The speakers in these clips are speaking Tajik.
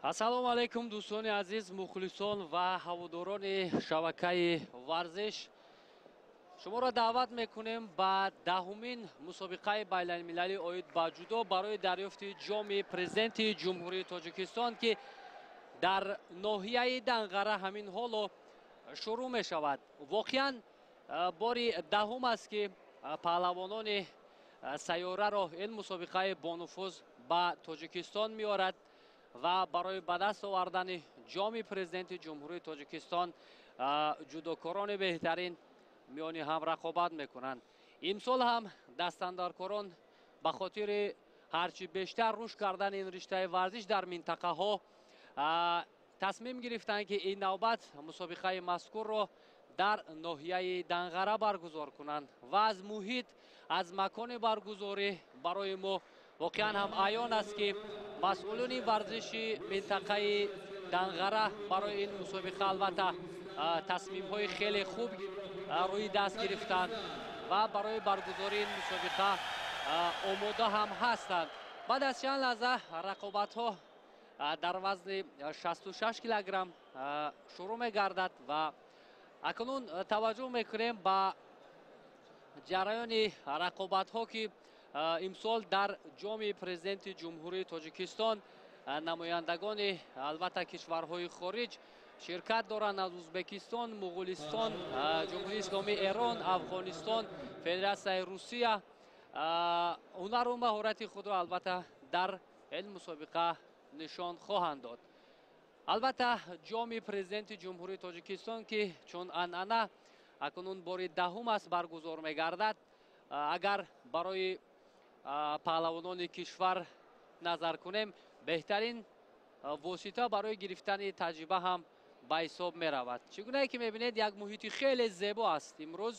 Ассалому алайкум, дӯстони азиз, мухлисон ва ҳаводорони шабакаи варзиш. Шуморо даъват мекунем ба 10-умин мусобиқаи байналмилалӣ оид ба ҷудо барои дарёфти ҷоми президенти Ҷумҳурии Тоҷикистон, ки дар ноҳияи Данғара ҳамин ҳоло шурӯъ мешавад. Воқеан бори 10-ум аст, ки паҳлавонони сайёраро ин мусобиқаи бонуфуз ба Тоҷикистон меорад ва барои ба даст овардани ҷоми президенти Ҷумҳурии Тоҷикистон ҷудокорони беҳтарин миёни ҳам рақобат мекунанд. Имсол ҳам дастандаркорон ба хотири ҳарчи бештар рушд кардани ин риштаи варзиш дар минтақаҳо тасмим гирифтанд, ки ин навбат мусобиқаи мазкурро дар ноҳияи Данғара баргузор кунанд ва аз муҳит, аз макони баргузорӣ барои мо воқеан ҳам аён аст, ки масъулони варзиши минтақаи Данғара барои ин мусобиқа албатта тасмимҳои хеле хуб рӯи даст гирифтанд ва барои баргузории ин мусобиқа омода ҳам ҳастанд. Баъд аз чанд лаҳза рақобатҳо дар вазни 66 килограмм шурӯъ мегардад ва акнун таваҷҷӯҳ мекунем ба ҷараёни рақобатҳо, ки имсол дар ҷоми президенти Ҷумҳурии Тоҷикистон намояндагони албатта кишварҳои хориҷ ширкат доранд аз Узбекистон, Муғулистон, Ҷумҳурии Исломии Эрон, Афғонистон, Федератсияи Русия ҳунару маҳорати худро албатта дар ин мусобиқа нишон хоҳанд дод. Албатта ҷоми президенти Ҷумҳурии Тоҷикистон, ки чун анъана акнун бори 10-ум аст баргузор мегардад, агар барои паҳлавонони кишвар назар кунем, беҳтарин восита барои гирифтани таҷриба ҳам ба ҳисоб меравад. Чӣ гунае ки мебинед, як муҳити хеле зебо аст имрӯз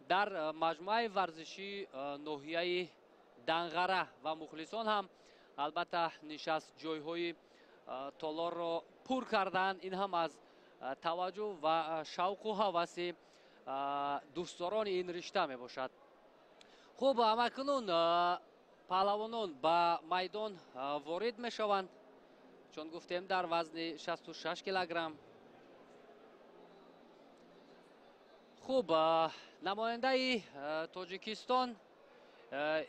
дар маҷмӯаи варзишии ноҳияи Данғара ва мухлисон ҳам албатта нишаст ҷойҳои толорро пур карданд. Ин ҳам аз таваҷҷӯҳ ва шавқу ҳаваси дӯстдорони ин ришта мебошад. Хуб, ҳамакнун паҳлавонон ба майдон ворид мешаванд, чун гуфтем дар вазни 66 килограмм. Хуб, намояндаи Тоҷикистон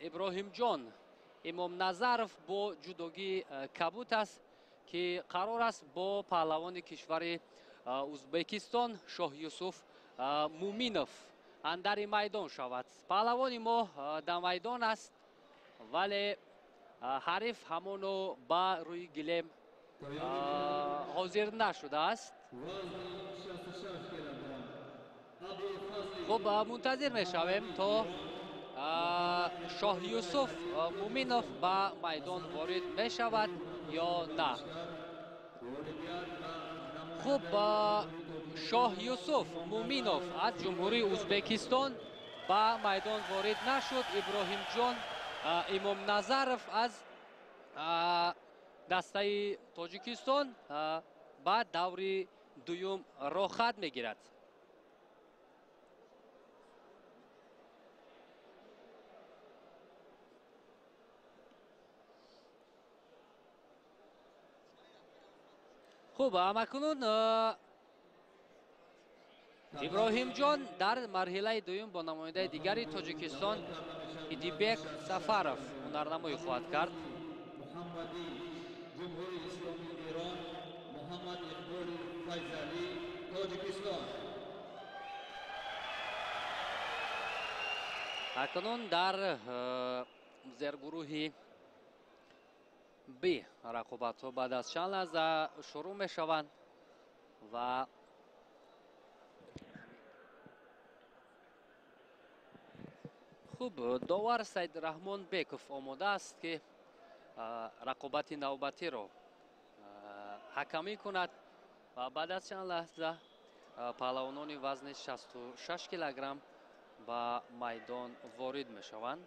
Иброҳимҷон Имомназаров бо ҷудогии кабут аст, ки қарор аст бо паҳлавони кишвари Узбекистон Шоҳ Юсуф Муминов андари майдон шавад. Паҳлавони мо дар майдон аст, вале ҳариф ҳамоно ба рӯи гилем ҳозир нашудааст. Хуб, мунтазир мешавем то Шоҳ Юсуф Муминов ба майдон ворид мешавад ё на. Хуб, Шоҳ Юсуф Муминов аз Ҷумҳурии Узбекистон ба майдон ворид нашуд. Иброҳимҷон Имомназаров аз дастаи Тоҷикистон ба даври дуюм роҳхат мегирад. Хуб, ҳамакунун Иброҳимҷон дар марҳилаи дуюм бо намояндаи дигари Тоҷикистон Идибек Сафаров ҳунарнамоӣ хоҳад кард. Акнун дар зергурӯҳи Б рақобатҳо баъд аз чанд лаҳза шурӯъ мешаванд ва хуб, довар Саидраҳмон Беков омода аст, ки рақобати навбатиро ҳакамӣ кунад ва баъд аз чанд лаҳза паҳлавонони вазни 66 килограмм ба майдон ворид мешаванд.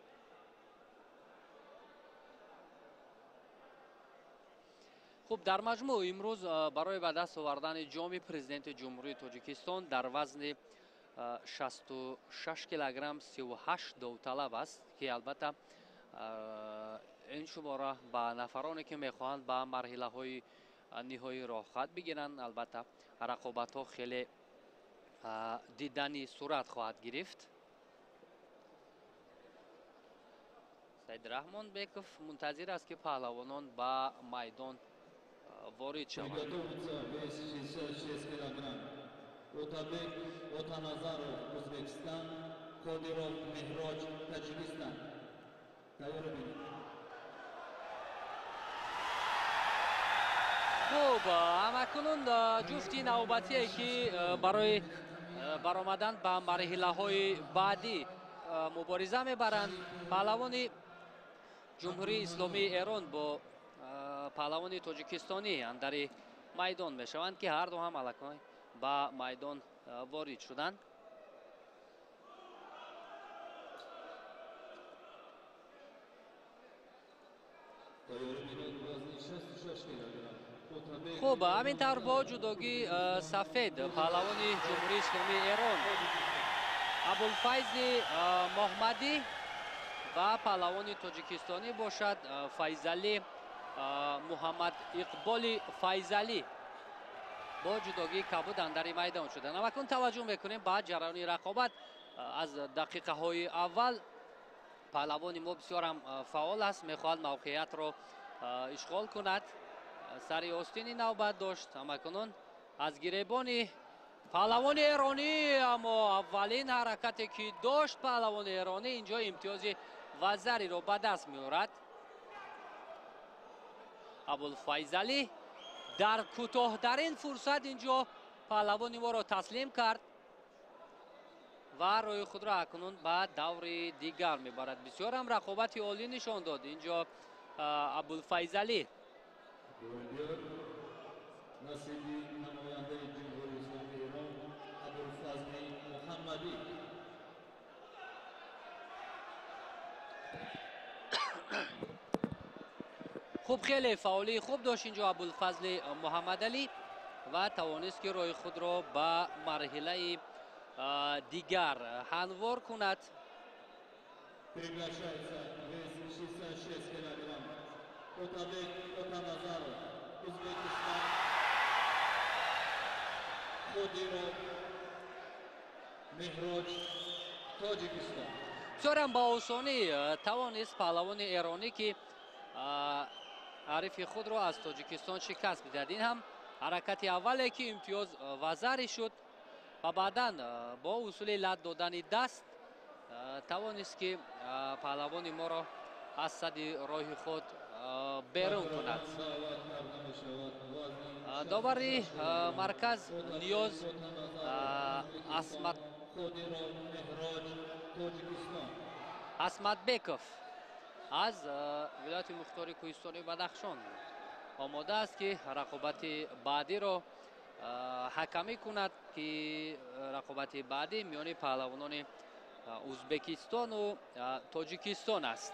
Хуб, дар маҷмӯъ имрӯз барои ба даст овардани ҷоми президенти Ҷумҳурии Тоҷикистон дар вазни 66 килограмм 38 довталаб аст, ки албатта ин шумора ба нафароне, ки мехоҳанд ба марҳилаҳои ниҳоӣ роҳхат бигиранд. Албатта, рақобатҳо хеле дидани сурат хоҳад гирифт. Саид Раҳмонбеков мунтазир аст, ки паҳлавонон ба майдон ворид шаванд. Приготовиться вес 66 килограмм. Отабек Отаназаров, Узбекистан, Қодиров Меҳроҷ, Таҷикистан. Тайёр бинед. Хуб, ҳамакунун ҷуфти навбатие, ки барои баромадан ба марҳилаҳои баъдӣ мубориза мебаранд, паҳлавони Ҷумҳурии Исломии Эрон бо паҳлавони тоҷикистонӣ андари майдон мешаванд, ки ҳарду ҳам аллакай ба майдон ворид шуданд. Тайёр бинед вазни 66 килограмм. Отабек Хуб, ҳамин тавр бо ҷудогии сафед паҳлавони Ҷумҳурии Исломии Эрон Абулфайзи Моҳмадӣ ва паҳлавони тоҷикистонӣ бошад Файзалӣ Муҳаммад Иқболи Файзалӣ бо ҷудогии кабуд андари майдон шуданд. Амакун таваҷҷӯҳ мекунем ба ҷараёни рақобат. Аз дақиқаҳои аввал паҳлавони мо бисёр ҳам фаъол аст, мехоҳад мавқеиятро ишғол кунад. Сари остини навбат дошт. Ҳамакунун аз гиребони паҳлавони эронӣ, аммо аввалин ҳаракате ки дошт паҳлавони эронӣ, инҷо имтиёзи вазариро ба даст меорад. Абулфайзалӣ дар кӯтоҳтарин фурсат инҷо паҳлавони моро таслим кард ва роҳи худро акнун ба даври дигар мебарад. Бисёр ҳам рақобати олӣ нишон дод инҷо Абулфайзалӣ. Насиби намояндаи Ҷумҳурии Исломии Эрон Абулфазли Муҳаммадӣ. Хуб, хеле фаъолии хуб дошт инҷо Абулфазли Муҳаммадалӣ ва тавонист, ки роҳи худро ба марҳилаи дигар ҳамвор кунад. Приглашается вес 66 килограмм. Отабек Отаназаров, Узбекистан. Қодиров Меҳроҷ, Тоҷикистон. Бисёрам ба осонӣ тавонист паҳлавони эронӣ, ки ҳарифи худро аз Тоҷикистон шикаст бидиҳад. Ин ҳам ҳаракати аввале, ки имтиёз вазарӣ шуд ва баъдан бо усули лат додани даст тавонист, ки паҳлавони моро аз сади роҳи худ берун кунад. Даъват карда мешавад вазни Довари марказ Ниёз Асмат Қодиров Меҳроҷ, Тоҷикистон. Асматбеков аз вилояти мухтори кӯҳистони Бадахшон омода аст, ки рақобати баъдиро ҳакамӣ кунад, ки рақобати баъдӣ миёни паҳлавонони Узбекистону Тоҷикистон аст.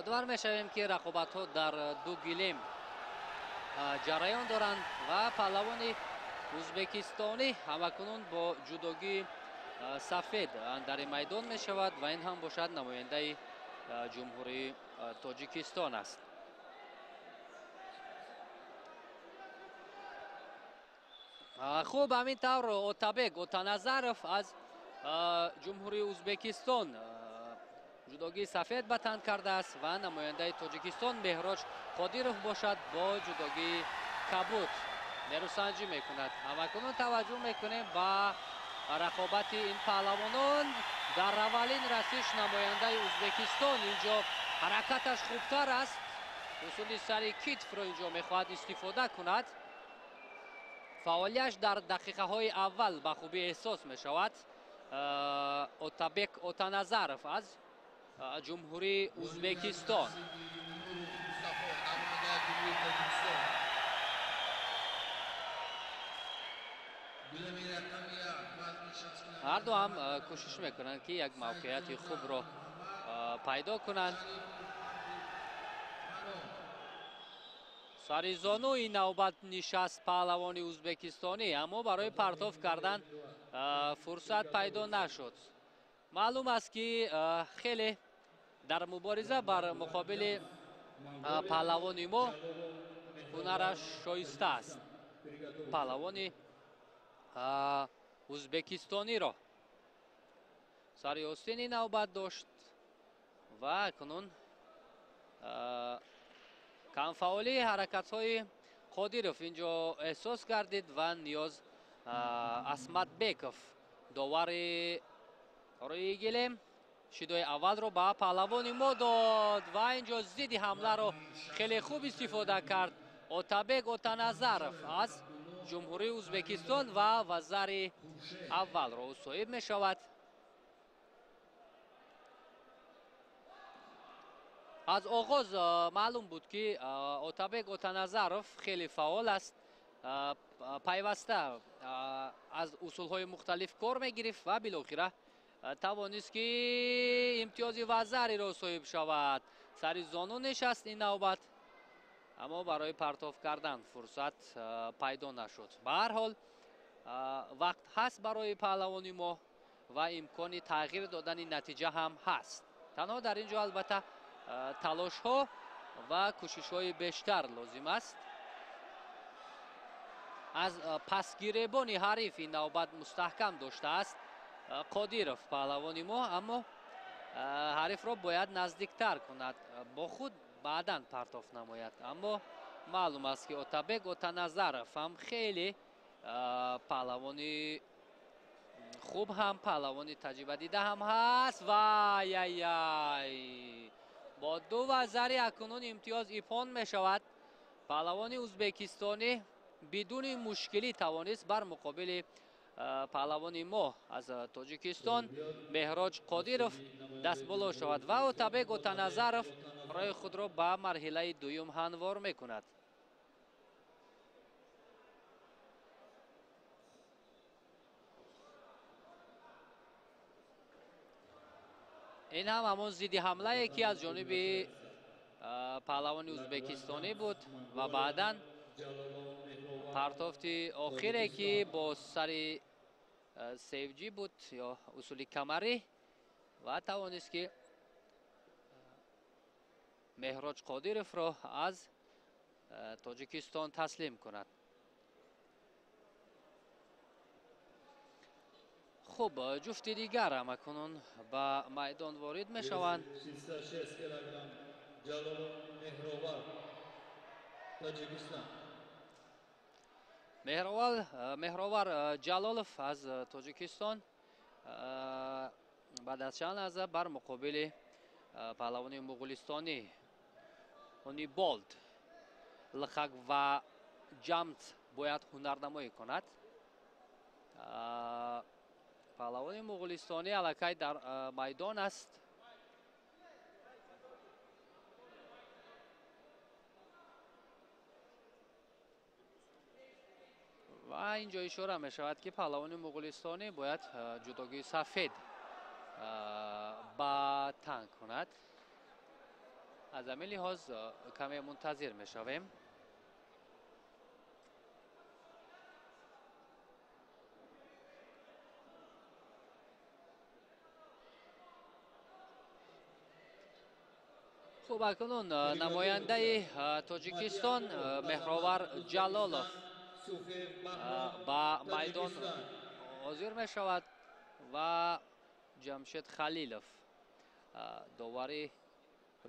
Ёдовар мешавем, ки рақобатҳо дар ду гилем ҷараён доранд ва паҳлавони узбекистонӣ ҳамакунун бо ҷудогии сафед андари майдон мешавад ва ин ҳам бошад намояндаи Ҷумҳурии Тоҷикистон аст. Хуб, ҳамин тавр Отабек Отаназаров аз Ҷумҳурии Узбекистон ҷудогии сафед ба тан кардааст ва намояндаи Тоҷикистон Меҳроҷ Қодиров бошад бо ҷудогии кабуд нерӯсанҷӣ мекунад. Ҳамакунун таваҷҷӯҳ мекунем ба рақобати ин паҳлавонон. Дар аввалин расиш намояндаи Узбекистон инҷо ҳаракаташ хубтар аст, усули сари китфро инҷо мехоҳад истифода кунад. Фаъолияш дар дақиқаҳои аввал ба хубӣ эҳсос мешавад. Отабек Отаназаров аз Ҷумҳурии Узбекистон. Мустафо, намояндаи Ҷумҳурии Тоҷикистон. Гилеми рақами як, вазни 60 килограмм. Ҳарду ҳам кӯшиш мекунанд, ки як мавқеияти хубро пайдо кунанд. Сари зонуи навбат нишаст паҳлавони узбекистонӣ, аммо барои партоф кардан фурсат пайдо нашуд. Маълум аст, ки хеле Дар мубориза бар муқобили паҳлавони мо ҳунараш шоиста аст. Паҳлавони ӯзбекистониро сари остини навбат дошт ва акнун камфаъолии ҳаракатҳои Қодиров инҷо эҳсос гардид ва Ниёз Асматбеков, довари рӯи гилем, шидои аввалро ба паҳлавони мо дод ва инҷо зидди ҳамларо хеле хуб истифода кард Отабек Отаназаров аз Ҷумҳурии Ӯзбекистон ва вазари аввалро ӯ соҳиб мешавад. Аз оғоз маълум буд, ки Отабек Отаназаров хеле фаъол аст, пайваста аз усулҳои мухталиф кор мегирифт ва билохира тавонист, ки имтиёзи вазариро соҳиб шавад. Сари зону нишаст ин навбат, аммо барои партоф кардан фурсат пайдо нашуд. Ба ҳар ҳол, вақт ҳаст барои паҳлавони мо ва имкони тағйир додани натиҷа ҳам ҳаст. Танҳо дар ин ҷо албатта талошҳо ва кӯшишҳои бештар лозим аст. Аз пасгиребони ҳариф ин навбат мустаҳкам доштааст Қодиров паҳлавони мо, аммо ҳарифро бояд наздиктар кунад, бо худ баъдан партоф намояд. Аммо маълум аст, ки Отабек Отаназаров ҳам хеле паҳлавони хуб, ҳам паҳлавони таҷрибадида ҳам ҳаст. Вай-яй-яй, бо ду вазари акнун имтиёз ипон мешавад. Паҳлавони ӯзбекистонӣ бидуни мушкилӣ тавонист бар муқобили паҳлавони мо аз Тоҷикистон Меҳроҷ Қодиров дастболо шавад ва Отабек Отаназаров роҳи худро ба марҳилаи дуюм ҳамвор мекунад. Ин ҳам ҳамон зидди ҳамлае, ки аз ҷониби паҳлавони ӯзбекистонӣ буд ва баъдан партофти охире, ки бо сари севҷӣ буд ё усули камарӣ, ва тавонист, ки Меҳроҷ Қодировро аз Тоҷикистон таслим кунад. Хуб, ҷуфти дигар ҳам акнун ба майдон ворид мешаванд. 66 килограмм Ҷалолов Меҳровар, Тоҷикистон. Меҳровар Ҷалолов аз Тоҷикистон баъд аз чанд лаҳза бар муқобили паҳлавони муғулистонӣ Униболд Лхак ва Ҷамт бояд ҳунарнамоӣ кунад. Паҳлавони муғулистонӣ аллакай дар майдон аст. Ва инҷо ишора мешавад, ки паҳлавони муғулистонӣ бояд ҷудогии сафед ба тан кунад. Аз ҳамин лиҳоз каме мунтазир мешавем. Хуб, акнун намояндаи Тоҷикистон Меҳровар Ҷалолов ба майдон ҳозир мешавад ва Ҷамшед Халилов довари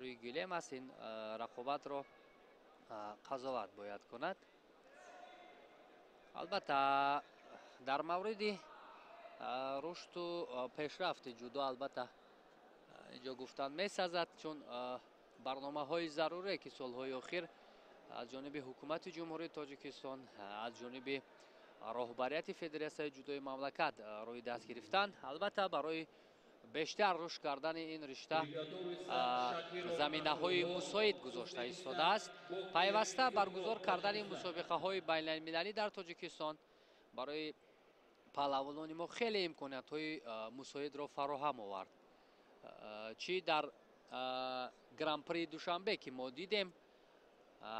рӯи гилем аст. Ин рақобатро қазоват бояд кунад. Албатта, дар мавриди рушду пешрафти ҷудо албатта инҷо гуфтан месазад, чун барномаҳои заруре, ки солҳои охир аз ҷониби ҳукумати Ҷумҳурии Тоҷикистон, аз ҷониби роҳбарияти Федератсияи ҷудои мамлакат рӯи даст гирифтанд, албатта барои бештар рушд кардани ин ришта заминаҳои мусоид гузошта истодааст. Пайваста баргузор кардани мусобиқаҳои байналмилалӣ дар Тоҷикистон барои паҳлавонони мо хеле имкониятҳои мусоидро фароҳам овард. Чӣ дар Гран-при Душанбе, ки мо дидем,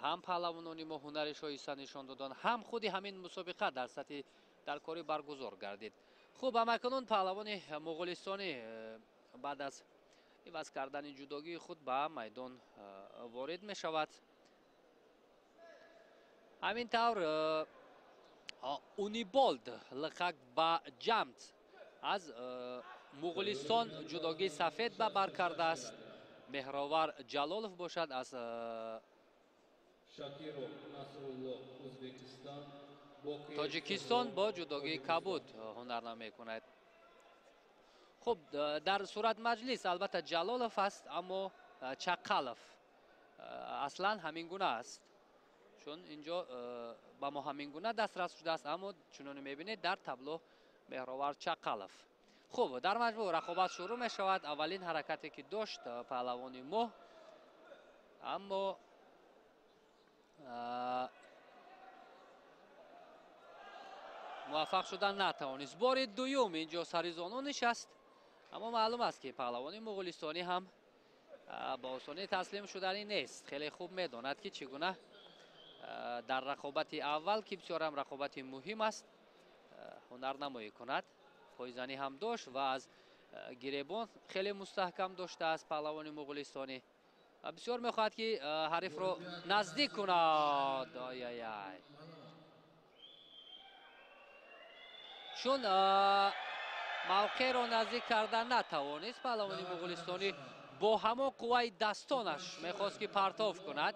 ҳам паҳлавонони мо ҳунари шоиста нишон доданд, ҳам худи ҳамин мусобиқа дар сатҳи даркорӣ баргузор гардид. Хуб, ҳамакунун паҳлавони муғулистонӣ баъд аз иваз кардани ҷудогии худ ба майдон ворид мешавад. Ҳамин тавр Униболд Лихак ба Ҷамт аз Муғулистон ҷудогии сафед ба бар кардааст. Меҳровар Ҷалолов бошад аз Тоҷикистон бо ҷудогии кабуд ҳунарнамоӣ мекунад. Хуб, дар сурат маҷлис албатта Ҷалолов аст, аммо Чақалов аслан ҳамин гуна аст, чун инҷо ба мо ҳамин гуна дастрас шудааст, аммо чуноне мебинед дар табло Меҳровар Чақалов. Хуб, дар маҷмӯъ рақобат шурӯъ мешавад. Аввалин ҳаракате ки дошт паҳлавони мо, аммо муваффақ шудан натавонист. Бори дуюм инҷо сари зону нишаст, аммо маълум аст ки паҳлавони муғулистонӣ ҳам ба осонӣ таслим шуданӣ нест. Хеле хуб медонад ки чӣ гуна дар рақобати аввал, ки бисёрам рақобати муҳим аст, ҳунарнамоӣ кунад. Пойзанӣ ҳам дошт ва аз гиребон хеле мустаҳкам доштааст паҳлавони муғулистонӣ. Бисёр мехоҳад ки ҳарифро наздик кунад. Ай-ай-ай, чун мавқеъро наздик карда натавонист, паҳлавони муғулистонӣ бо ҳамон қувваи дастонаш мехост ки партов кунад.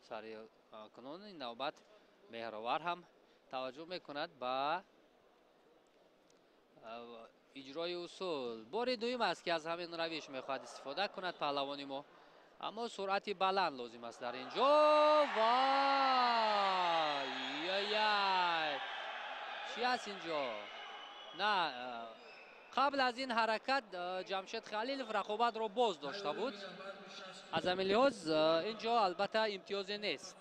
Сари кунун ин навбат Меҳровар ҳам таваҷҷӯҳ мекунад ба иҷрои усул. Бори дуюм аст ки аз ҳамин равиш мехоҳад истифода кунад паҳлавони мо, аммо суръати баланд лозим аст дар ин ҷо. Вай, яй, чӣ аст ин ҷо? На, қабл аз ин ҳаракат Ҷамшед Халилов рақобатро боз дошта буд. Аз ҳамин лиҳоз ин ҷо албатта имтиёзе нест.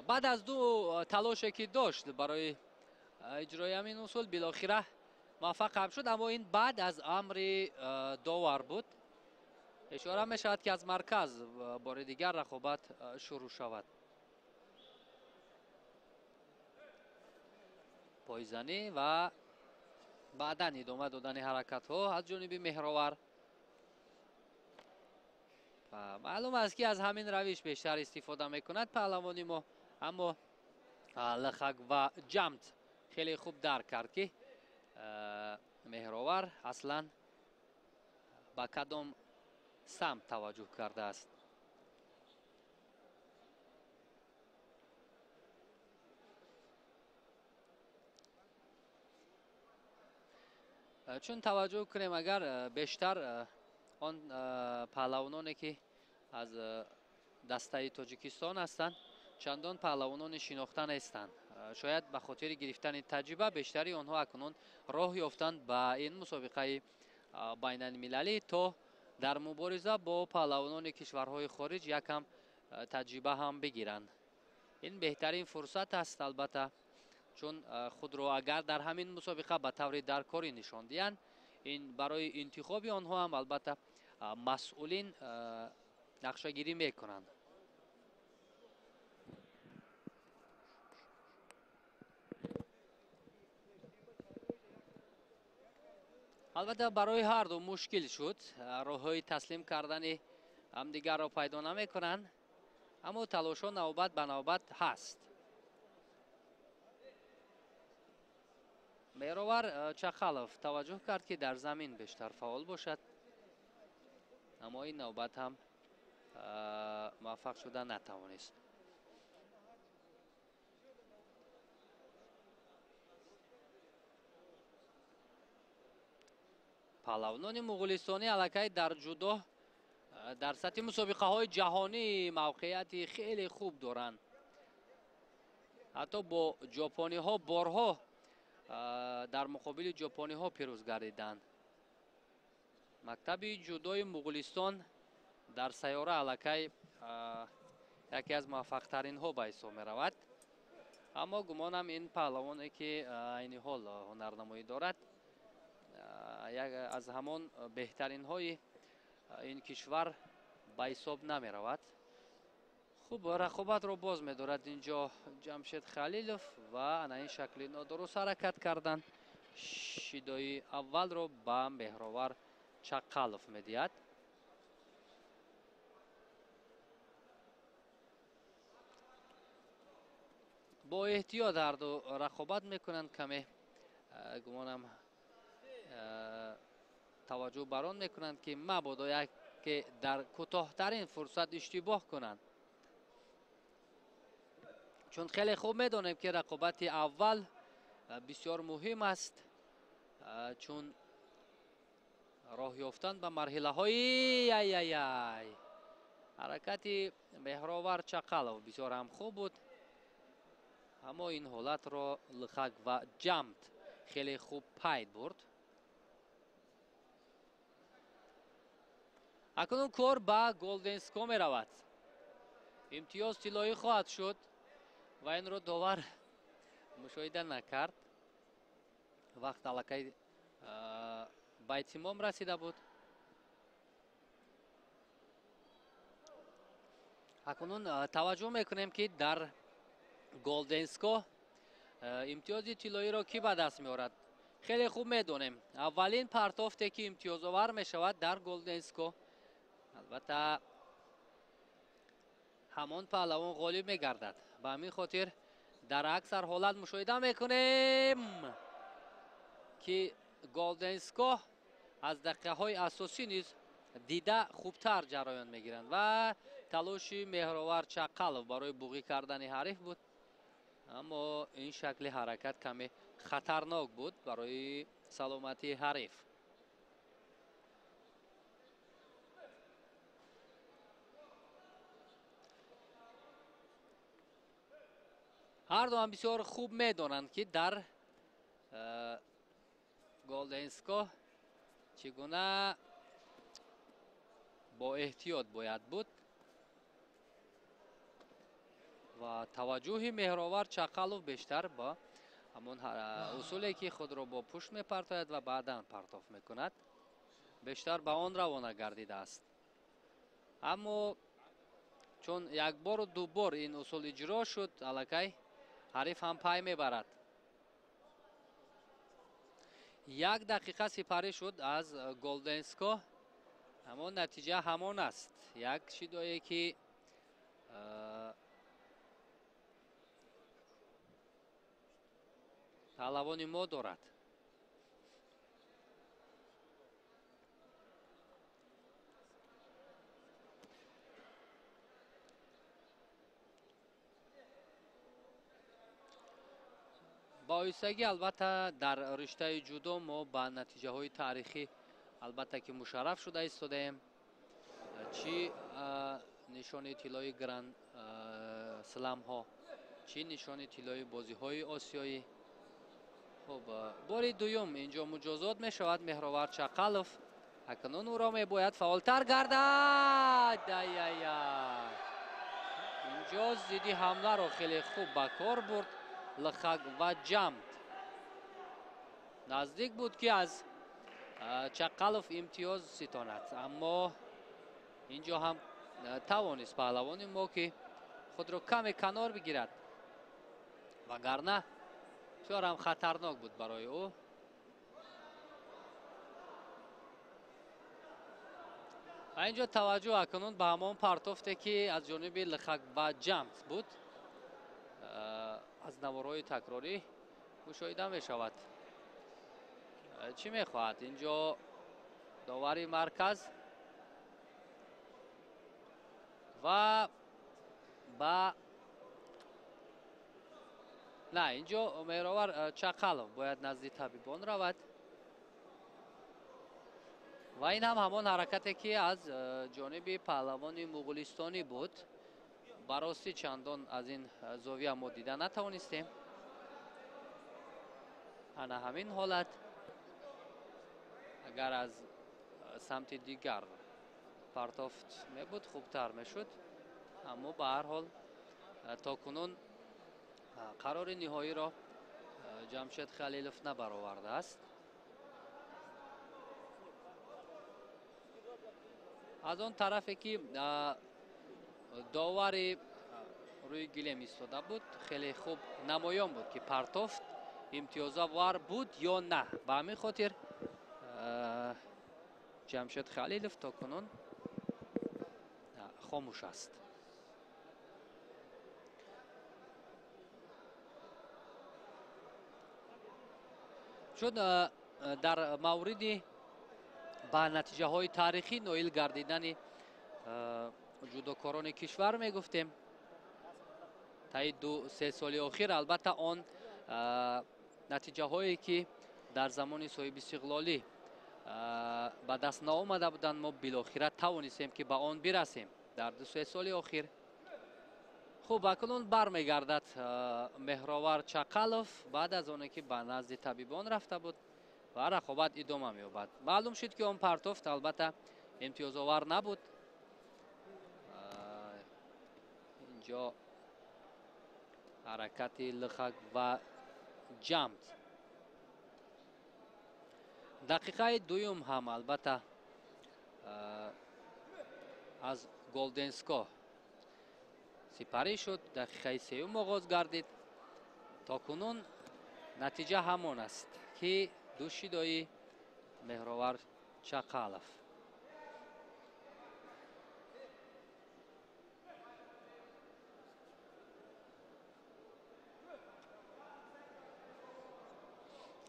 Баъд аз ду талоше ки дошт барои иҷрои ҳамин усул, билохира муваффақ ҳам шуд, аммо ин баъд аз амри довар буд. Ишора мешавад ки аз марказ бори дигар рақобат шурӯъ шавад. Пойзанӣ ва баъдан идома додани ҳаракатҳо аз ҷониби Меҳровар. Маълум аст ки аз ҳамин равиш бештар истифода мекунад паҳлавони мо, аммо Лихак ва Ҷамт хеле хуб дарк кард ки Меҳровар аслан ба кадом самт таваҷҷӯҳ кардааст. Чун таваҷҷӯҳ кунем, агар бештар он паҳлавононе ки аз дастаи Тоҷикистон ҳастанд, чандон паҳлавонони шинохта нестанд. Шояд ба хотири гирифтани таҷриба бештари онҳо акнун роҳ ёфтанд ба ин мусобиқаи байналмилалӣ, то дар мубориза бо паҳлавонони кишварҳои хориҷ якам таҷриба ҳам бигиранд. Ин беҳтарин фурсат аст албатта, чун худро агар дар ҳамин мусобиқа ба таври даркорӣ нишон диҳанд, ин барои интихоби онҳо ҳам албатта масъулин нақшагирӣ мекунанд. Албатта барои ҳарду мушкил шуд, роҳҳои таслим кардани ҳамдигарро пайдо намекунанд, аммо талошҳо навбат ба навбат ҳаст. Меҳровар Чақалов таваҷҷӯҳ кард ки дар замин бештар фаъол бошад, аммо ин навбат ҳам муваффақ шуда натавонист. Паҳлавонони муғулистонӣ аллакай дар ҷудо дар сатҳи мусобиқаҳои ҷаҳонӣ мавқеияти хеле хуб доранд. Ҳатто бо ҷопониҳо борҳо дар муқобили ҷопониҳо пирӯз гардиданд. Мактаби ҷудои Муғулистон дар сайёра аллакай яке аз муваффақтаринҳо ба ҳисоб меравад, аммо гумонам ин паҳлавоне ки айни ҳол ҳунарнамоӣ дорад, аз ҳамон беҳтаринҳои ин кишвар ба ҳисоб намеравад. Хуб, рақобатро боз медорад инҷо Ҷамшед Халилов ва ана ин шакли нодуруст ҳаракат кардан шидои аввалро ба Меҳровар Чақалов медиҳад. Бо эҳтиёт ҳарду рақобат мекунанд, каме гумонам таваҷҷӯҳ бар он мекунанд, ки мабодо яке дар кӯтоҳтарин фурсат иштибоҳ кунанд, чун хеле хуб медонем, ки рақобати аввал бисёр муҳим аст, чун роҳ ёфтан ба марҳилаҳои ай-ай-ай. Ҳаракати Меҳровар Чақалов бисёр ҳам хуб буд, аммо ин ҳолатро Лихак ва Ҷамт хеле хуб пайд бурд. Акнун кор ба Голденско меравад. Имтиёз тиллоӣ хоҳад шуд ва инро довар мушоҳида накард. Вақт аллакай ба итмом расида буд. Акнун таваҷҷӯҳ мекунем, ки дар Голденско имтиёзи тиллоиро кӣ ба даст меорад. Хеле хуб медонем, аввалин партофте ки имтиёзовар мешавад дар Голденско, албатта ҳамон паҳлавон ғолиб мегардад. Ба ҳамин хотир дар аксар ҳолат мушоҳида мекунем, ки Голденско аз дақиқаҳои асосӣ низ дида хубтар ҷараён мегиранд ва талоши Меҳровар Чақалов барои буғӣ кардани ҳариф буд, аммо ин шакли ҳаракат каме хатарнок буд барои саломатии ҳариф. Ҳарду ҳам бисёр хуб медонанд, ки дар Голденско чӣ гуна бо эҳтиёт бояд буд ва таваҷҷӯҳи Меҳровар Чақалов бештар ба ҳамон усуле, ки худро бо пушт мепартояд ва баъдан партоф мекунад, бештар ба он равона гардидааст. Аммо чун якбору дубор ин усул иҷро шуд, аллакай ҳариф ҳам пай мебарад. Як дақиқа сипарӣ шуд аз Голденско, аммо натиҷа ҳамон аст. Як шидое, ки паҳлавони мо дорад. Ба оҳистагӣ албатта дар риштаи ҷудо мо ба натиҷаҳои таърихӣ албатта ки мушарраф шуда истодаем. Чӣ нишони тиллои гранд сламҳо, чӣ нишони тиллои бозиҳои осиёӣ. Хуб, бори дуюм инҷо муҷозот мешавад Меҳровар Чақалов. Акнун ӯро мебояд фаъолтар гардад. Ай-ай-ай, инҷо зидди ҳамларо хеле хуб ба кор бурд Лихак ва Ҷамт. Наздик буд, ки аз Чақалов имтиёз ситонад, аммо инҷо ҳам тавонист паҳлавони мо, ки худро каме канор бигирад, вагарна бисёр ҳам хатарнок буд барои ӯ. Ва инҷо таваҷҷӯҳ акнун ба ҳамон партофте, ки аз ҷониби Лихак ва Ҷамт буд, аз наворҳои такрорӣ мушоҳида мешавад. Чӣ мехоҳад инҷо довари марказ ва ба на инҷо Меҳровар Чақалов бояд назди табибон равад ва ин ҳам ҳамон ҳаракате, ки аз ҷониби паҳлавони муғулистонӣ буд. Ба ростӣ чандон аз ин зовия мо дида натавонистем. Ана ҳамин ҳолат агар аз самти дигар партофт мебуд, хубтар мешуд, аммо ба ҳар ҳол то кунун қарори ниҳоиро Ҷамшед Халилов набаровардааст. Аз он тарафе ки довари рӯи гилем истода буд, хеле хуб намоён буд, ки партофт имтиёзовар буд ё на. Ба ҳамин хотир Ҷамшед Халилов то кунун хомӯш аст. Чун дар мавриди ба натиҷаҳои таърихӣ ноил гардидани ҷудокорони кишвар мегуфтем, таи 2-3 соли охир албатта он натиҷаҳое ки дар замони соҳибистиқлолӣ ба даст наомада буданд, мо билохира тавонистем ки ба он бирасем дар 2-3 соли охир. Хуб, акнун бармегардад Меҳровар Чақалов баъд аз оне ки ба назди табибон рафта буд ва рақобат идома меёбад. Маълум шуд, ки он партофт албатта имтиёзовар набуд. Инҷо ҳаракати лихак ва ҷамт. Дақиқаи дуюм ҳам албатта аз Голденско сипарӣ шуд. Дақиқаи сеюм оғоз гардид. То кунун натиҷа ҳамон аст, ки ду шидои Меҳровар Чақалов.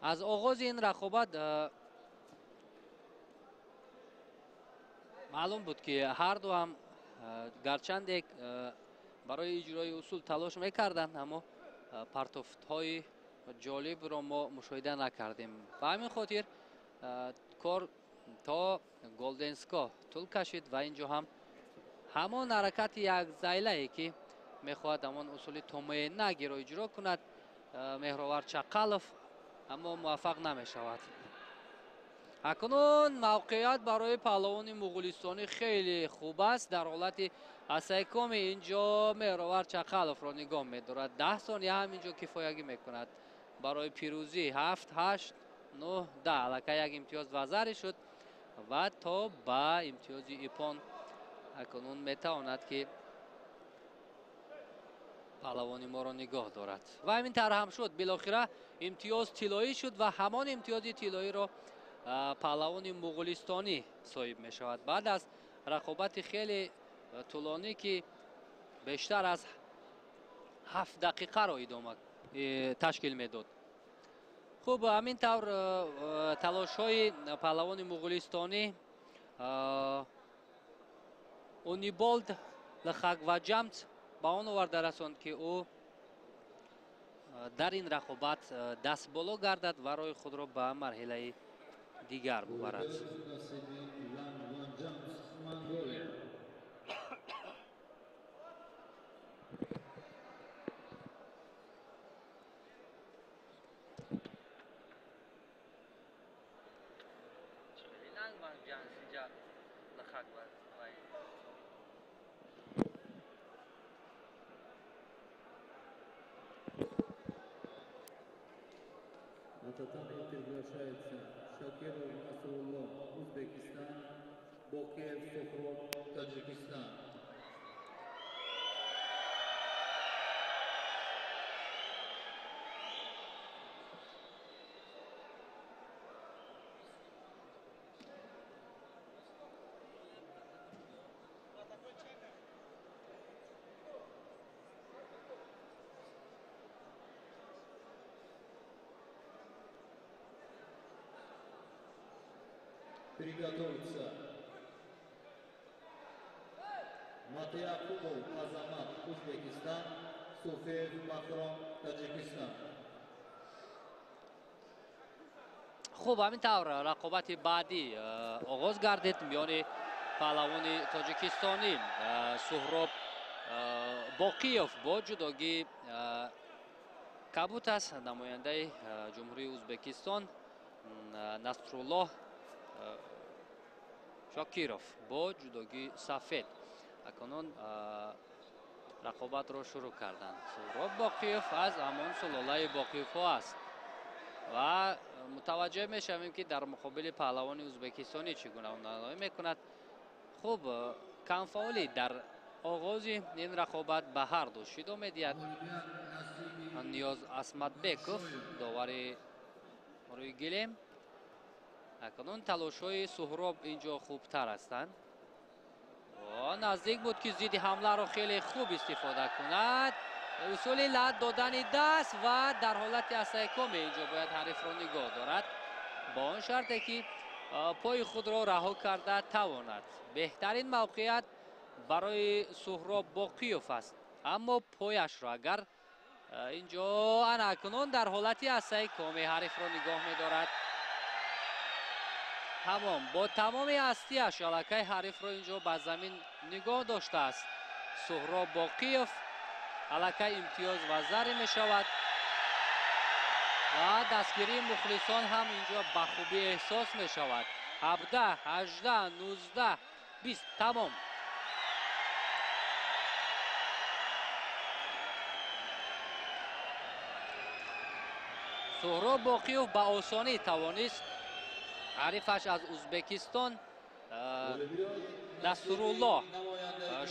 Аз оғози ин рақобат маълум буд, ки ҳарду ҳам гарчанде барои иҷрои усул талош мекарданд, аммо партофтҳои ҷолибро мо мушоҳида накардем. Ба ҳамин хотир кор то Голденско тӯл кашид ва инҷо ҳам ҳамон ҳаракати якзайлае, ки мехоҳад ҳамон усули томоенагиро иҷро кунад Меҳровар Чақалов, аммо муваффақ намешавад. Акнун мавқеият барои паҳлавони муғулистонӣ хеле хуб аст. Дар ҳолати асайкоми инҷо Меҳровар Чақаловро нигоҳ медорад. 10 сония ҳам инҷо кифоягӣ мекунад барои пирӯзӣ. 7, 8, 9, 10. Аллакай як имтиёз вазарӣ шуд ва то ба имтиёзи ипон акнун метавонад, ки паҳлавони моро нигоҳ дорад. Ва ҳамин тавр ҳам шуд. Билохира имтиёз тиллоӣ шуд ва ҳамон имтиёзи тиллоиро паҳлавони муғулистонӣ соҳиб мешавад. Баъд аз рақобати хеле тӯлонӣ, ки бештар аз 7 дақиқаро идома ташкил медод. Хуб, ҳамин тавр талошҳои паҳлавони муғулистонӣ Униболд Лихак ва Ҷамт ба он оварда расонд, ки ӯ дар ин рақобат даст боло гардад ва роҳи худро ба марҳилаи дигар бубарад. На татами приглашается Шакиров Насрулло, Узбекистан, Бокиев Сухроб, Таджикистан. Приготовиться. Матиякубов Азамат, Узбекистан, Суфиев Бахром, Таджикистан. Хуб, ҳамин тавр рақобати баъдӣ оғоз гардид миёни паҳлавони тоҷикистонӣ Суҳроб Боқиев бо ҷудогии кабут аст, намояндаи Ҷумҳурии Узбекистон Насруллоҳ Шокиров бо ҷудогии сафед. Акнун рақобатро шурӯъ карданд. Суҳроб Боқиев аз ҳамон сулолаи Боқиевҳо аст ва мутаваҷҷеҳ мешавем, ки дар муқобили паҳлавони узбекистонӣ чӣ гуна ҳунарнамоӣ мекунад. Хуб, камфаъолӣ дар оғози ин рақобат ба ҳар ду шидо медиҳад. Ниёз Асматбеков, довари рӯи гилем. Акнун талошҳои Суҳроб инҷо хубтар ҳастанд. Наздик буд, ки зидди ҳамларо хеле хуб истифода кунад. Усули лат додани даст ва дар ҳолати асайкоме инҷо бояд ҳарифро нигоҳ дорад, бо он шарте ки пои худро раҳо карда тавонад. Беҳтарин мавқеият барои Суҳроб Боқиёв аст, аммо пояшро агар инҷо ана акнун дар ҳолати асайкоме ҳарифро нигоҳ медорад. Тамом, бо тамоми ҳастиаш аллакай ҳарифро инҷо ба замин нигоҳ доштааст Суҳроб Боқиёв. Аллакай имтиёз ва заре мешавад ва дастгирии мухлисон ҳам инҷо ба хубӣ эҳсос мешавад. 17, 18, 19, 20, тамом. Суҳроб Боқиёв ба осонӣ тавонист ҳарифаш аз Узбекистон Насрулло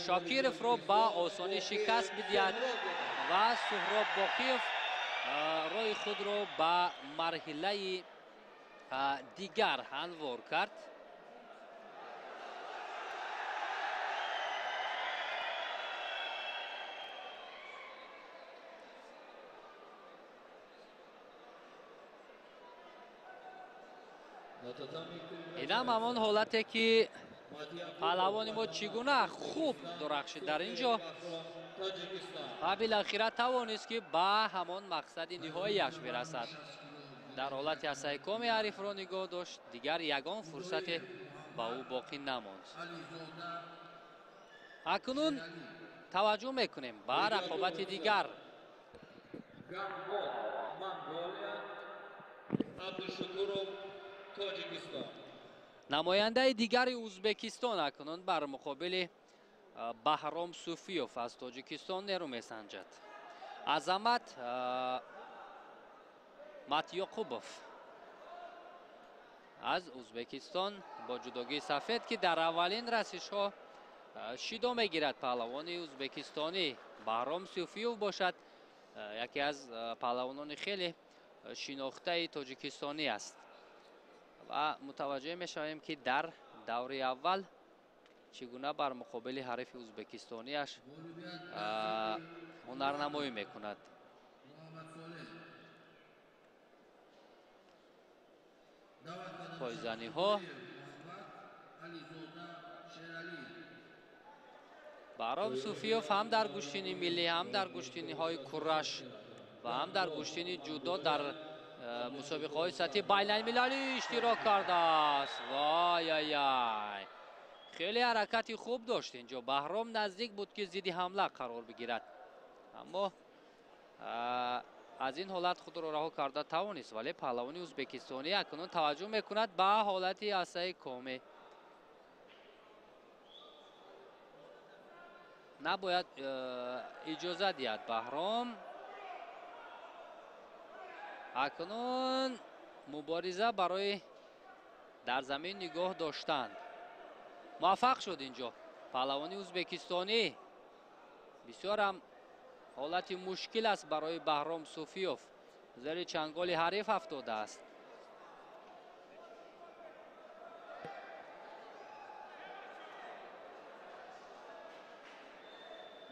Шокировро ба осонӣ шикаст бидиҳад ва Суҳроб Боқиёв роҳи худро ба марҳилаи дигар ҳамвор кард. Инам ҳамон ҳолате ки паҳлавони мо чӣ гуна хуб дурахшид дар ин ҷо ва билохира тавонист, ки ба ҳамон мақсади ниҳоияш бирасад. Дар ҳолати асайкоми ҳарифро нигоҳ дошт, дигар ягон фурсате ба ӯ боқӣ намонд. Акнун таваҷҷӯҳ мекунем ба рақобати дигар. Намояндаи дигари Узбекистон акнун бар муқобили Баҳром Суфиёв аз Тоҷикистон нерӯ месанҷад. Азамат Матёқубов аз Узбекистон бо ҷудогии сафед, ки дар аввалин расишҳо шидо мегирад паҳлавони узбекистонӣ. Баҳром Суфиёв бошад яке аз паҳлавонони хеле шинохтаи тоҷикистонӣ аст ва мутаваҷҷеҳ мешавем, ки дар даври аввал чӣ гуна бар муқобили ҳарифи узбекистонияш ҳунарнамоӣ мекунад. Пойзаниҳо Баҳром Суфиёв ҳам дар гӯштини миллӣ, ҳам дар гӯштиниҳои кураш ва ҳам дар гӯштини ҷудо дар мусобиқаҳои сатҳи байналмилалӣ иштирок кардааст. Вай-ай-ай, хеле ҳаракати хуб дошт инҷо. Баҳром наздик буд, ки зидди ҳамла қарор бигирад, аммо аз ин ҳолат худро раҳо карда тавонист. Вале паҳлавони узбекистонӣ акнун таваҷҷӯҳ мекунад ба ҳолати асаи коме. Набояд иҷоза диҳад Баҳром. Акнун мубориза барои дар замин нигоҳ доштан муваффақ шуд инҷо паҳлавони узбекистонӣ. Бисёр ҳам ҳолати мушкил аст барои Баҳром Суфиёв. Зери чанголи ҳариф афтодааст.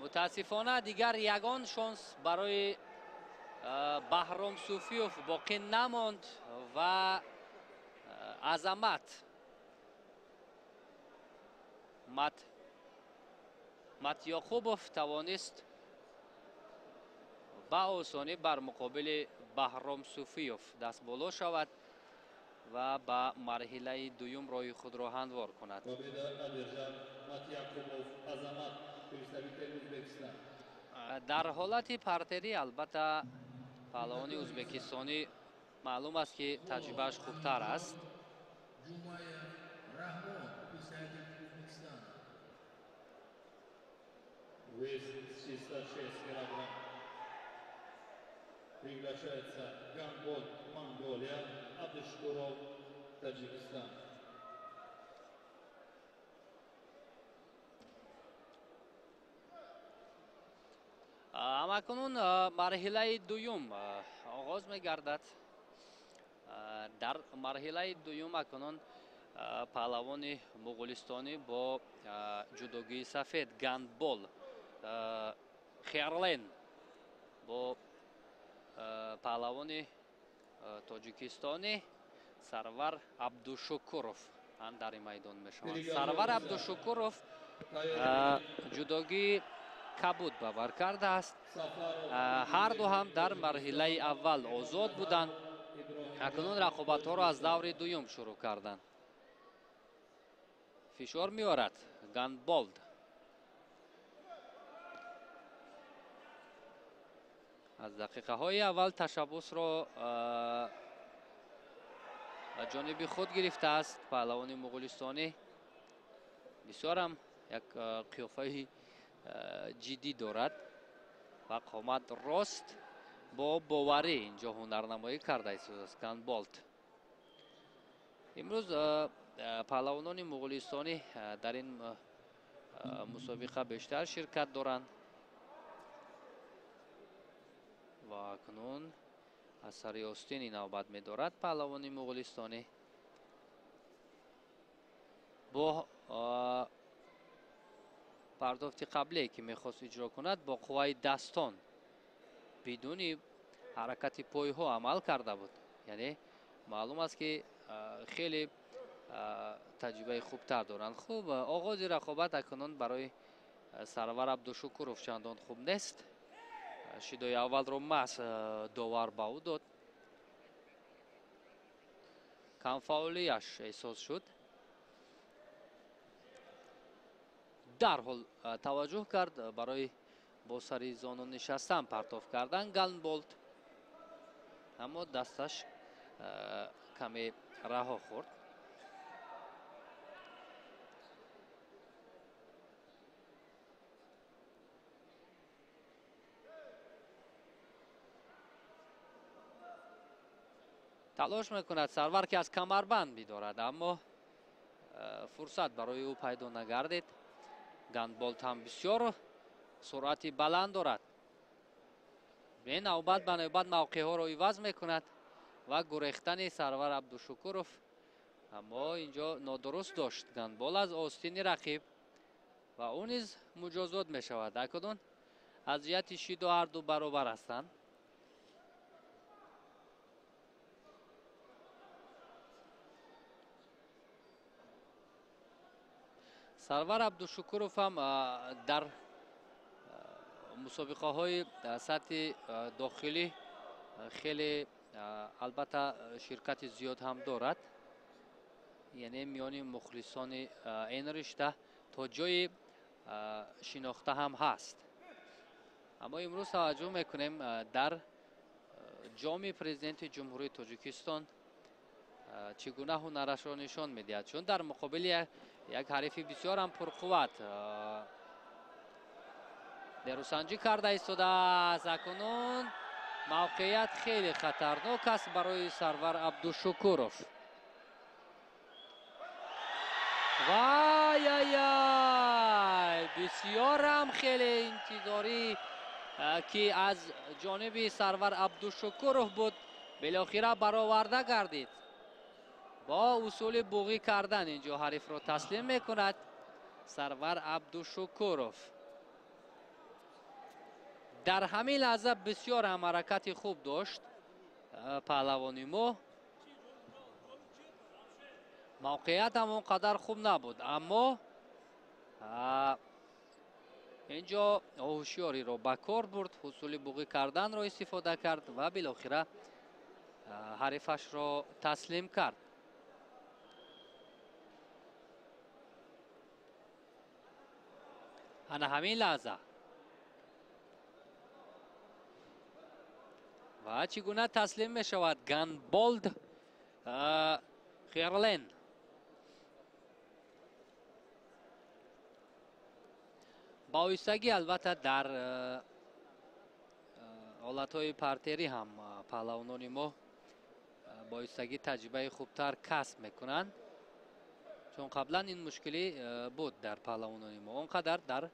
Мутаассифона дигар ягон шонс барои Баҳром Суфиёв боқӣ намонд ва Азамат Матёқубов тавонист ба осонӣ бар муқобили Баҳром Суфиёв дастболо шавад ва ба марҳилаи дуюм роҳи худро ҳамвор кунад. Дар ҳолати партерӣ албатта паҳлавони узбекистонӣ маълум аст, ки таҷрибааш хубтар аст. Вес 66 килограмм. Приглашается Гамбот, Монголия, Абдушкуров, Таджикистан. Ҳамакунун марҳилаи дуюм оғоз мегардад. Дар марҳилаи дуюм акунун паҳлавони муғулистонӣ бо ҷудогии сафед Гандбол Херлен бо паҳлавони тоҷикистонӣ Сарвар Абдушукуров дар ин майдон мешаванд. Сарвар Абдушукуров ҷудогии кабуд бавар кардааст. Ҳарду ҳам дар марҳилаи аввал озод буданд. Акнун рақобатҳоро аз даври дуюм шурӯъ карданд. Фишор меорад Гандболд. Аз дақиқаҳои аввал ташаббусро ба ҷониби худ гирифтааст паҳлавони муғулистонӣ. Бисёрам як қиёфаи ҷиддӣ дорад ва қомат рост бо боварӣ инҷо ҳунарнамоӣ карда истодааст Гандболд. Имрӯз паҳлавонони муғулистонӣ дар ин мусобиқа бештар ширкат доранд ва акнун аз сари остини навбат медорад паҳлавони муғулистонӣ бо пардохти қабле ки мехост иҷро кунад бо қувваи дастон бидуни ҳаракати пойҳо амал карда буд. Яъне маълум аст ки хеле таҷрибаи хубтар доранд. Хуб, оғози рақобат акнун барои Сарвар Абдушукуров чандон хуб нест. Шидои аввалро маҳз довар ба ӯ дод. Камфаъолияш эҳсос шуд. Дарҳол таваҷҷӯҳ кард барои бо сари зону нишастан партоф кардан Гандболд, аммо дасташ каме раҳо хӯрд. Талош мекунад Сарвар ки аз камарбанд бидорад, аммо фурсат барои ӯ пайдо нагардид. Гандболд ҳам бисёр суръати баланд дорад. Навбат ба навбат мавқеъҳоро иваз мекунад ва гурехтани Сарвар Абдушукуров, аммо инҷо нодуруст дошт Гандбол аз остини рақиб ва ӯ низ муҷозот мешавад. Акнун аз ҷиҳати шидо ҳарду баробар ҳастанд. Сарвар Абдушукуров ҳам дар мусобиқаҳои сатҳи дохилӣ хеле албатта ширкати зиёд ҳам дорад. Яъне миёни мухлисони ин ришта то ҷои шинохта ҳам ҳаст. Аммо имрӯз таваҷҷӯҳ мекунем дар ҷоми президенти Ҷумҳурии Тоҷикистон чӣ гуна ҳунарашро нишон медиҳад, чун дар муқобили як ҳарифи бисёрам пурқувват нерӯсанҷӣ карда истодааст. Акнун мавқеият хеле хатарнок аст барои Сарвар Абдушукуров. Вай-яй-яй! Бисёрам хеле интизорӣ ки аз ҷониби Сарвар Абдушукуров буд, билохира бароварда гардид. Бо усули буғӣ кардан инҷо ҳарифро таслим мекунад Сарвар Абдушукуров. Дар ҳамин лаҳза бисёр ҳам ҳаракати хуб дошт паҳлавони мо. Мавқеият ҳам он қадар хуб набуд, аммо инҷо ҳушёриро ба кор бурд, усули буғӣ карданро истифода кард ва билохира ҳарифашро таслим кард. Ана ҳамин лаҳза ва чӣ гуна таслим мешавад Гандболд Херлен. Ба оҳистагӣ албатта дар ҳолатҳои партерӣ ҳам паҳлавонони мо бо оҳистагӣ таҷрибаи хубтар касб мекунанд, чун қаблан ин мушкилӣ буд дар паҳлавонони мо, он қадар дар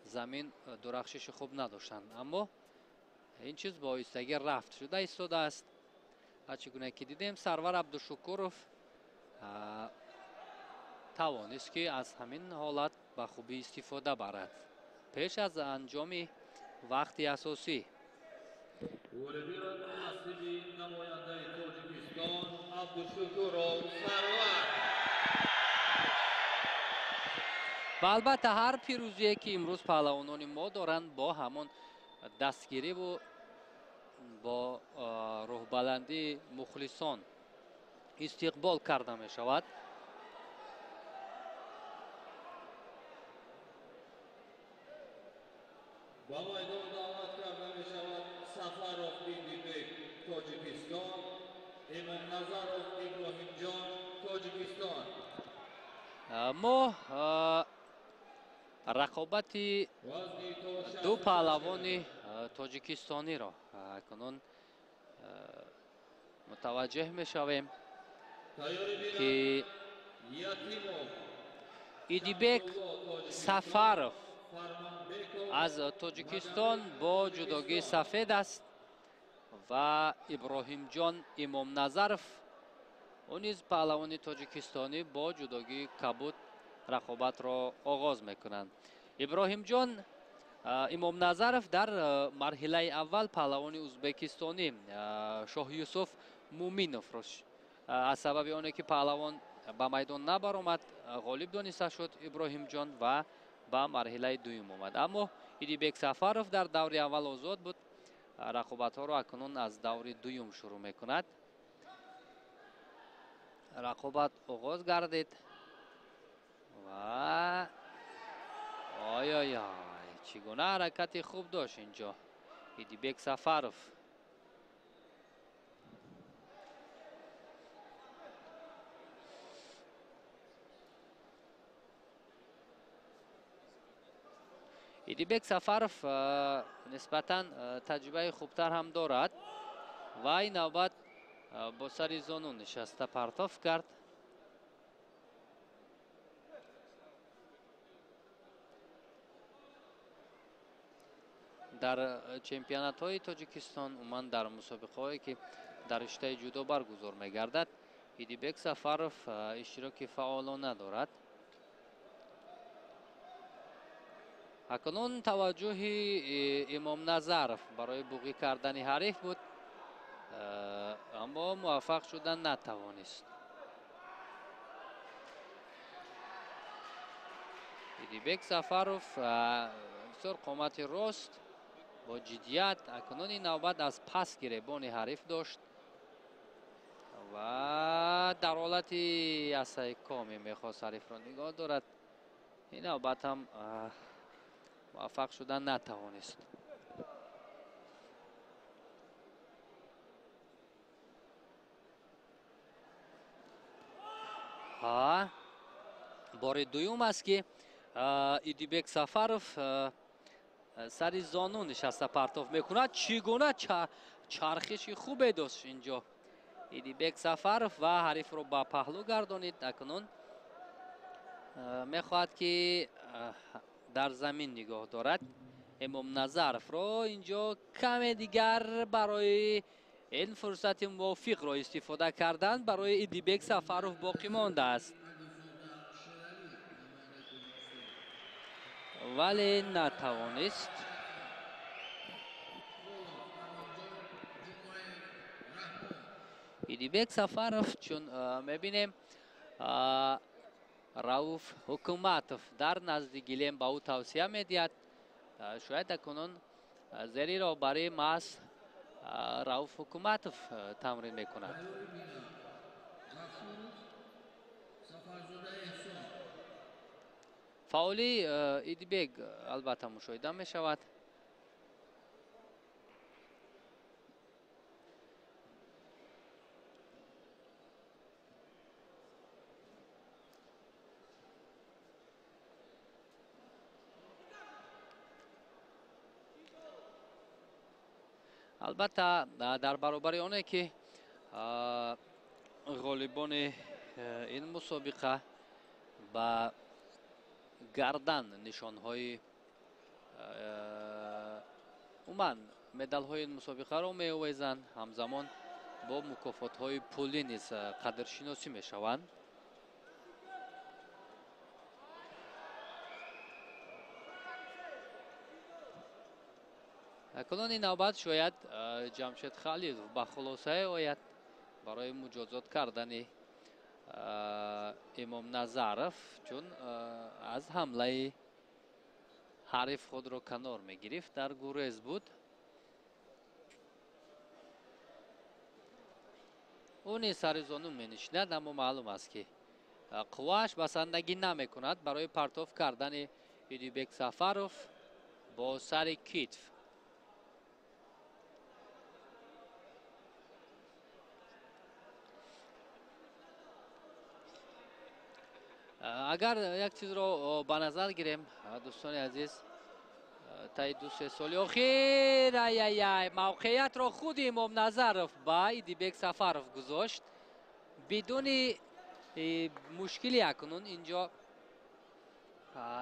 замин дурахшиши хуб надоштанд, аммо Ин чиз бо оҳистагӣ рафт шуда истодааст. Ва чӣ гуна ки дидем, Сарвар Абдушукуров тавонист, ки аз ҳамин ҳолат ба хубӣ истифода барад пеш аз анҷоми вақти асосӣ. Ғолибият насиби намояндаи Тоҷикистон Абдушукуров Сарвар. Ва албатта, ҳар пирӯзие, ки имрӯз паҳлавонони мо доранд, бо ҳамон дастгириву бо рӯҳбаландии мухлисон истиқбол карда мешавад. Ба майдон даъват карда мешавад Сафаров Идибек, Тоҷикистон, Имомназаров Иброҳимҷон, Тоҷикистон. Мо рақобати Вазни то ду 66 паҳлавони килограмм. тоҷикистониро акнун мутаваҷҷеҳ мешавем, Тайёрӣ бинанд ки Ятимов Идибек Шамсулло, Тоҷикистон, Сафаров Фармонбеков аз Тоҷикистон бо ҷудогии сафед аст ва Иброҳимҷон Имомназаров, ӯ низ паҳлавони тоҷикистонӣ, бо ҷудогии кабуд рақобатро оғоз мекунанд. Иброҳимҷон Имомназаров дар марҳилаи аввал паҳлавони узбекистонӣ Шоҳюсуф Муминовро аз сабаби оне ки паҳлавон ба майдон набаромад, ғолиб дониста шуд Иброҳимҷон ва ба марҳилаи дуюм омад. Аммо Идибек Сафаров дар даври аввал озод буд, рақобатҳоро акнун аз даври дуюм шурӯъ мекунад. Рақобат оғоз гардид ва ой-ой-ой, чӣ гуна ҳаракати хуб дошт инҷо Идибек Сафаров. Идибек Сафаров нисбатан таҷрибаи хубтар ҳам дорад ва ин навбат бо сари зону нишаста партоф кард. Дар чемпионатҳои Тоҷикистон, умуман дар мусобиқаҳое, ки дар риштаи ҷудо баргузор мегардад, Идибек Сафаров иштироки фаъолона дорад. Акнун таваҷҷӯҳи Имомназаров барои буғӣ кардани ҳариф буд, аммо муваффақ шудан натавонист. Идибек Сафаров бисёр қомати рост бо ҷиддият акнун ин навбат аз пас гиребони ҳариф дошт ва дар ҳолати асаи коме мехост ҳарифро нигоҳ дорад. Ин навбат ҳам муваффақ шудан натавонист. Бори дуюм аст, ки Идибек Сафаров сари зону нишаста партоф мекунад. Чӣ гуна чархиши хубе дошт инҷо Идибек Сафаров ва ҳарифро ба паҳлӯ гардонид. Акнун мехоҳад, ки дар замин нигоҳ дорад Имомназаровро. Инҷо каме дигар барои ин фурсати мувофиқро истифода кардан барои Идибек Сафаров боқӣ мондааст, вале натавонист. Идибек Сафаров, чун мебинем, Рауф Ҳукуматов дар назди гилем ба ӯ тавсия медиҳад. Шояд акнун зери роҳбарии маҳз Рауф Ҳукуматов тамрин мекунад. Фаъолии Идибек албатта мушоҳида мешавад. Албатта, дар баробари оне ки ғолибони ин мусобиқа ба гардан нишонҳои умуман Медалҳои мусобиқаро меовезанд, ҳамзамон бо мукофотҳои пулӣ низ қадршиносӣ мешаванд. Акнун ин навбат шояд Ҷамшед Халилов ба хулосае ояд барои муҷозот кардани Имомназаров, чун аз ҳамлаи ҳариф худро канор мегирифт, дар гурез буд. Ӯ низ сари зону менишинад, аммо маълум аст, ки қуввааш басандагӣ намекунад барои партоф кардани Идибек Сафаров бо сари китф. Агар як чизро ба назар гирем, дӯстони азиз, таи 2-3 соли охир, ай-ай-ай, мавқеиятро худи Имомназаров ба Идибек Сафаров гузошт. Бидуни мушкили акнун инҷо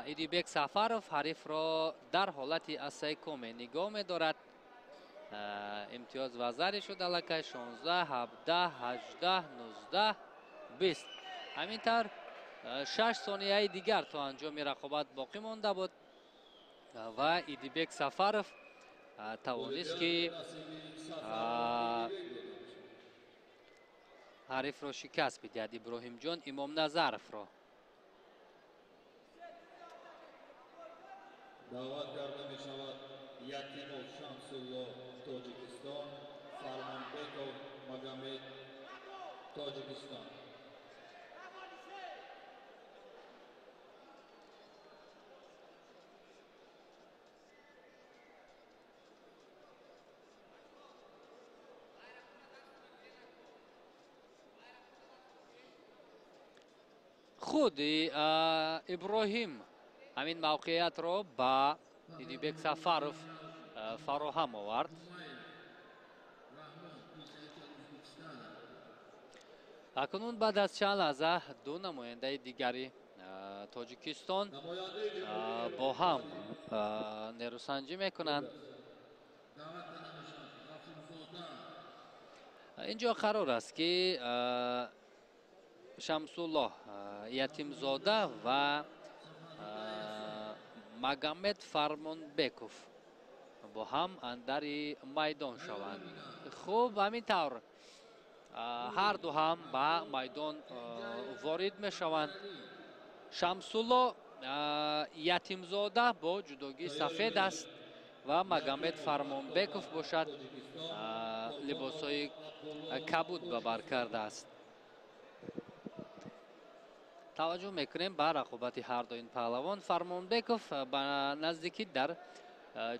Идибек Сафаров ҳарифро дар ҳолати асайкоме нигоҳ медорад. Имтиёз вазари шуд аллакай 16, 17, 18, 19, 20. Ҳамин тавр 6 сонияи дигар то анҷоми рақобат боқӣ монда буд ва Идибек Сафаров тавонист, ки ҳарифро шикаст бидиҳад, Иброҳимҷон Имомназаровро. Даъват карда мешавад Ятимов Шамсулло, Тоҷикистон, Фармонбеков Магомед, Тоҷикистон. Худи Иброҳим ҳамин мавқеиятро ба Идибек Сафаров фароҳам овард. Акнун баъд аз чанд лаҳза ду намояндаи дигари Тоҷикистон бо ҳам нерӯсанҷӣ мекунанд. Инҷо қарор аст, ки Шамсуллоҳ Ятимзода ва Магомед Фармонбеков бо ҳам андари майдон шаванд. Хуб, ҳамин тавр ҳарду ҳам ба майдон ворид мешаванд. Шамсулло Ятимзода бо ҷудогии сафед аст ва Магомед Фармонбеков бошад либосҳои кабуд ба бар кардааст. Таваҷҷӯҳ мекунем ба рақобати ҳарду ин паҳлавон. Фармонбеков ба наздикӣ дар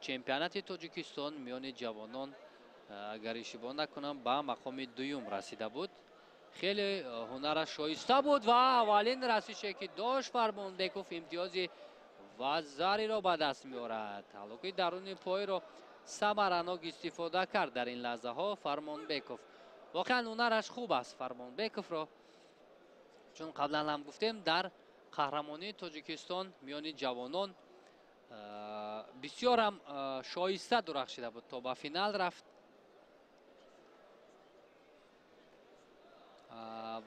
чемпионати Тоҷикистон миёни ҷавонон, агар иштибоҳ накунам, ба мақоми дуюм расида буд. Хеле ҳунараш шоиста буд ва аввалин расише, ки дошт, Фармонбеков имтиёзи вазариро ба даст меорад. Таҳлукаи даруни пойро самаранок истифода кард дар ин лаҳзаҳо Фармонбеков. Воқеан ҳунараш хуб аст Фармонбековро, чун қаблан ҳам гуфтем, дар қаҳрамонии Тоҷикистон миёни ҷавонон бисёр ҳам шоиста дурахшида буд, то ба финал рафт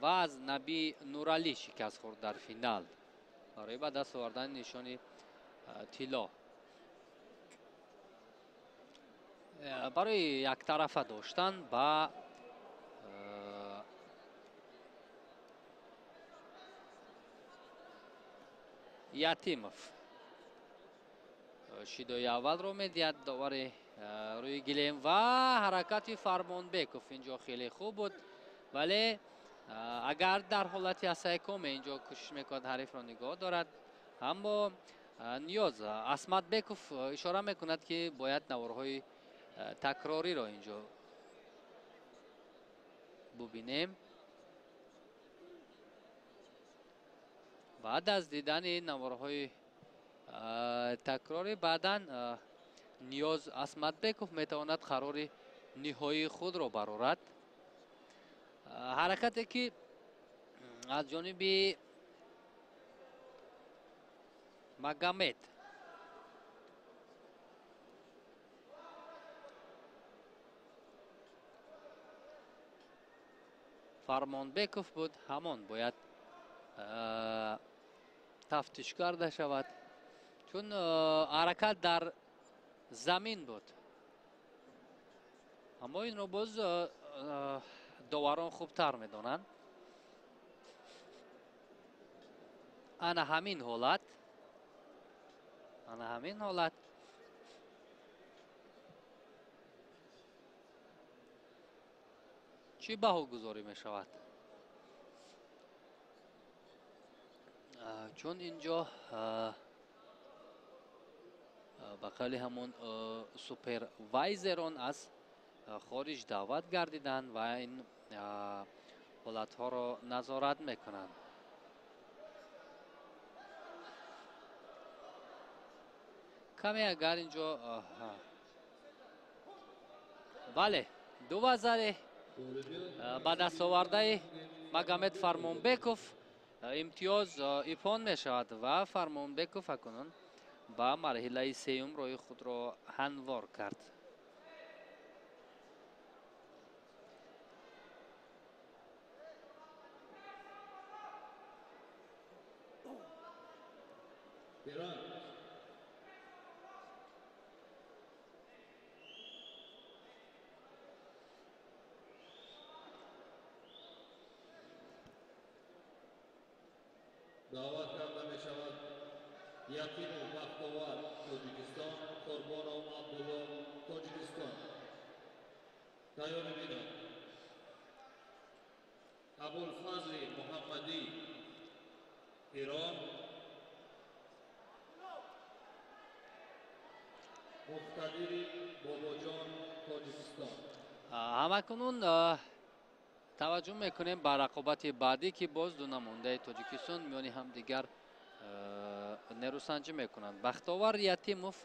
ва аз Наби Нуралӣ шикаст хӯрд дар финал барои ба даст овардани нишони тилло. Барои яктарафа доштан ба Ятимов шидои аввалро медиҳад довари рӯи гилем ва ҳаракати Фармонбеков инҷо хеле хуб буд, вале агар дар ҳолати асайкоме инҷо кӯшиш мекунад ҳарифро нигоҳ дорад, аммо Ниёз Асматбеков ишора мекунад, ки бояд наворҳои такрориро инҷо бубинем. Баъд аз дидани наворҳои такрорӣ баъдан Ниёз Асматбеков метавонад қарори ниҳоии худро барорад. Ҳаракате, ки аз ҷониби Магомед Фармонбеков буд, ҳамон бояд тафтиш карда шавад, чун ҳаракат дар замин буд. Аммо инро боз доварон хубтар медонанд. Ана ҳамин ҳолат, ана ҳамин ҳолат. Чӣ баҳогузорӣ мешавад? Чун инҷо ба қавли ҳамон супервайзерон аз хориҷ даъват гардиданд ва ин ҳолатҳоро назорат мекунанд. Каме агар инҷо бале, ду вазари ба дастовардаи Магомед Фармонбеков имтиёз ипон мешавад ва Фармонбеков акнун ба марҳилаи сеюм роҳи худро ҳамвор кард. Даъват карда мешавад Ятимов Бахтовар, Тоҷикистон, Қурбонов Абдулло, Тоҷикистон. Тайёрӣ бинанд. Абулфазли Муҳаммадӣ, Эрон. Муқтадири Бобоҷон, Тоҷикистон. Ҳамакунун таваҷҷӯҳ мекунем ба рақобати баъдӣ, ки боз ду намояндаи Тоҷикистон миёни ҳамдигар нерӯсанҷӣ мекунанд. Бахтовар Ятимов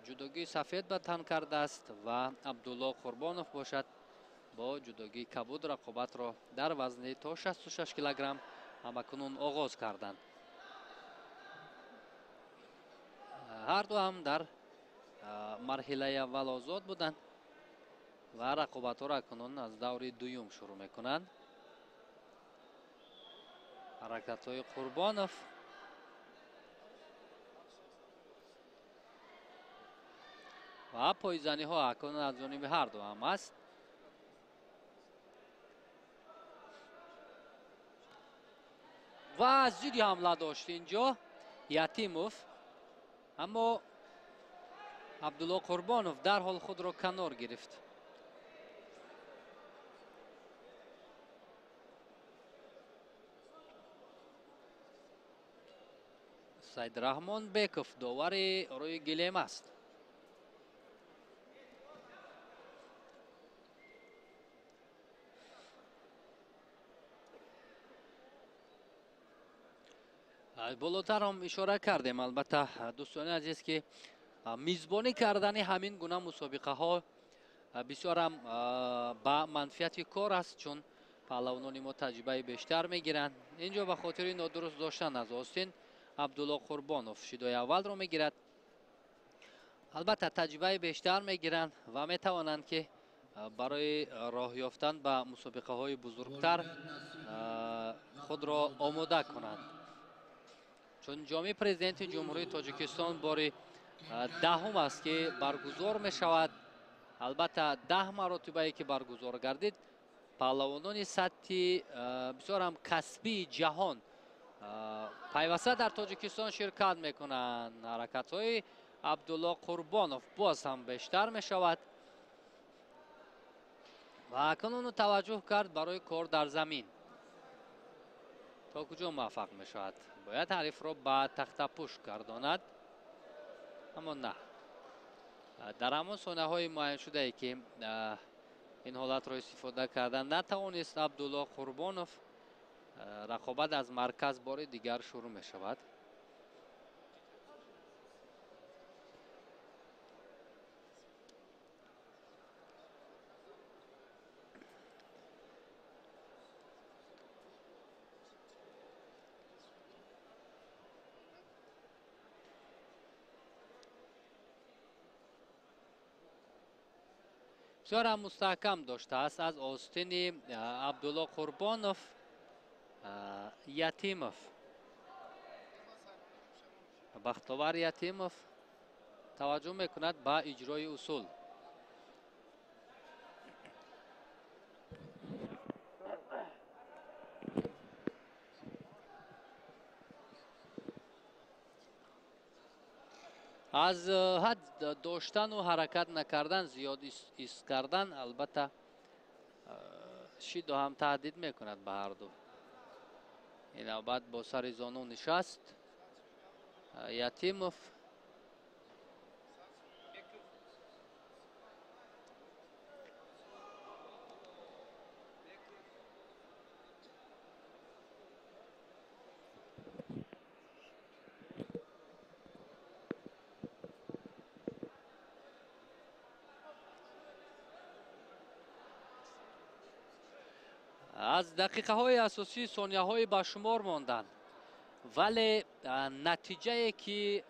ҷудогии сафед ба тан кардааст ва Абдулло Қурбонов бошад бо ҷудогии кабуд рақобатро дар вазни то 66 килограмм ҳамакунун оғоз карданд. Ҳарду ҳам дар марҳилаи аввал озод буданд ва рақобатҳоро акнун аз даври дуюм шурӯъ мекунанд. Ҳаракатҳои Қурбонов ва пойзаниҳо акнун аз ҷониби ҳарду ҳам аст. Ва зидди ҳамла дошт инҷо Ятимов, аммо Абдулло Қурбонов дарҳол худро канор гирифт. Сайдраҳмон Беков довари рӯи гилем аст. Болотарам ишора кардем, албатта дӯстони азиз, ки мизбонӣ кардани ҳамин гуна мусобиқаҳо бисёрам ба манфиати кор аст, чун паҳлавонони мо таҷрибаи бештар мегиранд. Инҷо ба хотири нодуруст доштан аз остин Абдулло Қурбонов шидои аввалро мегирад. Албатта таҷрибаи бештар мегиранд ва метавонанд, ки барои роҳ ёфтан ба мусобиқаҳои бузургтар худро омода кунанд. Чун ҷоми президенти Ҷумҳурии Тоҷикистон бори 10 аст, ки баргузор мешавад. Албатта 10 маротибае ки баргузор гардид, паҳлавонони сатҳи бисёрам касбии ҷаҳон пайваста дар Тоҷикистон ширкат мекунанд. Ҳаракатҳои Абдулло Қурбонов боз ҳам бештар мешавад ва акнун таваҷҷӯҳ кард барои кор дар замин. То куҷо муваффақ мешавад? Бояд ҳарифро ба тахтапӯш гардонад, аммо на. Дар ҳамон сониҳои муайяншудае ки ин ҳолатро истифода карда натавонист Абдулло Қурбонов, рақобат аз марказ бори дигар шурӯъ мешавад. Бисёр ҳам мустаҳкам доштааст аз остини Абдулло Қурбонов Ятимов. Бахтовар Ятимов таваҷҷӯҳ мекунад ба иҷрои усул. Аз ҳад доштану ҳаракат накардан, зиёд ист кардан, албатта шидо ҳам таҳдид мекунад ба ҳарду. Ин навбат бо сари зону нишаст Ятимов. Аз дақиқаҳои асосӣ сонияҳои ба шумор монданд, вале натиҷае ки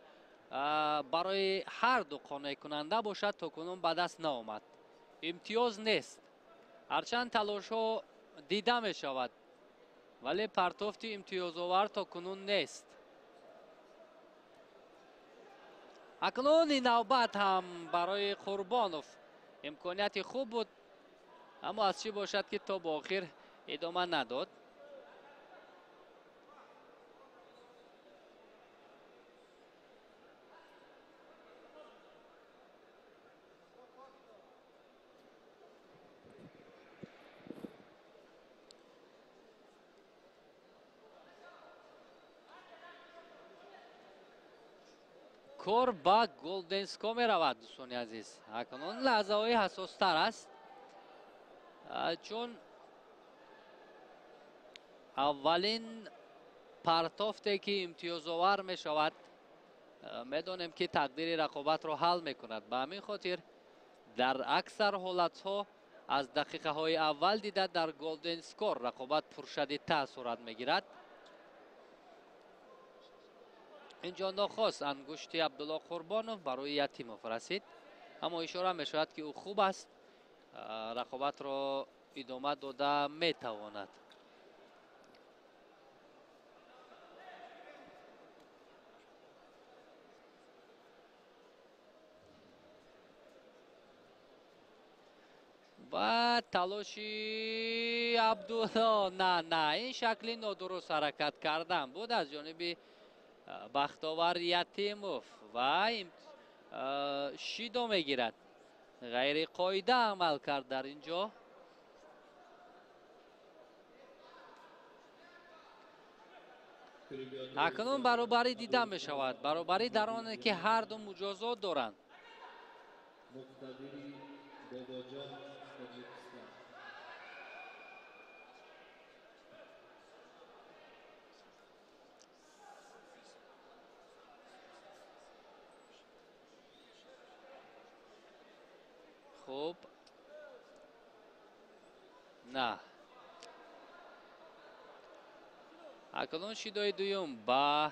барои ҳар ду қонеъкунанда бошад то кунун ба даст наомад. Имтиёз нест, ҳарчанд талошҳо дида мешавад, вале партофти имтиёзовар то кунун нест. Акнун ин навбат ҳам барои Қурбонов имконияти хуб буд, аммо аз чӣ бошад ки то ба охир идома надод. Кор ба голден скор меравад, дӯстони азиз. Акнун лаҳзаҳои ҳассостар аст, чун аввалин партофте ки имтиёзовар мешавад, медонем ки тақдири рақобатро ҳал мекунад. Ба ҳамин хотир дар аксар ҳолатҳо аз дақиқаҳои аввал дида дар голден скор рақобат пуршадидтар сурат мегирад. Инҷо нохост ангушти Абдулло Қурбонов барои Ятимов расид, аммо ишора мешавад ки ӯ хуб аст, рақобатро идома дода метавонад. Ва талоши Абдулло, на, ин шакли нодуруст ҳаракат кардан буд аз ҷониби Бахтовар Ятимов ва шидо мегирад. Ғайриқоида амал кард дар ин ҷо. Акнун баробарӣ дида мешавад. Баробарӣ дар оне ки ҳар ду муҷозот доранд. Муқтадири Бобоҷон, Тоҷикистон. Хуб, на, акнун шидои дуюм ба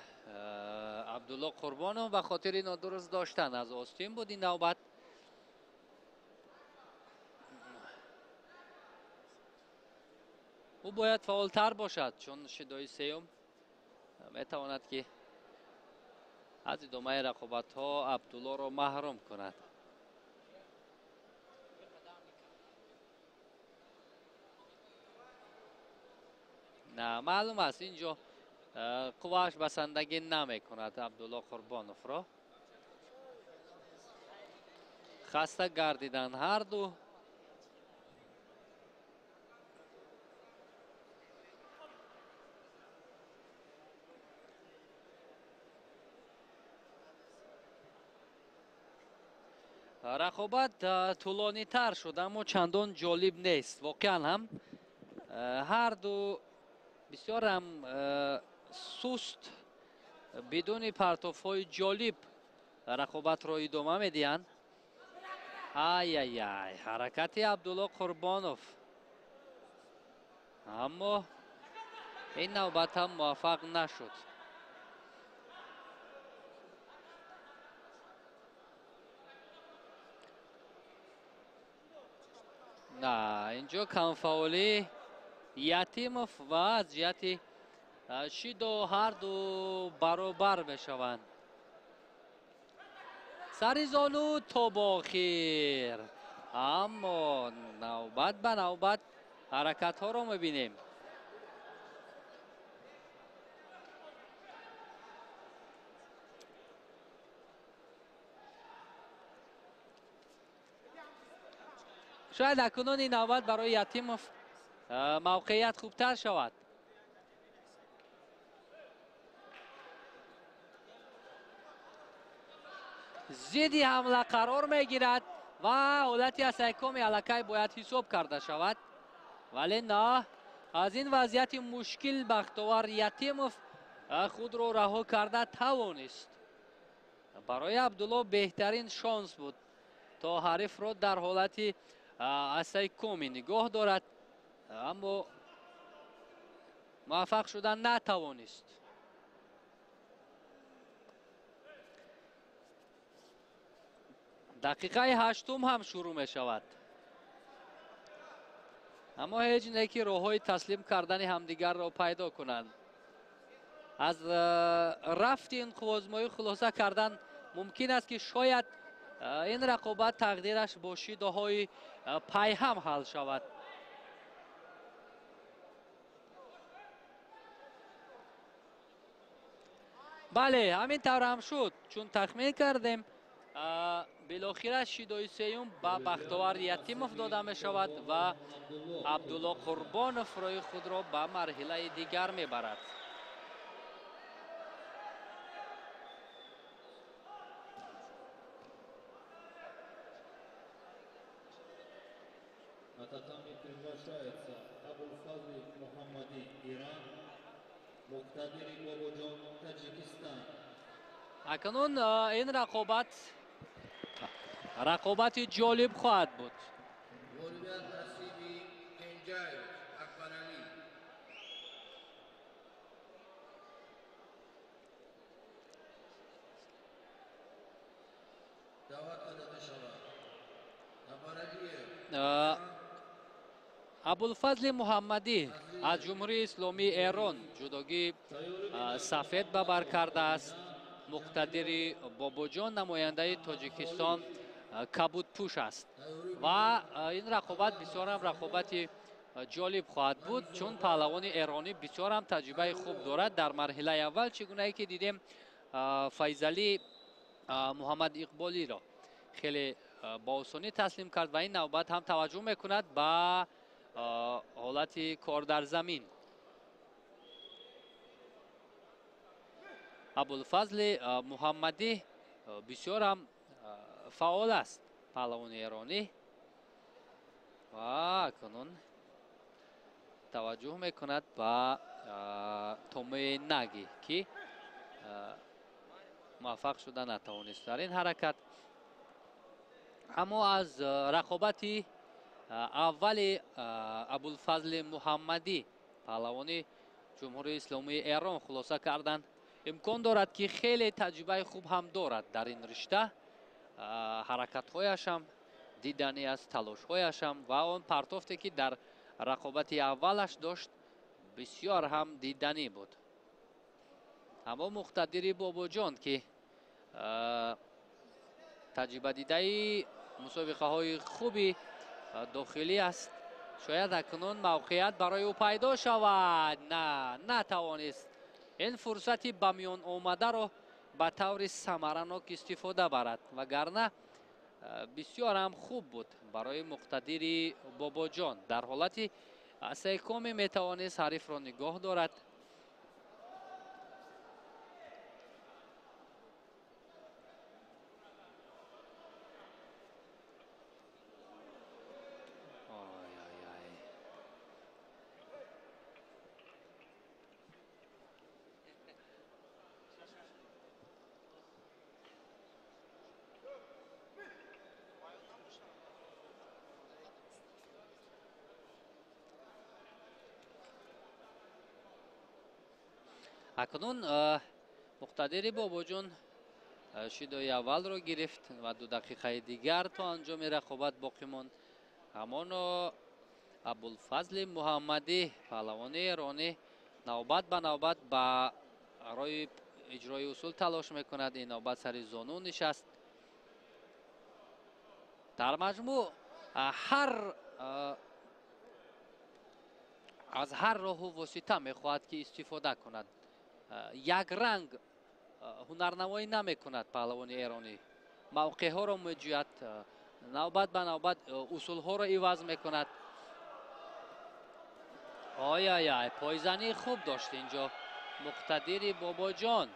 Абдулло Қурбонов ба хотири нодуруст доштан аз остин буд ин навбат. Ӯ бояд фаъолтар бошад, чун шидои сеюм метавонад ки аз идомаи рақобатҳо Абдуллоро маҳрум кунад. На, маълум аст ин ҷо қуввааш басандагӣ намекунад Абдулло Қурбоновро. Хаста гардиданд ҳар ду. Рақобат тӯлонитар шуд, аммо чандон ҷолиб нест. Воқеан ҳам ҳар ду бисёр ҳам суст, бидуни партофҳои ҷолиб рақобатро идома медиҳанд. Ай-ай-ай, ҳаракати Абдулло Қурбонов, аммо ин навбат ҳам муваффақ нашуд. На, инҷо камфаъолӣ Ятимов ва аз ҷиҳати шидо ҳарду баробар мешаванд. Сари зону то бо охир, аммо навбат ба навбат ҳаракатҳоро мебинем. Шояд акнун ин навбат барои Ятимов мавқеият хубтар шавад. Зидди ҳамла қарор мегирад ва ҳолати асайкоми аллакай бояд ҳисоб карда шавад. Вале на, аз ин вазъияти мушкил Бахтовар Ятимов худро раҳо карда тавонист. Барои Абдулло беҳтарин шонс буд то ҳарифро дар ҳолати асайкоми нигоҳ дорад, аммо муваффақ шуда натавонист. Дақиқаи ҳаштум ҳам шурӯъ мешавад. Аммо ҳеҷ не ки роҳҳои таслим кардани ҳамдигарро пайдо кунанд. Аз рафти ин қуввозмоӣ хулоса кардан мумкин аст, ки шояд ин рақобат тақдираш бо шидоҳои пайҳам ҳал шавад. Бале, ҳамин тавр ҳам шуд, чун тахмин кардем, билохира шидои сеюм ба Бахтовар Ятимов дода мешавад ва Абдулло Қурбонов роҳи худро ба марҳилаи дигар мебарад. На татами приглашается Абулфазли Мухаммади, Иран, Муқтадири Бобоҷон, Таҷикистон. Акнун ин рақобат рақобати ҷолиб хоҳад буд. Ғолибият насиби Кенҷаев Акбаралӣ. Даъват карда мешавад Акбаралиев. Абулфазли Муҳаммадӣ аз Ҷумҳурии Исломии Эрон ҷудогии сафед ба бар кардааст. Муқтадири Бобоҷон намояндаи Тоҷикистон кабудпӯш аст ва ин рақобат бисёрам рақобати ҷолиб хоҳад буд, чун паҳлавони эронӣ бисёрам таҷрибаи хуб дорад. Дар марҳилаи аввал чӣ гунае ки дидем, Файзалӣ Муҳаммад Иқболиро хеле ба осонӣ таслим кард ва ин навбат ҳам таваҷҷӯҳ мекунад ба ҳолати кор дар замин. Абулфазли Муҳаммадӣ бисёрам фаъол аст, паҳлавони эронӣ, ва акнун таваҷҷӯҳ мекунад ба томои наги, ки муваффақ шуда натавонист дар ин ҳаракат. Аммо аз рақобати аввали Абулфазли Муҳаммадӣ, паҳлавони Ҷумҳурии Исломии Эрон, хулоса карданд имкон дорад, ки хеле таҷрибаи хуб ҳам дорад дар ин ришта. Ҳаракатҳояшам диданӣ аст, талошҳояшам ва он партофте, ки дар рақобати аввалаш дошт, бисёр ҳам диданӣ буд. Аммо Муқтадири Бобоҷон, ки таҷрибадидаи мусобиқаҳои хуби дохилӣ аст, шояд акнун мавқеият барои ӯ пайдо шавад. На, натавонист ин фурсати ба миён омадаро ба таври самаранок истифода барад, вагарна бисёр ҳам хуб буд барои Муқтадири Бобоҷон. Дар ҳолати секоми метавонист ҳарифро нигоҳ дорад. Акнун Муқтадири Бобоҷон шидои аввалро гирифт ва 2 дақиқаи дигар то анҷоми рақобат боқӣ монд. Ҳамоно Абулфазли Муҳаммадӣ, паҳлавони эронӣ, навбат ба навбат ба рои иҷрои усул талош мекунад. Ин навбат сари зону нишаст. Дар маҷмӯъ ҳар аз ҳар роҳу восита мехоҳад ки истифода кунад. Якранг ҳунарнамоӣ намекунад паҳлавони эронӣ. Мавқеъҳоро меҷӯяд, навбат ба навбат усулҳоро иваз мекунад. Ой-ай-ай, пойзании хуб дошт инҷо Муқтадири Бобоҷон.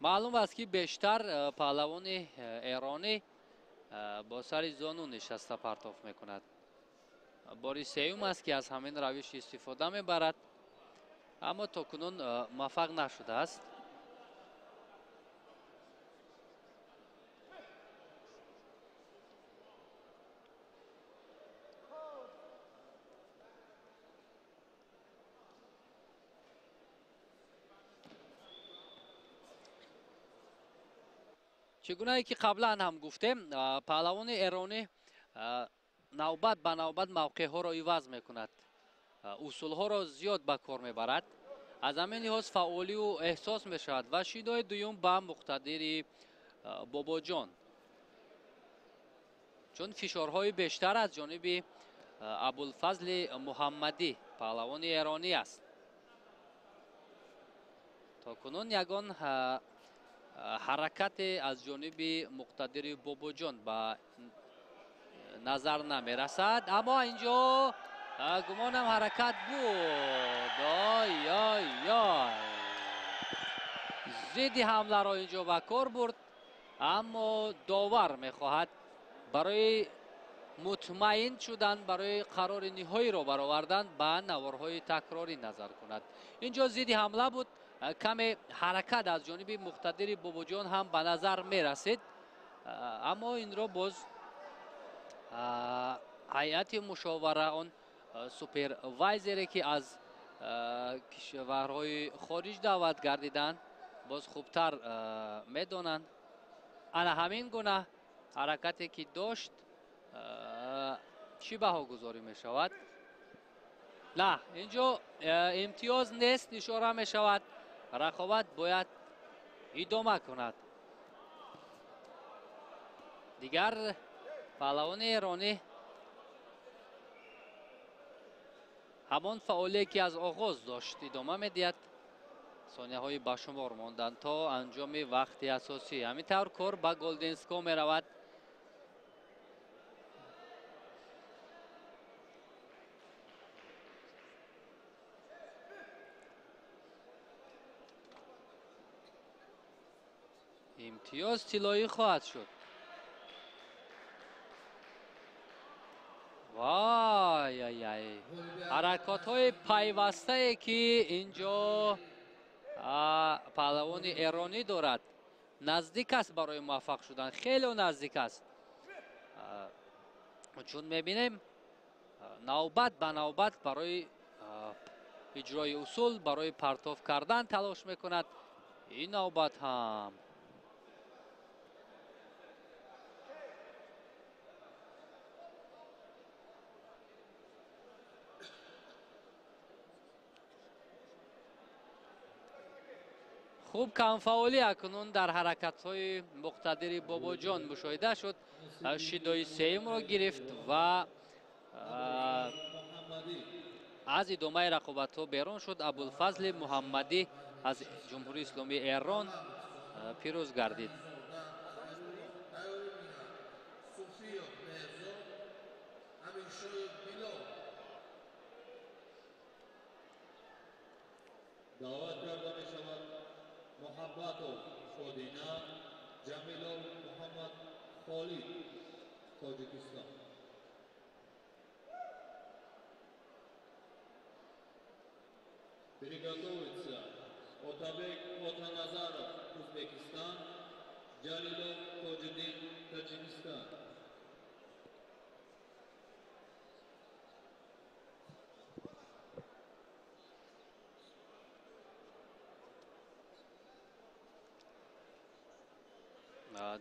Маълум аст ки бештар паҳлавони эронӣ бо сари зону нишаста партоф мекунад. Бори сеюм аст ки аз ҳамин равиш истифода мебарад, аммо то кунун муваффақ нашудааст. Чӣ гунае ки қаблан ҳам гуфтем, паҳлавони эронӣ навбат ба навбат мавқеъҳоро иваз мекунад, усулҳоро зиёд ба кор мебарад. Аз ҳамин лиҳоз фаъолию эҳсос мешавад ва шидои дуюм ба Муқтадири Бобоҷон, чун фишорҳои бештар аз ҷониби Абулфазли Муҳаммадӣ, паҳлавони эронӣ аст. То кунун ягон ҳаракате аз ҷониби Муқтадири Бобоҷон ба назар намерасад, аммо инҷо гумонам ҳаракат буд. Ой-ой-ой, зидди ҳамларо инҷо ба кор бурд, аммо довар мехоҳад барои мутмаин шудан, барои қарори ниҳоиро баровардан ба наворҳои такрорӣ назар кунад. Инҷо зидди ҳамла буд, каме ҳаракат аз ҷониби Муқтадири Бобоҷон ҳам ба назар мерасид, аммо инро боз ҳайати мушовара, он супервайзере ки аз кишварҳои хориҷ даъват гардиданд, боз хубтар медонанд. Ана ҳамин гуна ҳаракате ки дошт, чӣ баҳогузорӣ мешавад? На, инҷо имтиёз нест, ишора мешавад. Рақобат бояд идома кунад. Дигар паҳлавони эронӣ ҳамон фаъолие ки аз оғоз дошт идома медиҳад. Сонияҳои ба шумор монданд то анҷоми вақти асосӣ. Ҳамин тавр кор ба Голденско меравад. Имтиёз тиллоӣ хоҳад шуд. Вай-ай-ай, ҳаракатҳои пайвастае ки инҷо паҳлавони эронӣ дорад, наздик аст барои муваффақ шудан, хеле наздик аст. Чун мебинем, навбат ба навбат барои иҷрои усул, барои партоф кардан талош мекунад. Ин навбат ҳам хуб камфаъолӣ акнун дар ҳаракатҳои Муқтадири Бобоҷон мушоҳида шуд. Шидои сеюмро гирифт ва аз идомаи рақобатҳо берун шуд. Абулфазли Муҳаммадӣ аз Ҷумҳурии Исломии Эрон пирӯз гардид. Даъват карда мешавад Муҳаббатов Одина, Ҷамилов Муҳаммад Холид, Тоҷикистон. Приготовиться Отабек Отаназаров, Узбекистан, Jalilov Тоҷиддин, Таджикистан.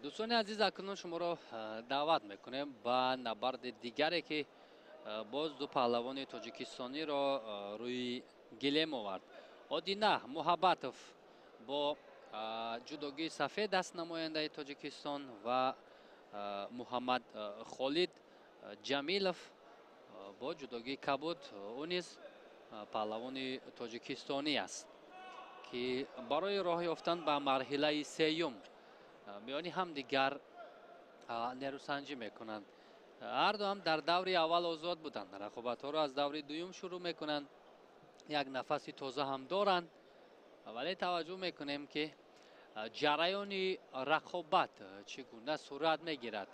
Дӯстони азиз, акнун шуморо даъват мекунем ба набарди дигаре, ки боз ду паҳлавони тоҷикистониро рӯи гилем овард. Одина Муҳаббатов бо ҷудогии сафед аст, намояндаи Тоҷикистон, ва Муҳаммад Холид Ҷамилов бо ҷудогии кабуд, ӯ низ паҳлавони тоҷикистонӣ аст, ки барои роҳ ёфтан ба марҳилаи сеюм миёни ҳамдигар нерӯсанҷӣ мекунанд. Ҳарду ҳам дар даври аввал озод буданд, рақобатҳоро аз даври дуюм шурӯъ мекунанд, як нафаси тоза ҳам доранд, вале таваҷҷӯҳ мекунем, ки ҷараёни рақобат чӣ гуна сурат мегирад.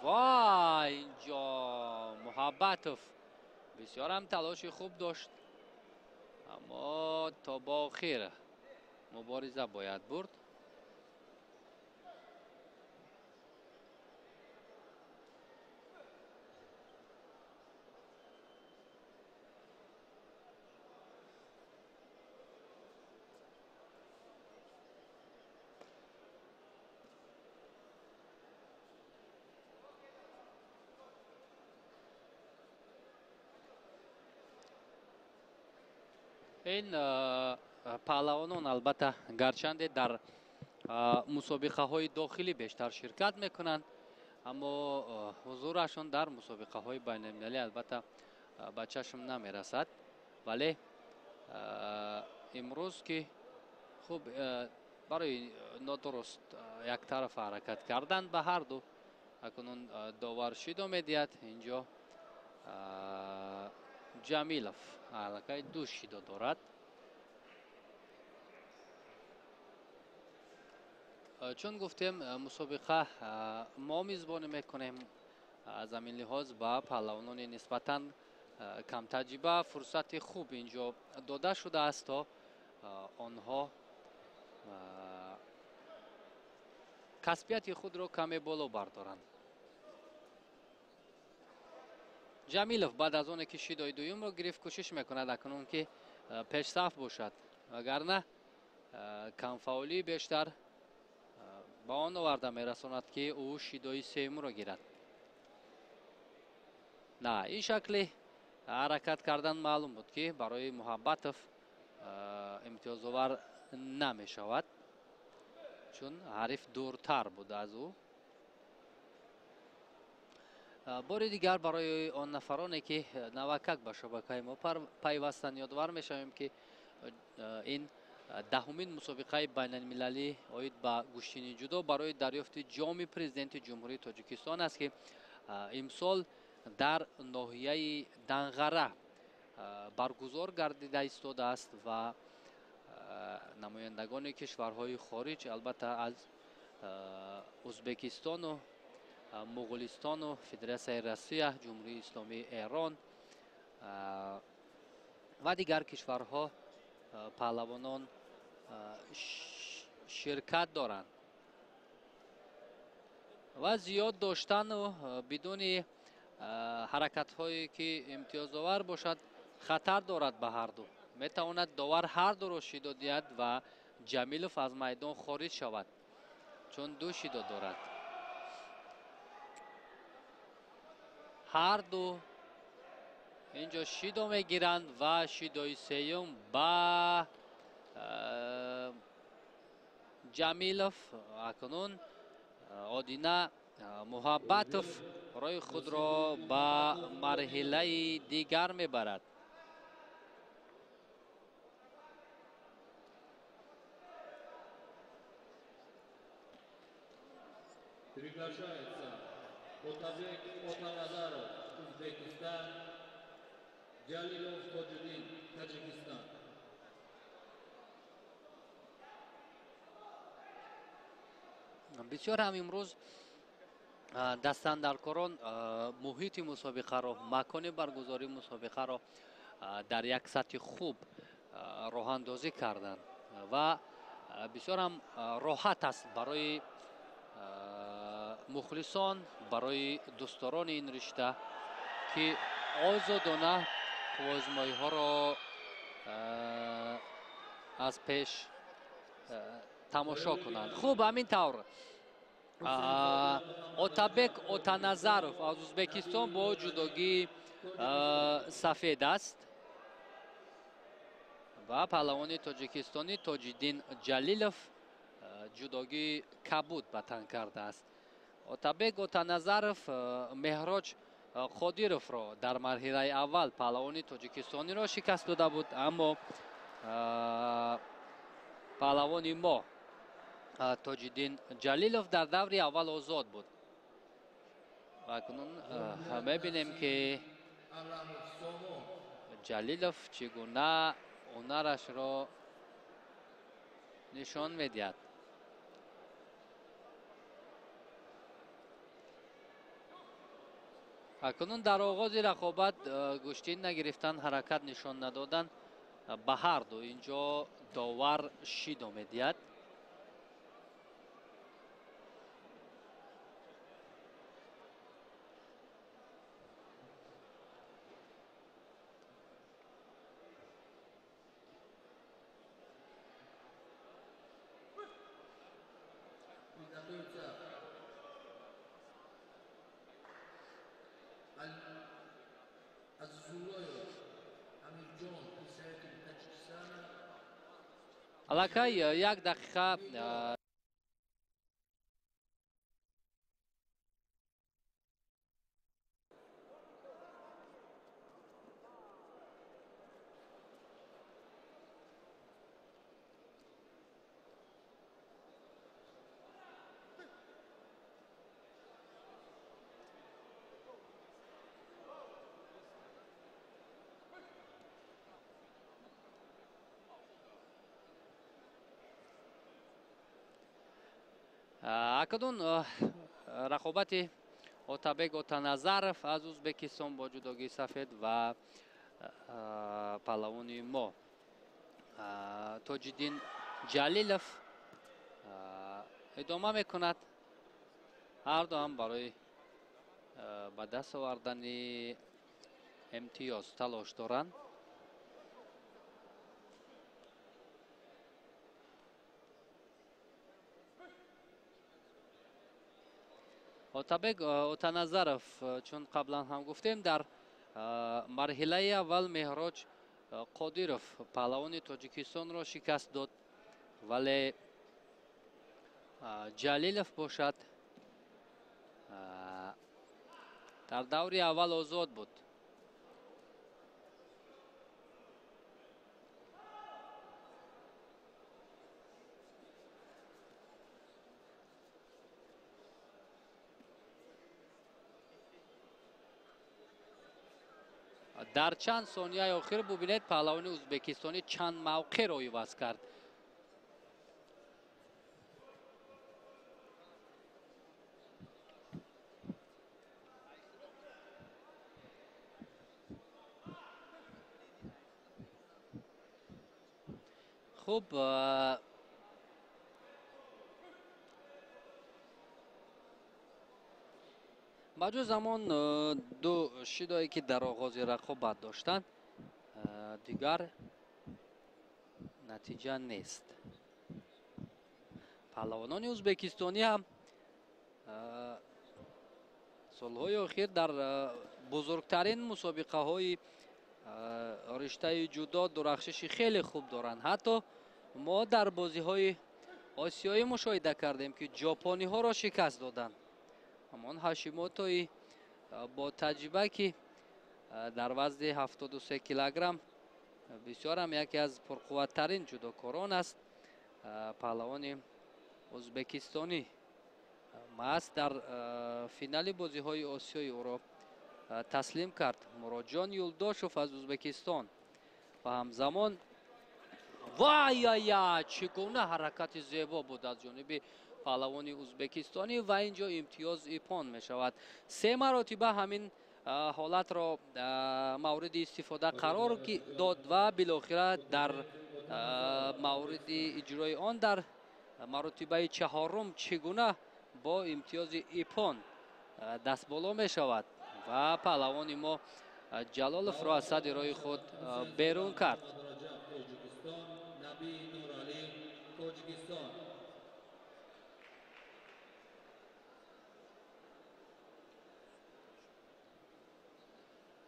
Ва инҷо Муҳаббатов бисёр ҳам талоши хуб дошт, аммо то ба охир мубориза бояд бурд. Ин паҳлавонон албатта гарчанде дар мусобиқаҳои дохилӣ бештар ширкат мекунанд, аммо ҳузурашон дар мусобиқаҳои байналмилалӣ албатта ба чашм намерасад. Вале имрӯз ки хуб барои нодуруст яктарафа ҳаракат кардан ба ҳарду акнун довар шидо медиҳад. Инҷо Ҷамилов аллакай ду шидо дорад. Чун гуфтем, мусобиқа мо мизбонӣ мекунем, аз ҳамин лиҳоз ба паҳлавонони нисбатан камтаҷриба фурсати хуб инҷо дода шудааст, то онҳо касбияти худро каме боло бардоранд. Ҷамилов баъд аз оне ки шидои дуюмро гирифт, кӯшиш мекунад акнун ки пешсаф бошад, вагарна камфаъолии бештар ба он оварда мерасонад, ки ӯ шидои сеюмро гирад. На, ин шакли ҳаракат кардан маълум буд, ки барои Муҳаббатов имтиёзовар намешавад, чун ҳариф дуртар буд аз ӯ. Бори дигар барои он нафароне, ки навакак ба шабакаи мо пайвастанд, ёдовар мешавем, ки ин 10-умин мусобиқаи байналмилалӣ оид ба гӯштини ҷудо барои дарёфти ҷоми президенти Ҷумҳурии Тоҷикистон аст, ки имсол дар ноҳияи Данғара баргузор гардида истодааст ва намояндагони кишварҳои хориҷ, албатта аз Узбекистону Моғулистону Федератсияи Россия, Ҷумҳурии Исломии Эрон ва дигар кишварҳо паҳлавонон ширкат доранд ва зиёд доштану бидуни ҳаракатҳое ки имтиёзовар бошад хатар дорад ба ҳарду. Метавонад довар ҳардуро шидо диҳад ва Ҷамилов аз майдон хориҷ шавад, чун ду шидо дорад. Ҳарду инҷо шидо мегиранд ва шидои сеюм ба Ҷамилов. Акнун Одина Муҳаббатов роҳи худро ба марҳилаи дигар мебарад. Приглашается Отабек Отаназаров, Узбекистан, Jalilov Тоҷиддин, Таджикистан. Бисёр ҳам имрӯз дастандаркорон муҳити мусобиқаро, макони баргузории мусобиқаро дар як сатҳи хуб роҳандозӣ карданд ва бисёр ҳам роҳат аст барои мухлисон, барои дӯстдорони ин ришта, ки озодона қувваозмоиҳоро аз пеш тамошо кунанд. Хуб, ҳамин тавр Отабек Отаназаров аз Узбекистон бо ҷудогии сафед аст ва паҳлавони тоҷикистонӣ Тоҷиддин Ҷалилов ҷудогии кабуд ба тан кардааст. Отабек Отаназаров Меҳроҷ Қодировро дар марҳилаи аввал паҳлавони тоҷикистониро шикаст дода буд, аммо паҳлавони мо Тоҷиддин Ҷалилов дар даври аввал озод буд. Ва акнун мебинем, ки Ҷалилов чӣ гуна ҳунарашро нишон медиҳад. Акнун дар оғози рақобат гӯштин нагирифтан, ҳаракат нишон надодан ба ҳар ду инҷо довар шидо медиҳад. Аллакай як дақиқа акнун рақобати Отабек Отаназаров аз Узбекистон бо ҷудогии сафед ва паҳлавони мо Тоҷиддин Ҷалилов идома мекунад. Ҳар ду ҳам барои ба даст овардани имтиёз талош доранд. Отабек Отаназаров, чун қаблан ҳам гуфтем, дар марҳилаи аввал Меҳроҷ Қодиров паҳлавони Тоҷикистонро шикаст дод, вале Ҷалилов бошад дар даври аввал озод буд. Дар чанд сонияи охир бубинед, паҳлавони узбекистонӣ чанд мавқеъро иваз кард. Хуб, ба ҷуз ҳамон ду шидое, ки дар оғози рақобат доштанд, дигар натиҷа нест. Паҳлавонони узбекистонӣ ҳам солҳои охир дар бузургтарин мусобиқаҳои риштаи ҷудо дурахшиши хеле хуб доранд. Ҳатто мо дар бозиҳои осиёӣ мушоҳида кардем, ки ҷопониҳоро шикаст доданд. Ҳамон Ҳашимотои бо таҷриба, ки дар вазни 73 килограмм бисёр ҳам яке аз пурқувваттарин ҷудокорон аст, паҳлавони узбекистонӣ маҳз дар финали бозиҳои осиёи ӯро таслим кард Муроджон Юлдошев аз Узбекистон. Ва ҳамзамон вай-я-я, чӣ гуна ҳаракати зебо буд аз ҷониби паҳлавони узбекистонӣ ва инҷо имтиёз ипон мешавад. Се маротиба ҳамин ҳолатро мавриди истифода қарор дод ва билохира дар мавриди иҷрои он дар маротибаи чаҳорум чӣ гуна бо имтиёзи ипон дастболо мешавад ва паҳлавони мо Ҷалоловро аз сади роҳи худ берун кард.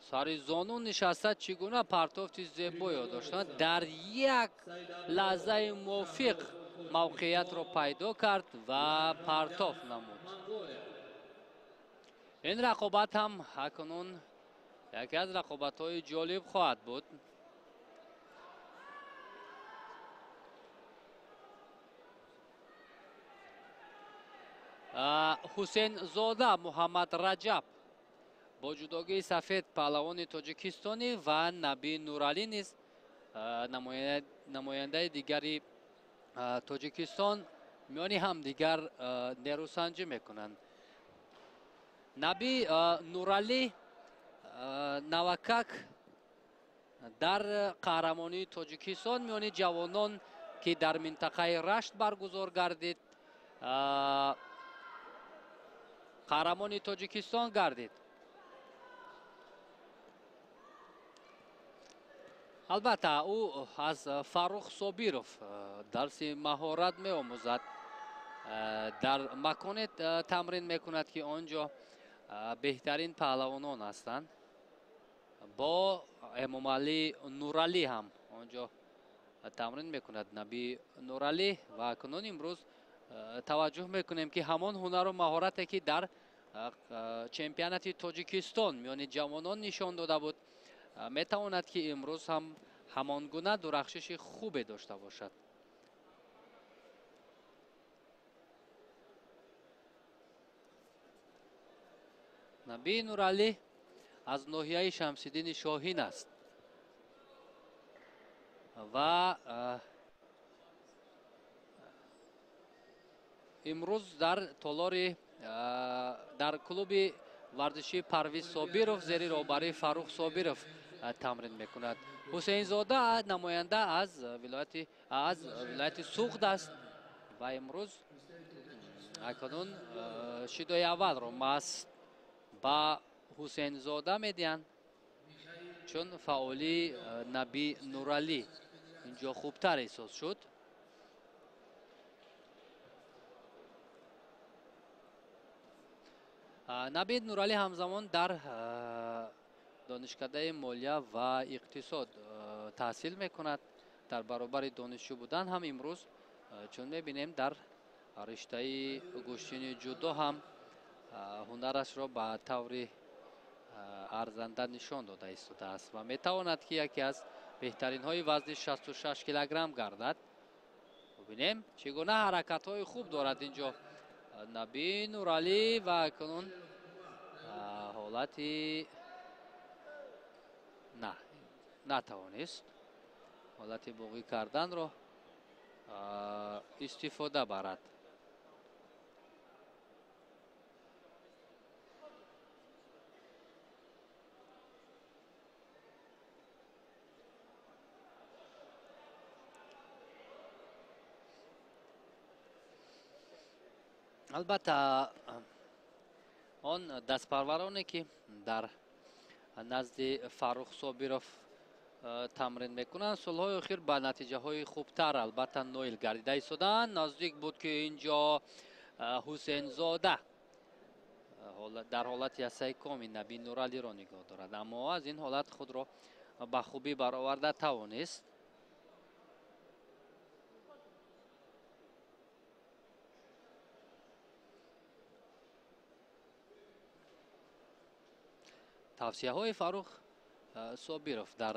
Сари зону нишаста чӣ гуна партофти зебоё доштанд, дар як лаҳзаи мувофиқ мавқеиятро пайдо кард ва партоф намуд. Ин рақобат ҳам акнун яке аз рақобатҳои ҷолиб хоҳад буд. Ҳусейнзода Муҳаммад Раҷаб бо ҷудогии сафед паҳлавони тоҷикистонӣ ва Наби Нуралӣ низ намояндаи дигари Тоҷикистон миёни ҳамдигар нерӯсанҷӣ мекунанд. Наби Нуралӣ навакак дар қаҳрамонии Тоҷикистон миёни ҷавонон, ки дар минтақаи Рашт баргузор гардид, қаҳрамони Тоҷикистон гардид. Албатта, ӯ аз Фаррух Собиров дарси маҳорат меомӯзад. Дар маконе тамрин мекунад, ки он ҷо беҳтарин паҳлавонон ҳастанд. Бо Эмомалӣ Нуралӣ ҳам он ҷо тамрин мекунад Наби Нуралӣ ва акнун имрӯз таваҷҷӯҳ мекунем, ки ҳамон ҳунару маҳорате, ки дар чемпионати Тоҷикистон миёни ҷавонон нишон дода буд, метавонад, ки имрӯз ҳам ҳамон гуна дурахшиши хубе дошта бошад. Наби Нуралӣ аз ноҳияи Шамсиддини Шоҳин аст ва имрӯз дар толори дар клуби варзишии Парвиз Собиров зери роҳбарии Фаррух Собиров тамрин мекунад. Ҳусейнзода намоянда аз вилояти Суғд аст ва имрӯз акнун шидои аввалро маҳз ба Ҳусейнзода медиҳанд, чун фаъолии Наби Нуралӣ инҷо хубтар эҳсос шуд. Наби Нуралӣ ҳамзамон дар донишкадаи молия ва иқтисод таҳсил мекунад. Дар баробари донишҷӯ будан ҳам имрӯз, чун мебинем, дар риштаи гӯштини ҷудо ҳам ҳунарашро ба таври арзанда нишон дода истодааст ва метавонад, ки яке аз беҳтаринҳои вазни 66 килограмм гардад. Бубинем, чӣ гуна ҳаракатҳои хуб дорад инҷо Наби Нуралӣ ва акнун ҳолати натавонист ҳолати боғӣ карданро истифода барад. Албатта, он дастпарвароне, ки дар назди Фаррух Собиров тамрин мекунанд, солҳои охир ба натиҷаҳои хубтар албатта ноил гардида истодаанд. Наздик буд, ки инҷо Ҳусейнзода дар ҳолати ҳастаи коми Наби Нуралиро нигоҳ дорад, аммо аз ин ҳолат худро ба хубӣ бароварда тавонист. Тавсияҳои Фаррух Собиров дар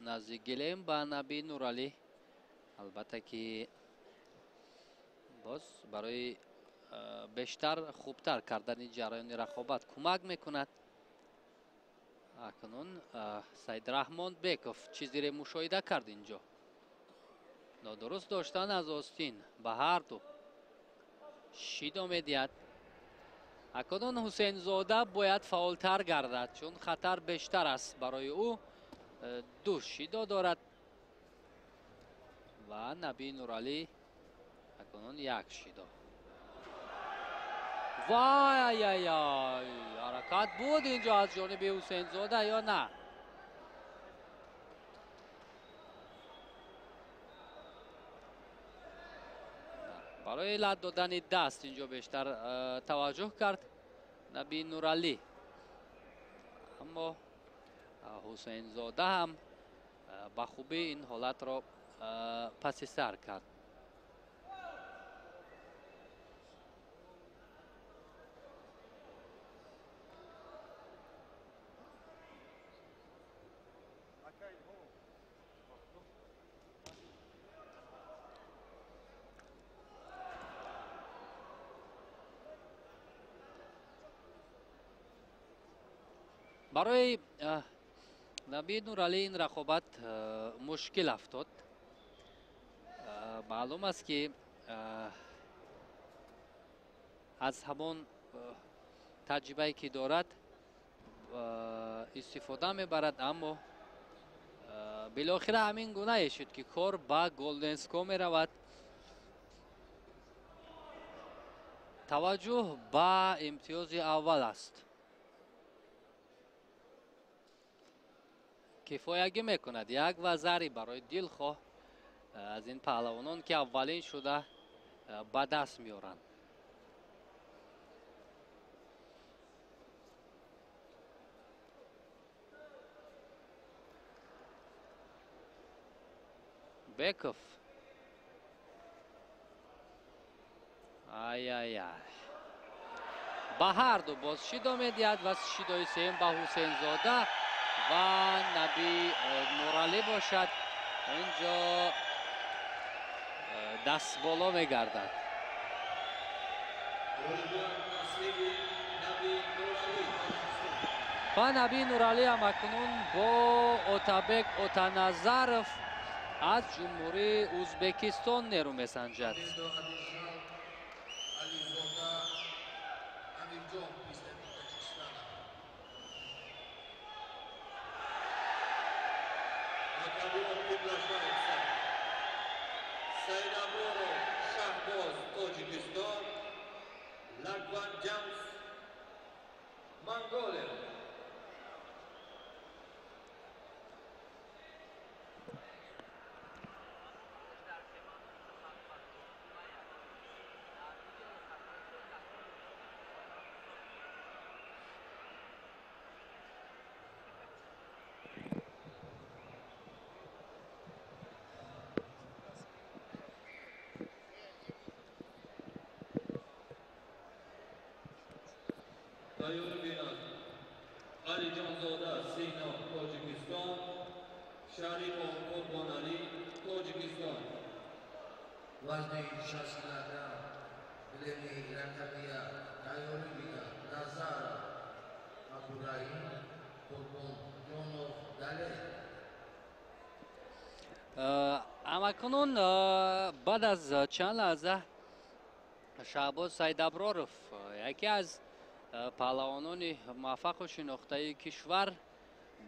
назди гилем ба Наби Нуралӣ албатта ки боз барои бештар хубтар кардани ҷараёни рақобат кӯмак мекунад. Акнун Саидраҳмон Беков чизере мушоҳида кард инҷо. Нодуруст доштан аз остин ба ҳарду шидо медиҳад. Акнун Ҳусейнзода бояд фаъолтар гардад, чун хатар бештар аст барои ӯ. Ду шидо дорад ва Наби Нуралӣ акнун як шидо. Вай-ай-ай, ҳаракат буд инҷо аз ҷониби Ҳусейнзода ё на? Барои лат додани даст инҷо бештар таваҷҷӯҳ кард Наби Нуралӣ, аммо Ҳусейнзода ҳам ба хубӣ ин ҳолатро паси сар кард. Барои Наби Нуралӣ ин рақобат мушкил афтод. Маълум аст, ки аз ҳамон таҷрибае ки дорад истифода мебарад, аммо билохира ҳамин гунае шуд, ки кор ба голденско меравад. Таваҷҷӯҳ ба имтиёзи аввал аст. Кифоягӣ мекунад як вазари барои дилхоҳ аз ин паҳлавонон, ки аввалин шуда ба даст меоранд. Беков. Ай-ай-ай. Ба ҳарду боз шидо медиҳад ва шидои сеюм ба Ҳусейнзода ва Наби Нуралӣ бошад. Инҷо даст боло мегардад. Ва Наби Нуралӣ ҳам акнун бо Отабек Отаназаров аз Ҷумҳурии Ӯзбекистон нерӯ месанҷад. Сайдаброров Шаҳбоз, Тоҷикистон, Лагван Ҷамс, Монголия. Тайёр бинад Алиҷонзода Сино, Тоҷикистон, Шарипов Қурбоналӣ, Тоҷикистон. Вазни 60 килограмм гилеми рақами як тайёрӣ бинад Назаров Абдураҳим, Қурбонҷонов Далер. Амакунун баъд аз чанд лаҳза Шаҳбоз Сайдаброров, яке аз паҳлавонони муваффақу шинохтаи кишвар,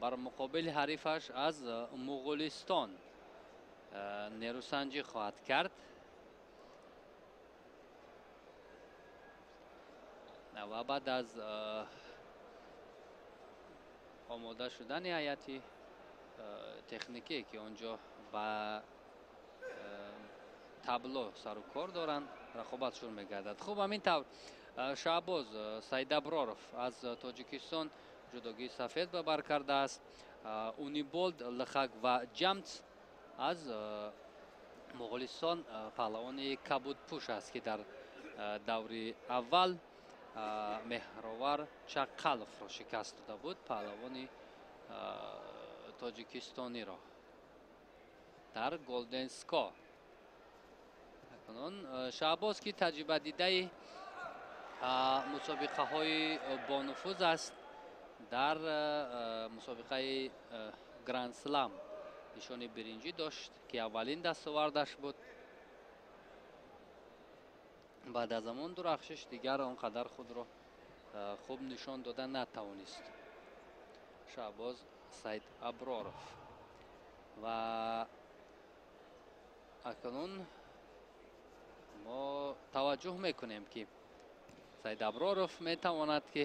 бар муқобили ҳарифаш аз Муғулистон нерӯсанҷӣ хоҳад кард. Ва баъд аз омода шудани ҳайати техникие, ки он ҷо ба табло сару кор доранд, рақобат шурӯъ мегардад. Хуб, ҳамин тавр Шаҳбоз Сайдаброров аз Тоҷикистон ҷудогии сафед ба бар кардааст. Униболд Лихак ва Ҷамц аз Муғулистон паҳлавони кабудпӯш аст, ки дар даври аввал Меҳровар Чаққаловро шикаст дода буд, паҳлавони тоҷикистониро дар Голденско. Акнун Шаҳбоз, ки таҷрибадидаи мусобиқаҳои бонуфуз аст, дар мусобиқаи Гранд-слам нишони биринҷӣ дошт, ки аввалин дастовардаш буд. Баъд аз он дурахшиш дигар он қадар худро хуб нишон дода натавонист Шаҳбоз Сайдаброров. Ва акнун мо таваҷҷӯҳ мекунем, ки Сайдаброров метавонад, ки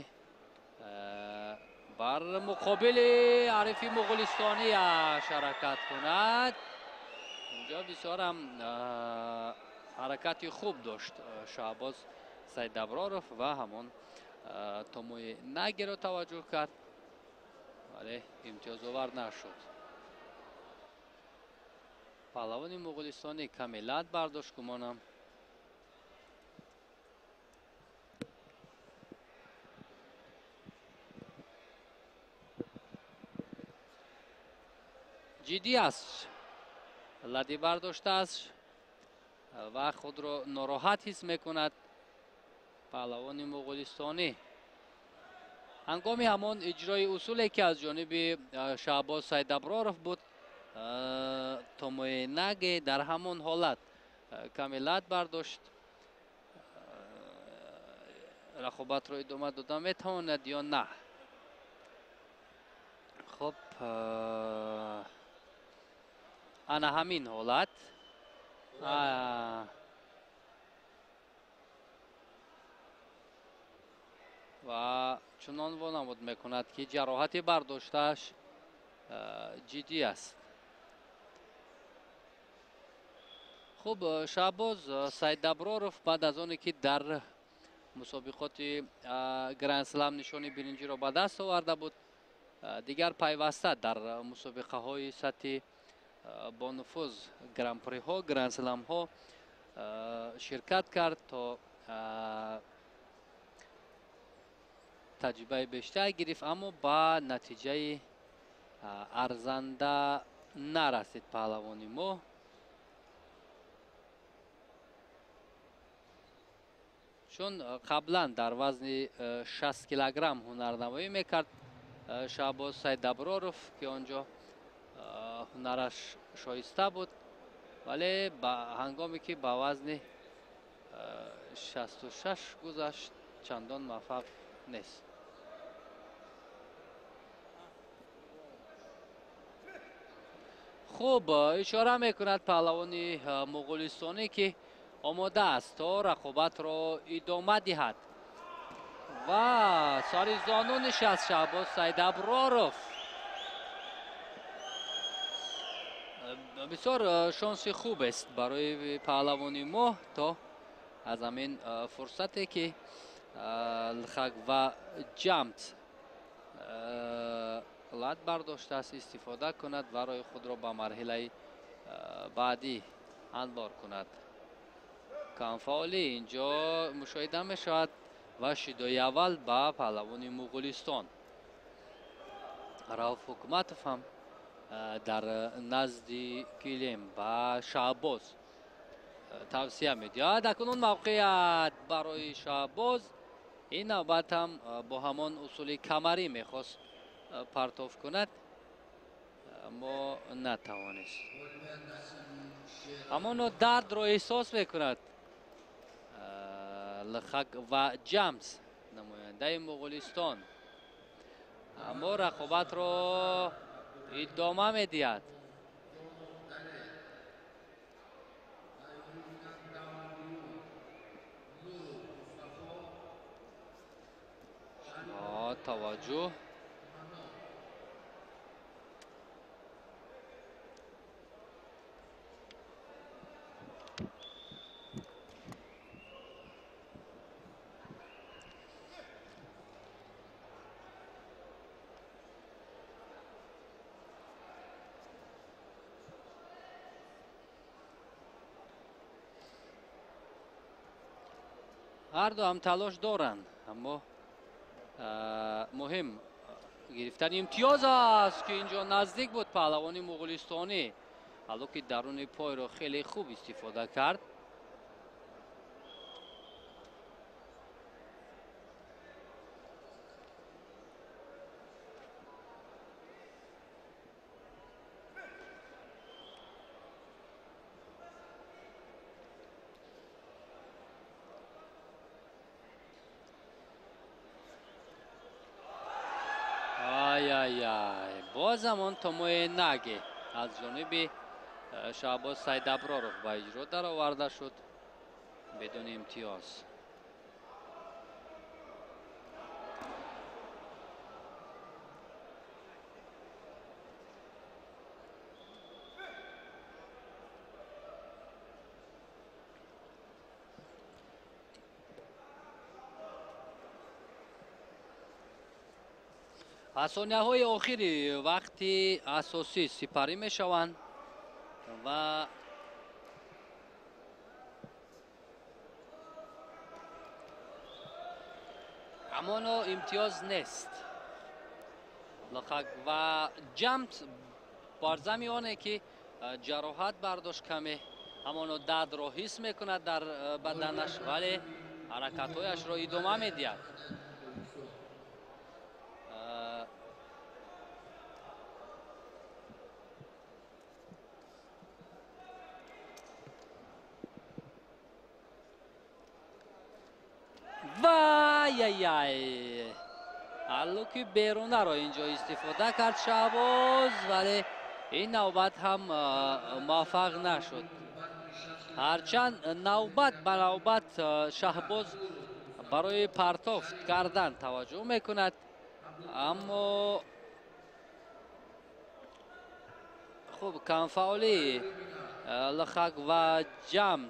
бар муқобили ҳарифи муғулистонияш ҳаракат кунад. Инҷо бисёрам ҳаракати хуб дошт Шаҳбоз Сайдаброров ва ҳамон томои нагиро таваҷҷӯҳ кард, вале имтиёзовар нашуд. Паҳлавони муғулистонӣ каме лат бардошт, гумонам. Ҷиддӣ аст, ладӣ бардоштааст ва худро нороҳат ҳис мекунад паҳлавони муғулистонӣ. Ҳангоми ҳамон иҷрои усуле, ки аз ҷониби Шаҳбоз Сайдаброров буд, томои наге дар ҳамон ҳолат каме лат бардошт. Рақобатро идома дода метавонад ё на? Хуб, ана ҳамин ҳолат. Ва чунон вонамуд мекунад, ки ҷароҳати бардоштааш ҷиддӣ аст. Хуб, Шаҳбоз Сайдаброров баъд аз оне ки дар мусобиқоти Гранд-слам нишони биринҷиро ба даст оварда буд, дигар пайваста дар мусобиқаҳои сатҳи бонуфуз, гран-приҳо, гранд-сламҳо ширкат кард, то таҷрибаи бештар гирифт, аммо ба натиҷаи арзанда нарасид паҳлавони мо. Чун қаблан дар вазни 60 килограмм ҳунарнамоӣ мекард Шаҳбоз Сайдаброров, ки он ҷо ҳунараш шоиста буд, вале ҳангоме ки ба вазни 66 гузашт, чандон муваффақ нест. Хуб, ишора мекунад паҳлавони муғулистонӣ, ки омода аст то рақобатро идома диҳад. Ва сари зону нишаст Шаҳбоз Сайдаброров. Бисёр шонси хуб аст барои паҳлавони мо, то аз ҳамин фурсате ки лхак ва ҷамт лат бардоштааст истифода кунад ва роҳи худро ба марҳилаи баъдӣ анбор кунад. Камфаъолӣ инҷо мушоҳида мешавад ва шидои аввал ба паҳлавони муғулистон. Рауф Ҳукматов ҳам дар назди гилем ба Шаҳбоз тавсия медиҳад. Акнун мавқеият барои Шаҳбоз. Ин навбат ҳам бо ҳамон усули камарӣ мехост партов кунад, аммо натавонист. Ҳамоно дардро эҳсос мекунад Лхак ва Ҷамс, намояндаи Муғулистон, аммо рақобатро идома медиҳад. Таваҷҷӯҳ. Ҳарду ҳам талош доранд, аммо муҳим гирифтани имтиёз аст, ки инҷо наздик буд паҳлавони муғулистонӣ, ҳало ки даруни пойро хеле хуб истифода кард. Боз ҳамон томои наге аз ҷониби Шаҳбоз Сайдаброров ба иҷро дароварда шуд бидуни имтиёз. Аз сонияҳои охири вақти асосӣ сипарӣ мешаванд ва ҳамоно имтиёз нест. Ва ҷамъ бар зами оне ки ҷароҳат бардошт каме, ҳамоно дардро ҳис мекунад дар баданаш, вале ҳаракатҳояшро идома медиҳад. Вай-яй-яй! Аллуки берунаро инҷо истифода кард Шаҳбоз, вале ин навбат ҳам муваффақ нашуд. Ҳарчанд навбат ба навбат Шаҳбоз барои партофт кардан таваҷҷӯҳ мекунад, аммо хуб камфаъолии Лахак ва ҷамъ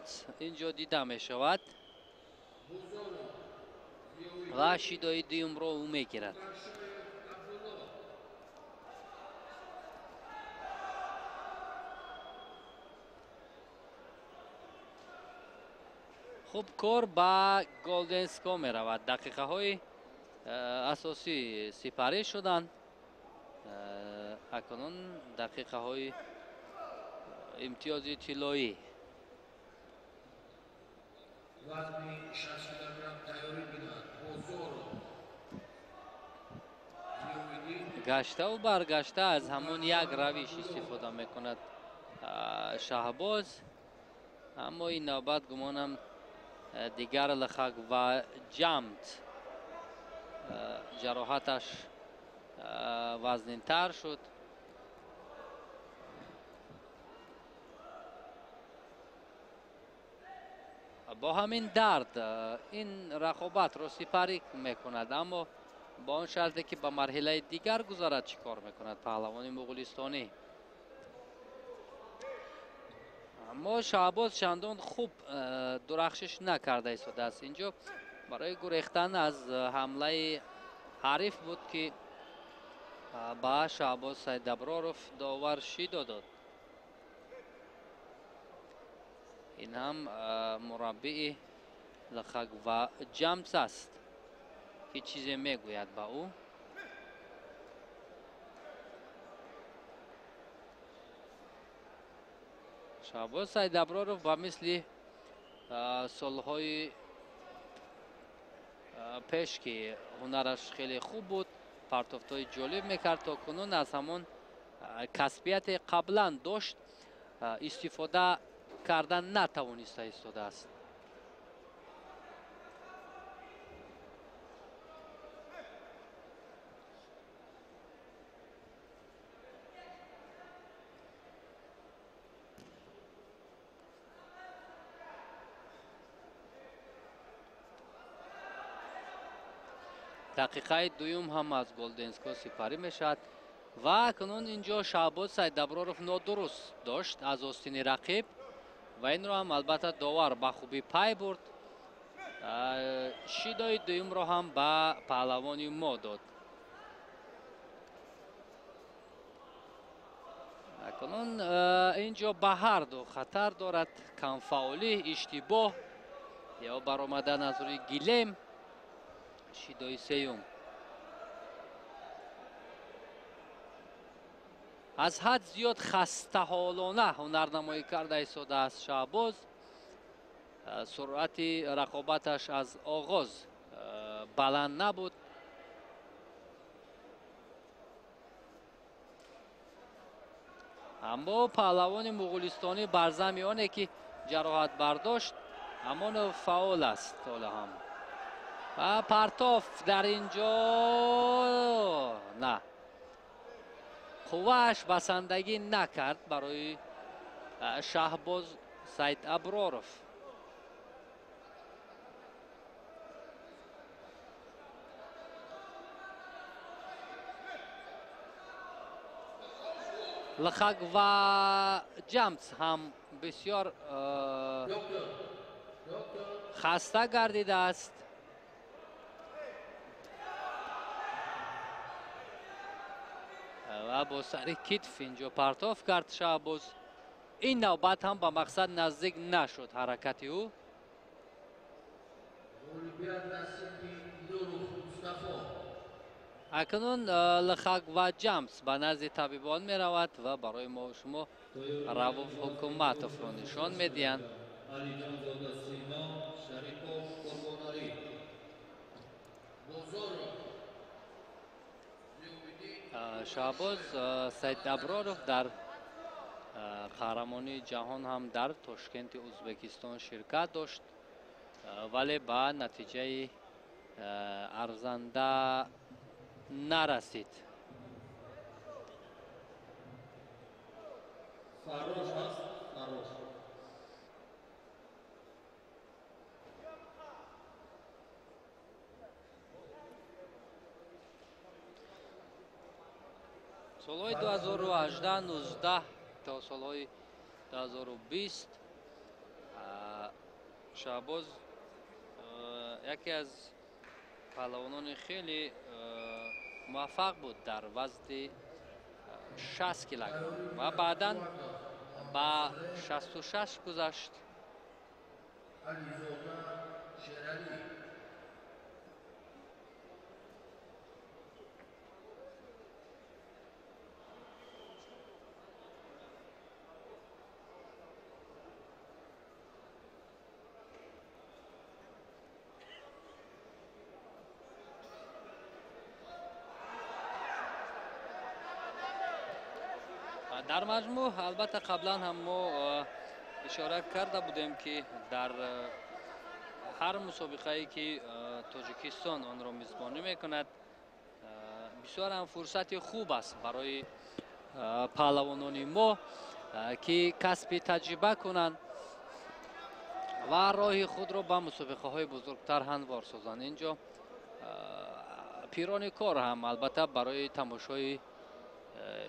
инҷо дида мешавад ва шидои дуюмро ӯ мегирад. Хуб, кор ба Голденско меравад. Дақиқаҳои асосӣ сипарӣ шуданд. Акнун дақиқаҳои имтиёзи тиллоӣ. Вазни 60 килограмм тайёрӣ бинад. Бозоров Гаштаву баргашта аз ҳамон як равиш истифода мекунад Шаҳбоз, аммо ин навбат гумонам дигар Лахак ва ҷамт ҷароҳаташ вазнинтар шуд. Бо ҳамин дард ин рақобатро сипарӣ мекунад, аммо бо он шарте ки ба марҳилаи дигар гузарад чӣ кор мекунад паҳлавони муғулистонӣ. Аммо Шаҳбоз чандон хуб дурахшиш накарда истодааст. Инҷо барои гурехтан аз ҳамлаи ҳариф буд ки ба Шаҳбоз Сайдаброров довар шидо дод. Ин ҳам мураббии Лахак ва ҷамс аст ки чизе мегӯяд ба ӯ. Шаҳбоз Сайдаброров ба мисли солҳои пеш ки ҳунараш хеле хуб буд, партофтҳои ҷолиб мекард, то кунун аз ҳамон касбияте қаблан дошт истифода кардан натавониста истодааст. Дақиқаи дуюм ҳам аз Голденско сипарӣ мешавад ва акнун инҷо Шаҳбоз Сайдаброров нодуруст дошт аз остини рақиб ва инро ҳам албатта довар ба хубӣ пай бурд. Шидои дуюмро ҳам ба паҳлавони мо дод. Акнун инҷо ба ҳар ду хатар дорад: камфаъолӣ, иштибоҳ ё баромадан аз рӯи гилем. Шидои сеюм аз ҳад зиёд хастаҳолона ҳунарнамоӣ карда истодааст Шаҳбоз. Суръати рақобаташ аз оғоз баланд набуд. Аммо паҳлавони муғулистонӣ бар зами оне ки ҷароҳат бардошт, ҳамон фаъол аст ҳоло ҳам. Ва партоф дар инҷо на. Қуввааш басандагӣ накард барои Шаҳбоз Сайдаброров. Лхак ва Ҷамц ҳам бисёр хаста гардидааст. Ва бо сари китф инҷо партоф кард Шаҳбоз. Ин навбат ҳам ба мақсад наздик нашуд ҳаракати ӯ. Акнун Лхак ва Ҷамс ба назди табибон меравад ва барои мо шумо Рауф Ҳукуматовро нишон медиҳанд. Шаҳбоз Сайдаброров дар қаҳрамонии ҷаҳон ҳам дар Тошкенти Ӯзбекистон ширкат дошт, вале ба натиҷаи арзанда нарасид. Фаррош ҳаст, фаррош. Солҳои 2018-19 то солҳои 2020 Шаҳбоз яке аз паҳлавонони хеле муваффақ буд дар вазни 60 килограмм ва баъдан ба 66 гузашт. Дар маҷмӯъ албатта қаблан ҳам мо ишора карда будем, ки дар ҳар мусобиқае ки Тоҷикистон онро мизбонӣ мекунад, бисёр ҳам фурсати хуб аст барои паҳлавонони мо, ки касби таҷриба кунанд ва роҳи худро ба мусобиқаҳои бузургтар ҳамвор созанд. Инҷо пирони кор ҳам албатта барои тамошои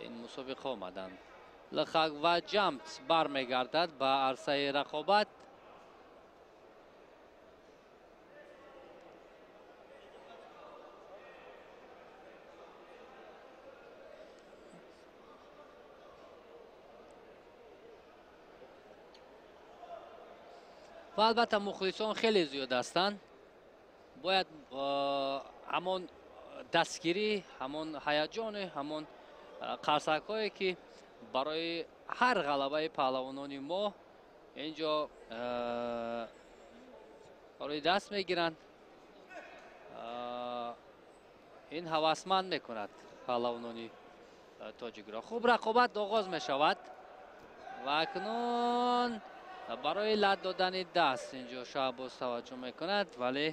ин мусобиқа омаданд. Лхак ва Ҷамц бармегардад ба арсаи рақобат. Ва албатта мухлисон хеле зиёд ҳастанд. Бояд ҳамон дастгирӣ, ҳамон ҳаяҷоне, ҳамон қарсакҳое ки барои ҳар ғалабаи паҳлавонони мо инҷо барои даст мегиранд, ин ҳавасманд мекунад паҳлавонони тоҷикро. Хуб, рақобат оғоз мешавад ва акнун барои лат додани даст инҷо Шаҳбоз таваҷҷӯҳ мекунад, вале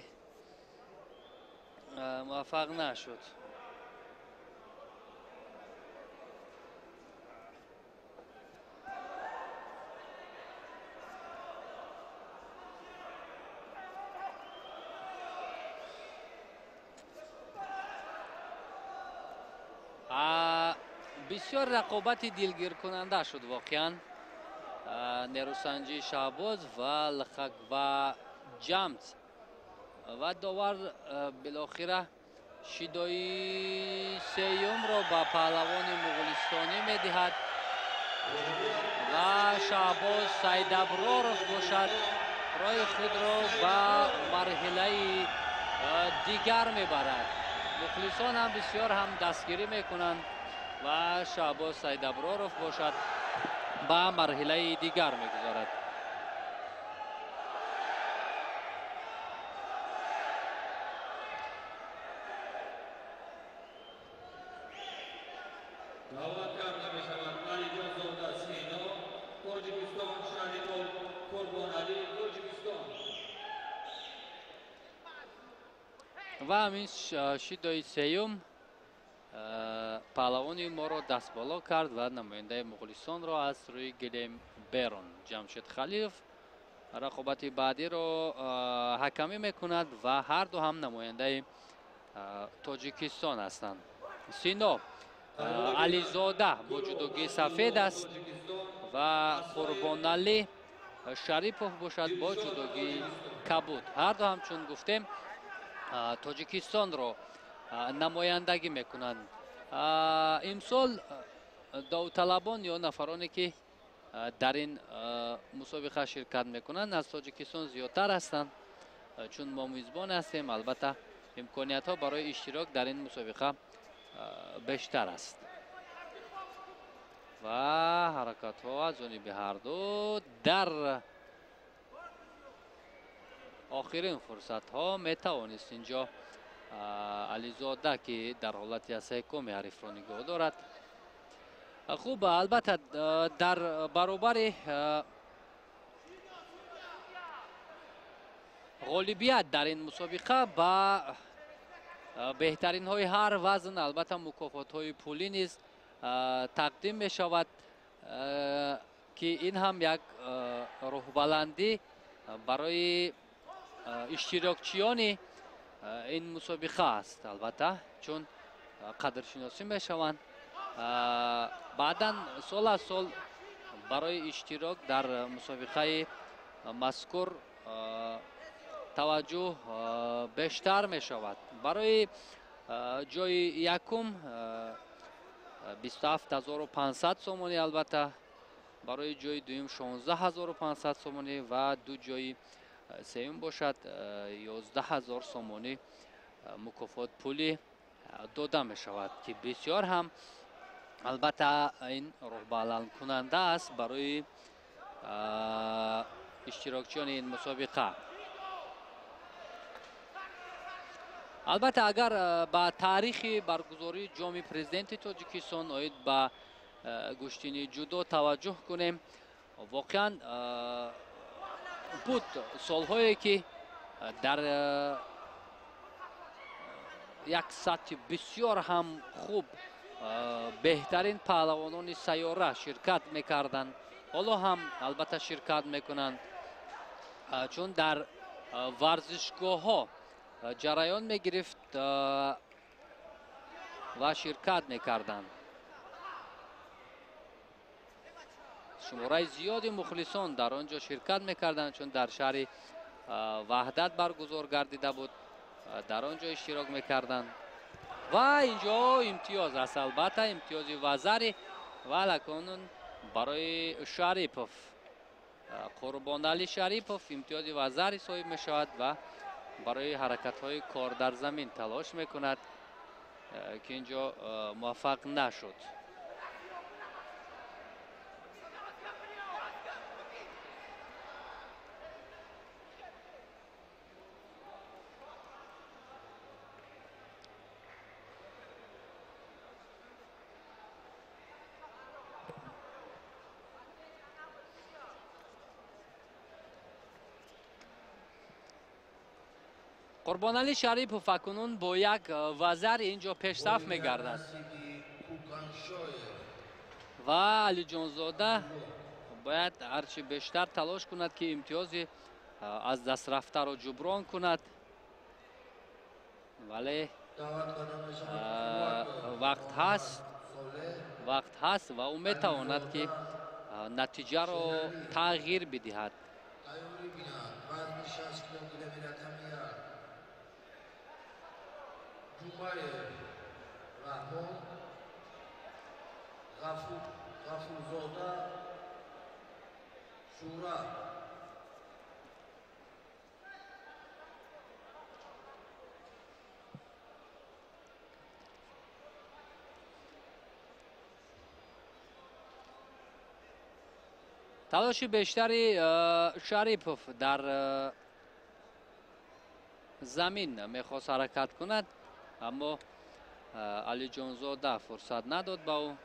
муваффақ нашуд. Бисёр рақобати дилгиркунанда шуд воқеан. Нерӯсанҷи Шаҳбоз ва Лхак ва Ҷамц ва довар билохира шидои сеюмро ба паҳлавони муғулистонӣ медиҳад ва Шаҳбоз Сайдаброров бошад роҳи худро ба марҳилаи дигар мебарад. Мухлисон ҳам бисёр ҳам дастгирӣ мекунанд ва Шаҳбоз Сайдаброров бошад ба марҳилаи дигар мегузарад. Даъват карда мешавад Алиҷонзода Сино, Тоҷикистон, Шарипов Қурбоналӣ, Тоҷикистон. Ва ҳамин шидои сеюм Паҳлавони моро дастболо кард ва намояндаи муғулистонро аз рӯи гилем берун. Ҷамшед Халилов рақобати баъдиро ҳакамӣ мекунад ва ҳарду ҳам намояндаи Тоҷикистон ҳастанд. Сино Ализода бо ҷудогии сафед аст ва Қурбоналӣ Шарипов бошад бо ҷудогии кабуд. Ҳарду ҳам, чун гуфтем, Тоҷикистонро намояндагӣ мекунанд. Имсол довталабон ё нафароне ки дар ин мусобиқа ширкат мекунанд аз Тоҷикистон зиёдтар ҳастанд. Чун мо мизбон ҳастем, албатта имкониятҳо барои иштирок дар ин мусобиқа бештар аст. Ва ҳаракатҳо аз ҷониби ҳарду дар охирин фурсатҳо метавонист инҷо Ализода, ки дар ҳолати асайкоми ҳарифро нигоҳ дорад. Хуб, албатта дар баробари ғолибият дар ин мусобиқа ба беҳтаринҳои ҳар вазн албатта мукофотҳои пулӣ низ тақдим мешавад, ки ин ҳам як рӯҳбаландӣ барои иштирокчиёни ин мусобиқа аст. Албатта чун қадршиносӣ мешаванд, баъдан сол аз сол барои иштирок дар мусобиқаи мазкур таваҷҷӯҳ бештар мешавад. Барои ҷои якум 27500 сомонӣ, албатта барои ҷои дуюм 16500 сомонӣ ва ду ҷои сеюм бошад 11000 сомонӣ мукофот пулӣ дода мешавад, ки бисёр ҳам албатта ин рӯҳбаландкунанда аст барои иштирокчиёни ин мусобиқа. Албатта агар ба таърихи баргузории ҷоми президенти Тоҷикистон оид ба гӯштини ҷудо таваҷҷӯҳ кунем, воқеан буд солҳое ки дар як сатҳи бисёр ҳам хуб беҳтарин паҳлавонони сайёра ширкат мекарданд. Ҳоло ҳам албатта ширкат мекунанд, чун дар варзишгоҳҳо ҷараён мегирифт ва ширкат мекарданд. Шумораи зиёди мухлисон дар он ҷо ширкат мекарданд, чун дар шаҳри Ваҳдат баргузор гардида буд, дар он ҷо иштирок мекарданд. Ва инҷо имтиёз аст, албатта имтиёзи вазари ва алаконун барои Шарипов, Қурбоналӣ Шарипов имтиёзи вазари соҳиб мешавад ва барои ҳаракатҳои кор дар замин талош мекунад, ки инҷо муваффақ нашуд. Қурбоналӣ Шарипов акнун бо як вазар инҷо пешсаф мегардад ва Алиҷонзода бояд ҳарчи бештар талош кунад, ки имтиёзи аз даст рафтаро ҷуброн кунад, вале вақт ҳаст ва ӯ метавонад, ки натиҷаро тағйир бидиҳад. Раҳмон, Ғафурзода, Шӯра. Талоши бештари Шарипов дар замин мехост ҳаракат кунад, аммо Алиҷонзода фурсат надод ба ӯ.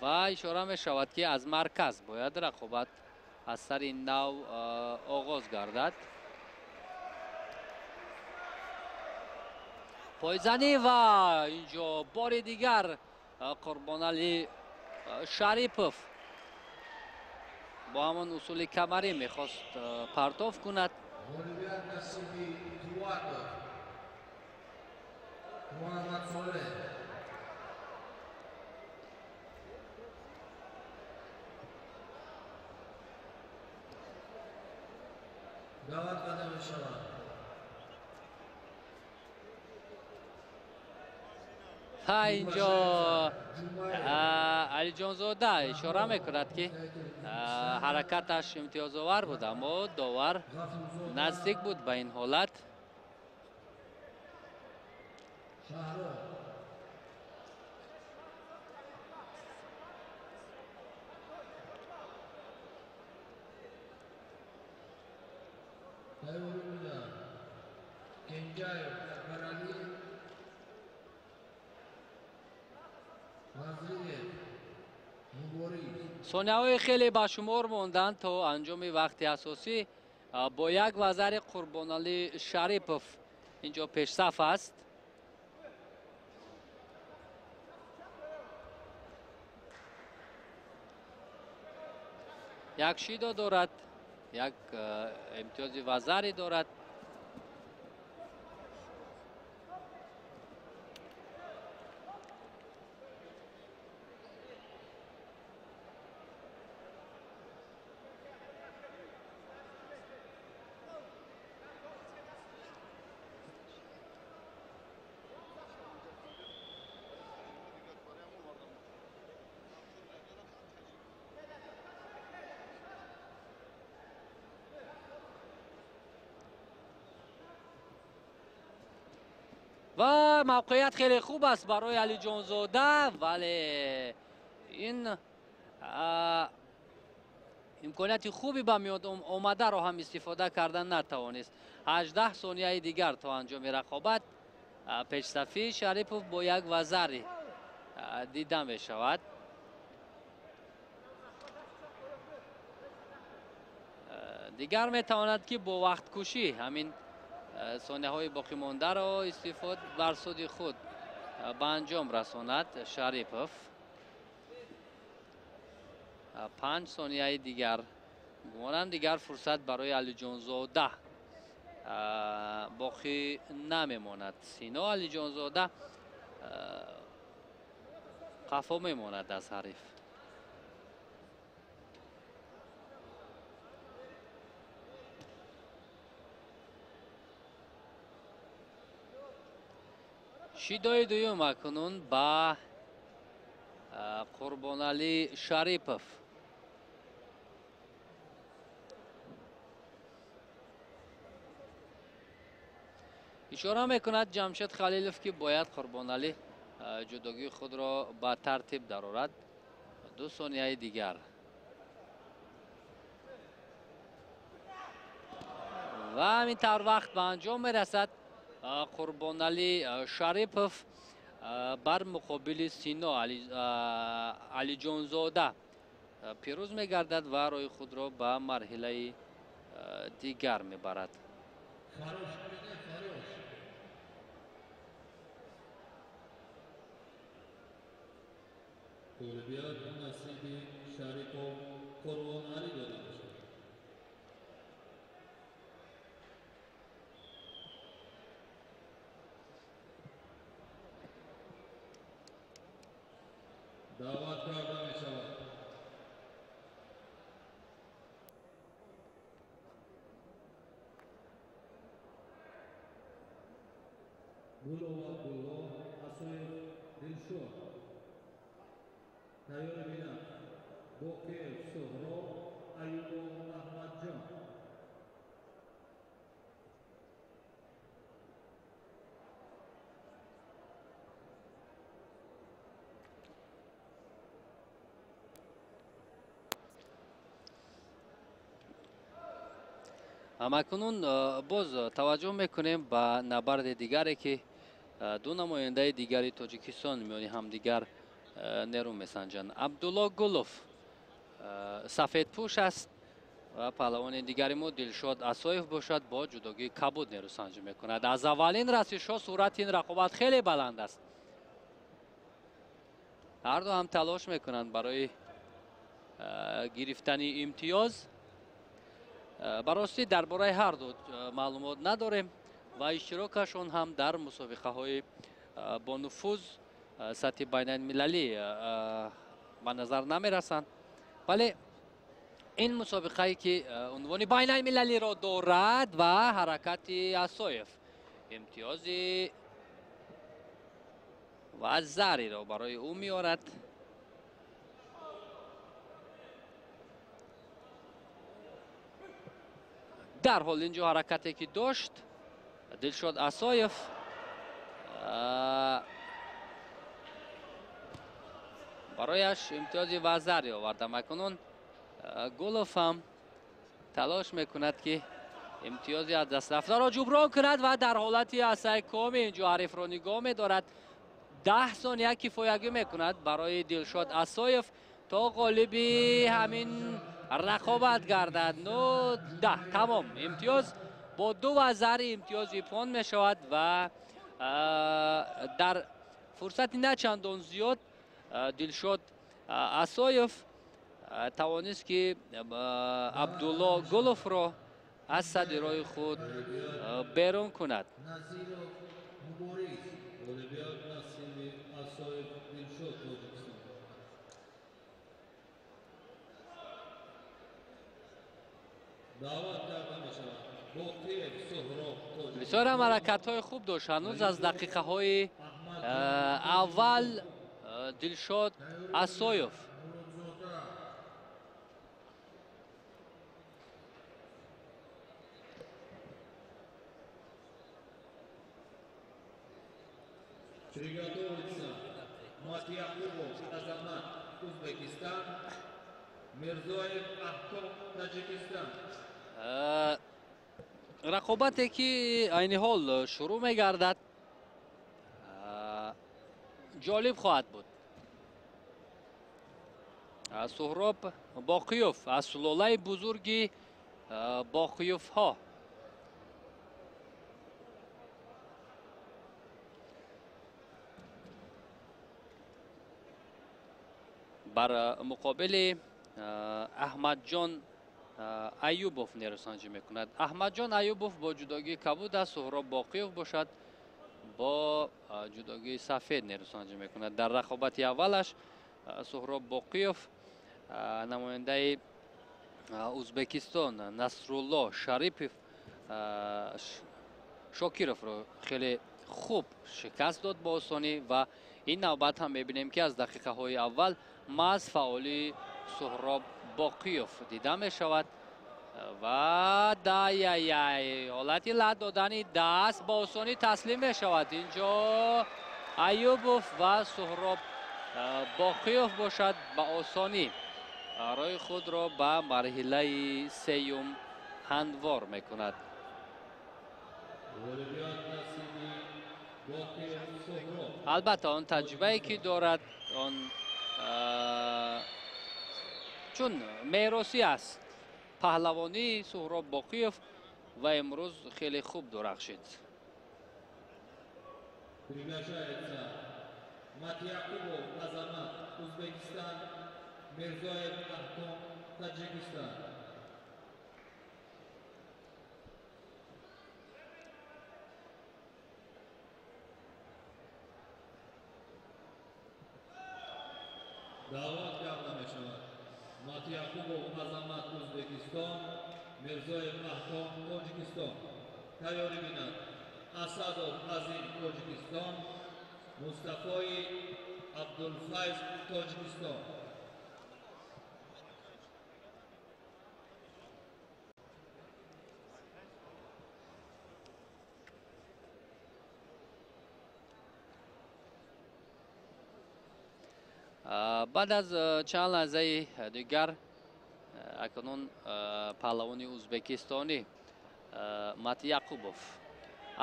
Ва ишора мешавад, ки аз марказ бояд рақобат аз сари нав оғоз гардад. Пойзанӣ ва инҷо бори дигар Қурбоналӣ Шарипов бо ҳамон усули камарӣ мехост партоф кунад. Ғолибият насиби Туватов Муҳаммад Солеҳ. Даъват карда мешавад. Ҳа, инҷо Алиҷонзода ишора мекунад, ки ҳаракаташ имтиёзовар буд, аммо довар наздик буд ба ин ҳолат. Сонияҳои хеле ба шумор монданд то анҷоми вақти асосӣ. Бо як вазари Қурбоналӣ Шарипов инҷо пешсаф аст. Як шидо дорад, як имтиёзи вазари дорад. Ва мавқеият хеле хуб аст барои Алиҷонзода, вале ин имконияти хуби ба миён омадаро ҳам истифода кардан натавонист. 18 сонияи дигар то анҷоми рақобат. Пешсафии Шарипов бо як вазари дида мешавад. Дигар метавонад, ки бо вақткушӣ ҳамин сонияҳои боқимондаро истифода бар суди худ ба анҷом расонад Шарипов. 5 сонияи дигар, гумонам дигар фурсат барои Алиҷонзода боқӣ намемонад. Сино Алиҷонзода қафо мемонад аз ҳариф. Шидои дуюм акнун ба Қурбоналӣ Шарипов. Ишора мекунад Ҷамшед Халилов, ки бояд Қурбоналӣ ҷудогии худро ба тартиб дарорад. 2 сонияи дигар. Ва ҳамин тавр вақт ба анҷом мерасад. Қурбоналӣ Шарипов бар муқобили Сино Алиҷонзода пирӯз мегардад ва роҳи худро ба марҳилаи дигар мебарад. Ғолибият насиби Шарипов Қурбоналӣ дода мешавад. Даъват карда мешавад Гулов Абдулло, Асоев Дилшод. Тайёр бинад Боқиев Суҳроб, Аюбов Аҳмадҷон. Акнун боз таваҷҷӯҳ мекунем ба набарди дигаре, ки ду намояндаи дигари Тоҷикистон миёни ҳамдигар нерӯ месанҷанд. Абдулло Гулов сафедпӯш аст Ва паҳлавони дигари мо Дилшод Асоев бошад, бо ҷудогии кабуд нерӯсанҷӣ мекунад. Аз аввалин расишҳо суръати ин рақобат хеле баланд аст. Ҳарду ҳам талош мекунанд барои гирифтани имтиёз. Ба ростӣ дар бораи ҳарду маълумот надорем ва иштирокашон ҳам дар мусобиқаҳои бонуфуз сатҳи байналмилалӣ ба назар намерасанд. Вале ин мусобиқае ки унвони байналмилалиро дорад ва ҳаракати Асоев имтиёзи ва зариро барои ӯ меорад. Дарҳол инҷо ҳаракате ки дошт Дилшод Асоев барояш имтиёзи вазари оварда. Макунун Гулов ҳам талош мекунад ки имтиёзи аз даст рафтаро ҷуброн кунад ва дар ҳолати асаи коми инҷо ҳарифро нигоҳ медорад. 10 сония кифоягӣ мекунад барои Дилшод Асоев то ғолиби ҳамин рақобат гардад. 9 тамом, имтиёз бо 2 вазари имтиёз ипон мешавад ва дар фурсати на чандон зиёд Дилшод Асоев тавонист ки Абдулло Гуловро аз сади роҳи худ берун кунад. Бисёр ҳам ҳаракатҳои хуб дошт. Ҳанӯз аз дақиқаҳои аввал Дилшод Асоев Приготовиться Матьякубов Азамат, Узбекистан, Мирзоев Аҳком, Таҷикистан. Рақобате ки айни ҳол шурӯъ мегардад ҷолиб хоҳад буд. Суҳроб Боқиёв аз сулолаи бузурги Боқиёвҳо. Бар муқобили Аҳмадҷон Аюбов нерӯсанҷӣ мекунад. Аҳмадҷон Аюбов бо ҷудогии кабуд аст, Суҳроб Боқиёв бошад бо ҷудогии сафед нерӯсанҷӣ мекунад. Дар рақобати аввалаш Суҳроб Боқиёв намояндаи Узбекистон Насрулло Шарипов Шокировро хеле хуб шикаст дод бо осонӣ ва ин навбат ҳам мебинем ки аз дақиқаҳои аввал маҳз фаъолии Суҳроб Боқиёв дида мешавад ва даяяй ҳолати лат додани даст бо осонӣ таслим мешавад. Инҷо Аюбов ва Суҳроб Боқиёв бошад ба осонӣ роҳи худро ба марҳилаи сеюм ҳамвор мекунад. Албатта он таҷрибае ки дорад, он чун меросӣ аст паҳлавонии Суҳроб Боқиёв ва имрӯз хеле хуб дурахшид. Приглашается Матьякубов Азамат, Узбекистан, Мирзоев Аҳком, Таҷикистан. Даъват карда мешавад Матьякубов Азамат, Узбекистон, Мирзоев Аҳком, Тоҷикистон. Тайёрӣ бинад Асадов Азим, Тоҷикистон, Мустафои Абдулфайз, Тоҷикистон. Баъд аз чанд лаҳзаи дигар акнун паҳлавони узбекистонӣ Матьякубов,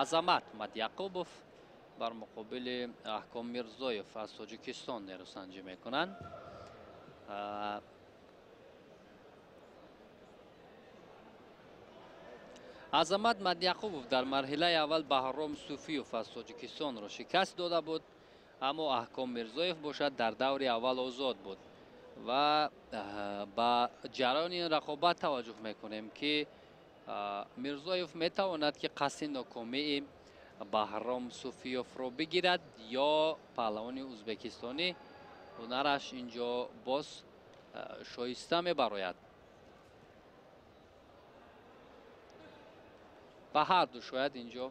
Азамат Матьякубов бар муқобили Аҳком Мирзоев аз Тоҷикистон нерӯсанҷӣ мекунанд. Азамат Мадяқубов дар марҳилаи аввал Баҳром Суфиев аз Тоҷикистонро шикаст дода буд, аммо Аҳком Мирзоев бошад дар даври аввал озод буд. Ва ба ҷараёни ин рақобат таваҷҷӯҳ мекунем, ки Мирзоев метавонад, ки қасди нокомии Баҳром Суфиевро бигирад ё паҳлавони ӯзбекистонӣ ҳунараш инҷо боз шоиста мебарояд. Ба ҳар ду шояд инҷо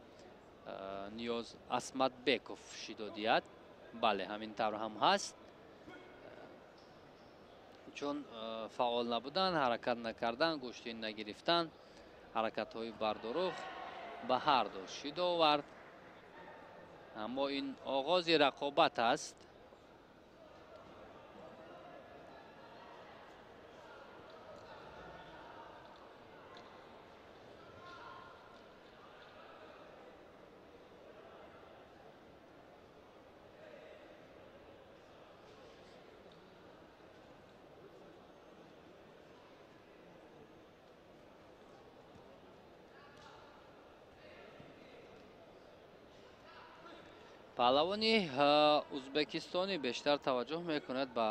Ниёз Асматбеков шидо диҳад. Бале, ҳамин тавр ҳам ҳаст, чун фаъол набудан, ҳаракат накардан, гӯштин нагирифтан, ҳаракатҳои бардуруғ ба ҳар ду шидо овард. Аммо ин оғози рақобат аст. Паҳлавони ӯзбекистонӣ бештар таваҷҷӯҳ мекунад ба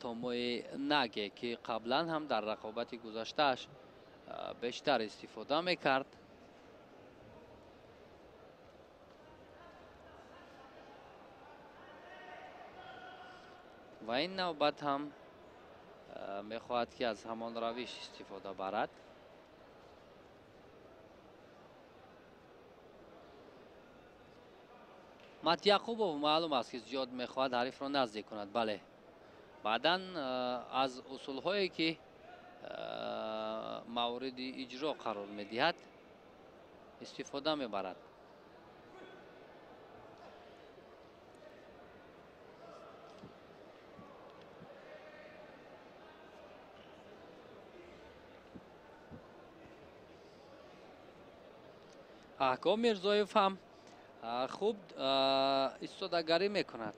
томои наге, ки қаблан ҳам дар рақобати гузаштааш бештар истифода мекард. Ва ин навбат ҳам мехоҳад, ки аз ҳамон равиш истифода барад. Матяқубов маълум аст, ки зиёд мехоҳад ҳарифро наздик кунад. Бале, баъдан аз усулҳое, ки мавриди иҷро қарор медиҳад, истифода мебарад. Аҳком Мирзоев ҳам хуб истодагарӣ мекунад.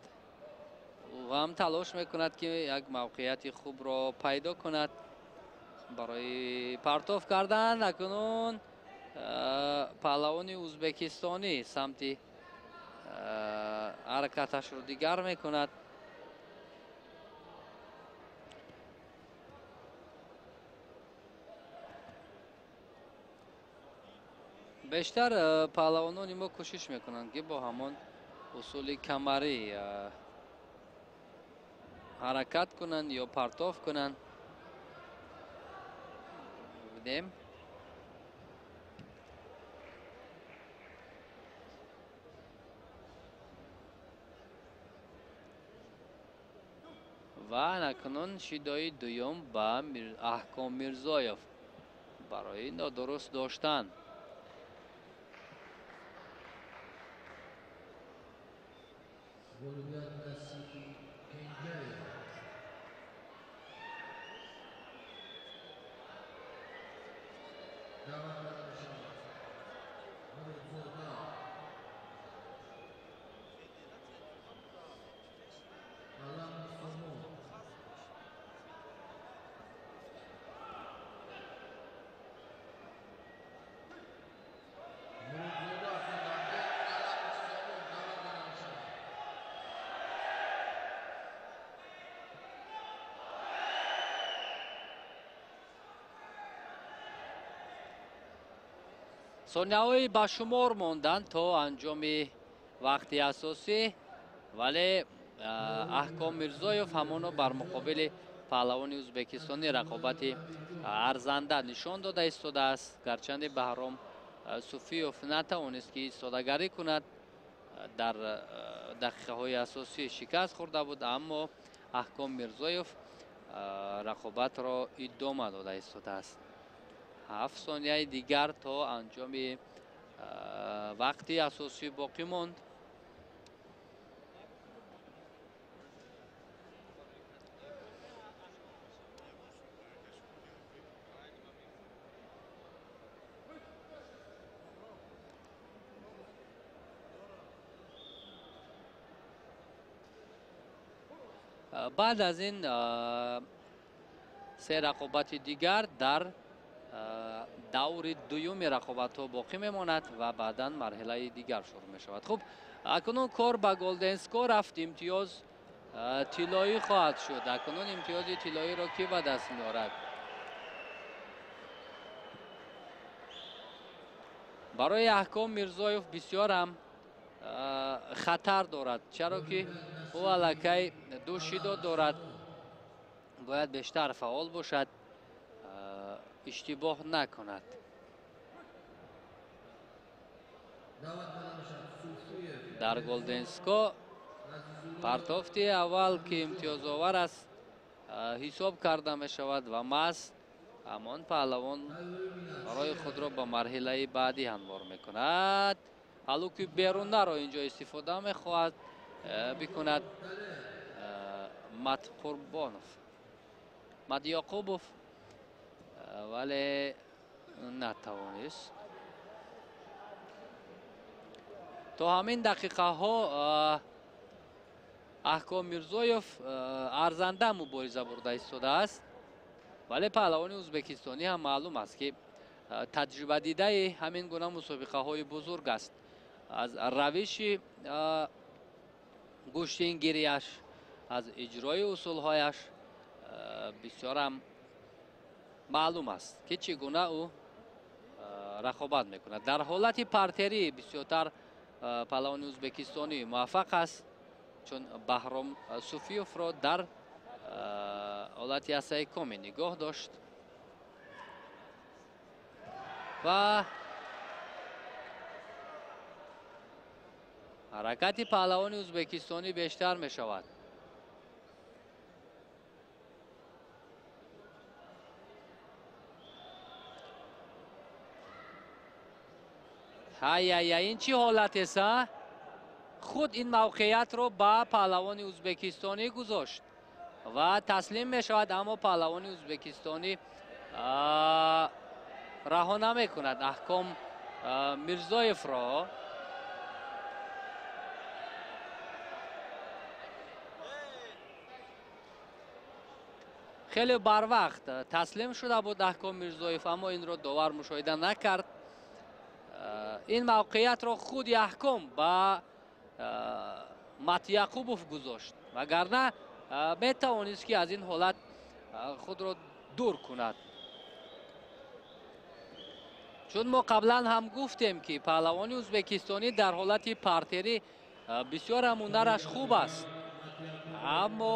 Ӯ ҳам талош мекунад, ки як мавқеияти хубро пайдо кунад барои партоф кардан. Акнун паҳлавони ӯзбекистонӣ самти ҳаракаташро дигар мекунад. Бештар паҳлавонони мо кӯшиш мекунанд, ки бо ҳамон усули камарӣ ҳаракат кунанд ё партоф кунанд. Бинем. Ва акнун шидои дуюм ба Аҳком Мирзоев барои нодуруст доштан. Ғолибият насиби Кенҷаев. Даъват карда мешавад Муродзода. Алам Сомон. Муродзода Худобек, Алам Сомон даъват карда мешавад. Сонияҳои ба шумор монданд то анҷоми вақти асосӣ, вале Аҳком Мирзоев ҳамоно бар муқобили паҳлавони ӯзбекистонӣ рақобати арзанда нишон дода истодааст. Гарчанде Баҳром Суфиев натавонист, ки истодагарӣ кунад, дар дақиқаҳои асосӣ шикаст хӯрда буд, аммо Аҳком Мирзоев рақобатро идома дода истодааст. 7 сонияи дигар то анҷоми вақти асосӣ боқӣ монд. Баъд аз ин се рақобати дигар дар даври дуюми рақобатҳо боқӣ мемонад ва баъдан марҳилаи дигар шурӯъ мешавад. Хуб, акнун кор ба golden score рафт, имтиёз тиллоӣ хоҳад шуд. Акнун имтиёзи тиллоиро кӣ ба даст меорад? Барои Аҳком Мирзоев бисёр ҳам хатар дорад, чаро ки ӯ аллакай ду шидо дорад, бояд бештар фаъол бошад, иштибоҳ накунад. Дар golden score партофти аввал ки имтиёзовар аст ҳисоб карда мешавад ва маҳз ҳамон паҳлавон роҳи худро ба марҳилаи баъдӣ ҳамвор мекунад. Ҳалуки берунаро инҷо истифода мехоҳад бикунад Матқурбонов, Матёқубов, вале натавонист. То ҳамин дақиқаҳо Аҳком Мирзоев арзанда мубориза бурда истодааст, вале паҳлавони ӯзбекистонӣ ҳам маълум аст ки таҷрибадидаи ҳамин гуна мусобиқаҳои бузург аст. Аз равиши гӯштингирияш, аз иҷрои усулҳояш бисёрам маълум аст ки чӣ гуна ӯ рақобат мекунад. Дар ҳолати партерӣ бисёртар паҳлавони ӯзбекистонӣ муваффақ аст, чун Баҳром Суфиевро дар ҳолати асайкоми нигоҳ дошт ва ҳаракати паҳлавони ӯзбекистонӣ бештар мешавад. Ҳай-ҳай, ин чӣ ҳолатест, а? Худ ин мавқеиятро ба паҳлавони ӯзбекистонӣ гузошт ва таслим мешавад, аммо паҳлавони ӯзбекистонӣ раҳо намекунад Аҳком Мирзоевро. Хеле барвақт таслим шуда буд Аҳком Мирзоев, аммо инро довар мушоҳида накард. Ин мавқеиятро худи Аҳком ба Матяқубов гузошт, вагарна метавонист ки аз ин ҳолат худро дур кунад. Чун мо қаблан ҳам гуфтем ки паҳлавони ӯзбекистонӣ дар ҳолати партерӣ бисёр ҳам ҳунараш хуб аст, аммо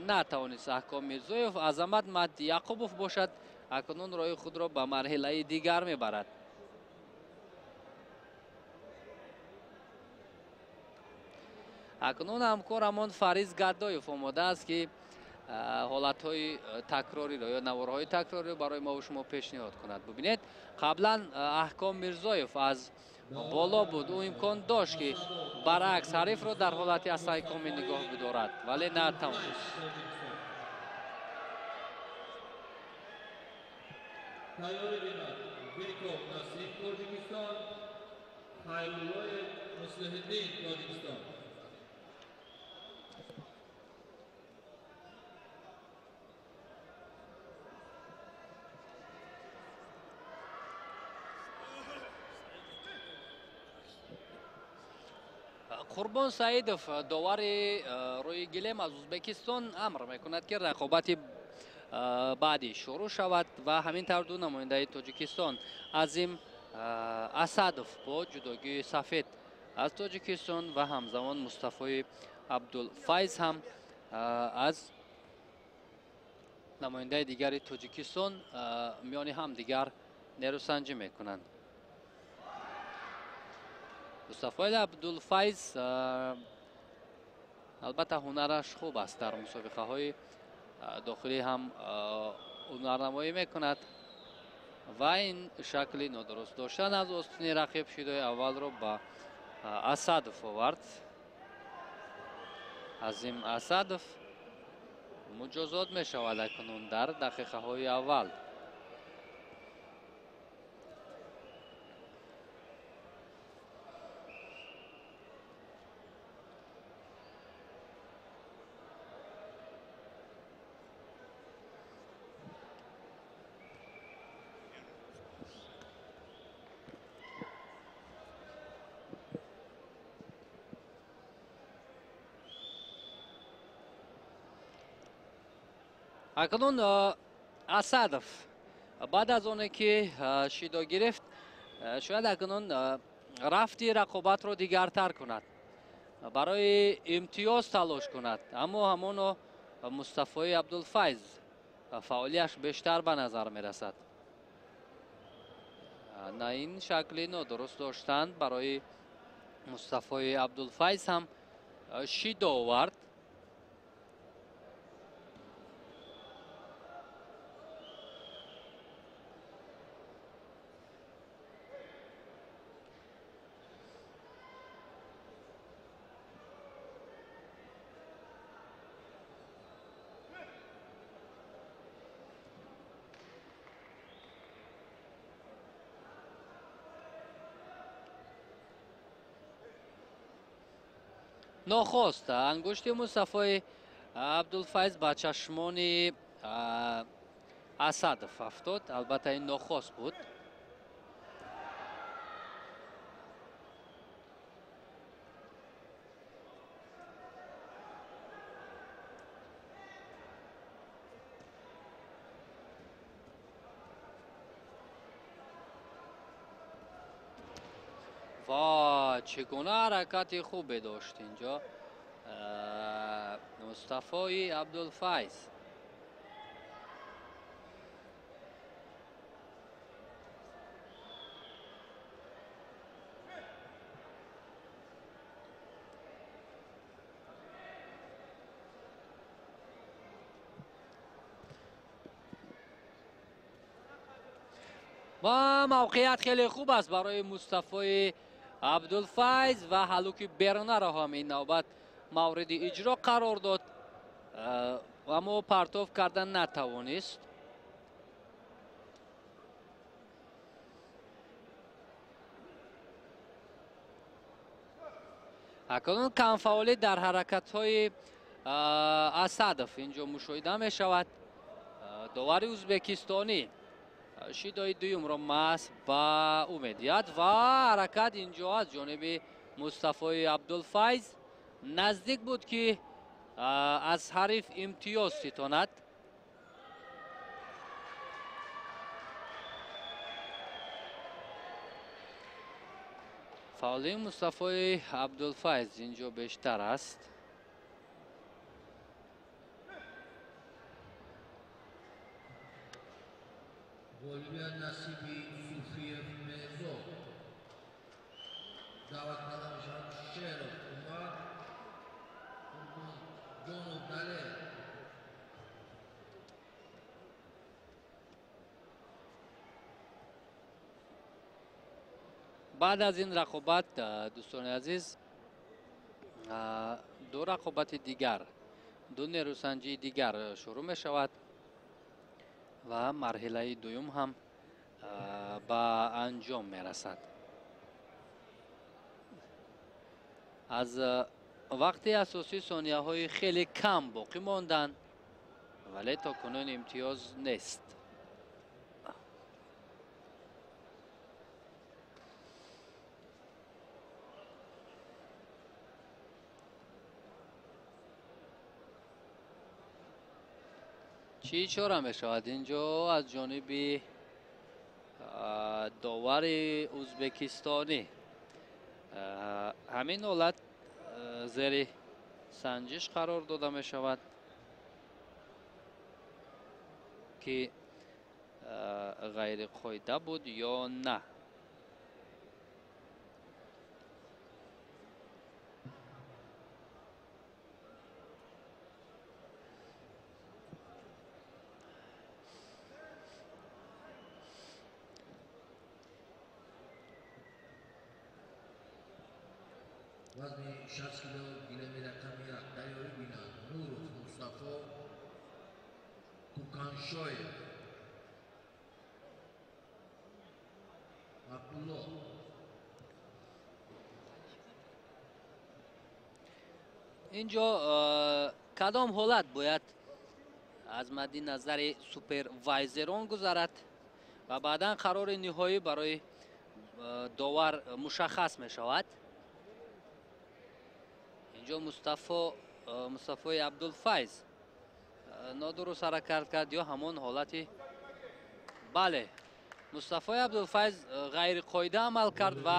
натавонист Аҳком Мирзоев. Азамат Матяқубов бошад акнун роҳи худро ба марҳилаи дигар мебарад. Акнун ҳамкорамон Фариз Гадоев омода аст ки ҳолатҳои такрориро ё наворҳои такрориро барои мо шумо пешниҳод кунад. Бубинед, қаблан Аҳком Мирзоев аз боло буд, ӯ имкон дошт ки баръакс ҳарифро дар ҳолати асайкоми нигоҳ бидорад, вале натавонист. Тайёрӣ бинад Беков Насиб, Тоҷикистон, Хайруллоев Муслиҳиддин, Тоҷикистон. Қурбон Саидов, довари рӯи гилем аз Ӯзбекистон, амр мекунад ки рақобати баъдӣ шурӯъ шавад ва ҳамин тавр ду намояндаи Тоҷикистон Азим Асадов бо ҷудогии сафед аз Тоҷикистон ва ҳамзамон Мустафои Абдулфайз ҳам аз намояндаи дигари Тоҷикистон миёни ҳамдигар нерӯсанҷӣ мекунанд. Мустафои Абдулфайз албатта ҳунараш хуб аст, дар мусобиқаҳои дохилӣ ҳам ҳунарнамоӣ мекунад ва ин шакли нодуруст доштан аз остини рақиб шидои аввалро ба Асадов овард. Азим Асадов муҷозот мешавад акнун дар дақиқаҳои аввал. Акнун Асадов баъд аз оне ки шидо гирифт, шояд акнун рафти рақобатро дигартар кунад, барои имтиёз талош кунад, аммо ҳамоно Мустафои Абдулфайз фаъолияш бештар ба назар мерасад. На ин шакли нодуруст доштанд барои Мустафои Абдулфайз ҳам шидо овард. Нохост ангушти Мустафои Абдулфайз ба чашмони Асадов афтод. Албатта ин нохост буд. ва чӣ гуна ҳаракати хубе дошт инҷо Мустафои Абдулфайз. Ва мавқеият хеле хуб аст барои Мустафои Абдулфайз ва ҳалуки берунаро ҳам ин навбат мавриди иҷро қарор дод, аммо партов кардан натавонист. Акнун камфаъолӣ дар ҳаракатҳои Асадов инҷо мушоҳида мешавад. Довари ӯзбекистонӣ шидои дуюмро маҳз ба ӯ медиҳад ва ҳаракат инҷо аз ҷониби Мустафои Абдулфайз наздик буд, ки аз ҳариф имтиёз ситонад. Фаъолии Мустафои Абдулфайз инҷо бештар аст. Ғолибият насиби Суфиев Мирзо. Даъват карда мешавад Шеров Умар, Қурбонҷонов Далер. Баъд аз ин рақобат, дӯстони азиз, ду рақобати дигар, ду нерӯсанҷии дигар шурӯъ мешавад ва марҳилаи дуюм ҳам ба анҷом мерасад. Аз вақти асосӣ сонияҳои хеле кам боқӣ монданд, вале то кунун имтиёз нест. Чӣ чора мешавад инҷо аз ҷониби довари ӯзбекистонӣ? Ҳамин ҳолат зери санҷиш қарор дода мешавад, ки ғайриқоида буд ё на. Вазни 60 кило гилеми рақами як тайёрӣ бинад Нуров Мустафо, Куканшоев Абдулло. Инҷо кадом ҳолат бояд аз мадди назари супервайзерон гузарад ва баъдан қарори ниҳоӣ барои довар мушаххас мешавад. Инҷо Мустафои Абдулфайз нодуруст ҳаракат кард ё ҳамон ҳолати бале, Мустафои Абдулфайз ғайриқоида амал кард ва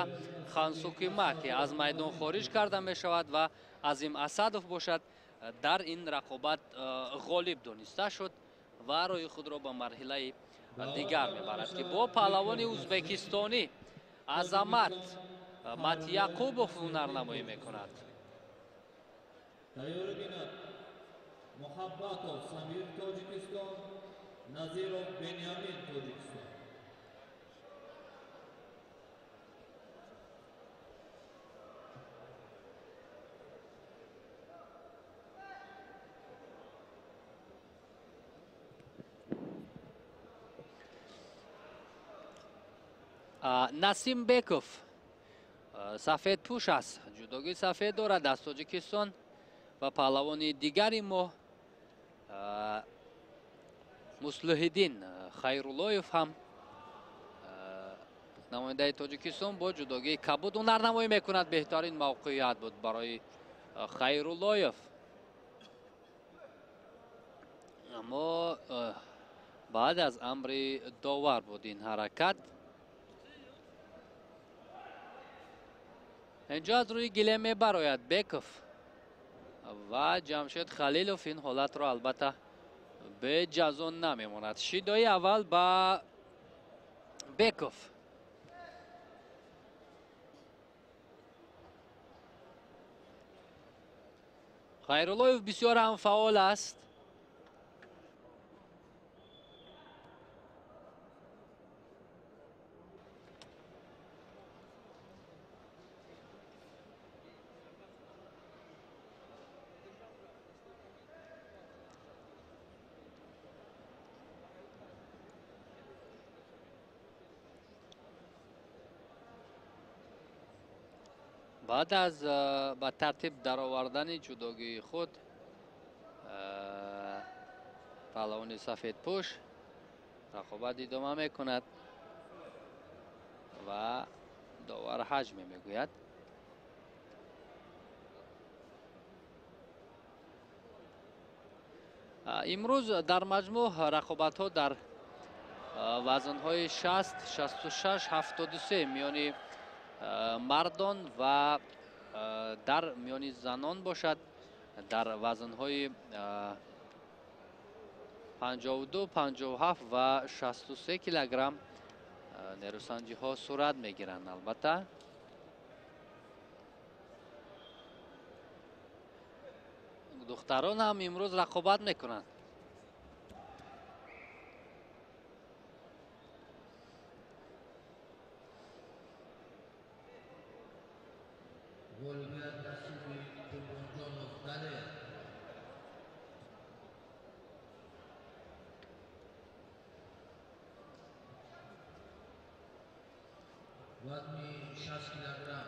Хансукима, ки аз майдон хориҷ карда мешавад ва Азим Асадов бошад дар ин рақобат ғолиб дониста шуд ва роҳи худро ба марҳилаи дигар мебарад, ки бо паҳлавони ӯзбекистонӣ Азамат Матяқубов ҳунарнамоӣ мекунад. Тайёрӣ бинад Муҳаббатов Самир, Тоҷикистон, Назиров Бениамин, Тоҷикистон. Насим Беков сафедпӯш аст, ҷудогии сафед дорад аз Тоҷикистон ва паҳлавони дигари мо Муслиҳиддин Хайруллоев ҳам намояндаи Тоҷикистон бо ҷудогии кабуд ҳунарнамоӣ мекунад. Беҳтарин мавқеият буд барои Хайруллоев, аммо баъд аз амри довар буд ин ҳаракат. Инҷо аз рӯи гилем мебарояд Беков ва Ҷамшед Халилов ин ҳолатро албатта беҷазо намемонад. Шидои аввал ба Беков. Хайруллоев бисёр ҳам фаъол аст. Баъд аз ба тартиб даровардани ҷудогии худ паҳлавони сафедпӯш рақобат идома мекунад ва довар ҳаҷме мегӯяд. Имрӯз дар маҷмӯъ рақобатҳо дар вазнҳои 60, 66, 73 миёни мардон ва дар миёни занон бошад дар вазнҳои 52, 57 ва 63 килограмм нерӯсанҷиҳо сурат мегиранд. Албатта духтарон ҳам имрӯз рақобат мекунанд. Ғолибият насиби Қурбонҷонов Далер. Вазни 60 килограмм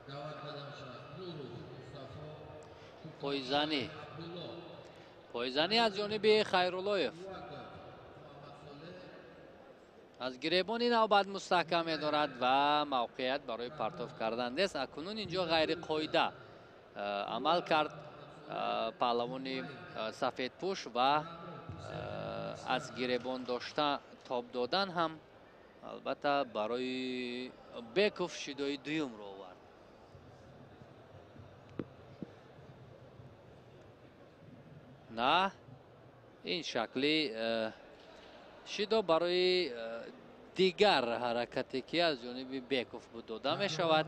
даъват карда мешавад Нуров Мустафо. Пойзанӣ. Пойзанӣ аз ҷониби Хайруллоев. Аз гиребони навбат мустаҳкам медорад ва мавқеият барои партоф кардан нест. Акнун инҷо ғайриқоида амал кард паҳлавони сафедпӯш ва аз гиребон дошта тоб додан ҳам албатта барои Беков шидои дуюмро овард. На ин шакли шидо барои дигар ҳаракате ки аз ҷониби Беков буд дода мешавад.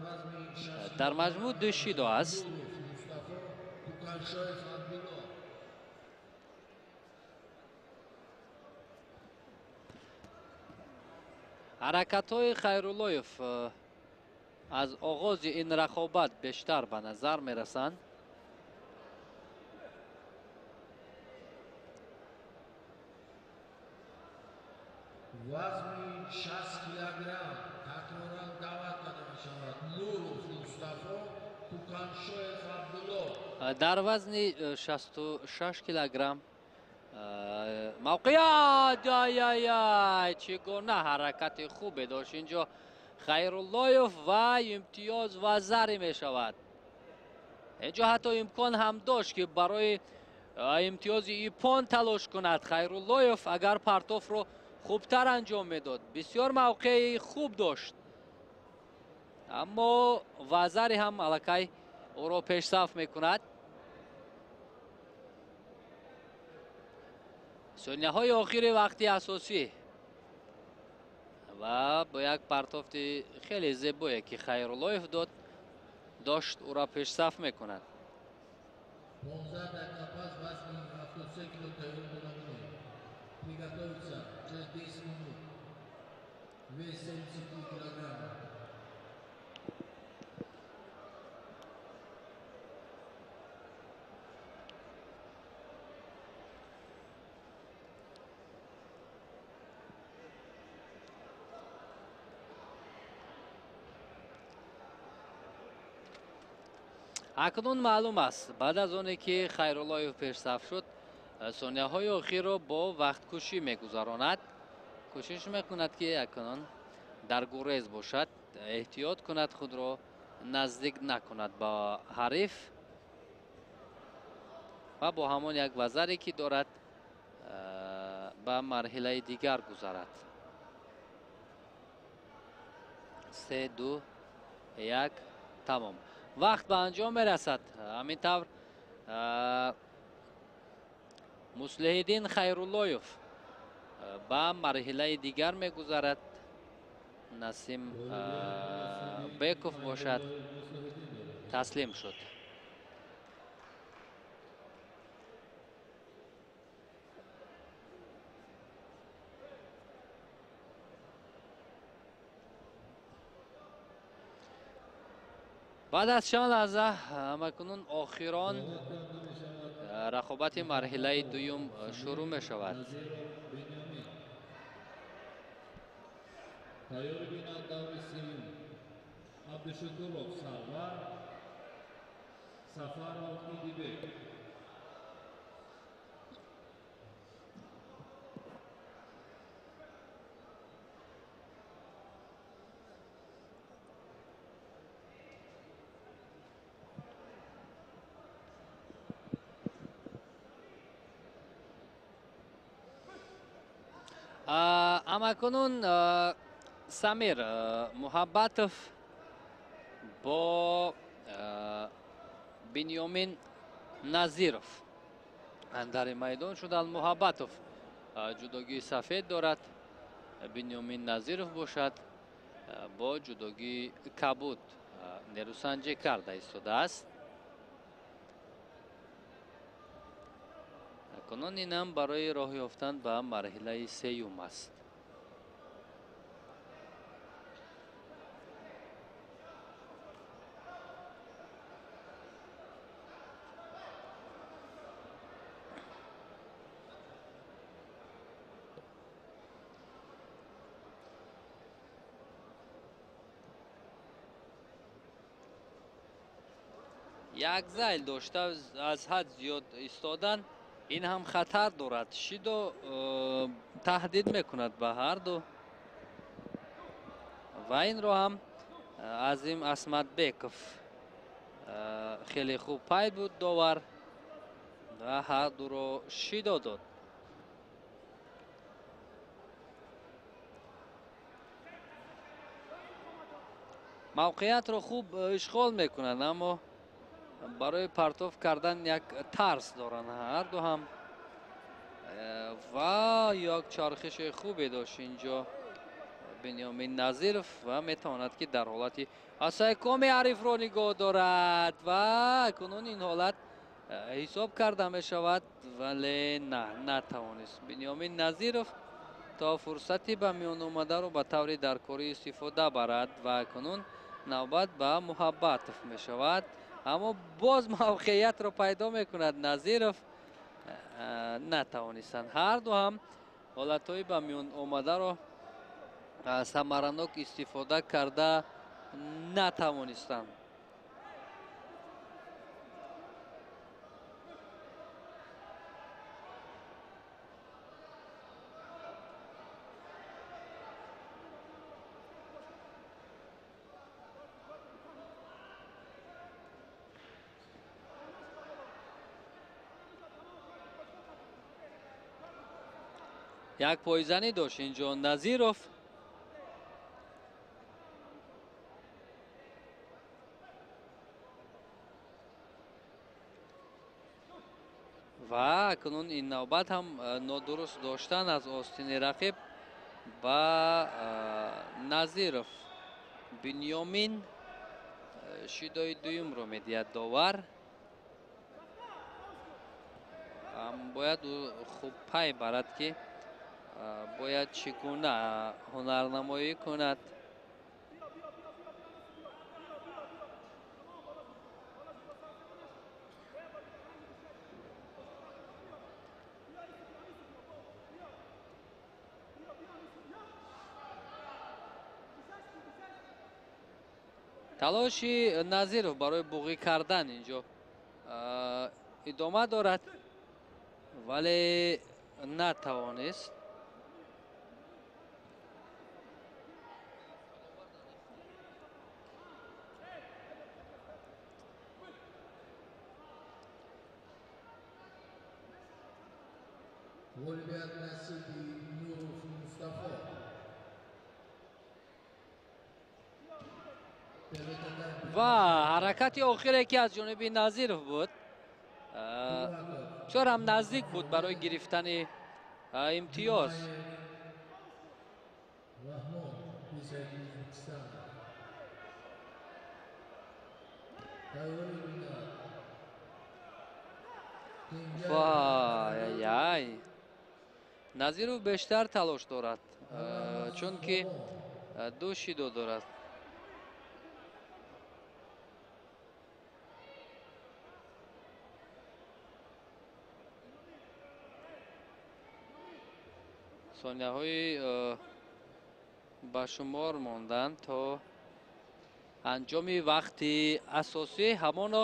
Дар маҷмӯъ ду шидо аст. Ҳаракатҳои Хайруллоев аз оғози ин рақобат бештар ба назар мерасанд. Вазни 60 килограмм такроран даъват карда мешавад Нуров Мустафо, Куканшоев Абдулло. Дар вазни 66 килограмм мавқеият. Ай-ай-ай, чӣ гуна ҳаракати хубе дошт инҷо Хайруллоев ва имтиёз ва зари мешавад. Инҷо ҳатто имкон ҳам дошт ки барои Имтиёзи иппон талош кунад. Хайруллоев агар партофро хубтар анҷом медод, бисёр мавқеи хуб дошт, аммо вазари ҳам аллакай ӯро пешсаф мекунад. Сонияҳои охири вақти асосӣ ва бо як партофти хеле зебое, ки Хайруллоев дод дошт, ӯро пешсаф мекунад. 15 дақиқа пас вазни 73 кило тайёр буда монед. Приготовиться через 10 минут. Вес 73 килограмма. Акнун маълум аст, баъд аз оне ки Хайруллоев пешсаф шуд, сонияҳои охирро бо вақткушӣ мегузаронад. Кӯшиш мекунад, ки акнун дар гурез бошад, эҳтиёт кунад, худро наздик накунад ба ҳариф ва бо ҳамон як вазаре, ки дорад, ба марҳилаи дигар гузарад. 3, 2, 1, тамом. Вақт ба анҷом мерасад. Ҳамин тавр Муслиҳиддин Хайруллоев ба марҳилаи дигар мегузарад. Насим Беков бошад, таслим шуд. Баъд аз чанд лаҳза ҳамакунун охирон рақобати марҳилаи дуюм шурӯъ мешавад. Тайёр бинад даври сеюм. Абдушукуров Сарвар, Сафаров Идибек. Амакунун Самир Муҳаббатов бо Бинёмин Назиров андари майдон шуданд. Муҳаббатов ҷудогии сафед дорад, Бинёмин Назиров бошад бо ҷудогии кабуд нерӯсанҷӣ карда истодааст. Акнун инам барои роҳ ёфтан ба марҳилаи сеюм аст. Як зайл дошта аз ҳад зиёд истодан ин ҳам хатар дорад. Шидо таҳдид мекунад ба ҳар ду ва инро ҳам Азим Асматбеков хеле хуб пай буд довар ва ҳар дуро шидо дод. Мавқеиятро хуб ишғол мекунанд, аммо барои партоф кардан як тарс доранд ҳар ду ҳам ва як чархиши хубе дошт инҷо Бинёмин Назиров ва метавонад, ки дар ҳолати асайкоми ҳарифро нигоҳ дорад ва акнун ин ҳолат ҳисоб карда мешавад, вале на, натавонист Бинёмин Назиров то фурсати ба миён омадаро ба таври даркорӣ истифода барад ва акнун навбат ба Муҳаббатов мешавад. Аммо боз мавқеиятро пайдо мекунад Назиров, натавонистанд ҳар ду ҳам ҳолатҳои ба миён омадаро самаранок истифода карда натавонистанд. Як пойзанӣ дошт инҷо Назиров. Ва акнун ин навбат ҳам нодуруст доштан аз остини рақиб ба Назиров Бинёмин шидои дуюмро медиҳад довар. Бояд ӯ хуб пай барад, ки бояд чӣ гуна ҳунарнамоӣ кунад. Талоши Назиров барои буғӣ кардан инҷо идома дорад, вале натавонист. Ғолибият насиби Нуров Мустафо. Ва ҳаракати охире, ки аз ҷониби Назиров буд, бисёр ҳам наздик буд барои гирифтани имтиёз. Раҳмон, президенти Ӯзбекистон. Тайёрӣ бинад. Вай, Назиров бештар талош дорад, чунки ду шидо дорад. Сонияҳои ба шумор монданд то анҷоми вақти асосӣ. Ҳамоно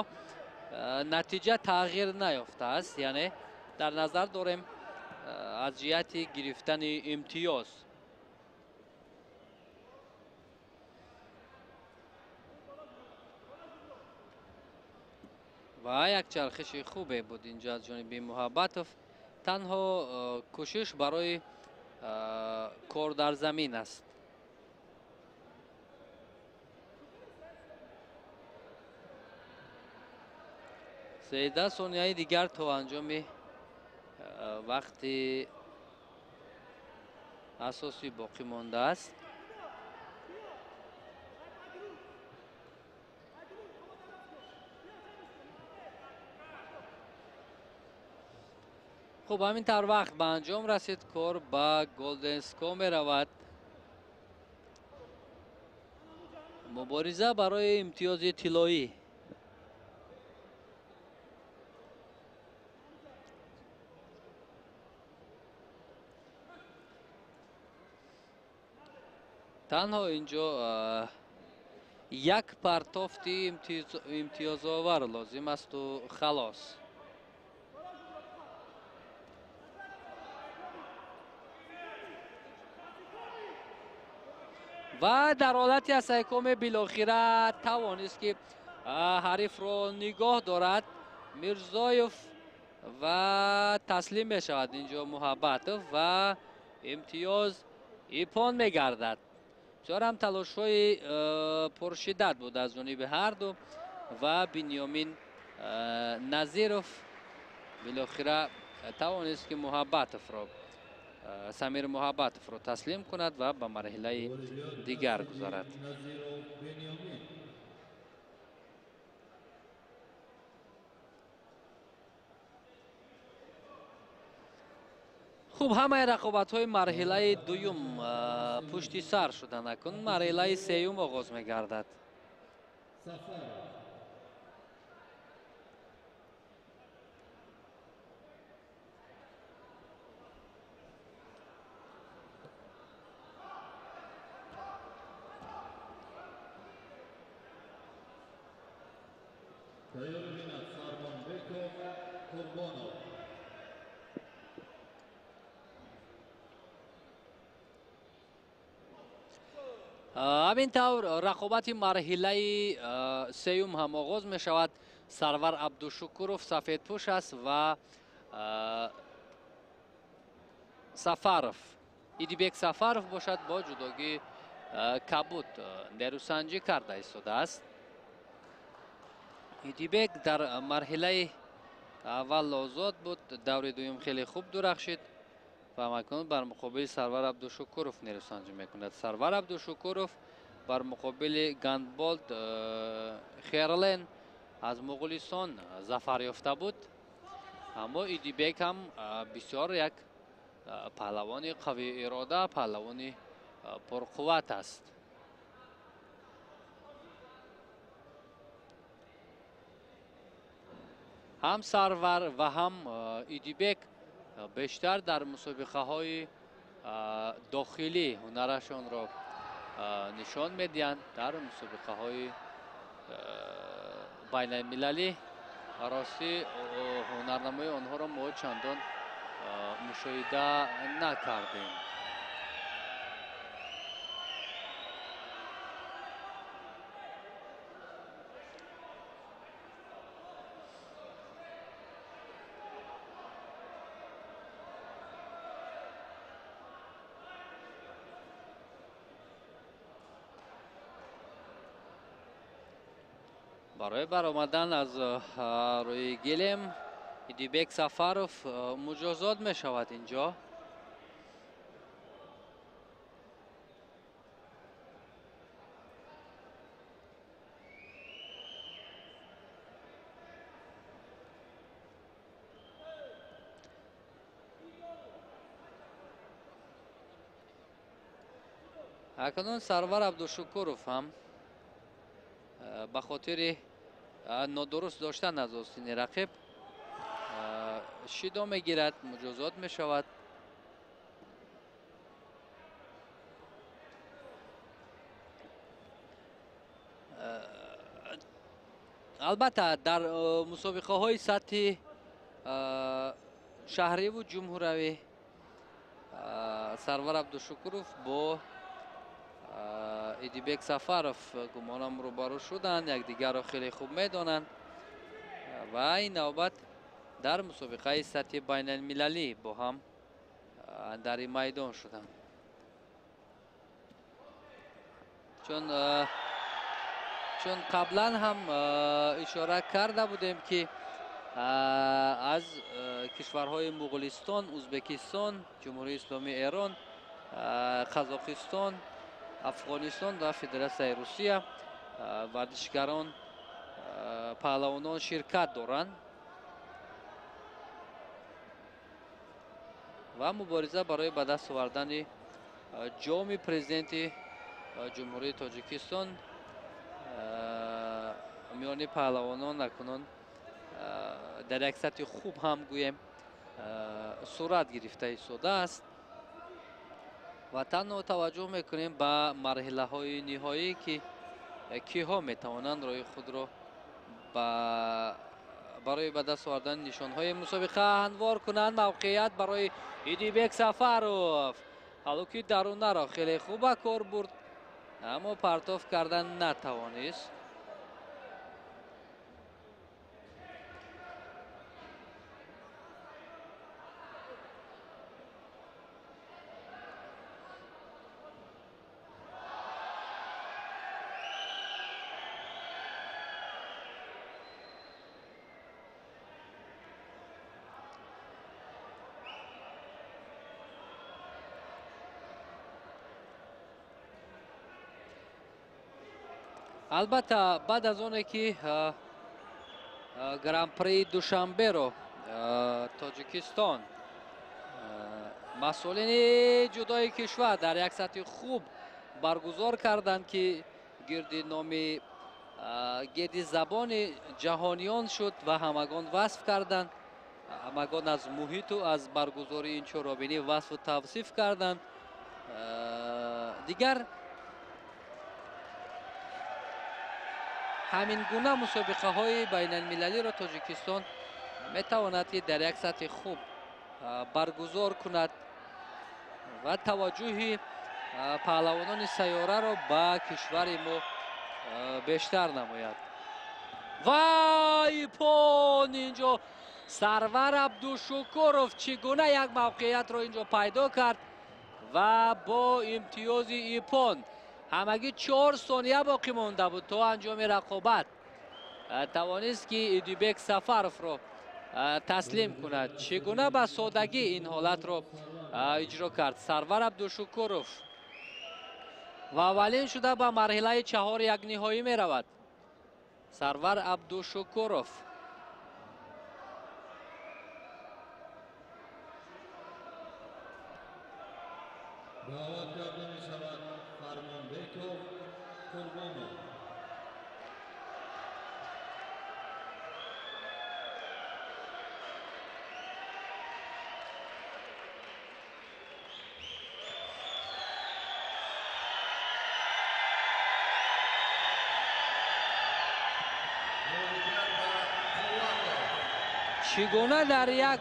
натиҷа тағйир наёфтааст, яъне дар назар дорем аз ҷиҳати гирифтани имтиёз. Ва як чархиши хубе буд инҷо аз ҷониби Муҳаббатов. Танҳо кӯшиш барои кор дар замин аст. 13 сонияи дигар то анҷоми вақти асосӣ боқӣ мондааст. Хуб, ҳамин тавр вақт ба анҷом расид. Кор ба Голден Ско меравад. Мубориза барои имтиёзи тиллоӣ. Танҳо инҷо як партофти имтиёзовар лозим асту халос. Ва дар ҳолати асайкоме билохира тавонист, ки ҳарифро нигоҳ дорад Мирзоев ва таслим мешавад инҷо Муҳаббатов ва имтиёз ипон мегардад. Бисёр ҳам талошҳои пуршиддат буд аз ҷониби ҳарду ва Бинёмин Назиров билохира тавонист, ки Муҳаббатовро, Самир Муҳаббатовро таслим кунад ва ба марҳилаи дигар гузарад. Назиров Бенёмин. Хуб, ҳамаи рақобатҳои марҳилаи дуюм пушти сар шуданд. Акнун марҳилаи сеюм оғоз мегардад. Сафаров. Тайёр бинад Сармонбеков Қурбонов. Ҳамин тавр рақобати марҳилаи сеюм ҳам оғоз мешавад. Сарвар Абдушукуров сафедпӯш аст ва Сафаров. Идибек Сафаров бошад бо ҷудогии кабуд нерӯсанҷӣ карда истодааст. Идибек дар марҳилаи аввал озод буд, даври дуюм хеле хуб дурахшид ва акнун бар муқобили Сарвар Абдушукуров нерӯсанҷӣ мекунад. Сарвар Абдушукуров бар муқобили Гандболд Херлен аз Муғулистон зафар ёфта буд, аммо Идибек ҳам бисёр як паҳлавони қавии ирода, паҳлавони пурқувват аст. Ҳам Сарвар ва ҳам Идибек бештар дар мусобиқаҳои дохилӣ ҳунарашонро нишон медиҳанд. Дар мусобиқаҳои байналмилалӣ ростӣ ҳунарнамои онҳоро мо чандон мушоҳида накардем. Барои баромадан аз рӯи гилем Идибек Сафаров муҷозот мешавад инҷо. Акнун Сарвар Абдушукуров ҳам ба хотири нодуруст доштан аз остини рақиб шидо мегирад, муҷозот мешавад. Албатта дар мусобиқаҳои сатҳи шаҳриву ҷумҳуравӣ Сарвар Абдушукуров бо Идибек Сафаров гумонам рӯбарӯ шуданд, якдигарро хеле хуб медонанд ва ин навбат дар мусобиқаи сатҳи байналмилалӣ бо ҳам дар ин майдон шуданд. Чун қаблан ҳам ишора карда будем ки аз кишварҳои Муғулистон, Узбекистон, Ҷумҳурии Исломии Эрон, Қазоқистон, Афғонистон ва Федератсияи Русия варзишгарон, паҳлавонон ширкат доранд ва мубориза барои ба даст овардани ҷоми президенти Ҷумҳурии Тоҷикистон миёни паҳлавонон акнун дар як сатҳи хуб ҳам гӯем сурат гирифта истодааст ва танҳо таваҷҷӯҳ мекунем ба марҳилаҳои ниҳоӣ ки киҳо метавонанд роҳи худро барои ба даст овардани нишонҳои мусобиқа ҳамвор кунанд. Мавқеият барои Идибек Сафаров, ҳоло ки дарунаро хеле хуб ба кор бурд, аммо партоф кардан натавонист. Албатта баъд аз оне ки Гран-при Душанберо Тоҷикистон масъулини ҷудои кишвар дар як сатҳи хуб баргузор карданд ки гирди номи гирди забони ҷаҳониён шуд ва ҳамагон васф карданд, ҳамагон аз муҳиту аз баргузории ин чорабинӣ васфу тавсиф карданд. Дигар ҳамин гуна мусобиқаҳои байналмилалиро Тоҷикистон метавонад ки дар як сатҳи хуб баргузор кунад ва таваҷҷӯҳи паҳлавонони сайёраро ба кишвари мо бештар намояд. Вай пон инҷо Сарвар Абдушукуров чӣ гуна як мавқеиятро инҷо пайдо кард ва бо имтиёзи ипон ҳамагӣ 4 сония боқӣ монда буд то анҷоми рақобат тавонист ки Идибек Сафаровро таслим кунад. Чӣ гуна ба содагӣ ин ҳолатро иҷро кард Сарвар Абдушукуров ва аввалин шуда ба марҳилаи 4-1 ниҳоӣ меравад Сарвар Абдушукуров. Даъват карда мешавад Фармонбеков Қурбонов. Чӣ гуна дар як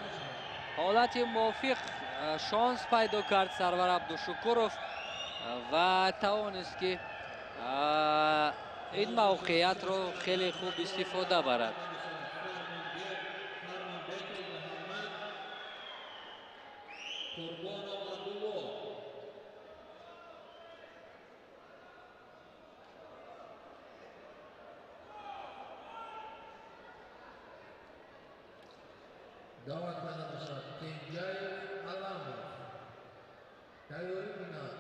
ҳолати мувофиқ шонс пайдо кард Сарвар Абдушукуров ва тавонист ки ин мавқеиятро хеле хуб истифода барад. Даъват карда мешавад Кенҷаев Аламов. Тайёрӣ бинад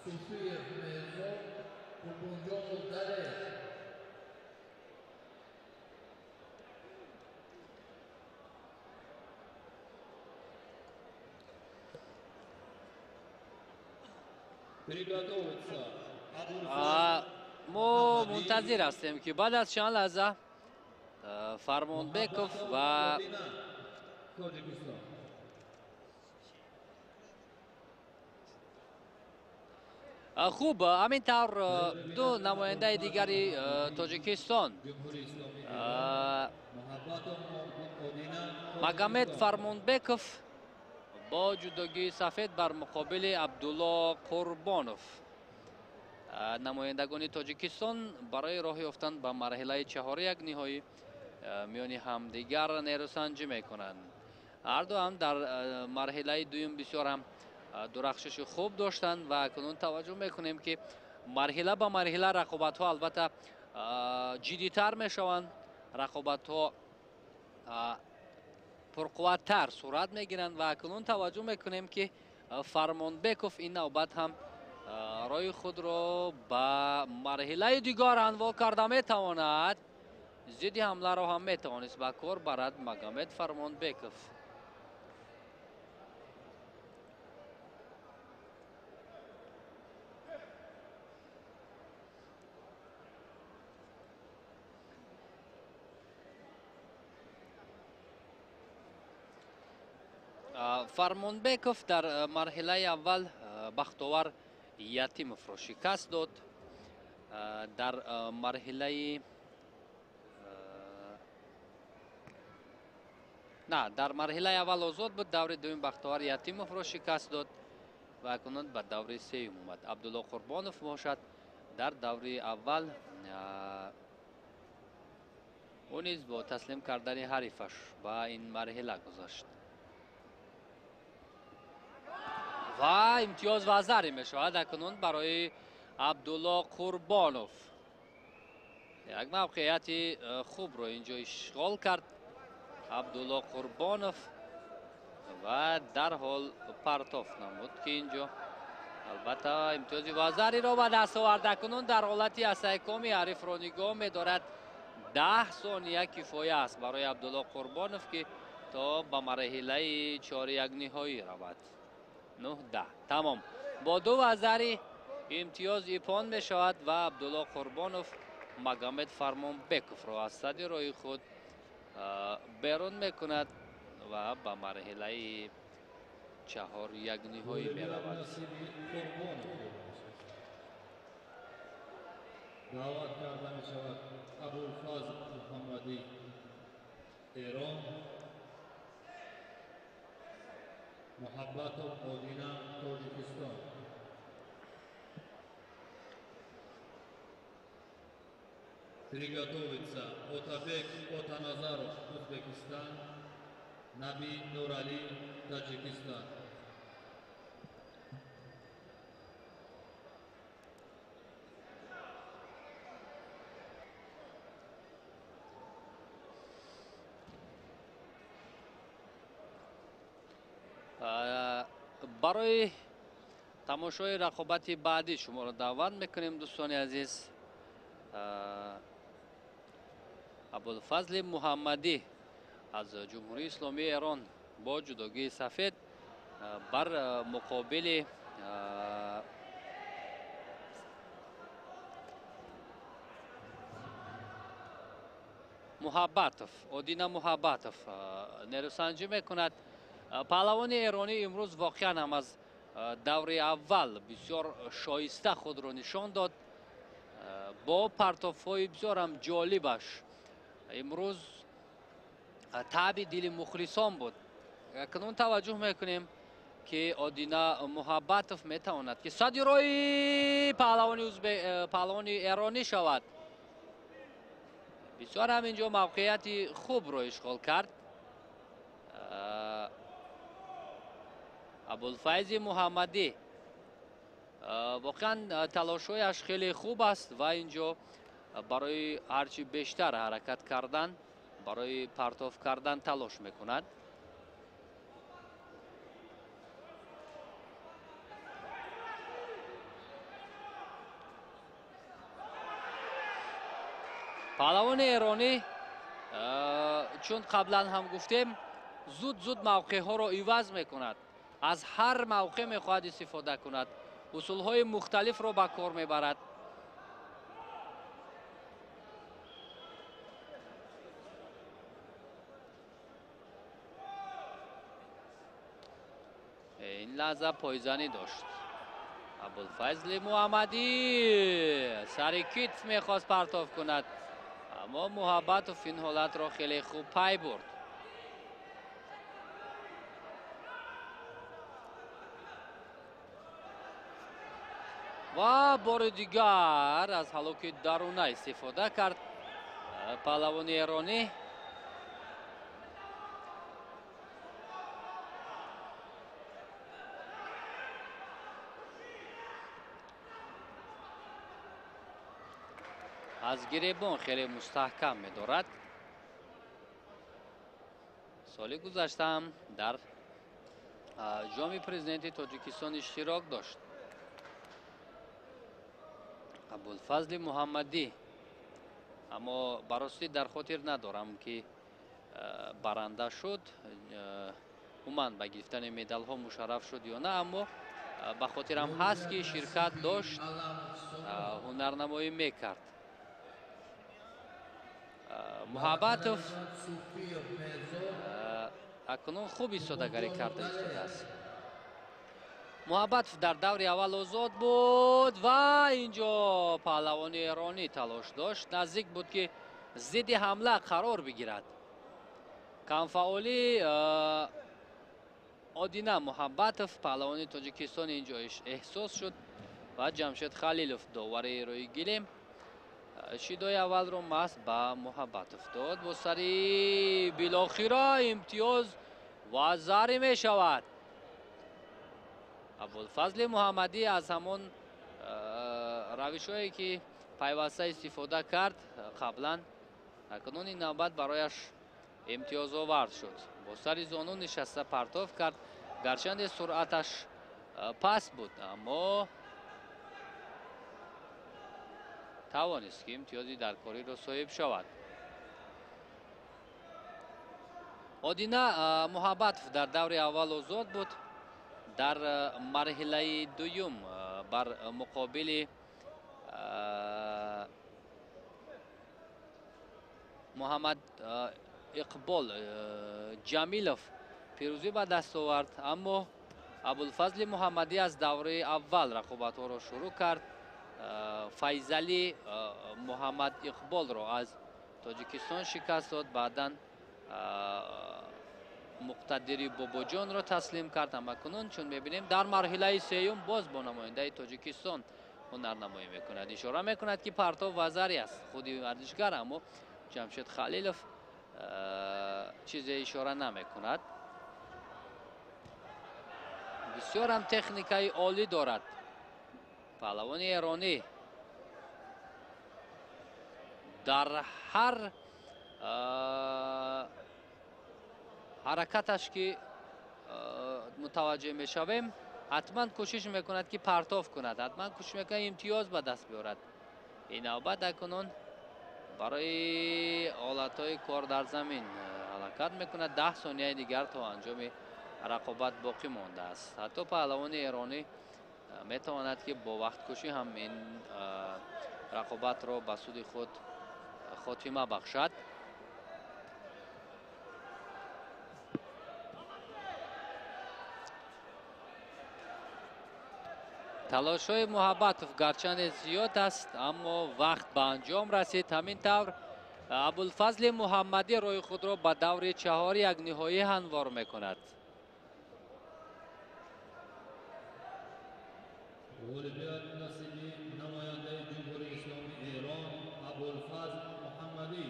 Суфиев Мирзо, Қурбонҷонов Далер. Мо мунтазир ҳастем ки баъд аз чанд лаҳза Фармонбеков ва хуб ҳамин тавр ду намояндаи дигари Тоҷикистон Магомед Фармонбеков бо ҷудогии сафед бар муқобили Абдулло Қурбонов. Намояндагони Тоҷикистон барои роҳ ёфтан ба марҳилаи 4-1 ниҳоӣ миёни ҳамдигар нерӯсанҷӣ мекунанд. Ҳарду ҳам дар марҳилаи дуюм бисёр ҳам дурахшиши хуб доштанд ва акнун таваҷҷӯҳ мекунем ки марҳила ба марҳила рақобатҳо албатта ҷиддитар мешаванд, рақобатҳо пурқувваттар сурат мегиранд ва акнун таваҷҷӯҳ мекунем ки Фармонбеков ин навбат ҳам роҳи худро ба марҳилаи дигар анво карда метавонад. Зидди ҳамларо ҳам метавонист ба кор барад Магомед Фармонбеков. Фармонбеков дар марҳилаи аввал Бахтовар Ятимовро шикаст дод. Дар марҳилаи на дар марҳилаи аввал озод буд, даври дуюм Бахтовар Ятимовро шикаст дод ва акнун ба даври сеюм омад. Абдулло Қурбонов бошад дар даври аввал ӯ низ бо таслим кардани ҳарифаш ба ин марҳила гузашт ва имтиёз вазаре мешавад акнун барои Абдулло Қурбонов. Як мавқеияти хубро инҷо ишғол кард Абдулло Қурбонов ва дарҳол партоф намуд ки инҷо албатта имтиёзи вазариро ба даст овард. Акнун дар ҳолати асайкоми ҳарифро нигоҳ медорад. 10 сония кифоя аст барои Абдулло Қурбонов ки то ба марҳилаи 4-1 ниҳоӣ равад. 9-10 тамом. Бо ду вазари имтиёз ипон мешавад ва Абдулло Қурбонов Магомед Фармонбековро аз сади роҳи худ берун мекунад ва ба марҳилаи 4-1 ниҳоӣ меравад. Даъват карда мешавад Абулфазл Муҳаммадӣ, Эрон. Муҳаббатов Одина, Тоҷикистон. Приготовиться Отабек Отаназаров, Узбекистан. Наби Нурали, Таджикистан. Барои тамошои рақобати баъдӣ шуморо даъват мекунем, дӯстони азиз. Абулфазли Муҳаммадӣ аз Ҷумҳурии Исломии Эрон бо ҷудогии сафед бар муқобили Муҳаббатов, Одина Муҳаббатов нерӯсанҷӣ мекунад. Паҳлавони эронӣ имрӯз воқеан ҳам аз даври аввал бисёр шоиста худро нишон дод бо партофҳои бисёрам ҷолибаш. Имрӯз таъби дили мухлисон буд. Акнун таваҷҷӯҳ мекунем, ки Одина Муҳаббатов метавонад, ки сади роҳи паҳлавони эронӣ шавад. Бисёр ҳам инҷо мавқеияти хубро ишғол кард. Абулфайзи Муҳаммадӣ воқеан талошҳояш хеле хуб аст ва инҷо барои ҳарчи бештар ҳаракат кардан, барои партоф кардан талош мекунад. Паҳлавони эронӣ, чун қаблан ҳам гуфтем, зуд зуд мавқеъҳоро иваз мекунад, аз ҳар мавқеъ мехоҳад истифода кунад, усулҳои мухталифро ба кор мебарад. Ин лаҳза пойзанӣ дошт. Абулфазли Муҳаммадӣ сари китф мехост партоф кунад, аммо Муҳаббатов ин ҳолатро хеле хуб пай бурд. Ва бори дигар аз ҳалоки даруна истифода кард паҳлавони эронӣ. Аз гиребон хеле мустаҳкам медорад. Соли гузаштаам дар ҷоми президенти Тоҷикистон иштирок дошт. Абулфазли Муҳаммадӣ, аммо баростӣ дар хотир надорам, ки баранда шуд, умуман ба гирифтани медалҳо мушарраф шуд ё на, аммо ба хотирам ҳаст, ки ширкат дошт, ҳунарнамоӣ мекард. Муҳаббатов акнун хуб истодагарӣ карда истодааст. Муҳаббатов дар даври аввал озод буд ва инҷо паҳлавони эронӣ талош дошт, наздик буд, ки зидди ҳамла қарор бигирад. Камфаъолӣ Одина Муҳаббатов, паҳлавони Тоҷикистон, инҷо эҳсос шуд ва Ҷамшед Халилов, довари рӯи гилем, шидои аввалро маҳз ба Муҳаббатов дод. Бо сари билохира имтиёз ва зарӣ мешавад. Абулфазли Муҳаммадӣ аз ҳамон равишҳое, ки пайваста истифода кард қаблан, акнун ин навбат барояш имтиёзовар шуд. Бо сари зону нишаста партоф кард, гарчанде суръаташ паст буд, аммо тавонист, ки имтиёзи даркориро соҳиб шавад. Одина Муҳаббатов дар даври аввал озод буд. Дар марҳилаи дуюм бар муқобили Муҳаммад Иқбол Ҷамилов пирӯзӣ ба даст овард, аммо Абулфазли Муҳаммадӣ аз давраи аввал рақобатҳоро шурӯъ кард. Файзалӣ Муҳаммад Иқболро аз Тоҷикистон шикаст дод, баъдан Муқтадири Бобоҷонро таслим кард. Амакунун чун мебинем, дар марҳилаи сеюм боз бо намояндаи Тоҷикистон ҳунарнамоӣ мекунад. Ишора мекунад, ки партов вазари аст худи варзишгар, аммо Ҷамшед Халилов чизе ишора намекунад. Бисёр ҳам техникаи олӣ дорад паҳлавони эронӣ. Дар ҳар ҳаракаташ ки мутаваҷҷеҳ мешавем, ҳатман кӯшиш мекунад ки партоф кунад, ҳатман кӯшиш мекунад имтиёз ба даст биёрад. Ин навбат акнун барои ҳолатҳои кор дар замин ҳаракат мекунад. 10 сонияи дигар то анҷоми рақобат боқӣ мондааст. Ҳатто паҳлавони эронӣ метавонад ки бо вақткушӣ ҳам ин рақобатро ба суди худ хотима бахшад. Талошҳои Муҳаббатов гарчанде зиёд аст, аммо вақт ба анҷом расид. Ҳамин тавр Абулфазли Муҳаммадӣ роҳи худро ба даври чаҳори як ниҳоӣ ҳамвор мекунад. Ғолибият насиби намояндаи Ҷумҳурии Исломии Эрон Абулфазл Муҳаммадӣ.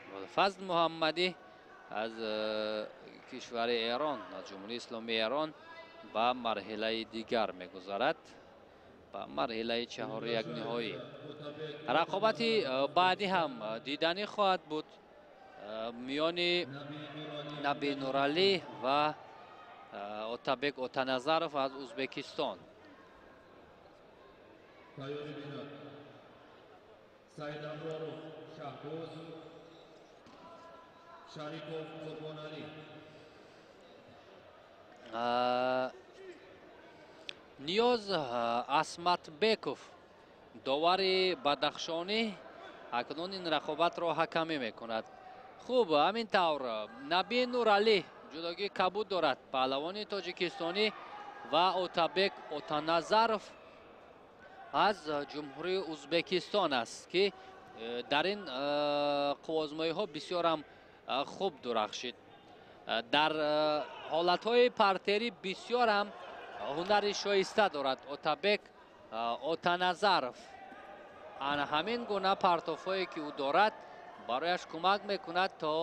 Абулфазл Муҳаммадӣ аз кишвари Эрон, аз Ҷумҳурии Исломии Эрон ба марҳилаи дигар мегузарад, ба марҳилаи чаҳори як ниҳоӣ. Рақобати баъдӣ ҳам диданӣ хоҳад буд миёни Наби Нуралӣ ва Отабек Отаназаров аз Узбекистон. Тайёрӣ бинад Саид Аброров Шаҳбоз, Шариков Қурбоналӣ. Ниёз Асматбеков, довари бадахшонӣ, акнун ин рақобатро ҳакамӣ мекунад. Хуб, ҳамин тавр Наби Нуралӣ ҷудогии кабуд дорад, паҳлавони тоҷикистонӣ, ва Отабек Отаназаров аз Ҷумҳурии Узбекистон аст, ки дар ин қуввозмоиҳо бисёр ҳам хуб дурахшид. Дар ҳолатҳои партерӣ бисёр ҳам ҳунари шоиста дорад Отабек Отаназаров. Ана ҳамин гуна партофҳое ки ӯ дорад барояш кӯмак мекунад то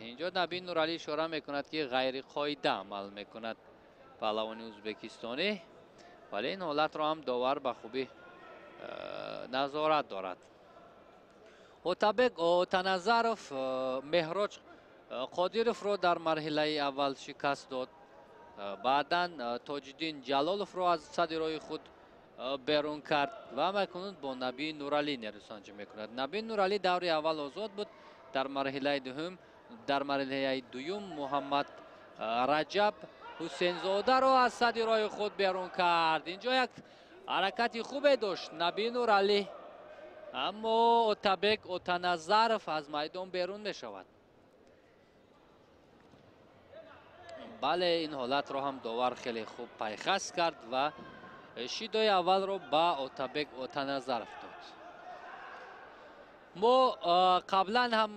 инҷо Наби Нуралӣ ишора мекунад, ки ғайриқоида амал мекунад паҳлавони узбекистонӣ, вале ин ҳолатро ҳам довар ба хубӣ назорат дорад. Отабек Отаназаров Меҳроҷ Қодировро дар марҳилаи аввал шикаст дод. Баъдан Тоҷиддин Ҷалоловро аз сади роҳи худ берун кард ва макунун бо Наби Нуралӣ нерӯсанҷӣ мекунад. Наби Нуралӣ даври аввал озод буд. Дар марҳилаи дуюм Муҳаммад Раҷаб Ҳусейнзодаро аз сади роҳи худ берун кард. Инҷо як ҳаракати хубе дошт Наби Нуралӣ, аммо Отабек Отаназаров аз майдон берун мешавад. Бале, ин ҳолатро ҳам довар хеле хуб пайхас кард ва шидои аввалро ба Отабек Отаназаров дод. Мо қаблан ҳам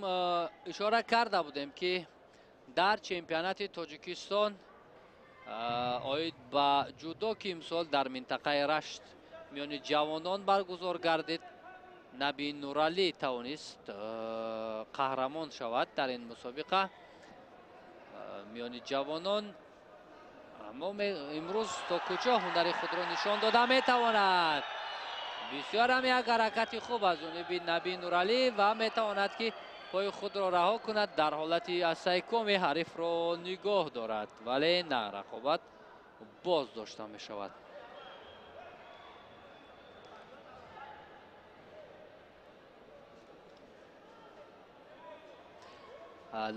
ишора карда будем, ки дар чемпионати Тоҷикистон оид ба ҷудо, ки имсол дар минтақаи Рашт миёни ҷавонон баргузор гардид, Наби Нуралӣ тавонист қаҳрамон шавад дар ин мусобиқа миёни ҷавонон. Аммо имрӯз то куҷо ҳунари худро нишон дода метавонад? Бисёр ҳам як ҳаракати хуб аз ҷониби Наби Нуралӣ ва метавонад ки пои худро раҳо кунад, дар ҳолати асайкоми ҳарифро нигоҳ дорад, вале на, рақобат боз дошта мешавад.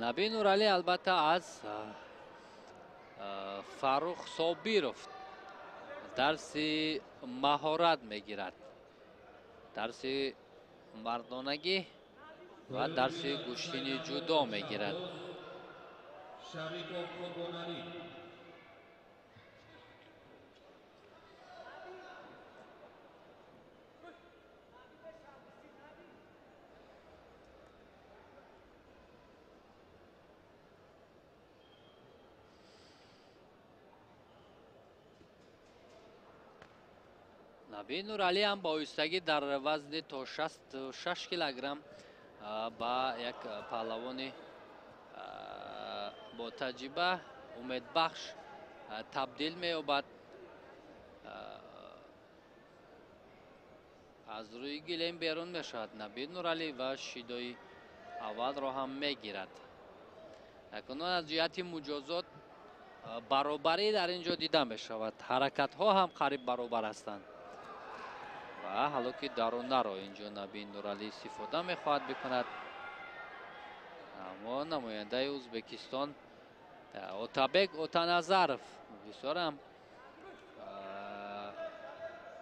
Наби Нуралӣ албатта аз Фаррух Собиров дарси маҳорат мегирад, дарси мардонагӣ ва дарси гӯштини ҷудо мегирад. Шариков Қурбоналӣ. Наби Нуралӣ ҳам ба оҳистагӣ дар вазни то 66 килограмм ба як паҳлавони бо таҷриба умедбахш табдил меёбад. Аз рӯи гилем берун мешавад Наби Нуралӣ ва шидои аввалро ҳам мегирад. Акнун аз ҷиҳати муҷозот баробарӣ дар ин ҷо дида мешавад. Ҳаракатҳо ҳам қариб баробар ҳастанд ва ҳало ки дарунаро ин ҷо Наби Нуралӣ истифода мехоҳад бикунад, аммо намояндаи Ӯзбекистон Отабек Отаназаров бисёрам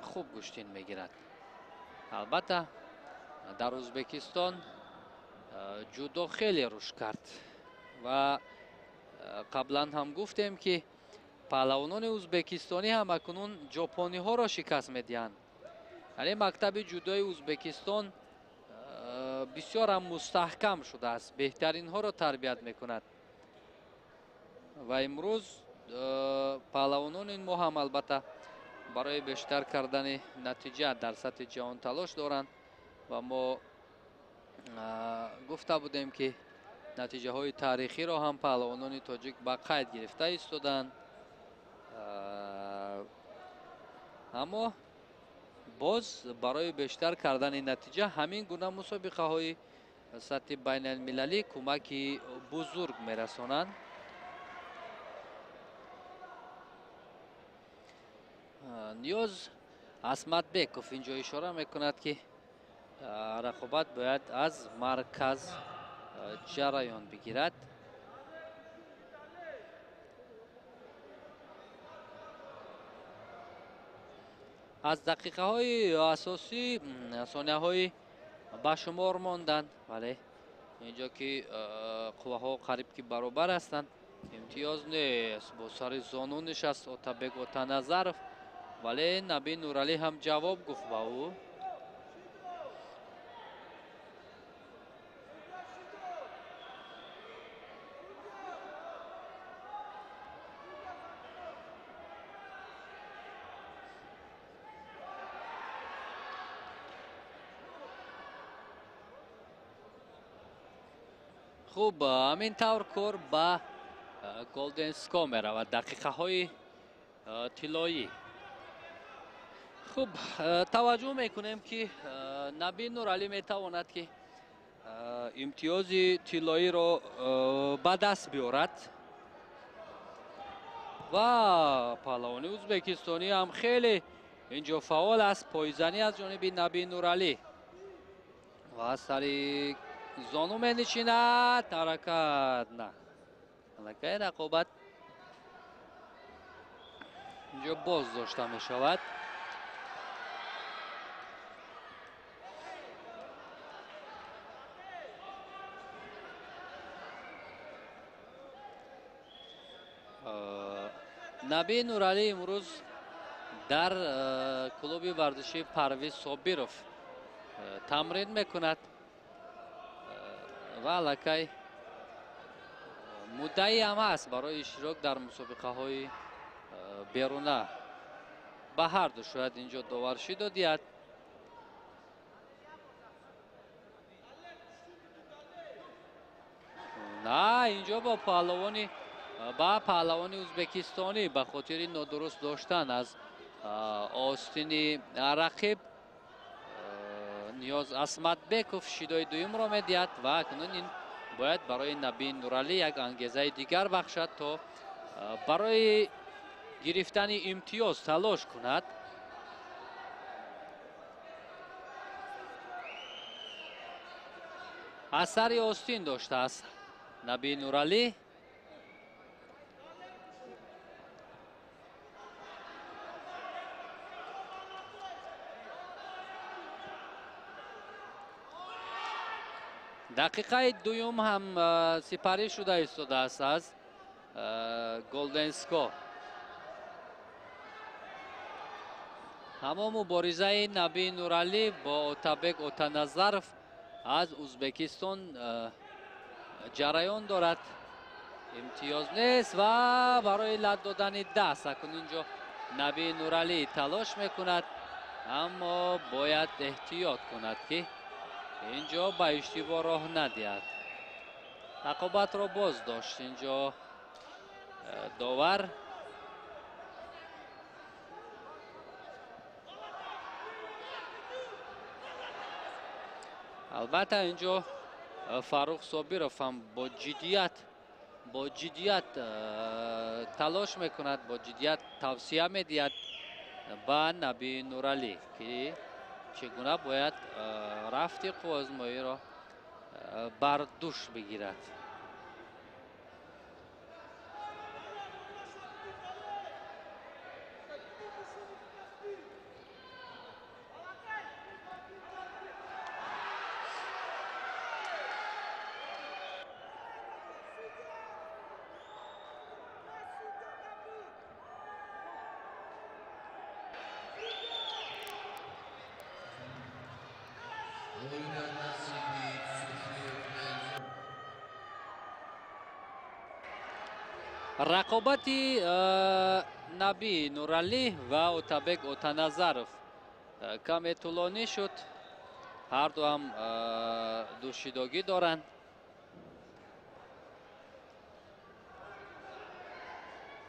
хуб гӯштин мегирад. Албатта дар Ӯзбекистон ҷудо хеле рушд кард ва қаблан ҳам гуфтем, ки паҳлавонони ӯзбекистонӣ ҳам акнун ҷопониҳоро шикаст медиҳанд. Яъне мактаби ҷудои Ӯзбекистон бисёр ҳам мустаҳкам шудааст, беҳтаринҳоро тарбият мекунад ва имрӯз паҳлавонони мо ҳам албатта барои бештар кардани натиҷа дар сатҳи ҷаҳон талош доранд ва мо гуфта будем, ки натиҷаҳои таърихиро ҳам паҳлавонони тоҷик ба қайд гирифта истоданд. Аммо боз барои бештар кардани натиҷа ҳамин гуна мусобиқаҳои сатҳи байналмилалӣ кӯмаки бузург мерасонанд. Ниёз Асматбеков инҷо ишора мекунад, ки рақобат бояд аз марказ ҷараён бигирад. Аз дақиқаҳои асосӣ сонияҳои ба шумор монданд, вале инҷо ки қувваҳо қариб ки баробар ҳастанд, имтиёз нест. Бо сари зону нишаст Отабек Отаназаров, вале Наби Нуралӣ ҳам ҷавоб гуфт ба ӯ. Хуб, ҳамин тавр кор ба Голден Ско меравад, дақиқаҳои тиллоӣ. Хуб, таваҷҷӯҳ мекунем, ки Наби Нуралӣ метавонад, ки имтиёзи тиллоиро ба даст биёрад ва паҳлавони ӯзбекистонӣ ҳам хеле инҷо фаъол аст. Пойзанӣ аз ҷониби Наби Нуралӣ ва сари зону менишинад. Ҳаракат на, аллакай рақобат инҷо боз дошта мешавад. Наби Нуралӣ имрӯз дар клуби варзишии Парвиз Собиров тамрин мекунад ва аллакай муддаӣ ҳам аст барои иштирок дар мусобиқаҳои беруна. Ба ҳар ду шояд инҷо доваршӣ додиҳад. На, инҷо бо паҳлавони ба паҳлавони ӯзбекистонӣ ба хотири нодуруст доштан аз остини рақиб Ниёз Асматбеков шидои дуюмро медиҳад ва акнун ин бояд барои Наби Нуралӣ як ангезаи дигар бахшад, то барои гирифтани имтиёз талош кунад. Асари остин доштааст Наби Нуралӣ. Дақиқаи дуюм ҳам сипарӣ шуда истодааст аз Голденско. Ҳамон муборизаи Наби Нуралӣ бо Отабек Отаназаров аз Ӯзбекистон ҷараён дорад. Имтиёз нест ва барои лат додани даст акнун инҷо Наби Нуралӣ талош мекунад, аммо бояд эҳтиёт кунад, ки Инҷо ба иштибоҳ роҳ надиҳад. Рақобатро боз дошт инҷо довар. Албатта инҷо Фаррух Собиров ҳам бо ҷиддият талош мекунад, бо ҷиддият тавсия медиҳад ба Наби Нуралӣ, ки чӣ гуна бояд рафти қувваозмоиро бар дӯш бигирад. Рақобати Наби Нуралӣ ва Отабек Отаназаров каме тӯлонӣ шуд. Ҳарду ҳам дӯшидогӣ доранд.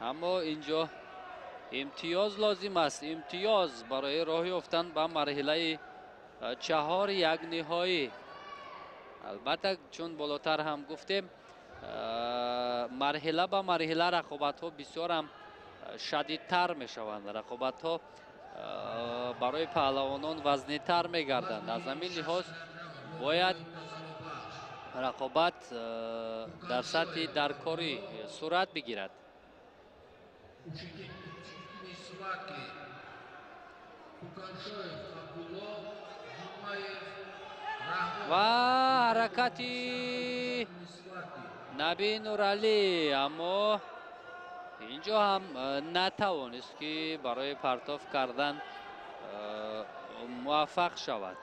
Аммо инҷо имтиёз лозим аст. Имтиёз барои роҳ ёфтан ба марҳилаи 4-1 ниҳоӣ. Албатта чун болотар ҳам гуфтем, марҳила ба марҳила рақобатҳо бисёр ҳам шадидтар мешаванд. Рақобатҳо барои паҳлавонон вазнитар мегарданд. Аз ҳамин лиҳоз бояд рақобат дар сатҳи даркорӣ сурат бигирад. Ва ҳаракати Наби Нуралӣ, аммо инҷо ҳам натавонист, ки барои партоф кардан муваффақ шавад.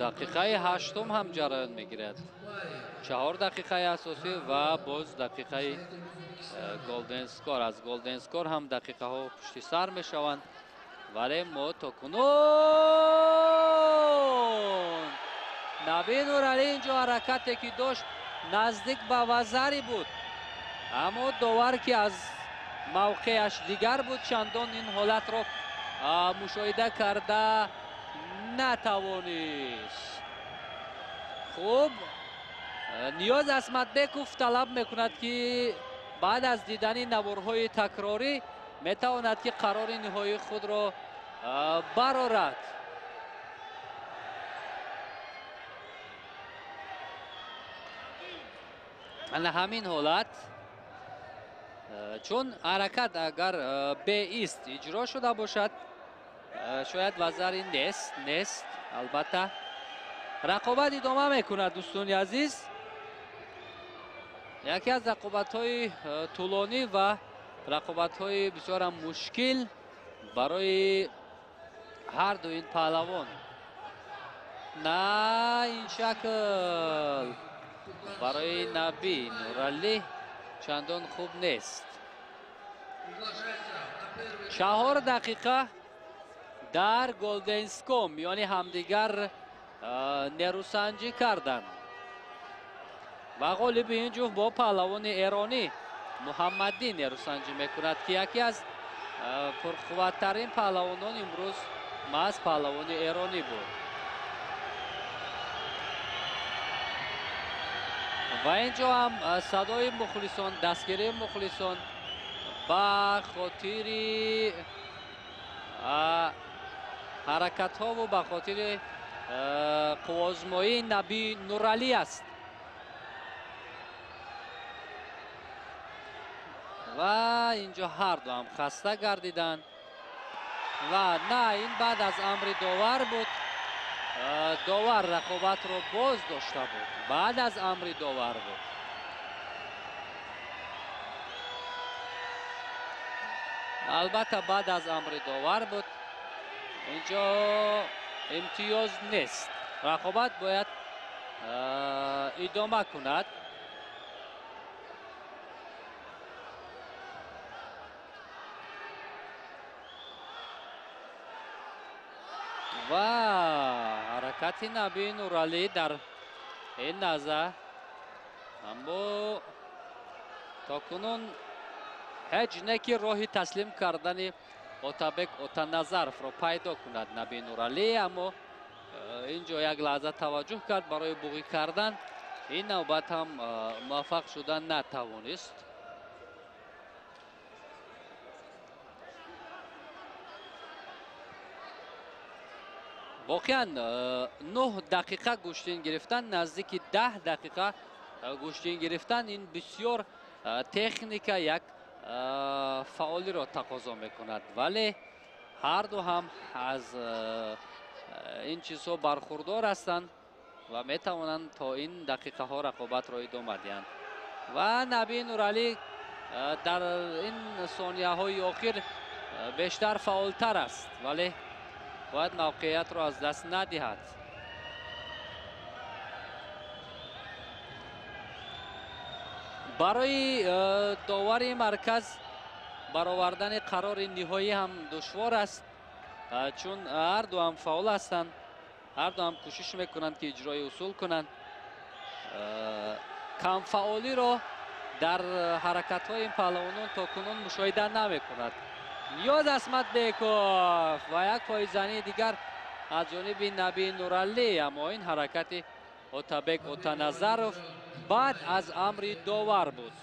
Дақиқаи 8 ҳам ҷараён мегирад. 4 дақиқаи асосӣ ва боз дақиқаи голден скор. Аз голден скор ҳам дақиқаҳо пушти сар мешаванд, вале мо то кунун Наби Нуралӣ инҷо ҳаракате ки дошт наздик ба вазари буд, аммо довар ки аз мавқеаш дигар буд, чандон ин ҳолатро мушоҳида карда натавонист. Хуб, Ниёз Асматбеков талаб мекунад, ки баъд аз дидани наворҳои такрорӣ метавонад, ки қарори ниҳоии худро барорад. Ана ҳамин ҳолат, чун ҳаракат агар беист иҷро шуда бошад, шояд вазари нест. Албатта рақобат идома мекунад, дӯстони азиз. Яке аз рақобатҳои тӯлонӣ ва рақобатҳои бисёрам мушкил барои ҳар ду ин паҳлавон. На ин шакл барои Наби Нуралӣ чандон хуб нест. 4 дақиқа дар голден скор миёни ҳамдигар нерӯсанҷӣ карданд ва ғолиби ин ҷуфт бо паҳлавони эронӣ Муҳаммадӣ нерӯсанҷӣ мекунад, ки яке аз пурқувваттарин паҳлавонон имрӯз маҳз паҳлавони эронӣ буд. Ва инҷо ҳам садои мухлисон, дастгирии мухлисон ба хотири ҳаракатҳову ба хотири қувваозмоии Наби Нуралӣ аст. Ва инҷо ҳарду ҳам хаста гардиданд. Ва на, ин баъд аз амри довар буд. Довар рақобатро боз дошта буд. Баъд аз амри довар буд. Албатта баъд аз амри довар буд. Инҷо имтиёз нест. Рақобат бояд идома кунад. Ва ҳаракати Наби Нуралӣ дар ин лаҳза, аммо то кунун ҳеҷ не ки роҳи таслим кардани Отабек Отаназаровро пайдо кунад Наби Нуралӣ, аммо ин ҷо як лаҳза таваҷҷӯҳ кард барои буғӣ кардан. Ин навбат ҳам муваффақ шудан натавонист. Воқеан 9 дақиқа гӯштин гирифтан, наздики 10 дақиқа гӯштин гирифтан, ин бисёр техника як фаъолиро тақозо мекунад, вале ҳарду ҳам аз ин чизҳо бархурдор ҳастанд ва метавонанд то ин дақиқаҳо рақобатро идома диҳанд. Ва Наби Нуралӣ дар ин сонияҳои охир бештар фаъолтар аст, вале бояд мавқеиятро аз даст надиҳад. Барои довари марказ баровардани қарори ниҳоӣ ҳам душвор аст, чун ҳарду ҳам фаъол ҳастанд, ҳарду ҳам кӯшиш мекунанд ки иҷрои усул кунанд. Камфаъолиро дар ҳаракатҳои ин паҳлавонон то кунун мушоҳида намекунад. Ниёз Асматбеков ва як поизании дигар аз ҷониби Наби Нуралӣ, аммо ин ҳаракати Отабек Отаназаров баъд аз амри довар буд.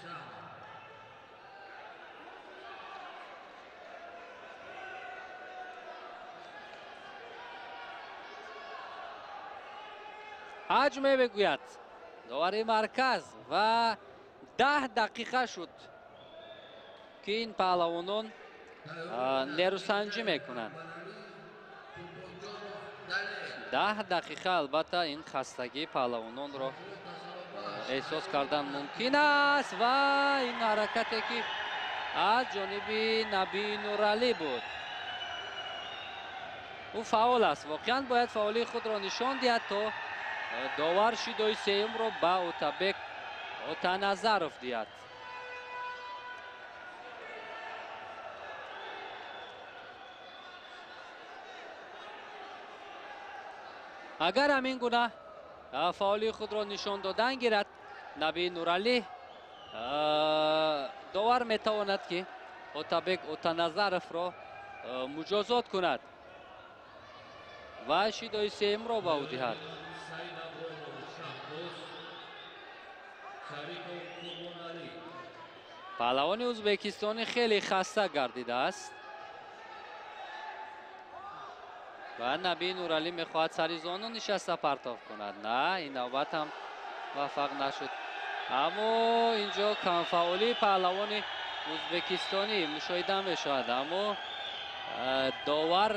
Ҳаҷме мегӯяд довари марказ ва 10 дақиқа шуд ки ин паҳлавонон нерӯсанҷӣ мекунанд. 10 дақиқа албатта ин хастагии паҳлавононро эҳсос кардан мумкин аст ва ин ҳаракате ки аз ҷониби Наби Нуралӣ буд. Ӯ фаъол аст, воқеан бояд фаъолии худро нишон диҳад то довар шидои сеюмро ба Отабек Отаназаров диҳад. Агар ҳамин гуна фаъолии худро нишон додан гирад Наби Нуралӣ, довар метавонад ки Отабек Отаназаровро муҷозот кунад ва шидои сеюмро ба ӯ диҳад. Паҳлавони ӯзбекистонӣ хеле хаста гардидааст ва Наби Нуралӣ мехоҳад сари зону нишаста партоф кунад. На, ин навбат ҳам муваффақ нашуд, аммо инҷо камфаъолии паҳлавони ӯзбекистонӣ мушоҳида мешавад, аммо довар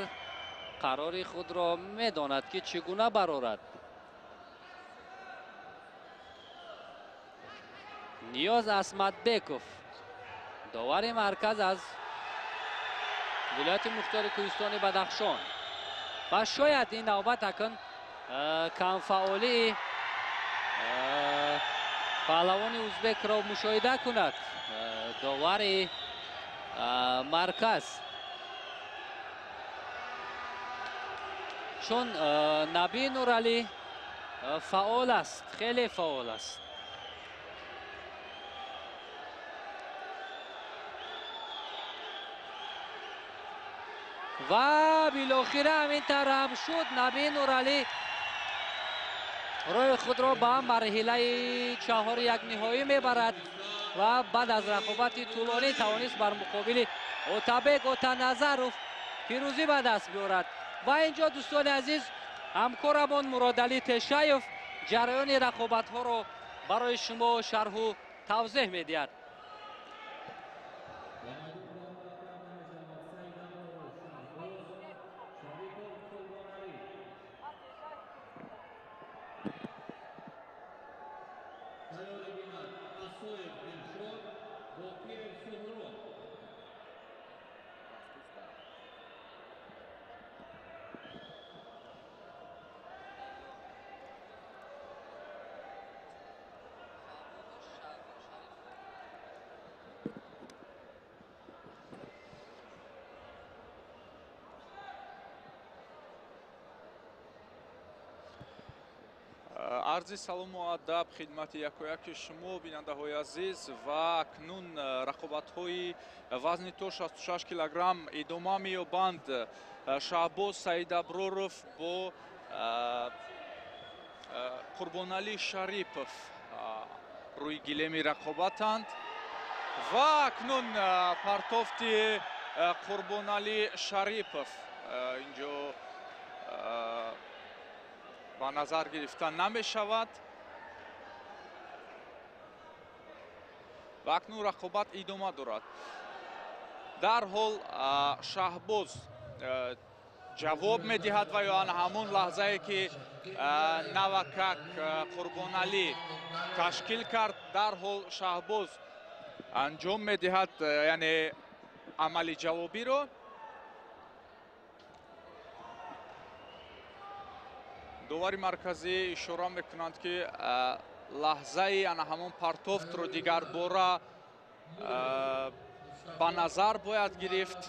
қарори худро медонад ки чӣ гуна барорад. Ниёз Асматбеков, довари марказ аз вилояти мухтори кӯҳистони Бадахшон, ва шояд ин навбат акн камфаъолии паҳлавони ӯзбекро мушоҳида кунад довари марказ, чун Наби Нуралӣ фаъол аст, хеле фаъол аст. Ва билохира ҳамин тавр ҳам шуд. Наби Нуралӣ роҳи худро ба марҳилаи чаҳори як ниҳоӣ мебарад ва баъд аз рақобати тӯлонӣ тавонист бар муқобили Отабек Отаназаров пирӯзӣ ба даст биёрад. Ва инҷо дӯстони азиз, ҳамкорамон Муродалӣ Тешаев ҷараёни рақобатҳоро барои шумо шарҳу тавзеҳ медиҳад. Арзи салому адаб хидмати якояки шумо, бинандаҳои азиз, ва акнун рақобатҳои вазни то 66 килограмм идома меёбанд. Шаҳбоз Саидаброров бо Қурбоналӣ Шарипов рӯи гилеми рақобатанд ва акнун партофти Қурбоналӣ Шарипов инҷо ба назар гирифта намешавад ва акнун рақобат идома дорад. Дарҳол Шаҳбоз ҷавоб медиҳад ва ё ана ҳамон лаҳзае ки навакак Қурбоналӣ ташкил кард, дарҳол Шаҳбоз анҷом медиҳад, яъне амали ҷавобиро. Довари марказӣ ишора мекунанд, ки лаҳзаи ана ҳамон партофтро дигарбора ба назар бояд гирифт.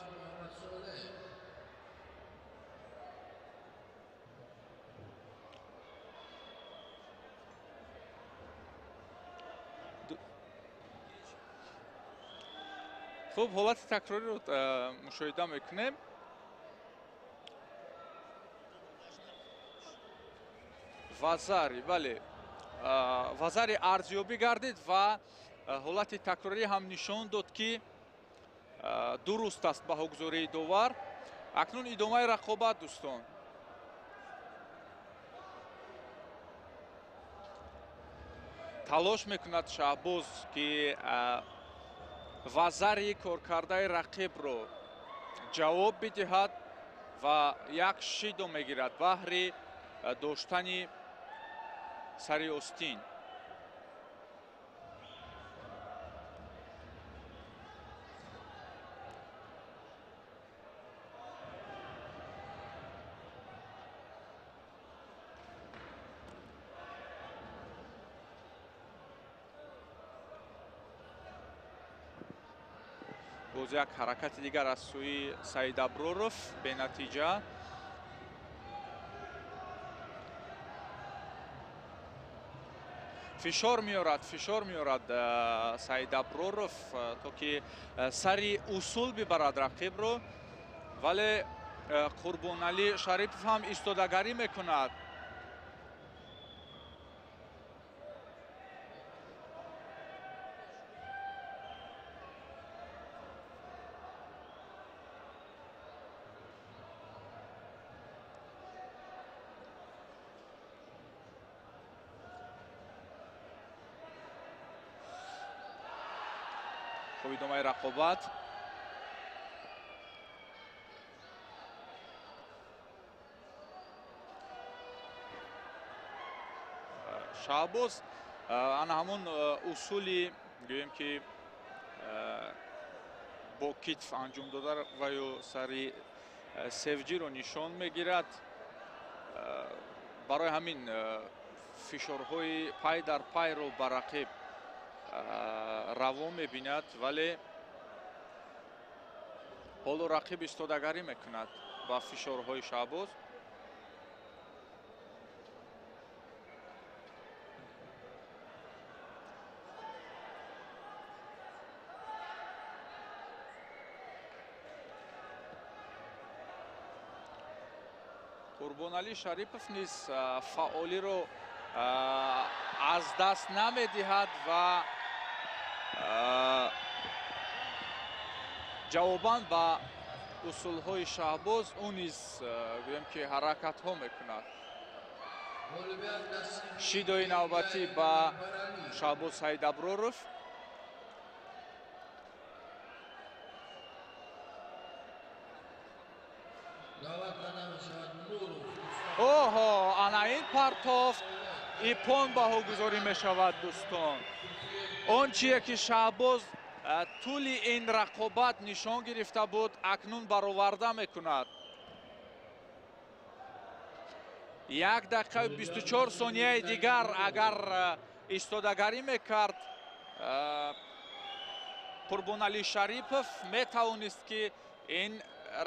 Хуб, ҳолати такрориро мушоҳида мекунем. Вазари, бале, вазари арзёбӣ гардид ва ҳолати такрорӣ ҳам нишон дод, ки дуруст аст баҳогузории довар. Акнун идомаи рақобат, дӯстон. Талош мекунад Шаҳбоз, ки вазари коркардаи рақибро ҷавоб бидиҳад ва як шидо мегирад баҳри доштани сари остин. Боз як ҳаракати дигар аз сӯи Саидаброров бенатиҷа. Фишор меорад, фишор меорад Саидаброров, то ки сари усул бибарад рақибро, вале Қурбоналӣ Шарипов ҳам истодагарӣ мекунад. Хуб, идомаи рақобат. Шаҳбоз ана ҳамон усули, гӯем ки бо китф анҷом дода ва ё сари севҷиро нишон мегирад. Барои ҳамин фишорҳои пай дар пайро ба рақиб раво мебинад, вале ҳоло рақиб истодагарӣ мекунад ба фишорҳои Шаҳбоз. Қурбоналӣ Шарипов низ фаъолиро аз даст намедиҳад ва ҷавобан ба усулҳои Шаҳбоз ӯ низ, гӯем ки, ҳаракатҳо мекунад. Шидои навбатӣ ба Шаҳбоз Саидаброров. Оҳо, ана ин партофт ипон баҳогузорӣ мешавад, дӯстон. Он чие ки Шаҳбоз тӯли ин рақобат нишон гирифта буд, акнун бароварда мекунад. 1 дақиқаю 24 сонияи дигар агар истодагарӣ мекард Қурбоналӣ Шарипов, метавонист ки ин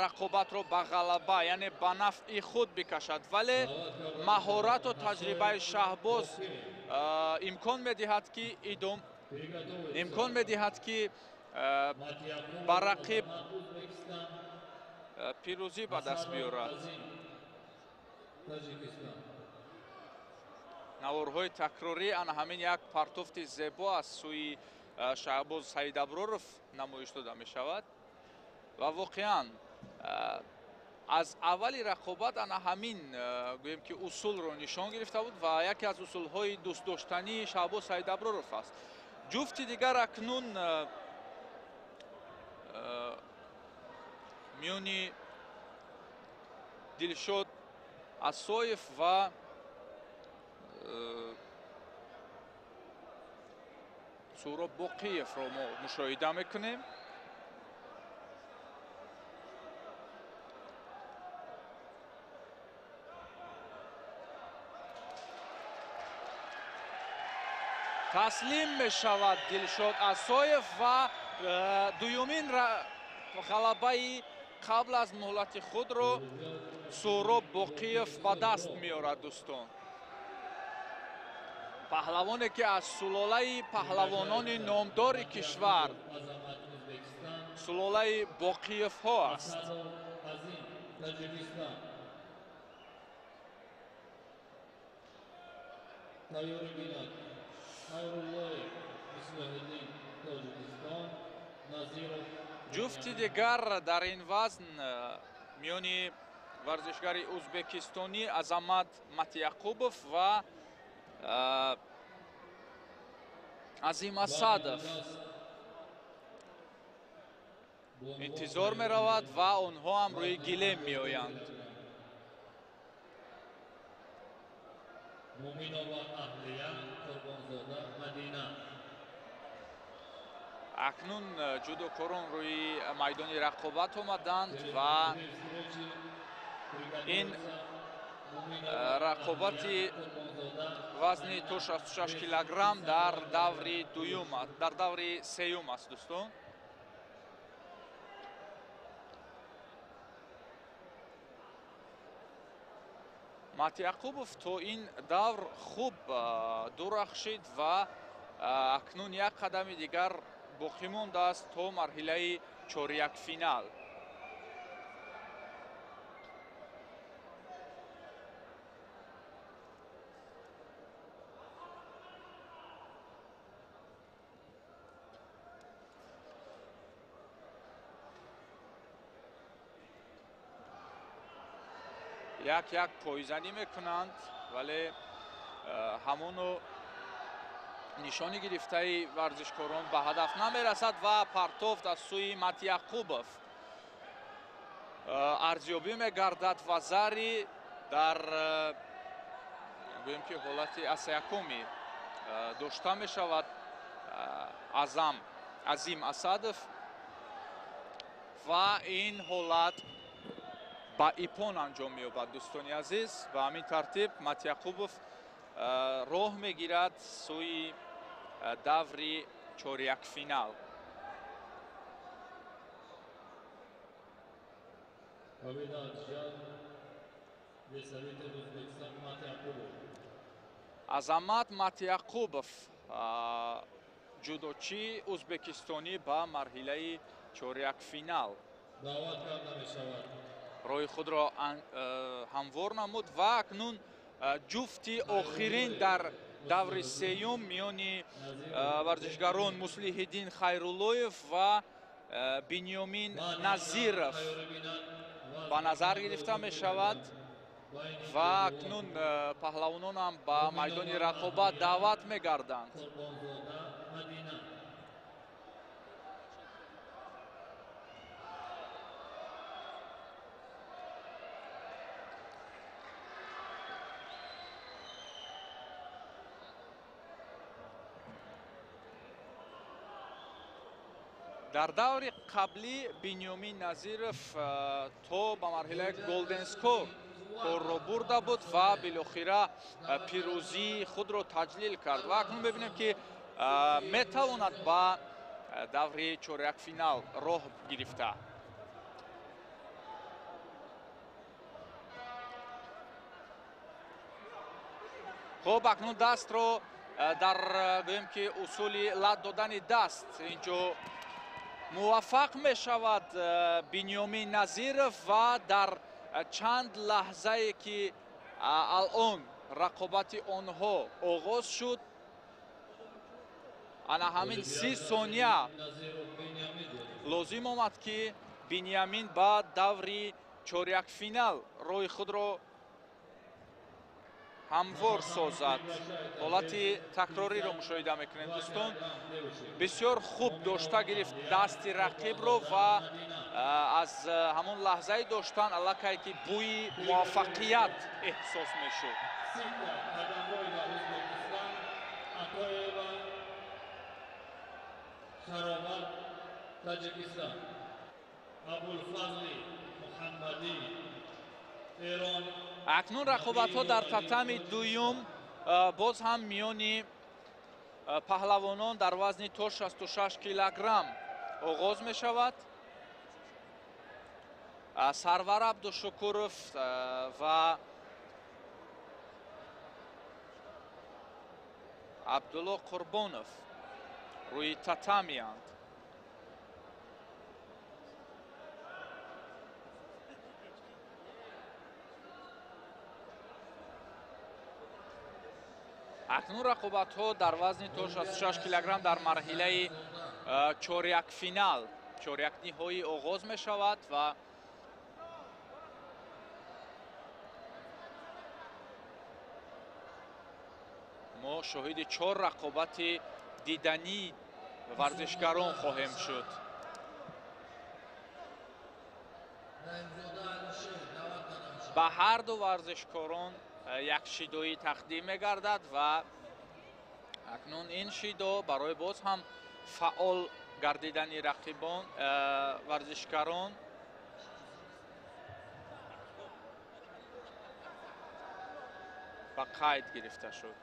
рақобатро ба ғалаба, яъне ба нафъи худ бикашад, вале маҳорату таҷрибаи Шаҳбоз имкон медиҳад ки имкон медиҳад ки ба рақиб пирӯзӣ ба даст биёрад. Наворҳои такрорӣ ана ҳамин як партофти зебо аз сӯи Шаҳбоз Саидаброров намоиш дода мешавад ва воқеан аз аввали рақобат ана ҳамин гӯем ки усулро нишон гирифта буд ва яке аз усулҳои дӯстдоштании Шаҳбоз Саидаброров аст. Ҷуфти дигар акнун миёни Дилшод Асоев ва Суҳроб Боқиевро мо мушоҳида мекунем. Таслим мешавад Дилшод Асоев ва дуюмин ғалабаи қабл аз муҳлати худро Суҳроб Боқиев ба даст меорад. Дӯстон, паҳлавоне ки аз сулолаи паҳлавонони номдори кишвар, сулолаи Боқиевҳо аст. Ҷуфти дигар дар ин вазн миёни варзишгари ӯзбекистонӣ Азамат Матяқубов ва Азим Асадов интизор меравад ва онҳо ҳам рӯи гилем меоянд. Акнун ҷудокорон рӯи майдони рақобат омаданд ва ин рақобати вазни то 66 килограмм дар даври дуюм, дар даври сеюм аст, дӯстон. Матяқубов то ин давр хуб дурахшид ва акнун як қадами дигар боқӣ мондааст то марҳилаи чорякфинал. Як-як пойзанӣ мекунанд, вале ҳамону нишони гирифтаи варзишкорон ба ҳадаф намерасад ва партофт аз сӯи Матяқубов арзёбӣ мегардад ва зари дар гӯем ки ҳолати асаякуми дошта мешавад Азим Асадов ва ин ҳолат ба ипон анҷом меёбад. Дӯстони азиз, ба ҳамин тартиб Матяқубов роҳ мегирад сӯи даври чорякфинал. Азамат Матяқубов, ҷудочии ӯзбекистонӣ, ба марҳилаи чорякфинал роҳи худро ҳамвор намуд ва акнун ҷуфти охирин дар даври сеюм миёни варзишгарон Муслиҳиддин Хайруллоев ва Бинёмин Назиров ба назар гирифта мешавад ва акнун паҳлавононам ба майдони рақобат даъват мегарданд. Дар даври қаблӣ Бинёмин Назиров то ба марҳилаи голден скор корро бурда буд ва билохира пирӯзии худро таҷлил кард ва акнун мебинем ки метавонад ба даври чорякфинал роҳ гирифта. Хуб, акнун дастро дар гӯем ки усули лат додани даст инҷо муваффақ мешавад Бинёмин Назиров ва дар чанд лаҳзае ки алон рақобати онҳо оғоз шуд, ана ҳамин 30 сония лозим омад ки Биньямин ба даври чорякфинал роҳи худро ҳамвор созад. Ҳолати такрориро мушоҳида мекунем дӯстон. Бисёр хуб дошта гирифт дасти рақибро ва аз ҳамон лаҳзаи доштан аллакай ки бӯи муваффақият эҳсос мешуд. Акнун рақобатҳо дар татами дуюм боз ҳам миёни паҳлавонон дар вазни то 66 килограмм оғоз мешавад. Сарвар Абдушукуров ва Абдулло Қурбонов рӯи татамиянд. Акнун рақобатҳо дар вазни то 66 килограмм дар марҳилаи чорякфинал, чорякниҳоӣ оғоз мешавад ва мо шоҳиди чор рақобати дидании варзишгарон хоҳем шуд. Ба ҳар ду варзишкорон як шидоӣ тақдим мегардад ва акнун ин шидо барои боз ҳам фаъол гардидани рақибон варзишгарон ба қайд гирифта шуд.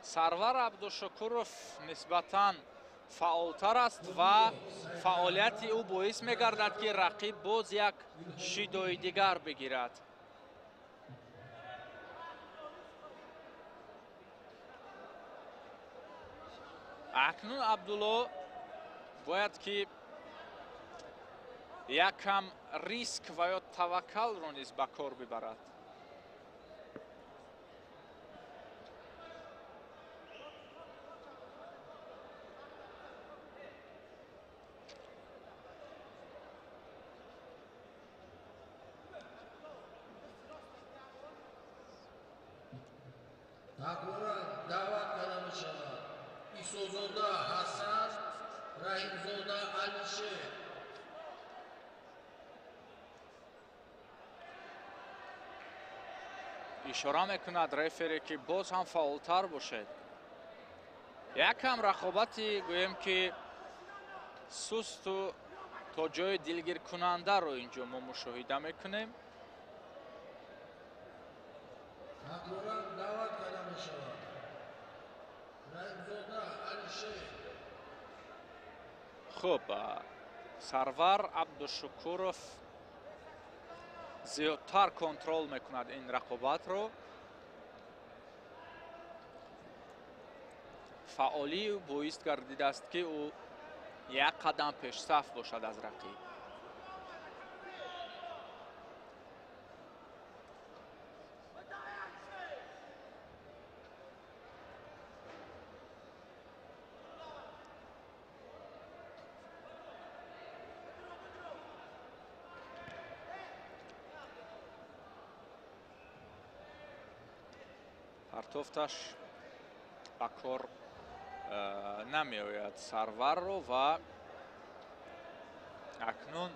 Сарвар Абдушукуров нисбатан фаъолтар аст ва фаъолияти ӯ боис мегардад ки рақиб боз як шидои дигар бигирад. Акнун Абдулло бояд ки якам риск ва ё таваккалро низ ба кор бибарад. Даъват карда мешавад Исозода Ҳасан, Раҳимзода Алишер. Ишора мекунад рефери ки боз ҳам фаъолтар бошед. Якам рақобати гӯем ки сусту то ҷои дилгиркунандаро инҷо мо мушоҳида мекунем. Даъват карда мешавад Раҳимзода Алишер. Хуб, Сарвар Абдушукуров зиёдтар контрол мекунад ин рақобатро. Фаъолии ӯ боис гардидааст ки ӯ як қадам пешсаф бошад аз рақиб. Партофташ ба кор намеояд Сарварро ва акнун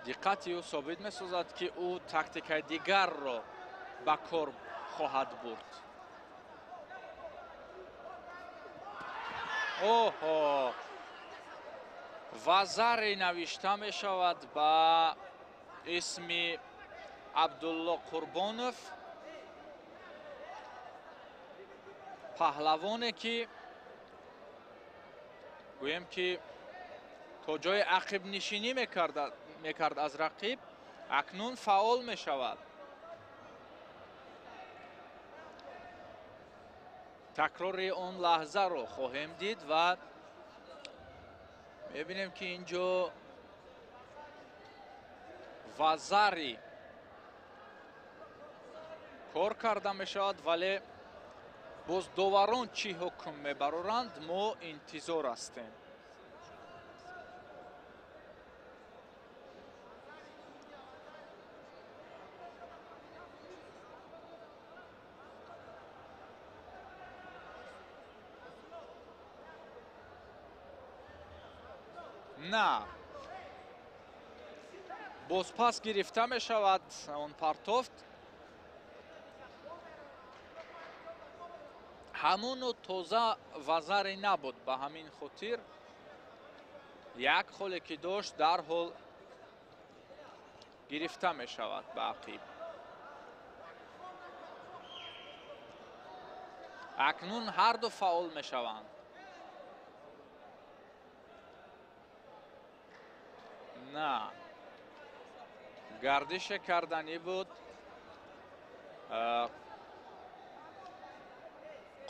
диққати ӯ собит месозад ки ӯ тактикаи дигарро ба кор хоҳад бурд. Оҳо, вазаре навишта мешавад ба Исми Абдулло Қурбонов, паҳлавоне ки гӯем ки то ҷои ақибнишинӣ мекард аз рақиб, акнун фаъол мешавад. Такрори он лаҳзаро хоҳем дид ва мебинем ки инҷо вазари кор карда мешавад, вале боз доварон чӣ ҳукм мебароранд, мо интизор ҳастем. На, бозпас гирифта мешавад он партофт. Ҳамону тоза вазаре набуд, ба ҳамин хотир як холе ки дошт дарҳол гирифта мешавад ба ақиб. Акнун ҳарду фаъол мешаванд. На, гардише карданӣ буд,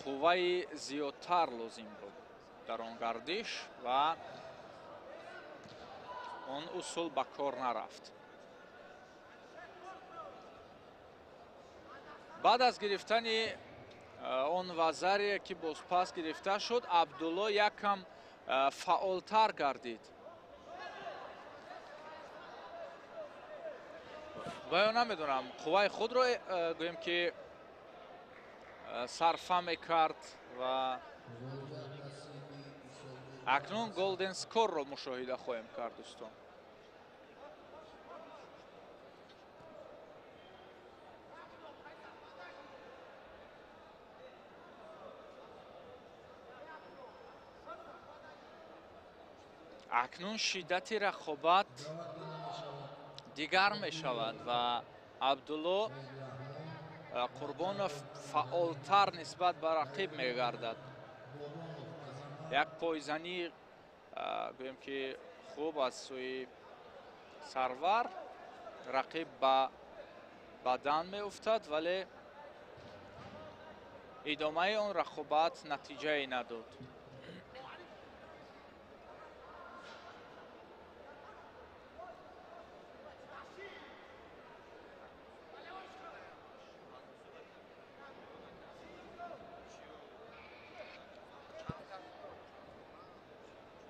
қувваи зиёдтар лозим буд дар он гардиш ва он усул ба кор нарафт. Баъд аз гирифтани он вазарие ки бозпас гирифта шуд, Абдулло якам фаъолтар гардид. Ва ё намедонам, қувваи худро гӯем ки сарфа мекард ва акнун голден скорро мушоҳида хоҳем кард, дӯстон. Акнун шиддати рақобат дигар мешавад ва Абдулло Қурбонов фаъолтар нисбат ба рақиб мегардад. Як пойзанӣ гӯем ки хуб аз сӯи Сарвар, рақиб ба бадан меуфтад, вале идомаи он рақобат натиҷае надод.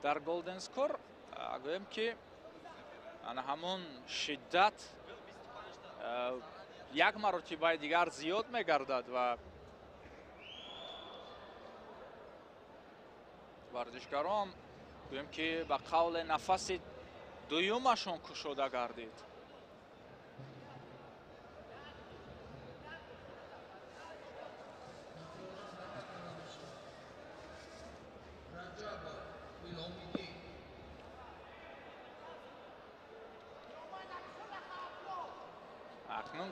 Дар голден скор гӯем ки ана ҳамон шиддат як маротибаи дигар зиёд мегардад ва варзишгарон гӯем ки ба қавле нафаси дуюмашон кушода гардид. Акнун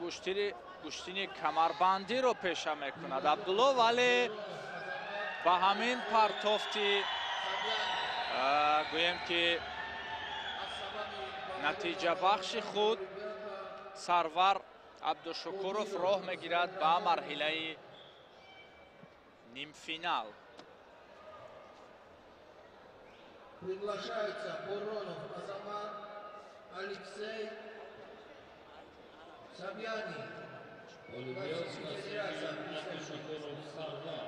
гӯштини камарбандиро пеша мекунад Абдулло, вале ба ҳамин партофти гӯем ки натиҷабахши худ Сарвар Абдушукуров роҳ мегирад ба марҳилаи нимфинал. Приглашаются Боронов Азамат, Алексей Сабьяни. Российская Федерация. Абдушукуров Сарвар.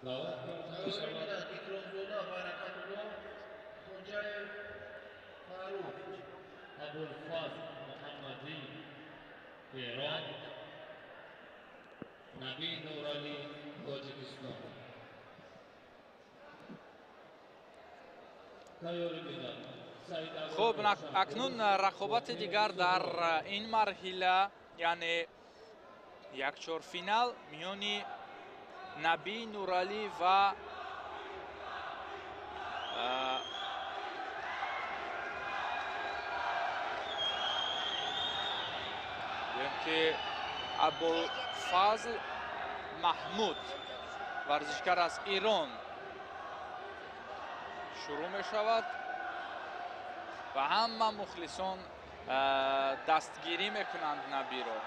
Даъват карда мешавад Икромзода Баракатулло, Хоҷаев Фарух. Абулфазл Муҳаммадӣ, Эрон. Наби Нуралӣ, Тоҷикистон. Хуб, акнун рақобати дигар дар ин марҳила, яъне якчорфинал миёни Наби Нуралӣ ва ки Абулфазл Маҳмуд, варзишгар аз Ирон, шурӯъ мешавад ва ҳама мухлисон дастгирӣ мекунанд Набиро.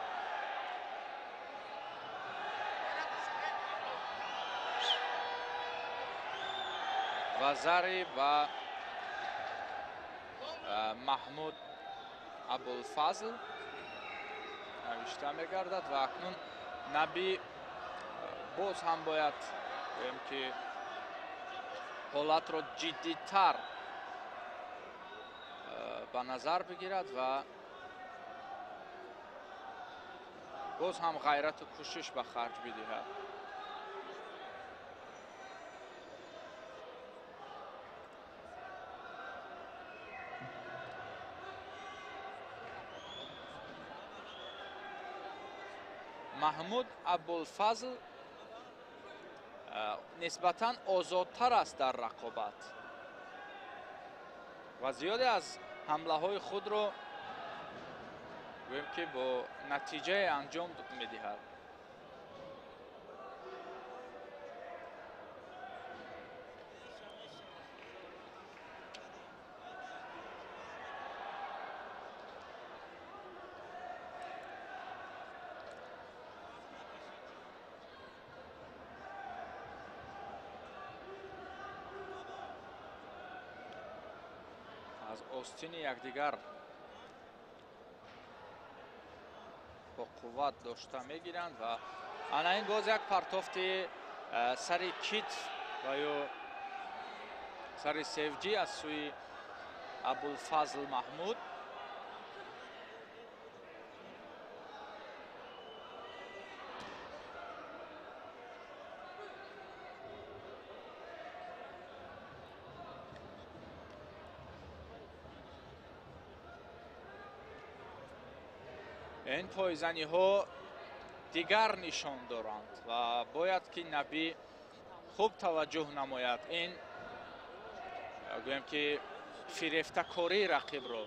Ва зари ба Маҳмуд Абулфазл навишта мегардад ва акнун Набӣ боз ҳам бояд гӯем ки ҳолатро ҷиддитар ба назар бигирад ва боз ҳам ғайрату кӯшиш ба харҷ бидиҳад. Маҳмуд Абулфазл нисбатан озодтар аст дар рақобат ва зиёде аз ҳамлаҳои худро гӯем ки бо натиҷае анҷом медиҳад. Аз остини якдигар бо қувват дошта мегиранд ва ана ин боз як партофти сари китф ва ё сари севҷӣ аз сӯи Абулфазл Маҳмуд. Ин пойзаниҳо дигар нишон доранд ва бояд ки Набӣ хуб таваҷҷӯҳ намояд. Ин гӯем ки фирефтакории рақибро.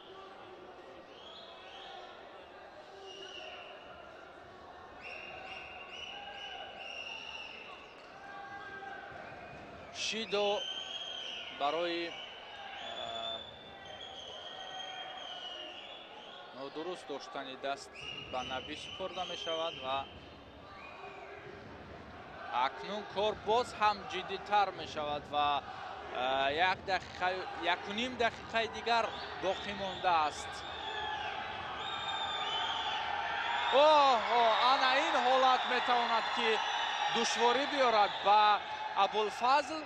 Шидо барои нодуруст доштани даст ба Набӣ супурда мешавад ва акнун кор боз ҳам ҷиддитар мешавад ва якуним дақиқаи дигар боқӣ мондааст. Оҳ, ана ин ҳолат метавонад ки душворӣ биёрад ба Абулфазл,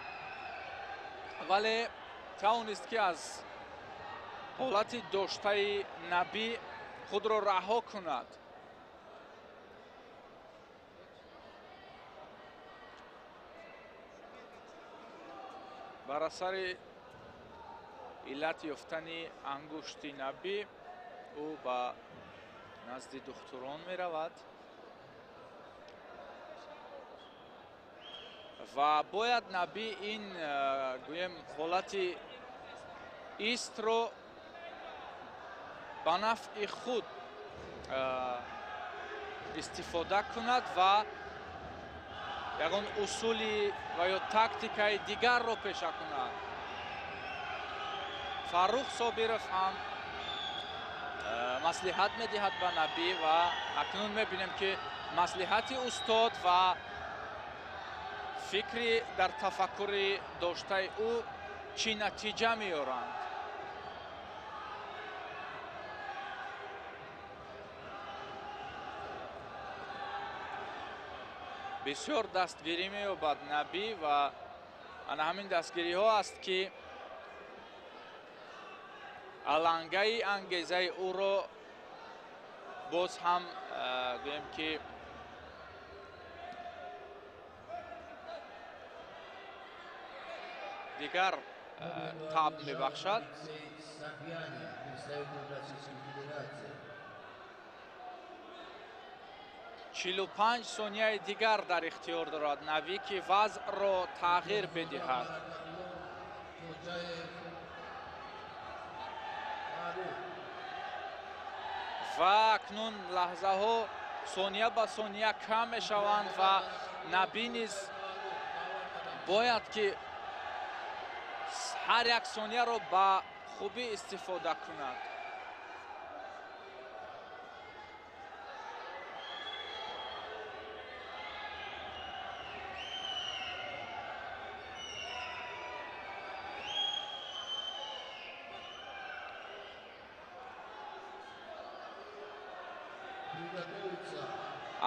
вале тавонист ки аз ҳолати доштаи Набӣ худро раҳо кунад. Бар асари иллат ёфтани ангушти Набӣ ӯ ба назди духтурон меравад ва бояд Набӣ ин гӯем ҳолати истро ба нафъи худ истифода кунад ва ягон усули ва ё тактикаи дигарро пеша кунад. Фаррух Собиров ҳам маслиҳат медиҳад ба Набӣ ва акнун мебинем ки маслиҳати устод ва фикри дар тафаккури доштаи ӯ чӣ натиҷа меоранд. Бисёр дастгирӣ меёбад Набӣ ва ана ҳамин дастгириҳо аст ки алангаи ангезаи ӯро боз ҳам гӯем ки дигар таб мебахшад. 45 сонияи дигар дар ихтиёр дорад Набӣ ки вазъро тағйир бидиҳад. Ва акнун лаҳзаҳо сония ба сония кам мешаванд ва Набӣ низ бояд ки ҳар як сонияро ба хубӣ истифода кунад.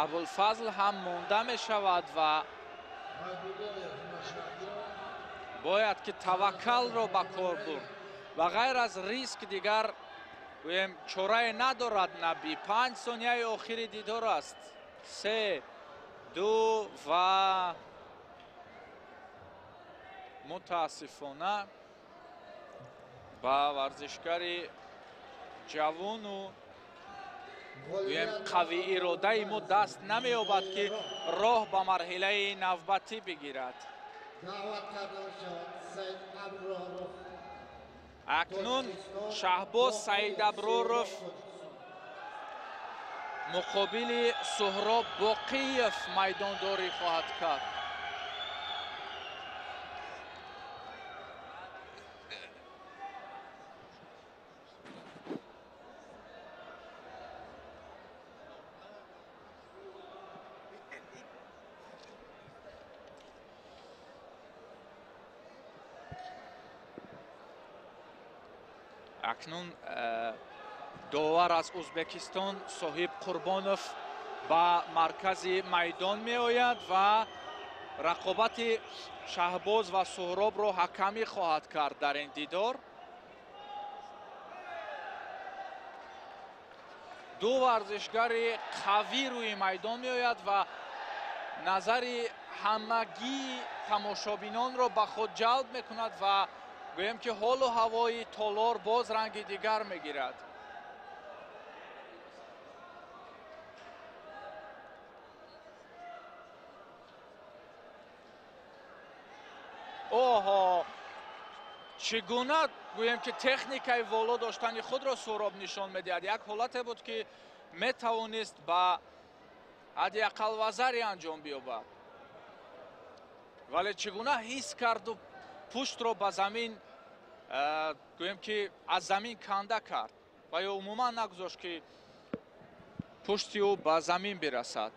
Абулфазл ҳам монда мешавад ва бояд ки таваккалро ба кор бурд ва ғайр аз риск дигар гӯем чорае надорад Набӣ. 5 сонияи охири дидор аст. 3, 2 ва мутаассифона ба варзишгари ҷавону гӯем қавӣ иродаи мо даст намеёбад ки роҳ ба марҳилаи навбатӣ бигирад. Акнун Шаҳбоз Саидаброров муқобили Суҳроб Боқиев майдондорӣ хоҳад кард. Акнун довар аз Ӯзбекистон Соҳиб Қурбонов ба маркази майдон меояд ва рақобати Шаҳбоз ва Суҳробро ҳакамӣ хоҳад кард дар ин дидор. Ду варзишгари қавӣ рӯи майдон меояд ва назари ҳамагии тамошобинонро ба худ ҷалб мекунад ва гӯем ки ҳолу ҳавои толор боз ранги дигар мегирад. Оҳо, чӣ гуна гӯем ки техникаи воло доштани худро Суҳроб нишон медиҳад. Як ҳолате буд ки метавонист ба ҳадди ақал вазаре анҷом биёбад, вале чӣ гуна ҳис карду пуштро ба замин гӯем ки аз замин канда кард ва ё умуман нагузошт ки пушти ӯ ба замин бирасад.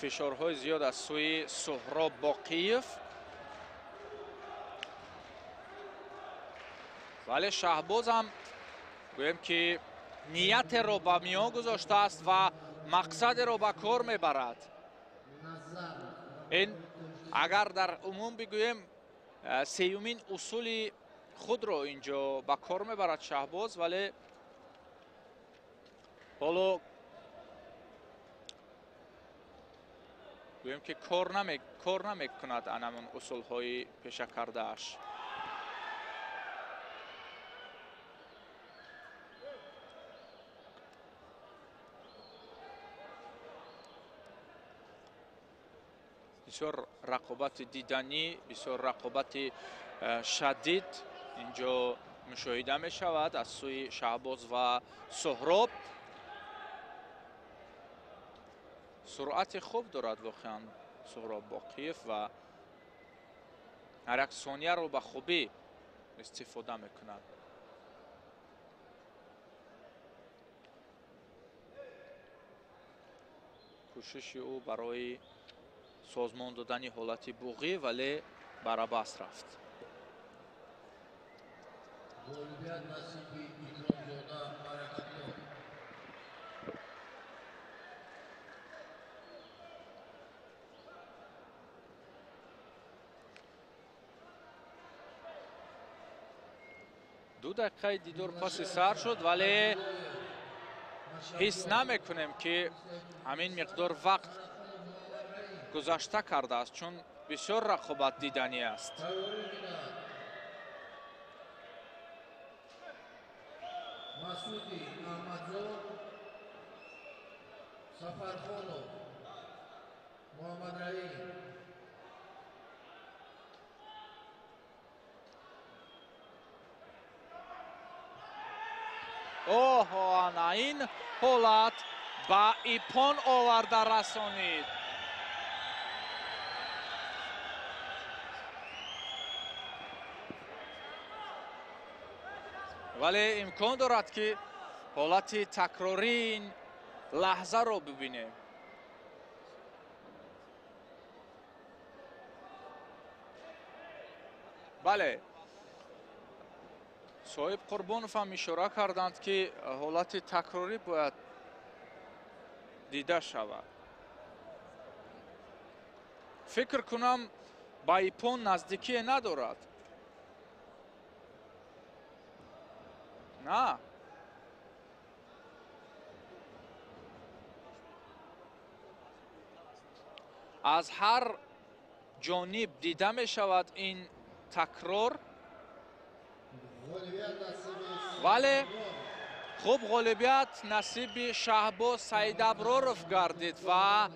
Фишорҳои зиёд аз сӯи Суҳроб Боқиев, вале Шаҳбоз ҳам гӯем ки ниятеро ба миён гузоштааст ва мақсадеро ба кор мебарад. Ин агар дар умум бигӯем сеюмин усули худро инҷо ба кор мебарад Шаҳбоз, вале ҳоло гӯем ки кор намекунад анамон усулҳои пешакардааш. Бисёр рақобати диданӣ, бисёр рақобати шадид инҷо мушоҳида мешавад аз сӯи Шаҳбоз ва Суҳроб. Суръати хуб дорад воқеан Суҳроб Боқиев ва ҳар як сонияро ба хубӣ истифода мекунад. Кӯшиши ӯ барои созмон додани ҳолати буғӣ, вале барабас рафт. Ду дақиқаи дидор паси сар шуд, вале ҳис намекунем ки ҳамин миқдор вақт гузашта кардааст, чун бисёр рақобат диданӣ аст. Сафархонов Муҳаммадраим. Оҳо, ана ин ҳолат ба иппон оварда расонид. Вале имкон дорад, ки ҳолати такрории ин лаҳзаро бибинем. Бале, Соҳиб Қурбонов ҳам ишора карданд, ки ҳолати такрорӣ бояд дида шавад. Фикр кунам, ба иппон наздикие надорад. На, аз ҳар ҷониб дида мешавад ин такрор. Вале хуб, ғолибият насиби Шаҳбоз Саидаброров гардид ва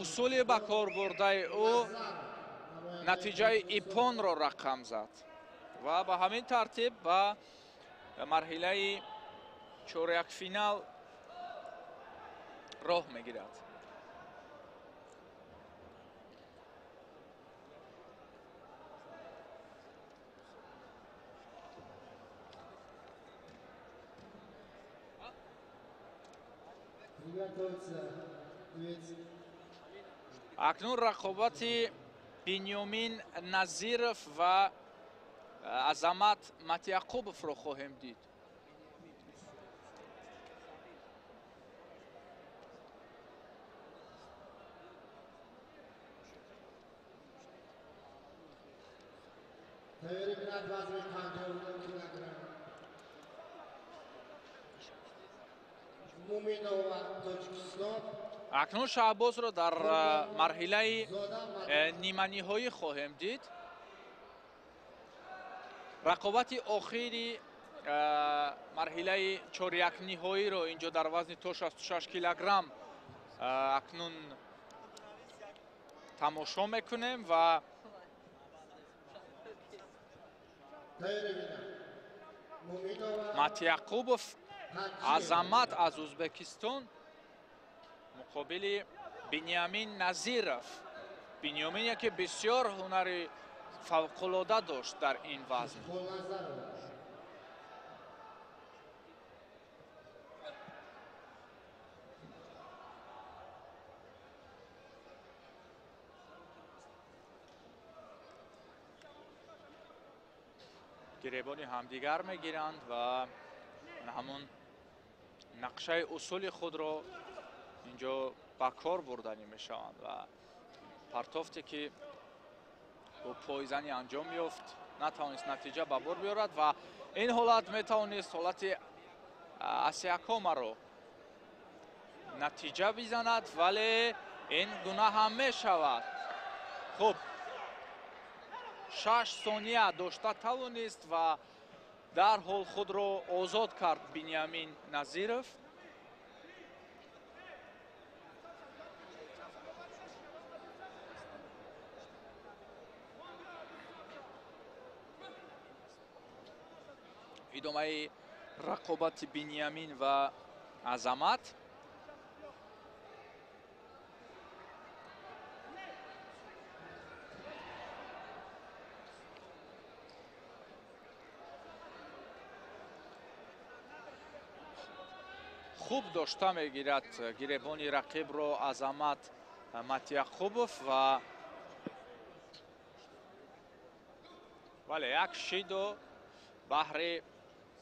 усули ба кор бурдаи ӯ натиҷаи иппонро рақам зад ва ба ҳамин тартиб ба марҳилаи чорякфинал роҳ мегирад. Акнун рақобати Бинёмин Назиров ва Азамат Матяқубовро хоҳем дид. Тайёрӣ бинад вазни 59 килограмм. Муминова, Тоҷикистон. Акнун Шаҳбозро дар марҳилаи ниманиҳоӣ хоҳем дид. Рақобати охири марҳилаи чорякниҳоиро инҷо дар вазни то 66 килограмм акнун тамошо мекунем ва Матяқубов Азамат аз Ӯзбекистон муқобили Биньямин Назиров. Биньямин яке бисёр ҳунари фавқулода дошт дар ин вазн. Гиребони ҳамдигар мегиранд ва ҳамон нақшаи усули худро инҷо ба кор бурданӣ мешаванд ва партофте ки бо пойзанӣ анҷом ёфт, натавонист натиҷа ба бор биёрад ва ин ҳолат метавонист ҳолати асиякомаро натиҷа бизанад, вале ин гуна ҳам мешавад. Хуб, 6 сония дошта тавонист ва дарҳол худро озод кард Биньямин Назиров. Идомаи рақобати Биньямин ва Азамат. Хуб дошта мегирад гиребони рақибро Азамат Матяқубов ва вале як шидо баҳри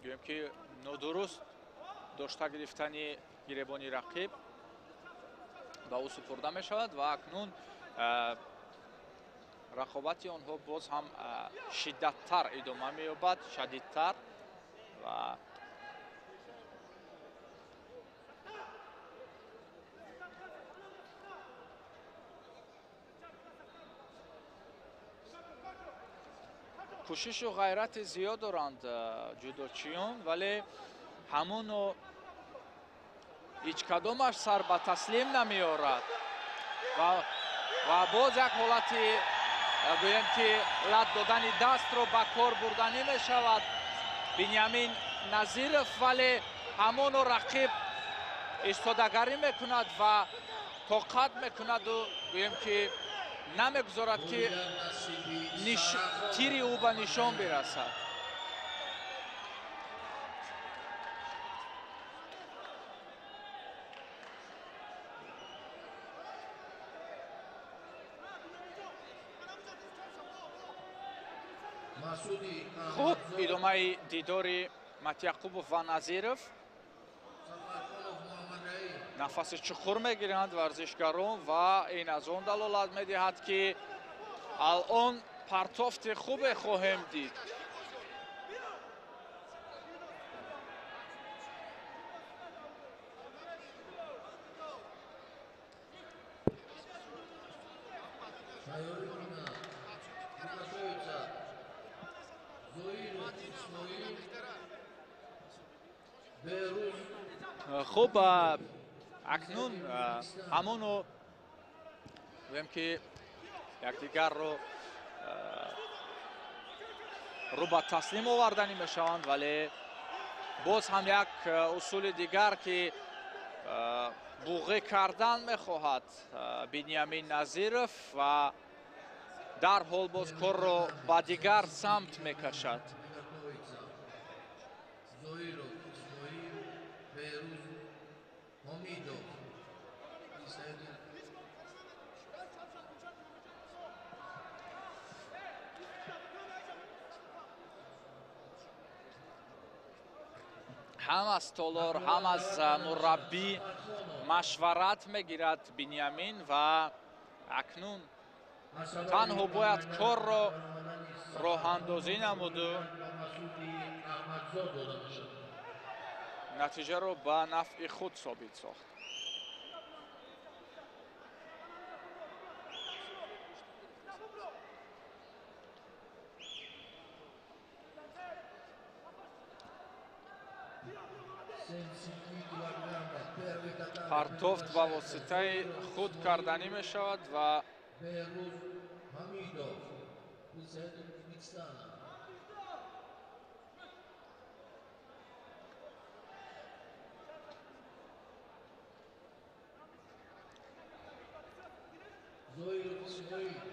гӯем ки нодуруст дошта гирифтани гиребони рақиб ба ӯ супурда мешавад ва акнун рақобати онҳо боз ҳам шиддаттар идома меёбад, шадидтар ва кӯшишу ғайрати зиёд доранд ҷудочиён, вале ҳамоно Ҳеҷ кадомаш сар ба таслим намеорад ва боз як ҳолати гӯем ки лат додани дастро ба кор бурданӣ мешавад Биньямин Назиров, вале ҳамоно рақиб истодагарӣ мекунад ва тоқат мекунаду гӯем ки намегузорад ки тири ӯ ба нишон бирасад. Хуб, идомаи дидори Матяқубов ва Назиров. Нафаси чуқур мегиранд варзишгарон ва ин аз он далолат медиҳад ки алон партофти хубе хоҳем дид. Хуб, акнун ҳамоно гӯем ки якдигарро рӯ ба таслим оварданӣ мешаванд, вале боз ҳам як усули дигар ки буғӣ кардан мехоҳад Биньямин Назиров ва дарҳол боз корро ба дигар самт мекашад. Ҳам аз толор, ҳам аз мураббӣ машварат мегирад Биньямин ва акнун танҳо бояд корро роҳандозӣ намуду натиҷаро ба нафъи худ собит сохт. Партофт ба воситаи худ карданӣ мешавад ва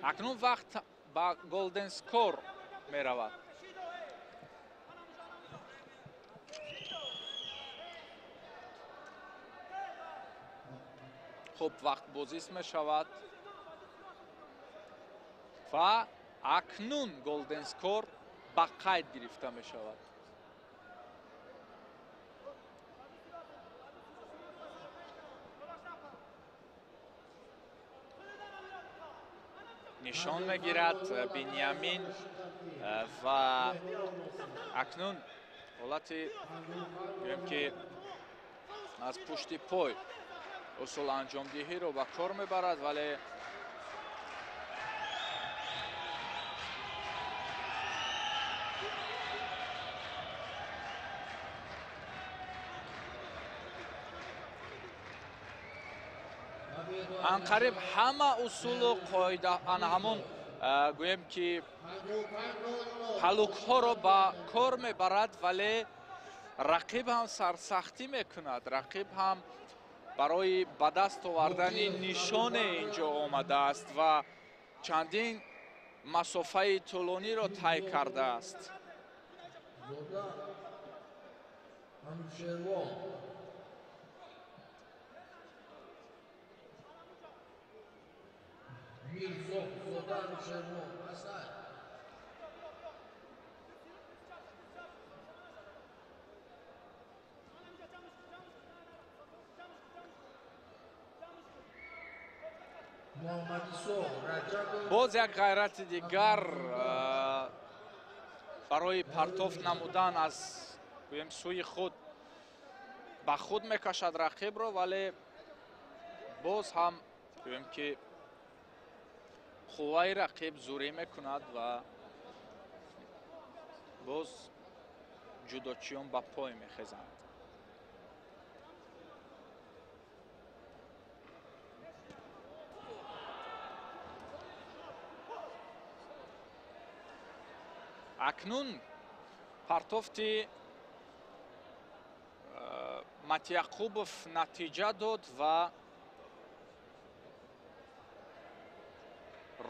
акнун вақт ба голден скор меравад. Хуб, вақт бозис мешавад ва акнун голден скор ба қайд гирифта мешавад. Нишон мегирад Биньямин ва акнун ҳолати гӯем ки аз пушти пой усул анҷомдиҳиро ба кор мебарад, вале анқариб ҳама усулу қоида ана ҳамон гӯем ки ҳалукҳоро ба кор мебарад, вале рақиб ҳам сарсахтӣ мекунад. Рақиб ҳам барои ба даст овардани нишоне инҷо омадааст ва чандин масофаи тӯлониро тай кардааст. Боз як ғайрати дигар барои партофт намудан аз гӯем сӯи худ ба худ мекашад рақибро, вале боз ҳам гӯем ки қувваи рақиб зӯрӣ мекунад ва боз ҷудочиён ба пой мехезанд. Акнун партофти Матяқубов натиҷа дод ва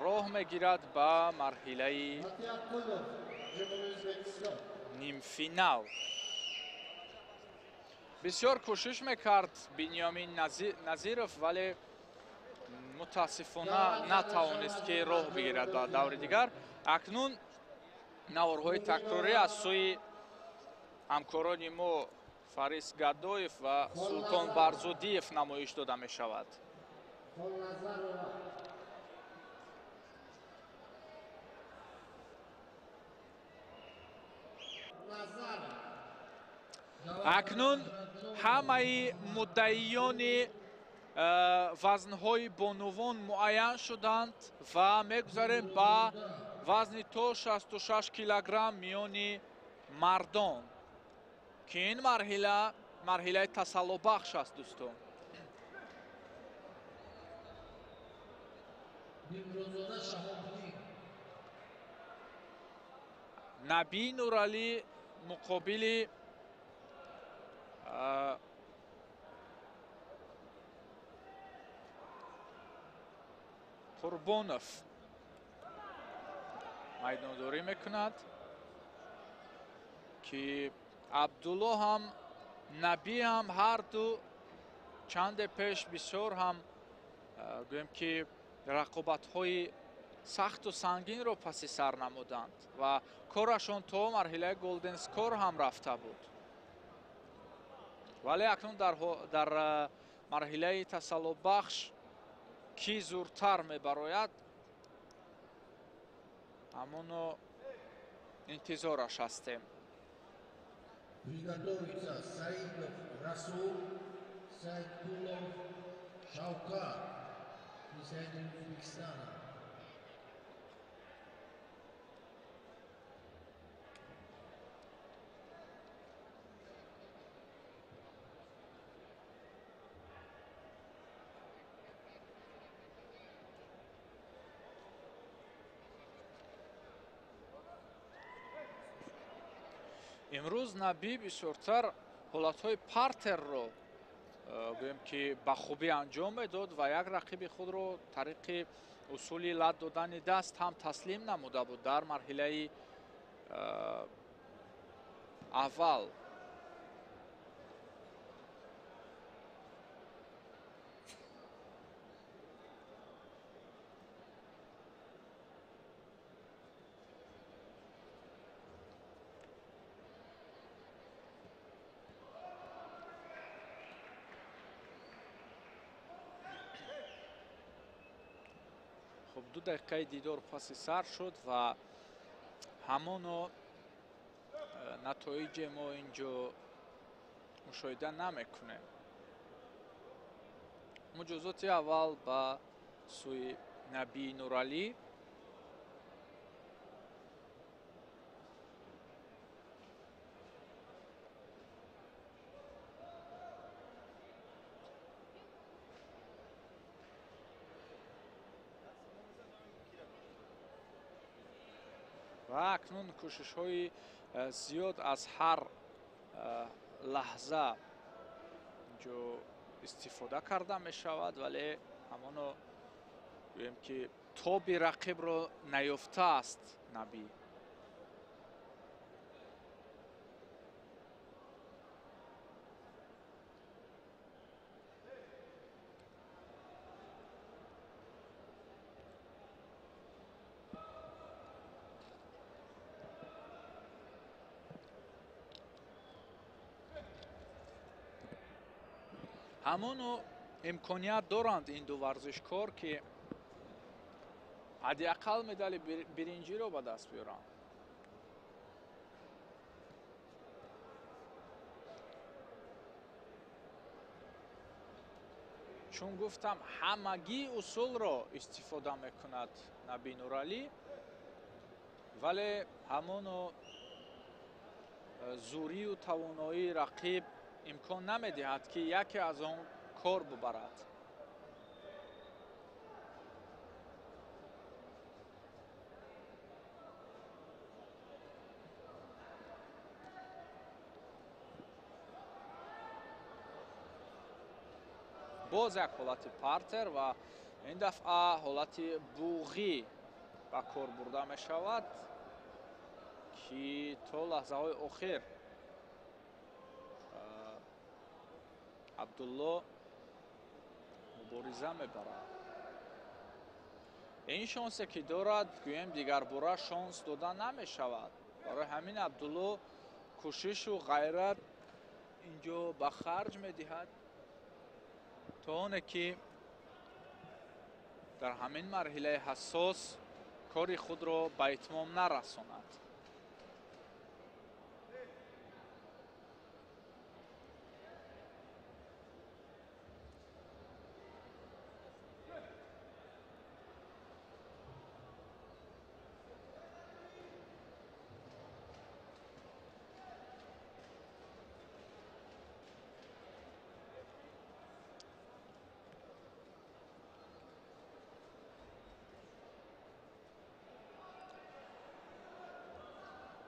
роҳ мегирад ба марҳилаи нимфинал. Бисёр кӯшиш мекард Бинёмин Назиров, вале мутаассифона натавонист, ки роҳ бигирад ба даври дигар. Акнун наворҳои такрорӣ аз сӯи ҳамкорони мо Фарис Гадоев ва Султон Барзудиев намоиш дода мешавад. Акнун ҳамаи муддаиёни вазнҳои бонувон муайян шуданд ва мегузарем ба вазни то 66 килограмм миёни мардон, ки ин марҳила марҳилаи тасаллобахш аст, дӯстон. Набӣ Нуралӣ муқобили Қурбонов майдондорӣ мекунад, ки Абдулло ҳам Набӣ ҳам ҳарду чанде пеш бисёр ҳам гӯем ки рақобатҳои сахту сангинро паси сар намуданд ва корашон то марҳилаи голден скор ҳам рафта буд. Вале акнун дар марҳилаи тасаллобахш кӣ зуртар мебарояд, ҳамоно интизораш ҳастем. Приготовиться Саидов Расул, Сайдулов Шавкат, представитель Узбекистана. Имрӯз Набӣ бисёртар ҳолатҳои партерро гӯем ки ба хубӣ анҷом медод ва як рақиби худро тариқи усули лат додани даст ҳам таслим намуда буд дар марҳилаи аввал. Ду дақиқаи дидор паси сар шуд ва ҳамоно натоиҷе мо инҷо мушоҳида намекунем. Муҷозоти аввал ба сӯи Набӣ Нуралӣ. Ва акнун кӯшишҳои зиёд аз ҳар лаҳза инҷо истифода карда мешавад, вале ҳамоно гӯем ки тоби рақибро наёфтааст Набӣ. Ҳамоно имконият доранд ин ду варзишкор, ки ҳадди ақал медали биринҷиро ба даст биёранд. Чун гуфтам, ҳамагӣ усулро истифода мекунад Набӣ Нуралӣ, вале ҳамоно зурию тавоноии рақиб имкон намедиҳад, ки яке аз он кор бубарад. Боз як ҳолати партер ва ин дафъа ҳолати буғӣ ба кор бурда мешавад, ки то лаҳзаҳои охир Абдулло мубориза мебарад. Ин шонсе ки дорад, гӯем дигарбора шонс дода намешавад. Барои ҳамин Абдулло кӯшишу ғайрат инҷо ба харҷ медиҳад, то оне ки дар ҳамин марҳилаи ҳассос кори худро ба итмом нарасонад.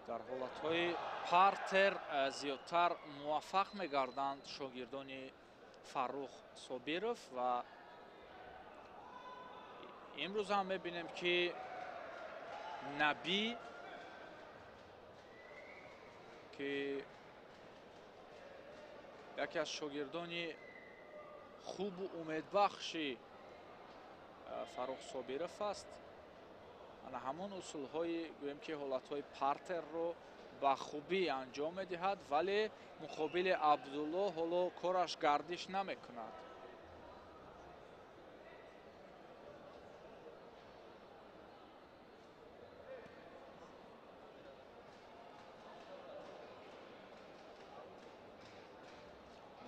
Дар ҳолатҳои партер зиёдтар муваффақ мегарданд шогирдони Фаррух Собиров ва имрӯз ҳам мебинем, ки Набӣ, ки яке аз шогирдони хубу умедбахши Фаррух Собиров аст, ана ҳамон усулҳои, гӯем ки ҳолатҳои партерро ба хубӣ анҷом медиҳад, вале муқобили Абдулло ҳоло кораш гардиш намекунад.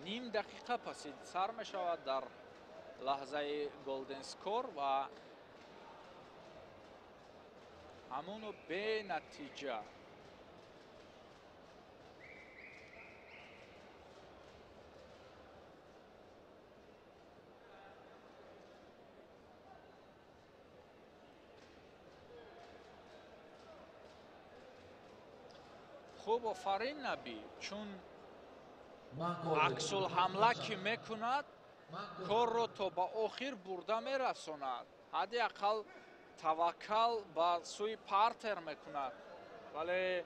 Ним дақиқа паси сар мешавад дар лаҳзаи голден скор ва ҳамоно бенатиҷа. Хуб, офарин Набӣ, чун аксулҳамла ки мекунад, корро то ба охир бурда мерасонад. Ҳадди ақал таваккал ба сӯи партер мекунад, вале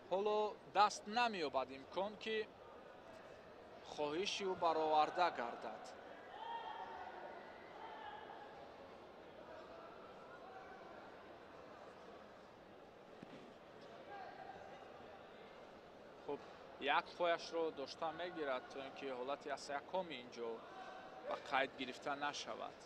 ҳоло даст намеёбад имкон, ки хоҳиши ӯ бароварда гардад. Хуб, як пояшро дошта мегирад, то ин ки ҳолати асякоми инҷо ба қайд гирифта нашавад.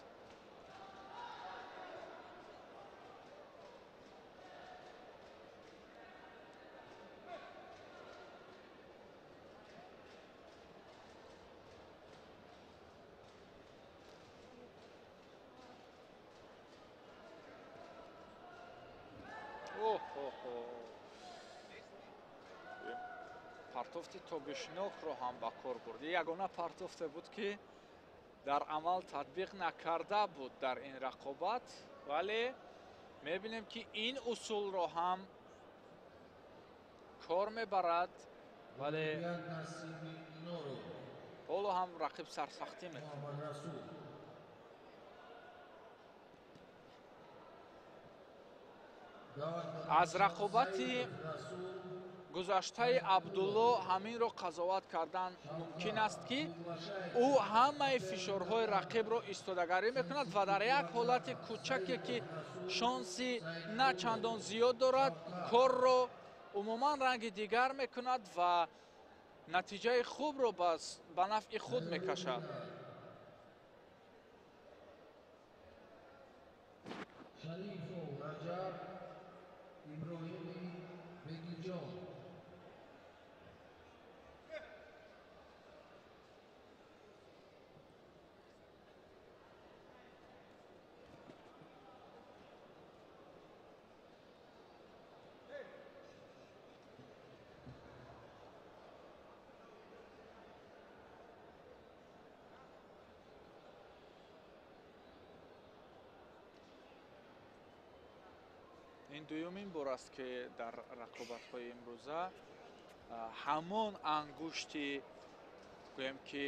Партофти тобишнокро ҳам ба кор бурд. Ягона партофте буд, ки дар амал татбиқ накарда буд дар ин рақобат, вале мебинем, ки ин усулро ҳам кор мебарад, вале ҳоло ҳам рақиб сарсахтӣ мекунад. Аз рақобати гузаштаи Абдулло ҳаминро қазоват кардан мумкин аст, ки ӯ ҳамаи фишорҳои рақибро истодагарӣ мекунад ва дар як ҳолати кӯчаке, ки шонси на чандон зиёд дорад, корро умуман ранги дигар мекунад ва натиҷаи хубро ба нафъи худ мекашад. Ин дуюмин бор аст, ки дар рақобатҳои имрӯза ҳамон ангушти, гӯем ки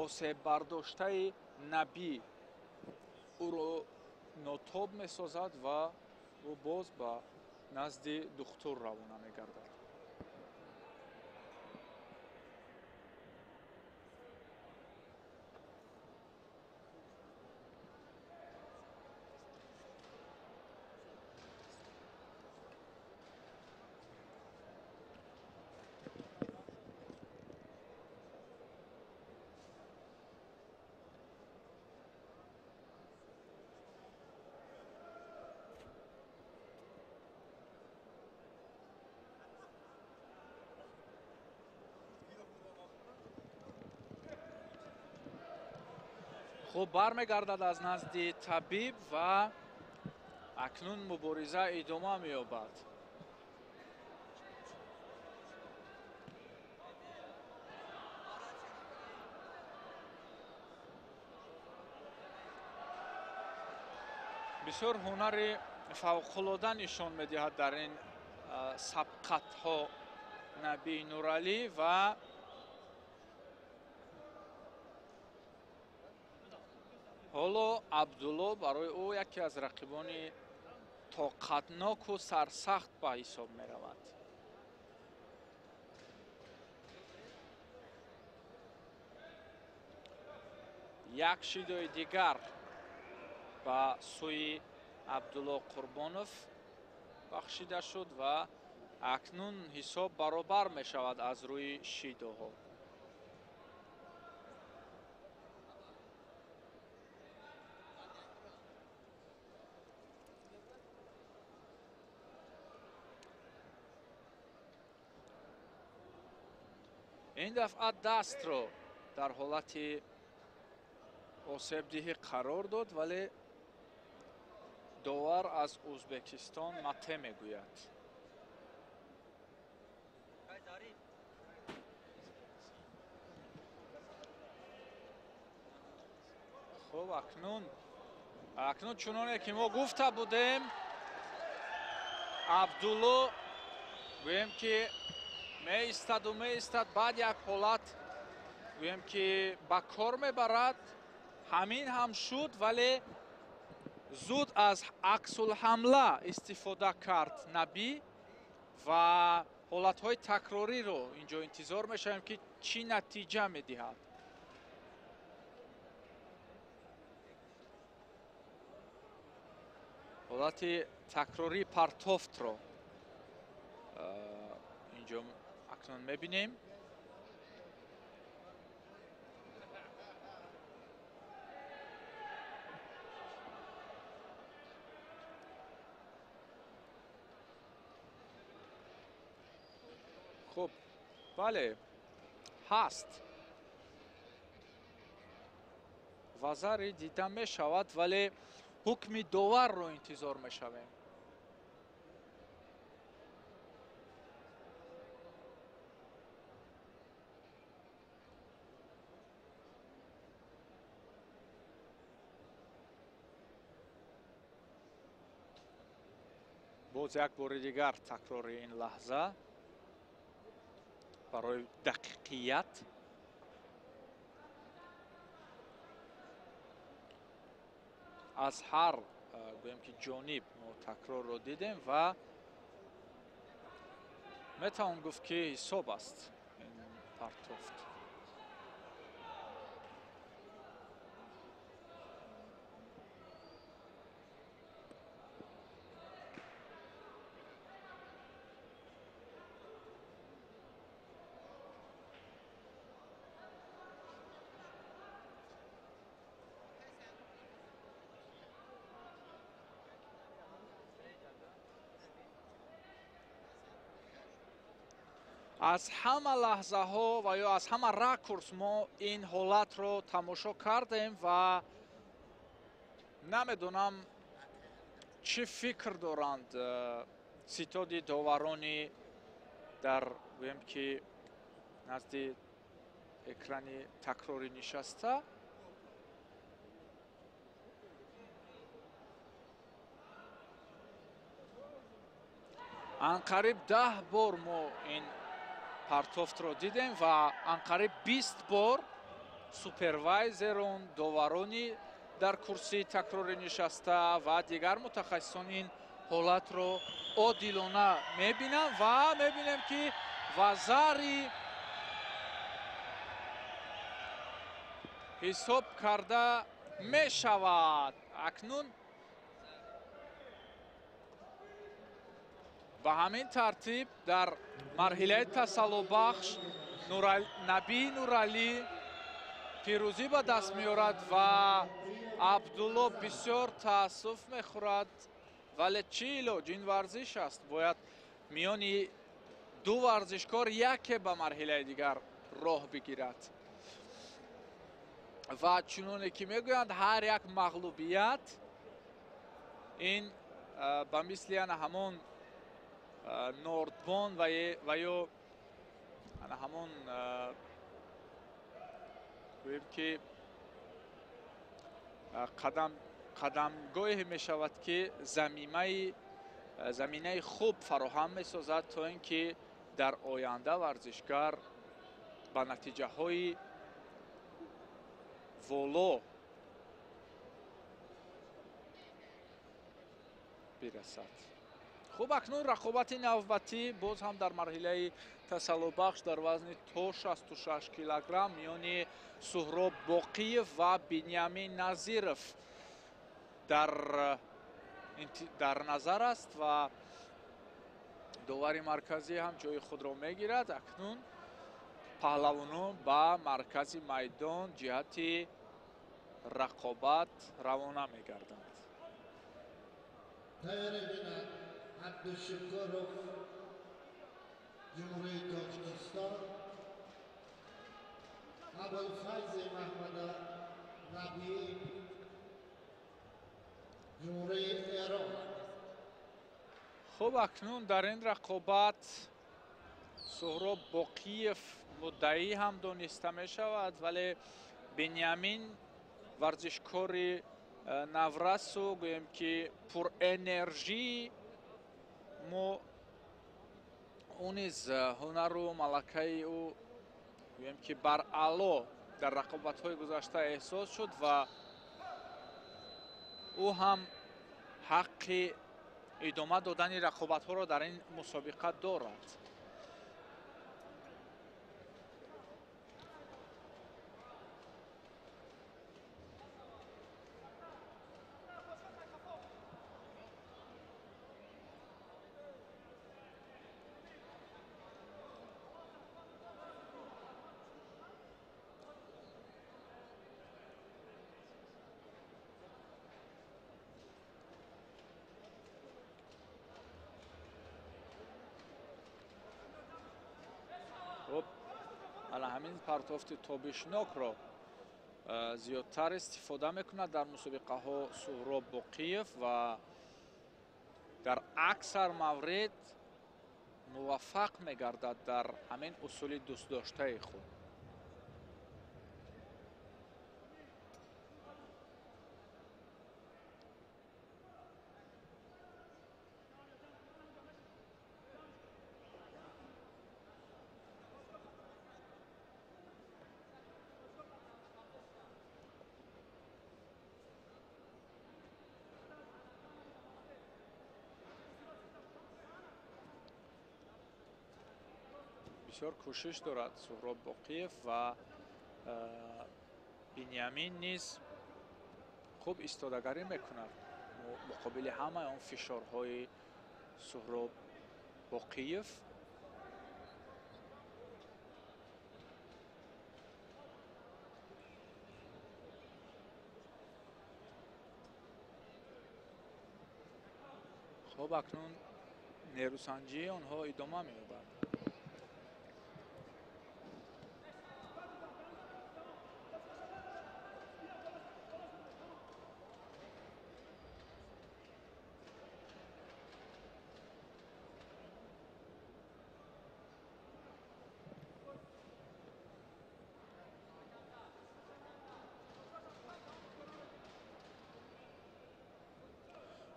Осеббардоштаи Набӣ ӯро нотоб месозад ва ӯ боз ба назди духтур равона мегардад. Хуб, бармегардад аз назди табиб ва акнун мубориза идома меёбад. Бисёр ҳунари фавқулода нишон медиҳад дар ин сабқатҳо Набӣ Нуралӣ ва ҳоло Абдулло барои ӯ яке аз рақибони тоқатноку сарсахт ба ҳисоб меравад. Як шидои дигар ба сӯи Абдулло Қурбонов бахшида шуд ва акнун ҳисоб баробар мешавад аз рӯи шидоҳо. Ин дафъа дастро дар ҳолати осебдиҳӣ қарор дод, вале довар аз Ӯзбекистон мате мегӯяд. Хуб, акнун чуноне ки мо гуфта будем, Абдулло гӯем ки меистаду меистад, баъд як ҳолат гӯем ки ба кор мебарад. Ҳамин ҳам шуд, вале зуд аз аксулҳамла истифода кард Набӣ ва ҳолатҳои такрориро инҷо интизор мешавем ки чӣ натиҷа медиҳад. Ҳолати такрории партофтро инҷо акнун мебинем. Хуб, бале, ҳаст. Вазари дида мешавад, вале ҳукми доварро интизор мешавем. Боз як бори дигар такрори ин лаҳза барои дақиқият. Аз ҳар гӯем ки ҷониб мо такрорро дидем ва метавон гуфт ки ҳисоб аст ин партофт. Аз ҳама лаҳзаҳо ва ё аз ҳама ракурс мо ин ҳолатро тамошо кардем ва намедонам чӣ фикр доранд ситоди доварони дар гӯем ки назди экрани такрорӣ нишаста. Анқариб 10 бор мо ин партофтро дидем ва анқариб 20 бор Супервайзерон, доварони дар курсии такрорӣ нишаста ва дигар мутахассисон ин ҳолатро одилона мебинанд ва мебинем, ки вазари ҳисоб карда мешавад. Акнун ба ҳамин тартиб дар марҳилаи тасаллобахш Набӣ Нуралӣ пирӯзӣ ба даст меорад ва Абдулло бисёр таассуф мехӯрад, вале чӣ илоҷ, ин варзиш аст. Бояд миёни ду варзишкор яке ба марҳилаи дигар роҳ бигирад. Ва чуноне ки мегӯянд, ҳар як мағлубият ин ба мисли ана ҳамон нордбон ва ё ана ҳамон гӯем ки қадамгоҳе мешавад, ки заминаи хуб фароҳам месозад, то ин ки дар оянда варзишгар ба натиҷаҳои воло бирасад. Хуб, акнун рақобати навбатӣ боз ҳам дар марҳилаи тасаллобахш дар вазни то 66 килограмм миёни Суҳроб Боқиев ва Биньямин Назиров дар назар аст ва довари марказӣ ҳам ҷои худро мегирад. Акнун паҳлавонон ба маркази майдон ҷиҳати рақобат равона мегарданд. Абдушукуров, Ҷумҳурии Тоҷикистон, Абулфайзи Маҳмаднабӣ, Ҷумҳурии Эрон. Хуб, акнун дар ин рақобат Суҳроб Боқиев муддаӣ ҳам дониста мешавад, вале Биньямин варзишкори наврасу гӯем ки пурэнержӣ мо ӯ низ ҳунару малакаи ӯ гӯем ки баръало дар рақобатҳои гузашта эҳсос шуд ва ӯ ҳам ҳаққи идома додани рақобатҳоро дар ин мусобиқа дорад. Ана ҳамин партофти тобишнокро зиёдтар истифода мекунад дар мусобиқаҳо Суҳроб Боқиев ва дар аксар маврид муваффақ мегардад дар ҳамин усули дӯстдоштаи худ. Бисёр кӯшиш дорад Суҳроб Боқиев ва Биньямин низ хуб истодагарӣ мекунад муқобили ҳамаи он фишорҳои Суҳроб Боқиев. Хуб, акнун нерӯсанҷии онҳо идома меёбад.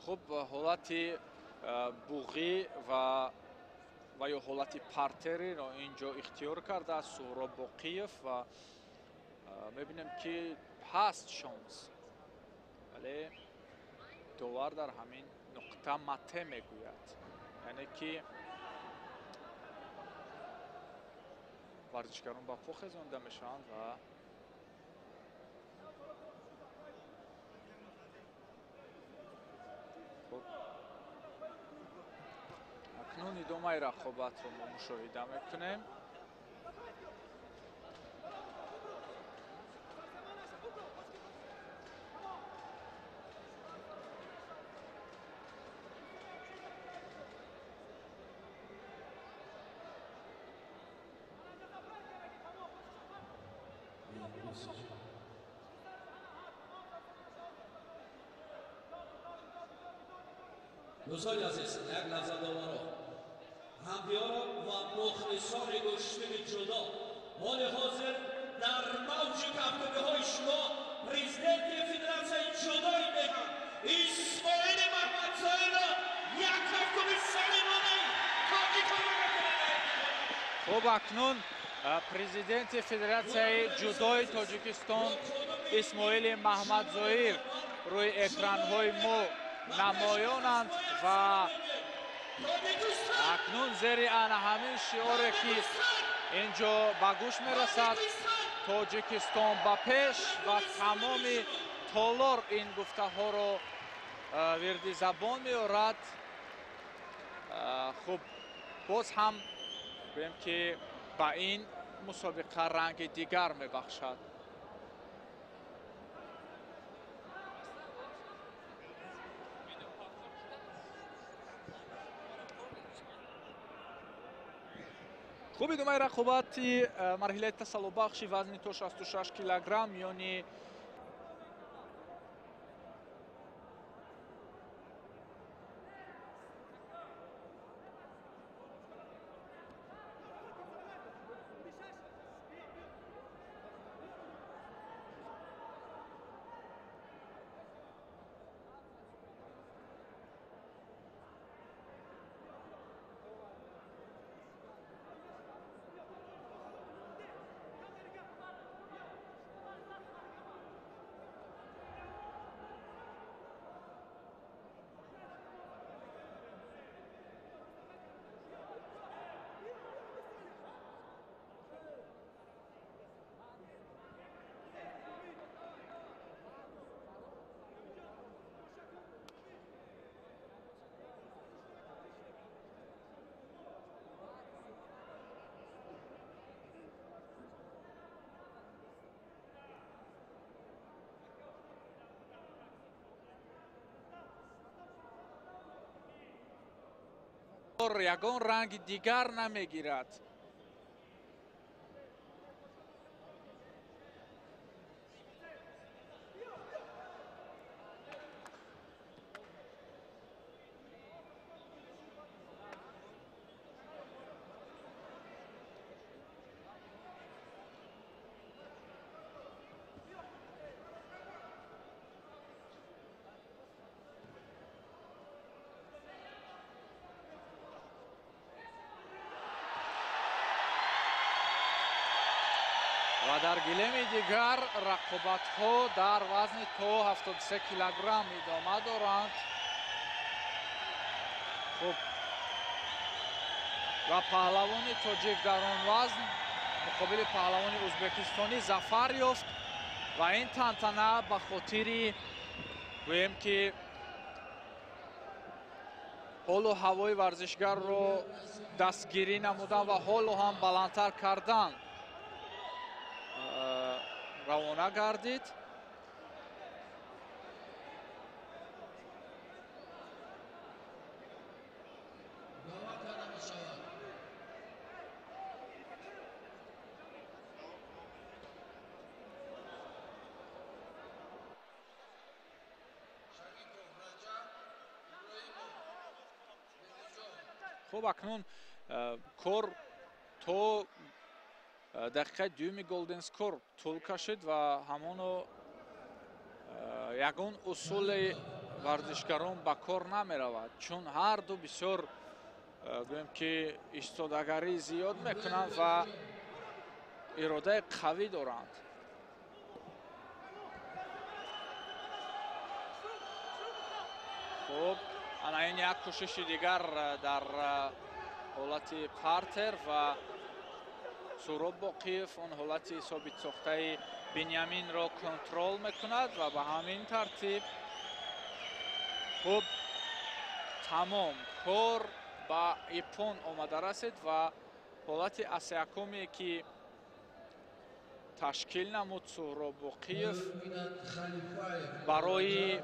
Хуб, ҳолати буғӣ ва ё ҳолати партериро ин ҷо ихтиёр кардааст Суҳроб Боқиев ва Мебинем ки ҳаст шонс, вале довар дар ҳамин нуқта мате мегӯяд, яъне ки варзишгарон ба по хезонда мешаванд ва акнун идомаи рақобатро мо мушоҳида мекунем. Дӯстони азиз, як лаҳза доваро, ҳамдиёрон ва мухлисони гӯштини ҷудо, ҳоли ҳозир дар мавҷи кафкӯбиҳои шумо президенти федератсияи ҷудои меҳан Исмоили Маҳмадзоирро як кафкӯби самимонаи тоҷикона мекунад. Хуб, акнун президенти федератсияи ҷудои Тоҷикистон Исмоили Маҳмадзоир рӯи экранҳои мо намоёнанд ва акнун зери ана ҳамин шиоре ки ин ҷо ба гӯш мерасад, Тоҷикистон ба пеш, ва тамоми толор ин гуфтаҳоро вирди забон меорад. Хуб, боз ҳам гӯем ки ба ин мусобиқа ранги дигар мебахшад. Хуб, идомаи рақобати марҳилаи тасаллобахши вазни то 66 килограмм миёни ягон ранги дигар намегирад. Ва дар гилеми дигар рақобатҳо дар вазни то 73 килограмм идома доранд. Хуб, ва паҳлавони тоҷик дар он вазн муқобили паҳлавони ӯзбекистонӣ зафар ёфт ва ин тантана ба хотири гӯем ки ҳолу ҳавои варзишгарро дастгирӣ намудан ва ҳолу ҳам баландтар кардан равона гардид. Хуб, акнун кор то дақиқаи дуюми голден скор тӯл кашид ва ҳамоно ягон усули варзишгарон ба кор намеравад, чун ҳарду бисёр гӯем ки истодагарӣ зиёд мекунанд ва иродаи қавӣ доранд. Хуб, ана ин як кӯшиши дигар дар ҳолати партер ва Суҳроб Боқиев он ҳолати собитсохтаи Беняминро контрол мекунад ва ба ҳамин тартиб хуб тамом кор ба иппон омада расид ва ҳолати асякуме ки ташкил намуд Суҳроб Боқиев барои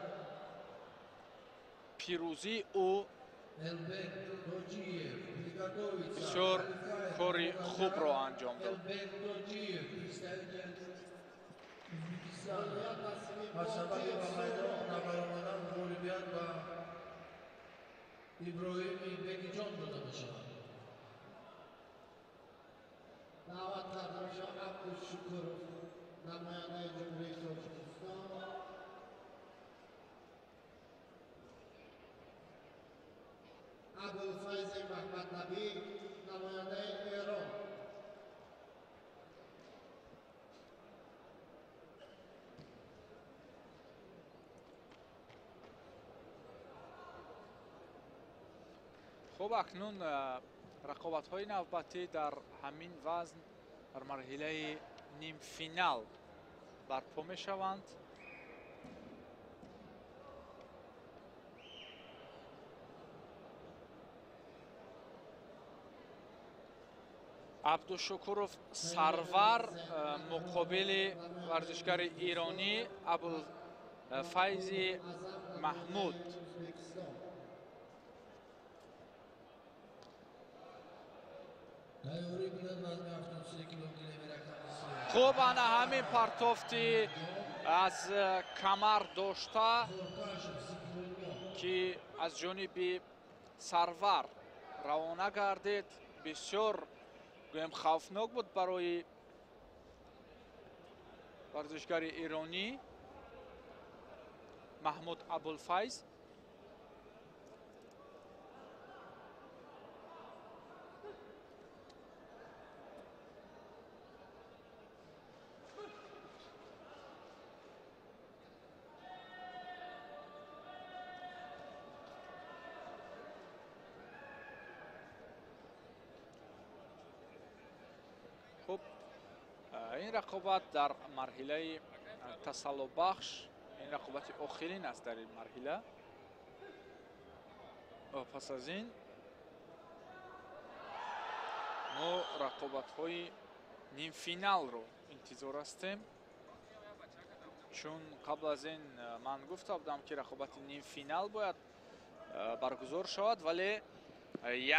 пирӯзии ӯ бисёр кори хубро анҷом дод. Иброҳими Бегиҷон дода мешавад. Даъват карда мешавад Абдушукуров, намояндаи Ҷумҳурии Тоҷикистон. Абулфайзи Маҳмаднабӣ, намояндаи Эрон. Хуб, акнун рақобатҳои навбатӣ дар ҳамин вазн дар марҳилаи нимфинал барпо мешаванд. Абдушукуров Сарвар муқобили варзишгари иронӣ Абулфайзи Маҳмуд. Хуб, ана ҳамин партофти аз камар дошта ки аз ҷониби Сарвар равона гардид, бисёр гӯем хавфнок буд барои варзишгари иронӣ Маҳмуд Абулфайз. Хуб, ин рақобат дар марҳилаи тасаллобахш, ин рақобати охирин аст дар ин марҳила. Пас аз ин мо рақобатҳои нимфиналро интизор ҳастем, чун қабл аз ин ман гуфта будам ки рақобати нимфинал бояд баргузор шавад, вале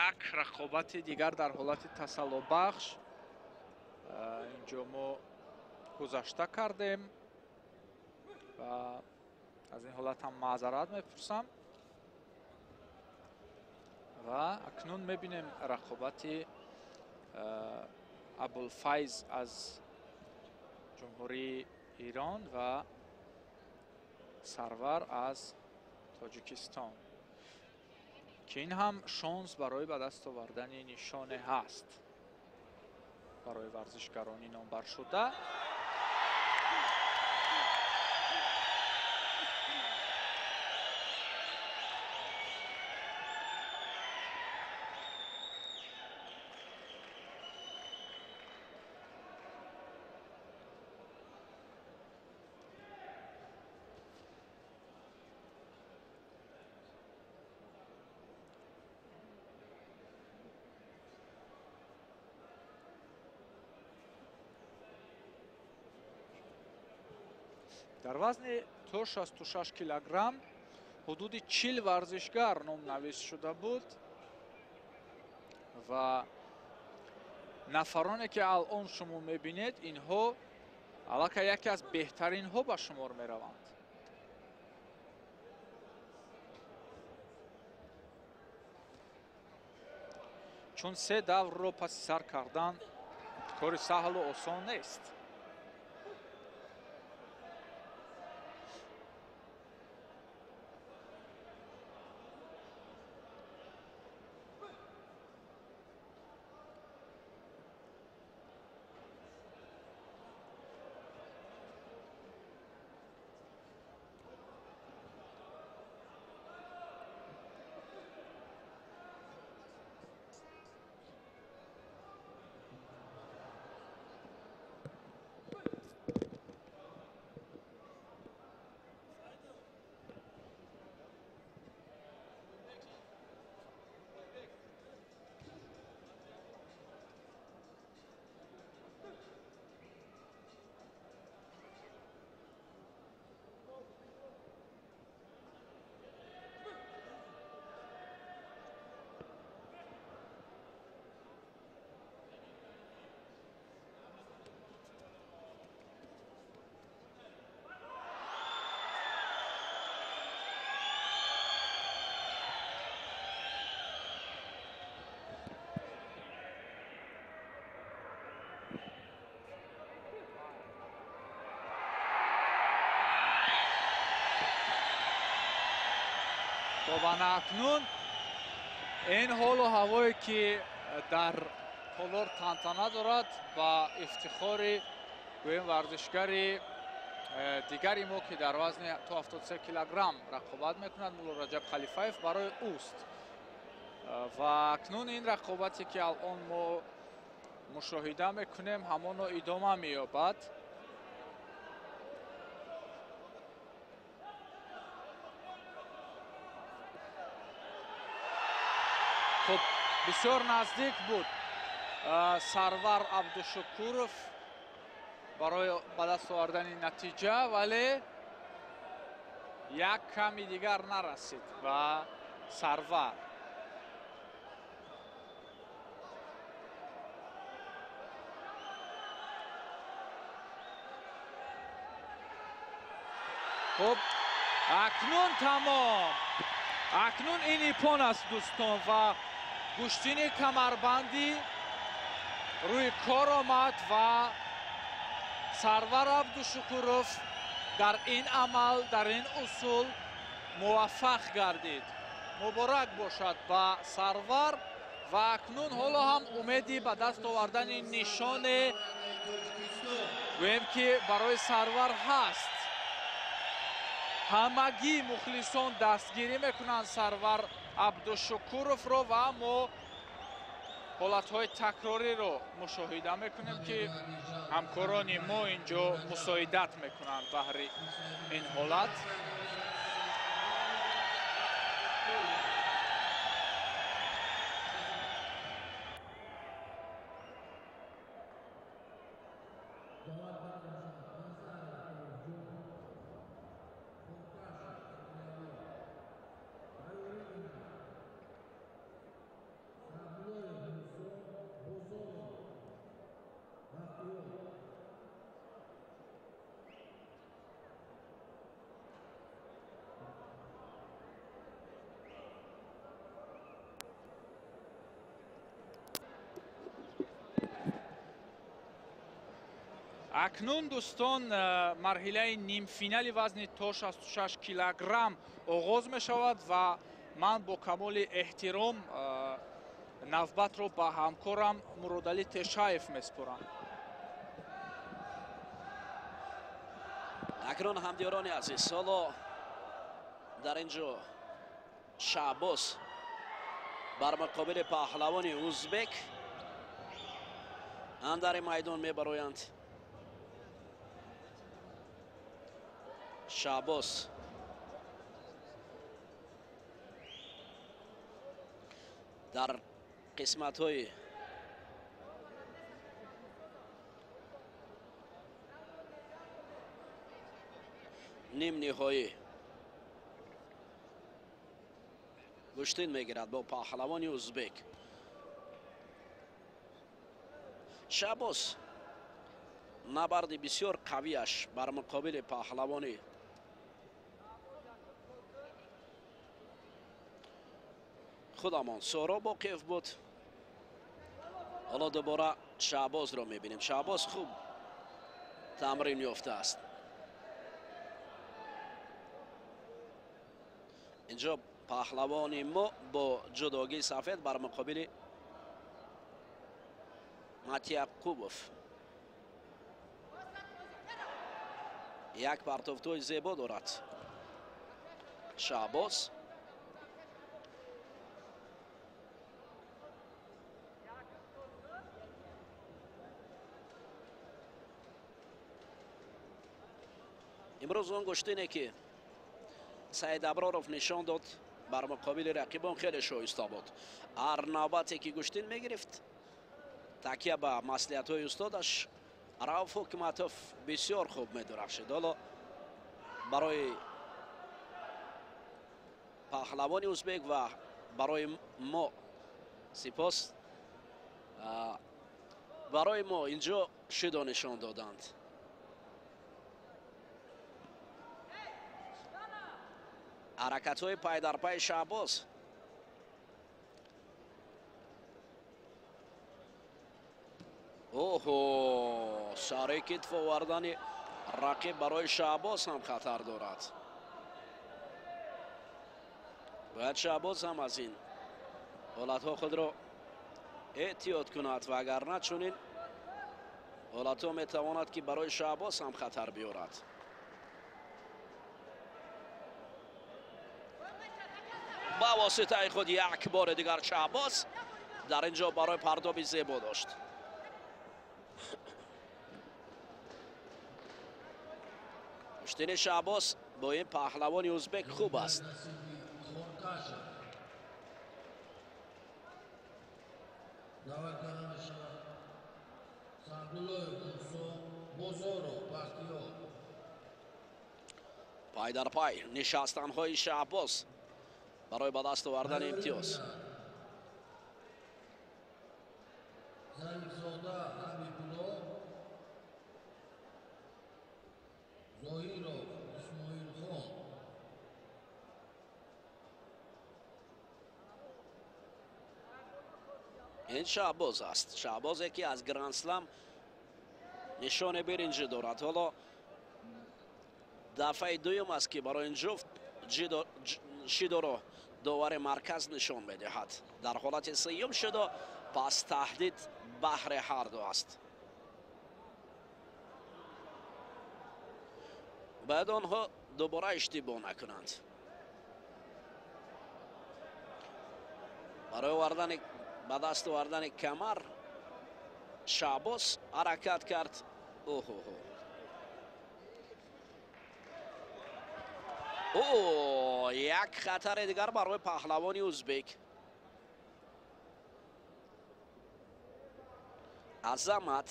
як рақобати дигар дар ҳолати тасаллобахш инҷо мо гузашта кардем ва аз ин ҳолат ҳам маъзарат мепурсам. Ва акнун мебинем рақобати Абулфайз аз Ҷумҳурии Эрон ва Сарвар аз Тоҷикистон, ки ин ҳам шонс барои ба даст овардани нишоне ҳаст барои варзишгарони номбаршуда. Дар вазни то 66 килограмм ҳудуди 40 варзишгар номнавис шуда буд ва нафароне ки алон шумо мебинед, инҳо аллакай яке аз беҳтаринҳо ба шумор мераванд. Чун се даврро паси сар кардан кори саҳлу осон нест. Хуб, ана акнун ин ҳолу ҳавое ки дар толор тантана дорад, ба ифтихори гӯем варзишгари дигари мо, ки дар вазни то 73 килограмм рақобат мекунад, Мулло Раҷаб Халифаев, барои ӯст. Ва акнун ин рақобате ки алон мо мушоҳида мекунем, ҳамоно идома меёбад. Хуб, бисёр наздик буд Сарвар Абдушукуров барои ба даст овардани натиҷа, вале як ками дигар нарасид ба Сарвар. Хуб, акнун тамом. Акнун ин ипон аст, дӯстон, ва гӯштини камарбандӣ рӯи кор омад ва Сарвар Абдушукуров дар ин амал, дар ин усул муваффақ гардид. Муборак бошад ба Сарвар ва акнун ҳоло ҳам умеди ба даст овардани нишоне гӯем ки барои Сарвар ҳаст. Ҳамагӣ мухлисон дастгирӣ мекунанд Сарвар Абдушукуровро ва мо ҳолатҳои такрориро мушоҳида мекунем, ки ҳамкорони мо инҷо мусоидат мекунанд баҳри ин ҳолат. Акнун, дӯстон, марҳилаи нимфинали вазни то 66 килограмм оғоз мешавад ва ман бо камоли эҳтиром навбатро ба ҳамкорам Муродалӣ Тешаев меспорам. Акнун, ҳамдиёрони азиз, ҳоло дар ин ҷо Шаҳбоз бар муқобили паҳлавони узбек андари майдон мебароянд. Шаҳбоз дар қисматҳои нимниҳоӣ гӯштин мегирад бо паҳлавони узбек. Шаҳбоз набарди бисёр қавиаш бар муқобили паҳлавони худамон Соҳроб Боқиев буд. Ҳоло дубора Шаҳбозро мебинем. Шаҳбоз хуб тамрин ёфтааст. Инҷо паҳлавони мо бо ҷудогии сафед бар муқобили Матяқубов. Як партофтҳои зебо дорад Шаҳбоз. Имрӯз он гӯштине ки Саид Аброров нишон дод бар муқобили рақибон хеле шоиста буд. Ҳар навбате ки гӯштин мегирифт, такя ба маслиҳатҳои устодаш Рауф Ҳукматов бисёр хуб медурахшид. Ҳоло барои паҳлавони узбек ва барои мо сипос, барои мо инҷо шидо нишон доданд. Ҳаракатҳои пайдарпайи Шаҳбоз оҳо, сари китф овардани рақиб барои Шаҳбоз ҳам хатар дорад. Бояд Шаҳбоз ҳам аз ин ҳолатҳо худро эҳтиёт кунад, ва агар на чунин ҳолатҳо метавонад ки барои Шаҳбоз ҳам хатар биёрад. Ба воситаи худ як бори дигар Шаҳбоз дар ин ҷо барои партоби зебо дошт. Гӯштини Шаҳбоз бо ин паҳлавони узбек хуб аст. Пай дар пай нишастанҳои Шаҳбоз барои ба даст овардани имтиёз. Зарифзода Ҳабибулло, Зоҳиров Исмоилхон. Ин Шаҳбоз аст. Шаҳбозе ки аз Гранд-Слам нишони биринҷӣ дорад. Ҳоло дафъаи дуюм аст ки барои ин ҷуфт шидоро довари марказ нишон медиҳад. Дар ҳолати сеюм шидо, пас таҳдид баҳри ҳарду аст. Бояд онҳо дубора иштибоҳ накунанд. Барои овардани ба даст овардани камар Шаҳбоз ҳаракат кард. Оҳоҳо. О, як хатари дигар барои паҳлавони узбек. Азамат.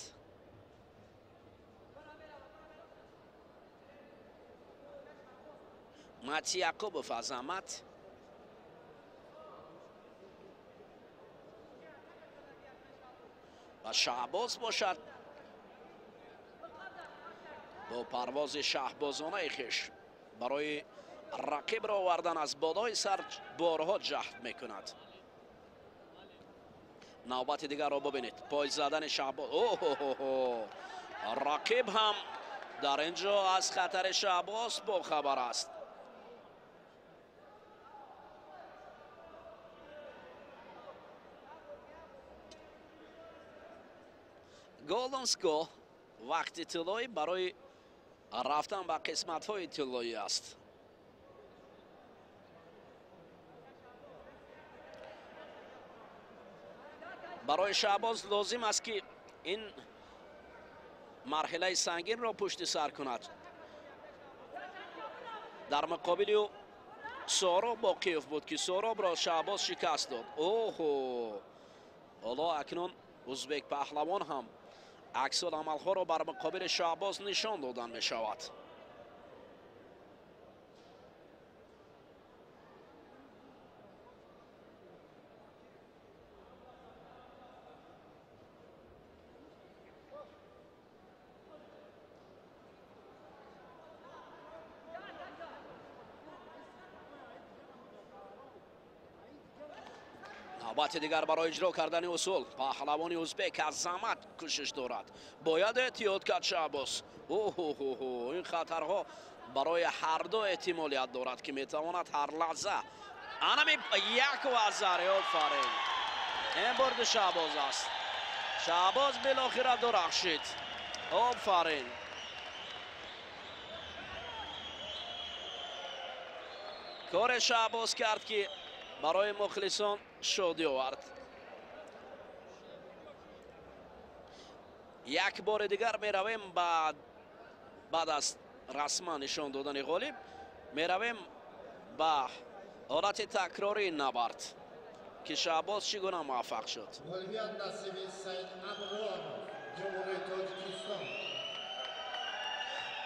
Матиякубов Азамат. Ва Шаҳбоз бошад бо парвози шаҳбозонаи хеш барои рақибро овардан аз болои сар борҳо ҷаҳд мекунад. Навбати дигарро бибинед. Пой задани Шаҳбоз. Оҳоҳо, рақиб ҳам дар ин ҷо аз хатари Шаҳбоз бохабар аст. Golden Score вақти тиллоӣ барои рафтан ба қисматҳои тиллоӣ аст. Барои Шаҳбоз лозим аст ки ин марҳилаи сангинро пушти сар кунад. Дар муқобили ӯ Сороб Боқиев буд ки Соробро Шаҳбоз шикаст дод. Оҳо, ҳоло акнун узбек паҳлавон ҳам аксуламалҳоро бар муқобили Шаҳбоз нишон додан мешавад. Навбати дигар барои иҷро кардани усул паҳлавони узбек Азамат кӯшиш дорад. Бояд эҳтиёт кард Шаҳбоз. Оҳоҳо, ин хатарҳо барои ҳарду эҳтимолият дорад ки метавонад ҳар лаҳза анами як вазар. Офарин, ин бурди Шаҳбоз аст. Шаҳбоз билохира дурахшид. Офарин. Кори Шаҳбоз кард ки барои мухлисон шодӣ овард. Як бори дигар меравем баъд аз расман нишон додани ғолиб, меравем ба ҳолати такрории набард ки Шаҳбоз чӣ гуна муваффақ шуд. Ғолибият насиби Саид Аброров, Ҷумҳурии Тоҷикистон.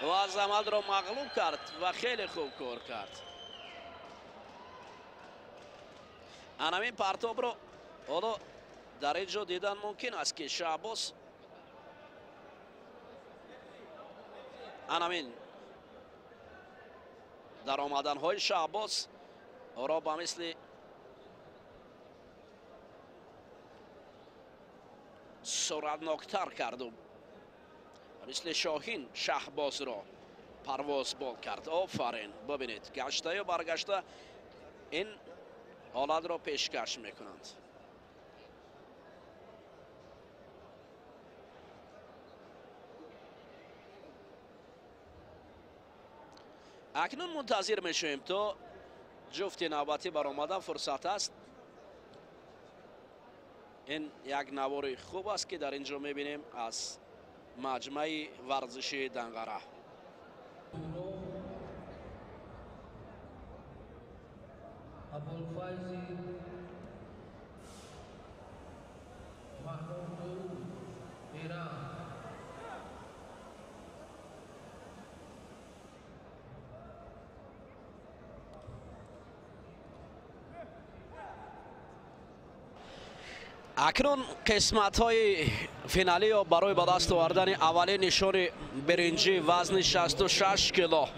Ӯ Азаматро мағлуб кард ва хеле хуб кор кард. Анамин партобро ҳоло дар ин ҷо дидан мумкин аст ки Шаҳбоз анамин даромаданҳои Шаҳбоз ӯро ба мисли суратноктар карду мисли шоҳин Шаҳбозро парвозбол кард. Офарин, бибинед, гаштаю баргашта ин ҳолатро пешкаш мекунанд. Акнун мунтазир мешавем то ҷуфти навбатӣ баромада фурсат аст. Ин як навори хуб аст, ки дар ин ҷо мебинем аз маҷмӯаи варзишии Данғара. Абулфайзи Маҳмуду, Эрон. Акнун қисматҳои финалиро барои ба даст овардани аввалин нишони биринҷӣ вазни 66 кило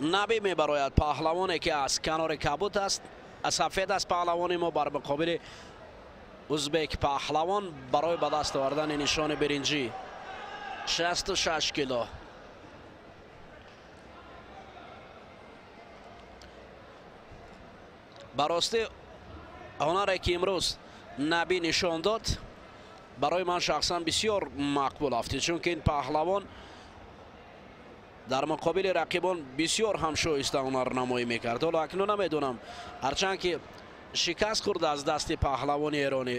Набӣ мебарояд. Паҳлавоне ки аз канори кабут аст, сафед аст паҳлавони мо бар муқобили узбек паҳлавон барои ба даст овардани нишони биринҷӣ 66 кило. Ба ростӣ ҳунаре ки имрӯз Набӣ нишон дод барои ман шахсан бисёр мақбул афтид, чунки ин паҳлавон дар муқобили рақибон бисёр ҳам шоиста ҳунарнамоӣ мекард. Ҳоло акнун намедонам, ҳарчанд ки шикаст хӯрд аз дасти паҳлавони эронӣ,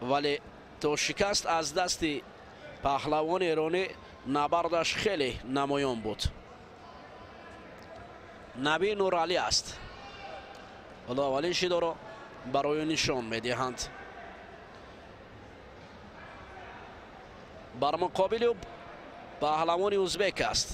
вале то шикаст аз дасти паҳлавони эронӣ набардаш хеле намоён буд. Набӣ Нуралӣ аст. Ҳоло аввалин шидоро барои нишон медиҳанд. Бар муқобили ӯ паҳлавони узбек аст.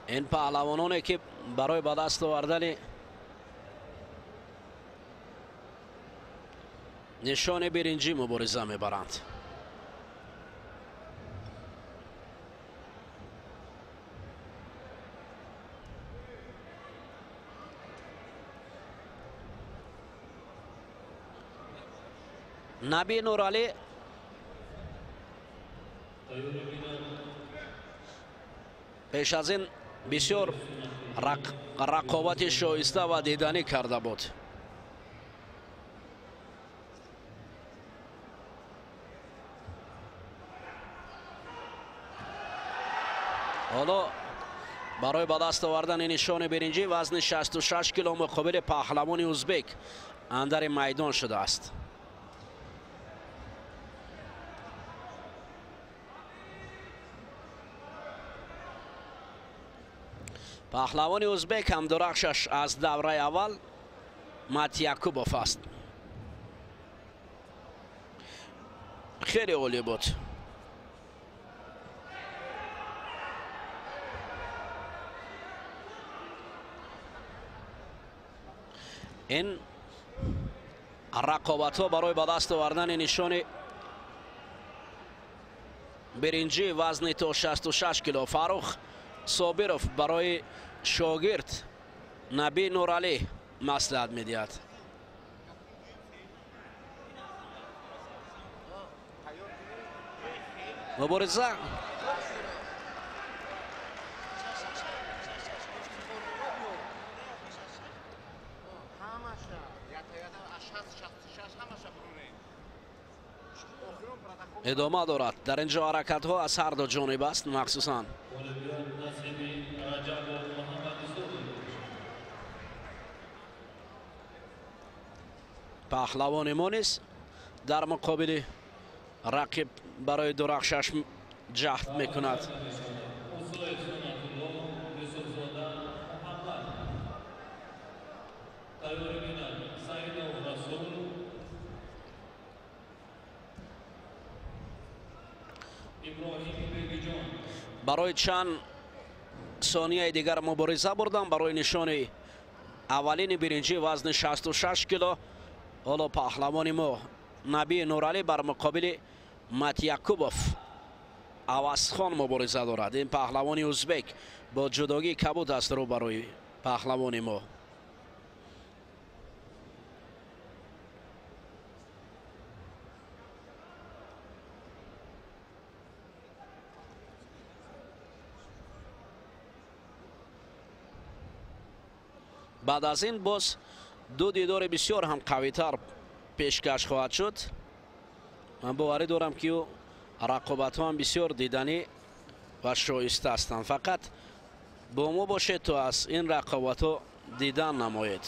Ин паҳлавононе ки барои ба даст овардани нишони биринҷӣ мубориза мебаранд. Набӣ Нуралӣ пеш аз ин бисёр рақобати шоиста ва диданӣ карда буд. Ҳоло барои ба даст овардани нишони биринҷӣ вазни 66 кило муқобили паҳлавони узбек андари майдон шудааст. Паҳлавони узбек ҳам дурахшаш аз давраи аввал Матякубов аст. Хеле олӣ буд. Ин рақобатҳо барои ба даст овардани нишони биринҷӣ вазни то 66 кило Фаррух Собиров барои шогирд Набӣ Нуралӣ маслиҳат медиҳад. Мубориза идома дорад. Дар ин ҷо ҳаракатҳо аз ҳар ду ҷониб аст, махсусан паҳлавони мо низ дар муқобили рақиб барои дурахшаш ҷаҳд мекунад. Барои чанд сонияи дигар мубориза бурдам барои нишони аввалини биринҷӣ вазни 66 кило Ҳоло паҳлавони мо Набии Нуралӣ бар муқобили Матякубов Авазхон мубориза дорад. Ин паҳлавони узбек бо ҷудогии кабуд аст рӯбарӯи паҳлавони мо. Баъд аз ин боз ду дидори бисёр ҳам қавитар пешкаш хоҳад шуд. Ман боварӣ дорам, ки ӯ рақобатҳо ҳам бисёр диданӣ ва шоиста ҳастанд. Фақат бо мо бошед, то аз ин рақобатҳо дидан намоед.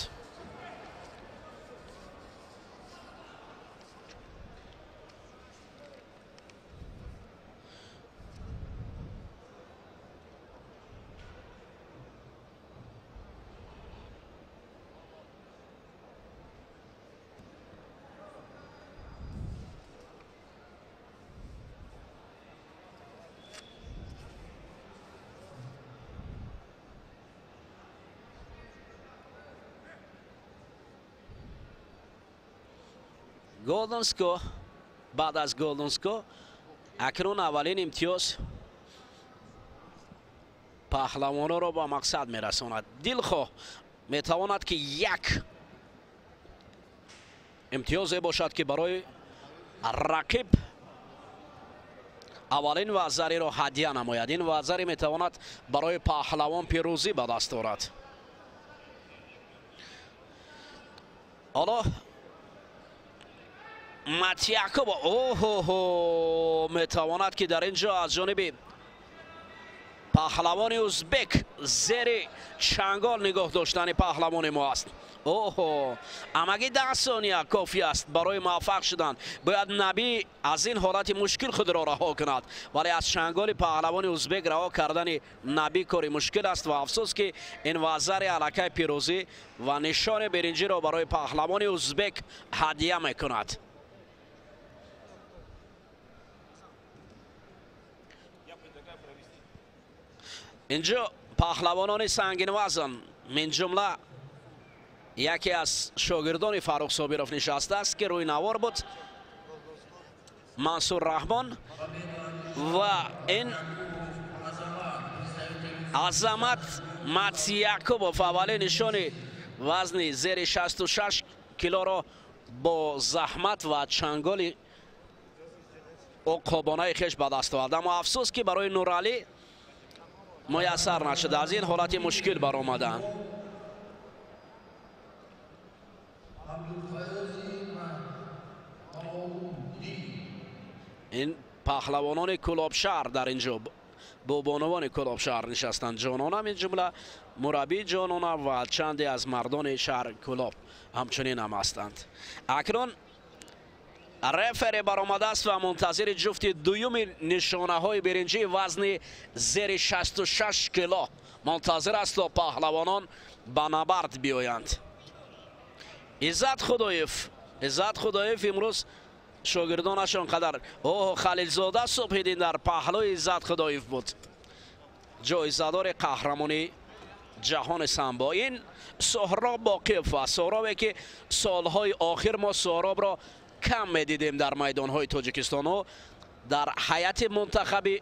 Golden score. Баъд аз golden score акнун аввалин имтиёз паҳлавононро ба мақсад мерасонад. Дилхоҳ метавонад, ки як имтиёзе бошад, ки барои рақиб аввалин вазариро ҳадя намояд. Ин вазари метавонад барои паҳлавон пирӯзӣ ба даст орад. Ҳоло Матякубов оҳоҳо метавонад, ки дар ин ҷо аз ҷониби паҳлавони узбек зери чангол нигоҳ доштани паҳлавони мо аст. Оҳо, амагӣ 10 сония кофӣ аст барои муваффақ шудан. Бояд Набӣ аз ин ҳолати мушкил худро раҳо кунад, вале аз чанголи паҳлавони узбек раҳо кардани Набӣ кори мушкил аст ва афсӯс, ки ин вазари аллакай пирӯзӣ ва нишони биринҷиро барои паҳлавони узбек ҳадя мекунад. Инҷо паҳлавонони сангинвазн, минҷумла яке аз шогирдони Фаррух Собиров нишастааст, ки рӯи навор буд, Мансур Раҳмон, ва ин Азамат Матякубов аввалин нишони вазни зери 66 килоро бо заҳмат ва чанголи уқобонаи хеш ба даст овард. Аммо афсӯс, ки барои Нуралӣ муяссар нашуда, аз ин ҳолати мушкил баромаданд. Ин паҳлавонони Кӯлобшаҳр дар ин ҷо бо бонувони Кӯлобшаҳр нишастанд. Ҷонона, мин ҷумла мураббии Ҷонона ва чанде аз мардони шаҳри Кӯлоб ҳамчунин ҳам ҳастанд. Акнун рефери баромадааст ва мунтазири ҷуфти дуюми нишонаҳои биринҷии вазни зери 66 кило мунтазир аст, то паҳлавонон ба набард биёянд. Иззат Худоев, Иззат Худоев имрӯз шогирдонаш он қадар. Оҳ, Халилзода Субҳиддин дар паҳлӯи Иззат Худоев буд, ҷоизадори қаҳрамони ҷаҳони самбо. Ин Соҳроб Боқиев аст, Соҳробе ки солҳои охир мо Соҳробро кам медидем дар майдонҳои Тоҷикистон. Ӯ дар ҳайати мунтахаби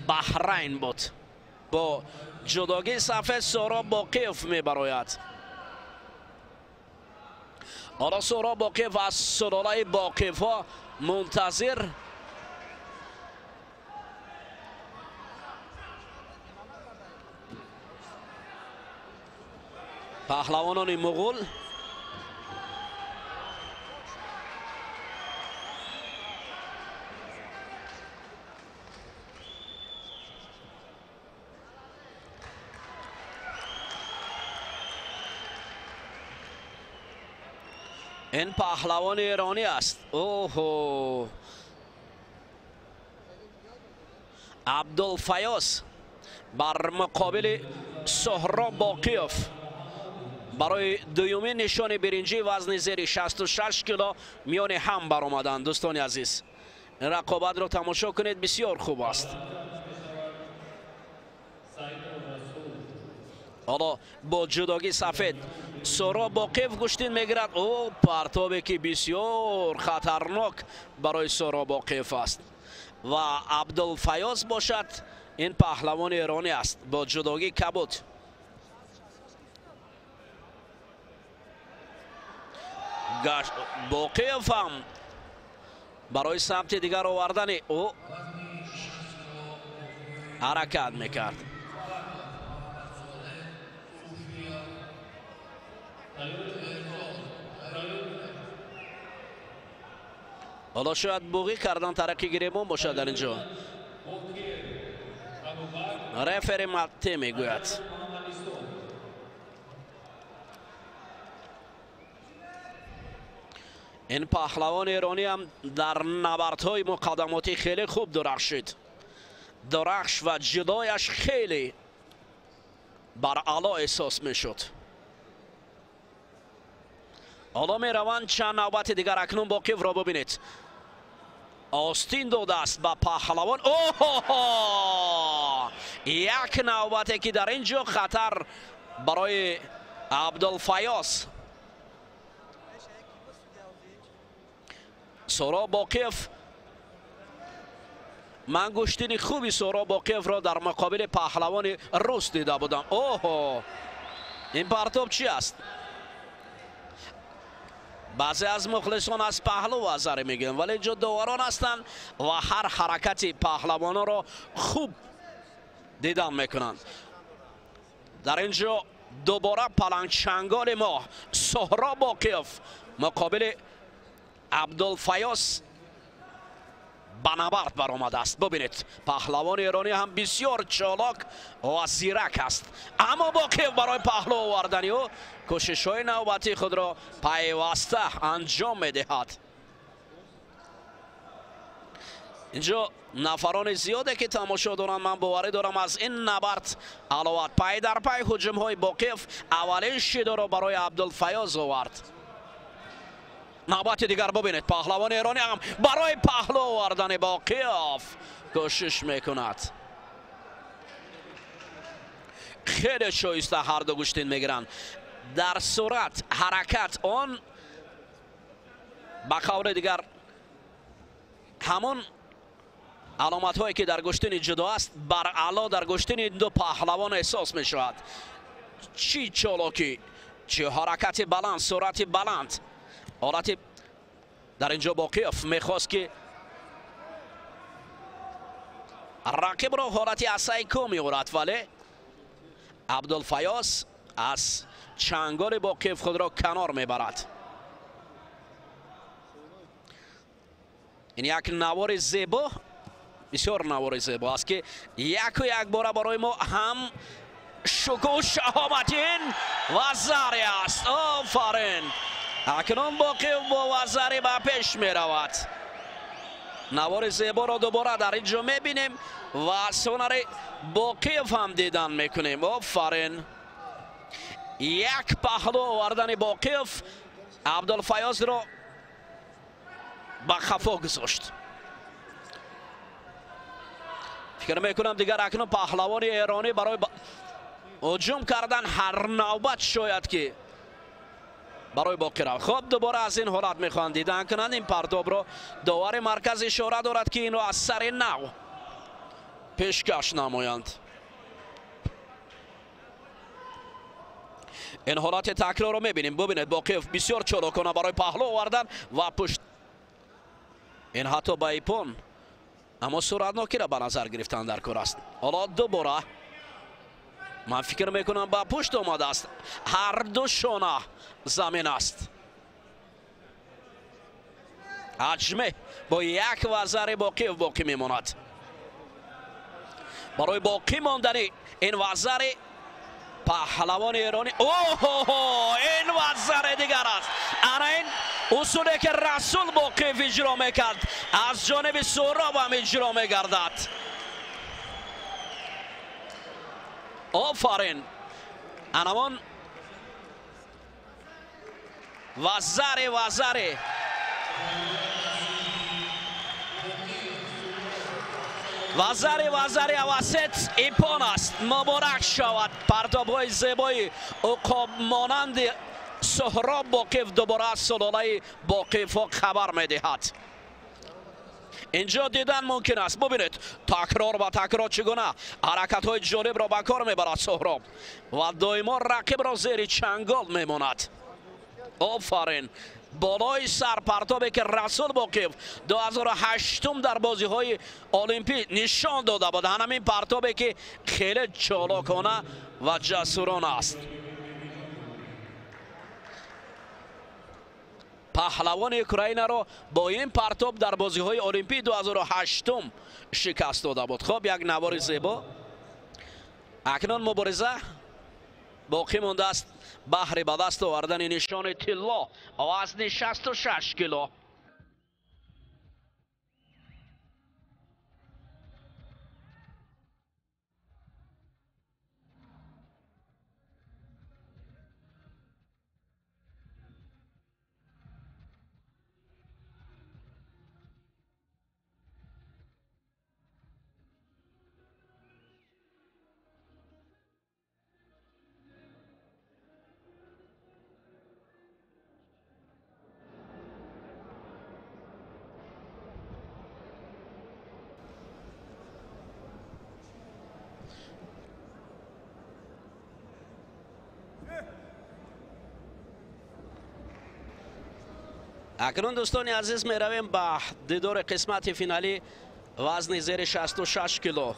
Баҳрайн буд. Бо ҷудогии сафед Соҳроб Боқиев мебарояд. Ҳоло Соҳроб Боқиев аз сулолаи Боқиевҳо мунтазир паҳлавонони муғул. Ин паҳлавони эронӣ аст. Оҳо, Абдулфаёз бар муқобили Соҳроб Боқиев барои дуюмин нишони биринҷии вазни зери 66 кило миёни ҳам баромаданд. Дӯстони азиз, ин рақобатро тамошо кунед, бисёр хуб аст. Ҳоло бо ҷудогӣ сафед Суҳроб Боқиев гӯштин мегирад. Ӯ партобе ки бисёр хатарнок барои Суҳроб Боқиев аст ва Абдулфаёз бошад, ин паҳлавони эронӣ аст бо ҷудогӣ кабуд. Боқиев ҳам барои самти дигар овардани ӯ ҳаракат мекард. Ҳоло шояд буғӣ кардан тариқи гиребон бошад дар инҷо. Рефери Матте мегӯяд. Ин паҳлавони эронӣ ҳам дар набардҳои муқаддамотӣ хеле хуб дурахшид. Дурахш ва ҷудояш хеле баръало эҳсос мешуд. Ҳоло мераванд чанд навбати дигар. Акнун Боқиевро бубинед. Остин додааст ба паҳлавон. Оҳо! Як навбате ки дар ин ҷо хатар барои Абдулфаёз. Суҳроб Боқиев, ман гӯштини хуби Суҳроб Боқиевро дар муқобили паҳлавони рус дида будам. Оҳо! Ин партоб чи аст? Баъзе аз мухлисон аз паҳлӯ вазаре мегӯянд, вале инҷо доварон ҳастанд ва ҳар ҳаракати паҳлавононро хуб дидан мекунанд. Дар ин ҷо дубора палангчанголи мо Суҳроб Боқиев муқобили Абдулфаёз ба набард баромадааст. Бубинед, паҳлавони эронӣ ҳам бисёр чолок ва зирак аст, аммо Боқиев барои паҳлӯ овардани ӯ кӯшишҳои навбатии худро пайваста анҷом медиҳад. Инҷо нафарони зиёде ки тамошо доранд, ман боварӣ дорам аз ин набард аловат пай дар пай ҳуҷумҳои Боқиев аввалин шидоро барои Абдулфаёз овард. Навбати дигар бубинед, паҳлавони эронӣ ҳам барои паҳлӯ овардани Боқиев кӯшиш мекунад. Хеле шоиста ҳарду гӯштин мегиранд. Дар сурат ҳаракат он ба қавли дигар ҳамон аломатҳое ки дар гӯштини ҷудо аст, баръало дар гӯштини ду паҳлавон эҳсос мешавад. Чӣ чолокӣ, чӣ ҳаракати баланд, суръати баланд. Ҳолати дар инҷо Боқиев мехост ки рақибро ҳолати асаи ко меорад, вале Абдулфаёз аз чанголи Боқиев худро канор мебарад. Ин як навори зебо, бисёр навори зебо аст ки яку якбора барои мо ҳам шукӯҳ шаҳоматин вазаре аст. Офарин! Акнун Боқиев бо вазаре ба пеш меравад. Навори зеборо дубора дар ин ҷо мебинем ва аз ҳунари Боқиев ҳам дидан мекунем. Офарин! Як паҳлӯ овардани Боқиев Абдулфаёзро ба хафо гузошт. Фикр мекунам дигар акнун паҳлавони эронӣ барои ҳуҷум кардан ҳар навбат шояд ки барои боқӣ равад. Хуб, дубора аз ин ҳолат мехоҳанд дидан кунанд. Ин партобро довари марказ ишора дорад ки инро аз сари нав пешкаш намоянд. Ин ҳолати такрорро мебинем. Бубинед, Боқиев бисёр чолокона барои паҳлӯ овардан ва пушт, ин ҳатто ба ипон, аммо суратнокиро ба назар гирифтан дар кор аст. Ҳоло дубора ман фикр мекунам ба пушт омадааст. Ҳар ду шона замин аст. Аҷме бо як вазари Боқиев боқӣ мемонад. Барои боқӣ мондани ин вазари паҳлавони эронӣ, оҳо, ин вазари дигар аст. Ана ин усуле ки Расул Боқиев иҷро мекард, аз ҷониби Суҳроб ҳам иҷро мегардад. Офарин! Анамон вазари Вазари вазари авасет иппон аст. Муборак шавад. Партобҳои зебои уқобмонанди Суҳроб Боқиев дубора аз сулолаи Боқиевҳо хабар медиҳад. Инҷо дидан мумкин аст. Бубинед, такрор ба такрор чӣ гуна ҳаракатҳои ҷолибро ба кор мебарад Суҳроб ва доимо рақибро зери чангол мемонад. Офарин! Болои сар партобе ки Расул Боқиев 2008 дар бозиҳои Олимпӣ нишон дода буд, ҳамин партобе ки хеле чолокона ва ҷасурона аст. Паҳлавони Украинаро бо ин партоб дар бозиҳои Олимпии 2008 шикаст дода буд. Хоб, як навори зебо. Акнун мубориза боқӣ мондааст баҳри ба даст овардани нишони тилло вазни 66 кило. Акнун дӯстони азиз меравем ба дидори қисмати финалӣ вазни зери 66 кило.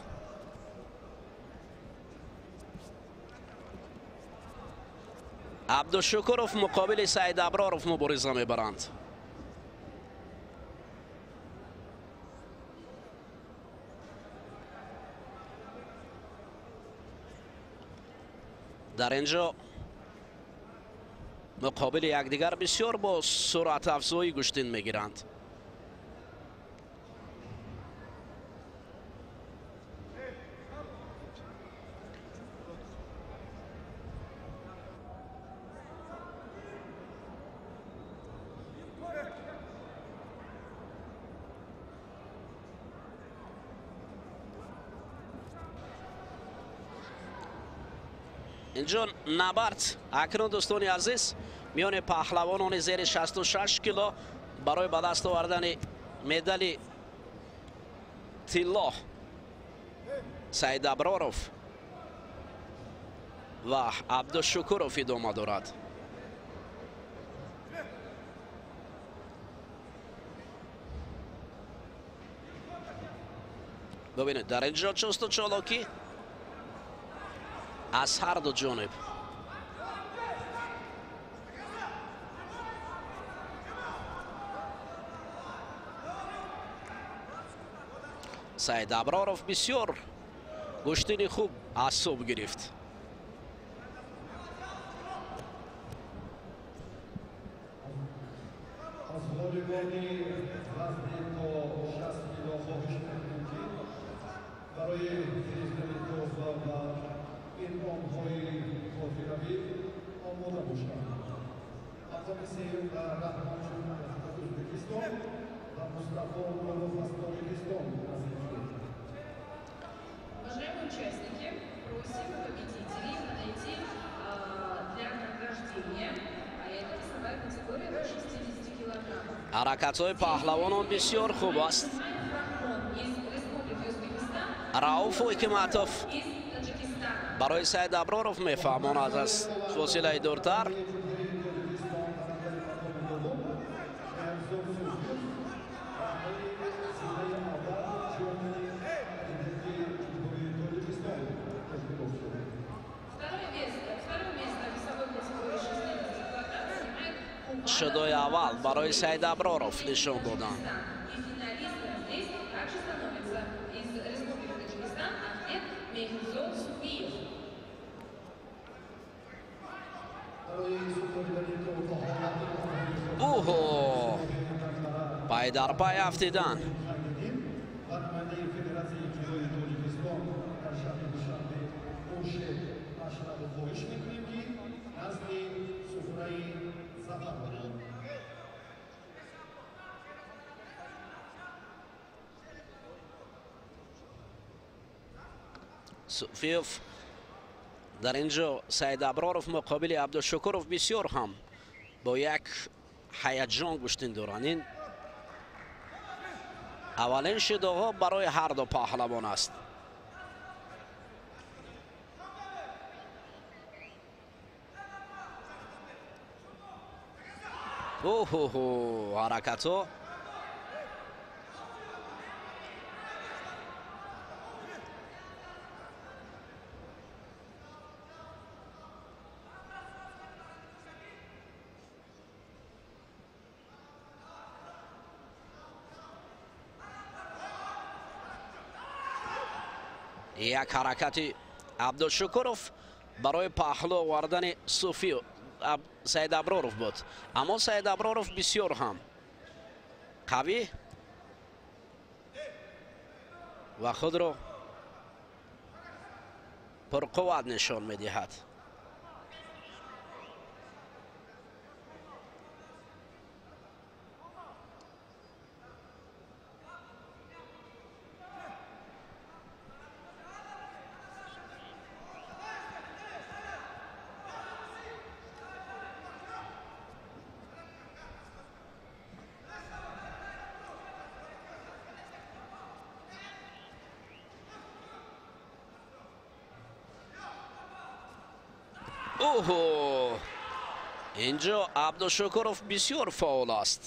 Абдушукуров муқобили Саид Аброров мубориза мебаранд. Дар инҷо муқобили якдигар бисёр бо суръатафзоӣ гӯштин мегиранд. Инҷо набард акнун дӯстони азиз миёни паҳлавонони зери 66 кило барои ба даст овардани медали тилло Саид Аброров ва Абдушукуров идома дорад. Бубинед, дар инҷо чусту чолокӣ аз ҳар ду ҷониб. Саид Аброров бисёр гӯштини хуб аз суб гирифт. Аз ғолибони вазни то 60 кило хоҳиш мекунем, ки барои гирифтани туҳфа ва инъомҳои хотиравӣ омода бошанд. Мақоми сеюм ба Раҳмонҷон аз Ӯзбекистон ва Мустафо Умаров аз Тоҷикистон насиб шуд. Уважаемые участники, просим победителей подойти для награждения. А это весовая категория до 60 килограммов. Ҳаракатҳои паҳлавонон бисёр хуб аст. Из Республики Узбекистан, Рауф Ҳикматов из Таджикистана. барои Саид Аброров мефаҳмонад аз фосилаи дуртар. Второе место в весовой категории 60 килограмм занимает Кубан. Шудои аввал барои Саид Аброров нишон доданд. И финалистом здесь также становится из Республики Таджикистан атлет Мехрзод Суфиев. Барои супоридани туҳфаҳо ва инъомҳои Уҳо! Пай дар пай афтидан. Ва намояндаи Федератсияи ҷудои Тоҷикистон дар шаҳри Душанбе Хуршед Ашрафов хоҳиш мекунем, ки назди суфраи зафар бароянд. Суфиев дар ин ҷо Саид Аброров муқобили Абдушукуров бисёр ҳам бо як ҳаяҷон гӯштин доранд. Ин аввалин шидоҳо барои ҳар ду паҳлавон аст. Оҳоҳо, ҳаракатҳо як ҳаракати Абдушукуров барои паҳлӯ овардани Суфиев Саид Аброров буд, аммо Саид Аброров бисёр ҳам қавӣ ва худро пурқувват нишон медиҳад. Оҳо, инҷо Абдушукуров бисёр фаъол аст.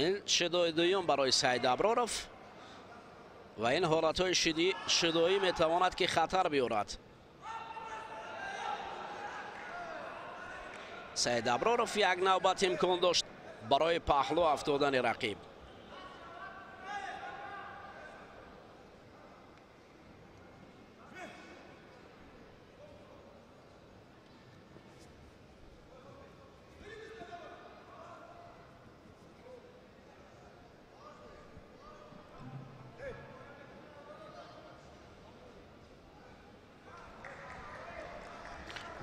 Ин шидои дуюм барои Саид Аброров ва ин ҳолатҳои шидоӣ метавонад ки хатар биёрад. Саид Аброров як навбат имкон дошт барои паҳлӯ афтодани рақиб.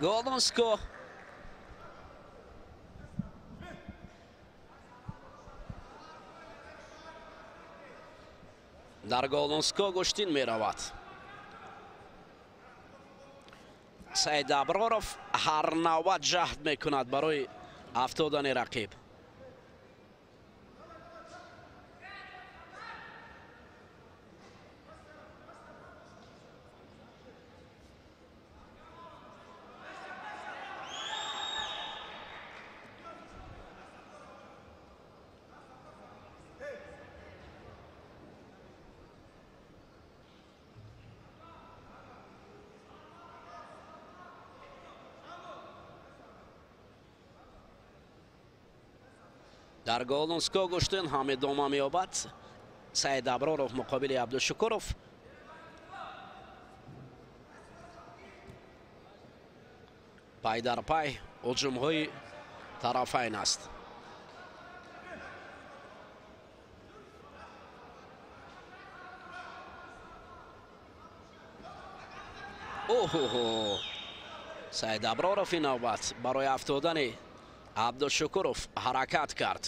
Golden score. Дар Golden score гӯштин меравад. Саид Аброров ҳар навбат ҷаҳд мекунад барои афтодани рақиб. Дар Golden score гӯштин ҳам идома меёбад. Саид Аброров муқобили Абдушукуров. Пай дар пай ҳуҷумҳои тарафайн аст. Оҳоҳо, Саид Аброров ин навбат барои афтодани Абдушукуров ҳаракат кард.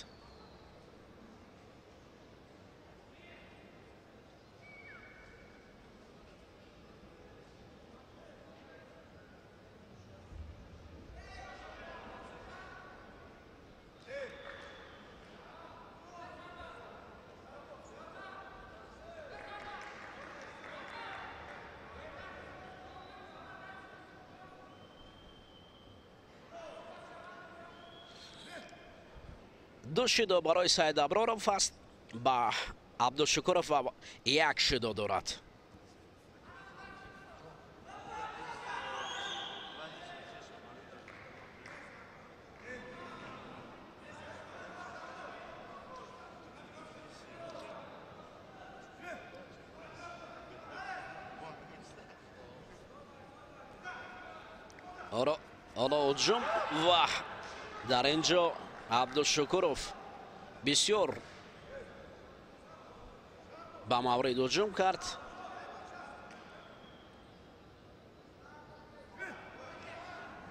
Ду шидо барои Саид Аброров аст, ба Абдушукуров як шидо дорад. Ҳоло ҳуҷум ва дар ин ҷо Абдушукуров бисёр Ба маврид ҳуҷум кард.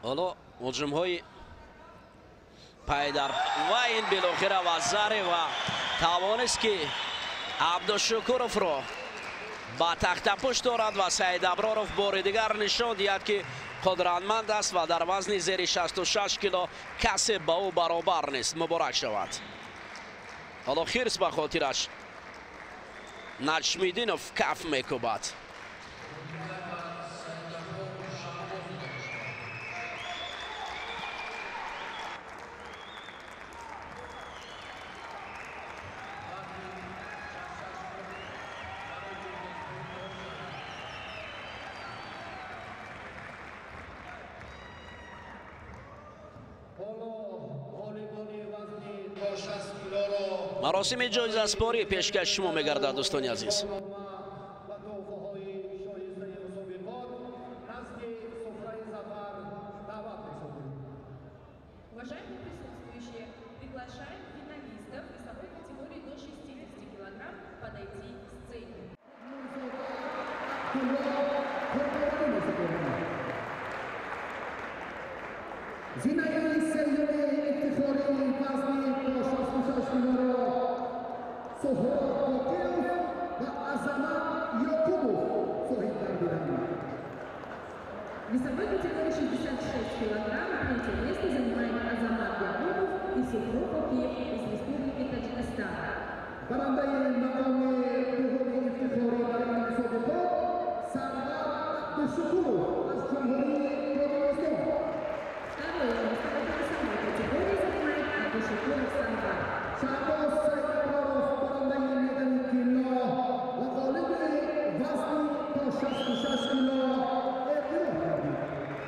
Ҳоло ҳуҷумҳои пайдар ва ин билохира вазаре ва тавонист, ки Абдушукуровро ба тахтапушт дорад ва Саидаброров бори дигар нишон диҳад, ки қудратманд аст ва дар вазни зери 66 кило касе ба ӯ баробар нест. Муборак шавад. Ҳоло хирс ба хотираш Наҷмиддинов каф мекӯбад. Маросими ҷоизаспорӣ пешкаши шумо мегардад, дӯстони азиз. Уважаемые присутствующие, приглашаем финалистов весовой категории до 60 килограмм подойти к сцене. Весовой категории 66 килограмм третье место занимает Азамат Якубов и Сухроб Окиев из Республики Таджикистан. Второе место в этой весовой категории занимает Абдушукуров Санвар.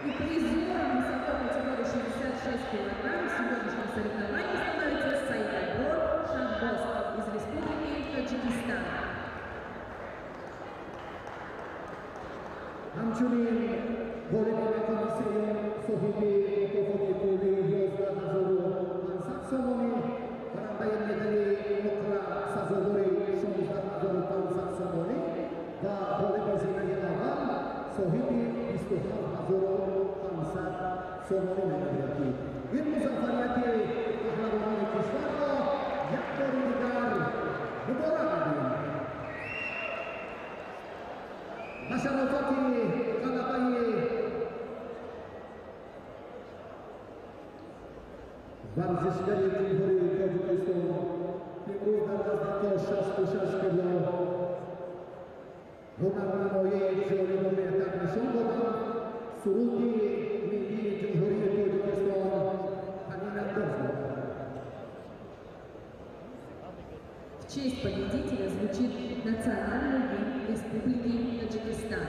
И призером весовой категории 66 килограмм в сегодняшнем соревновании становится Саидаброр Шахбоз из Республики Таджикистан. Ҳамчунин ғолиби мақоми сеюм, соҳиби мукофоти пулии 11 500 сомонӣ, барандаи медали нуқра, сазовори 16 500 сомонӣ ва ғолиби зинаи аввал, соҳиби 27 500 сомонӣ мегардад, ки ин музаффарияти паҳлавонони кишварро як бори дигар муборак мегӯем. Ба шарофати ғалабаи варзишгари Ҷумҳурии Тоҷикистон имрӯз дар вазни то 66 кило ҳунарнамоии ҷолибу беҳтар нишон доданд, суруди миллии Ҷумҳурии Тоҷикистон танинандоз гардад. В честь победителя звучит национальный гимн Республики Таджикистан.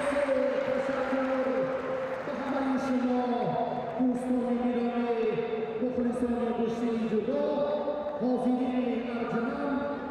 Сипосу ташаккур ба ҳамаи шумо, дӯстони гиромӣ, мухлисони гӯштини ҷудо, ҳозирини арҷманд.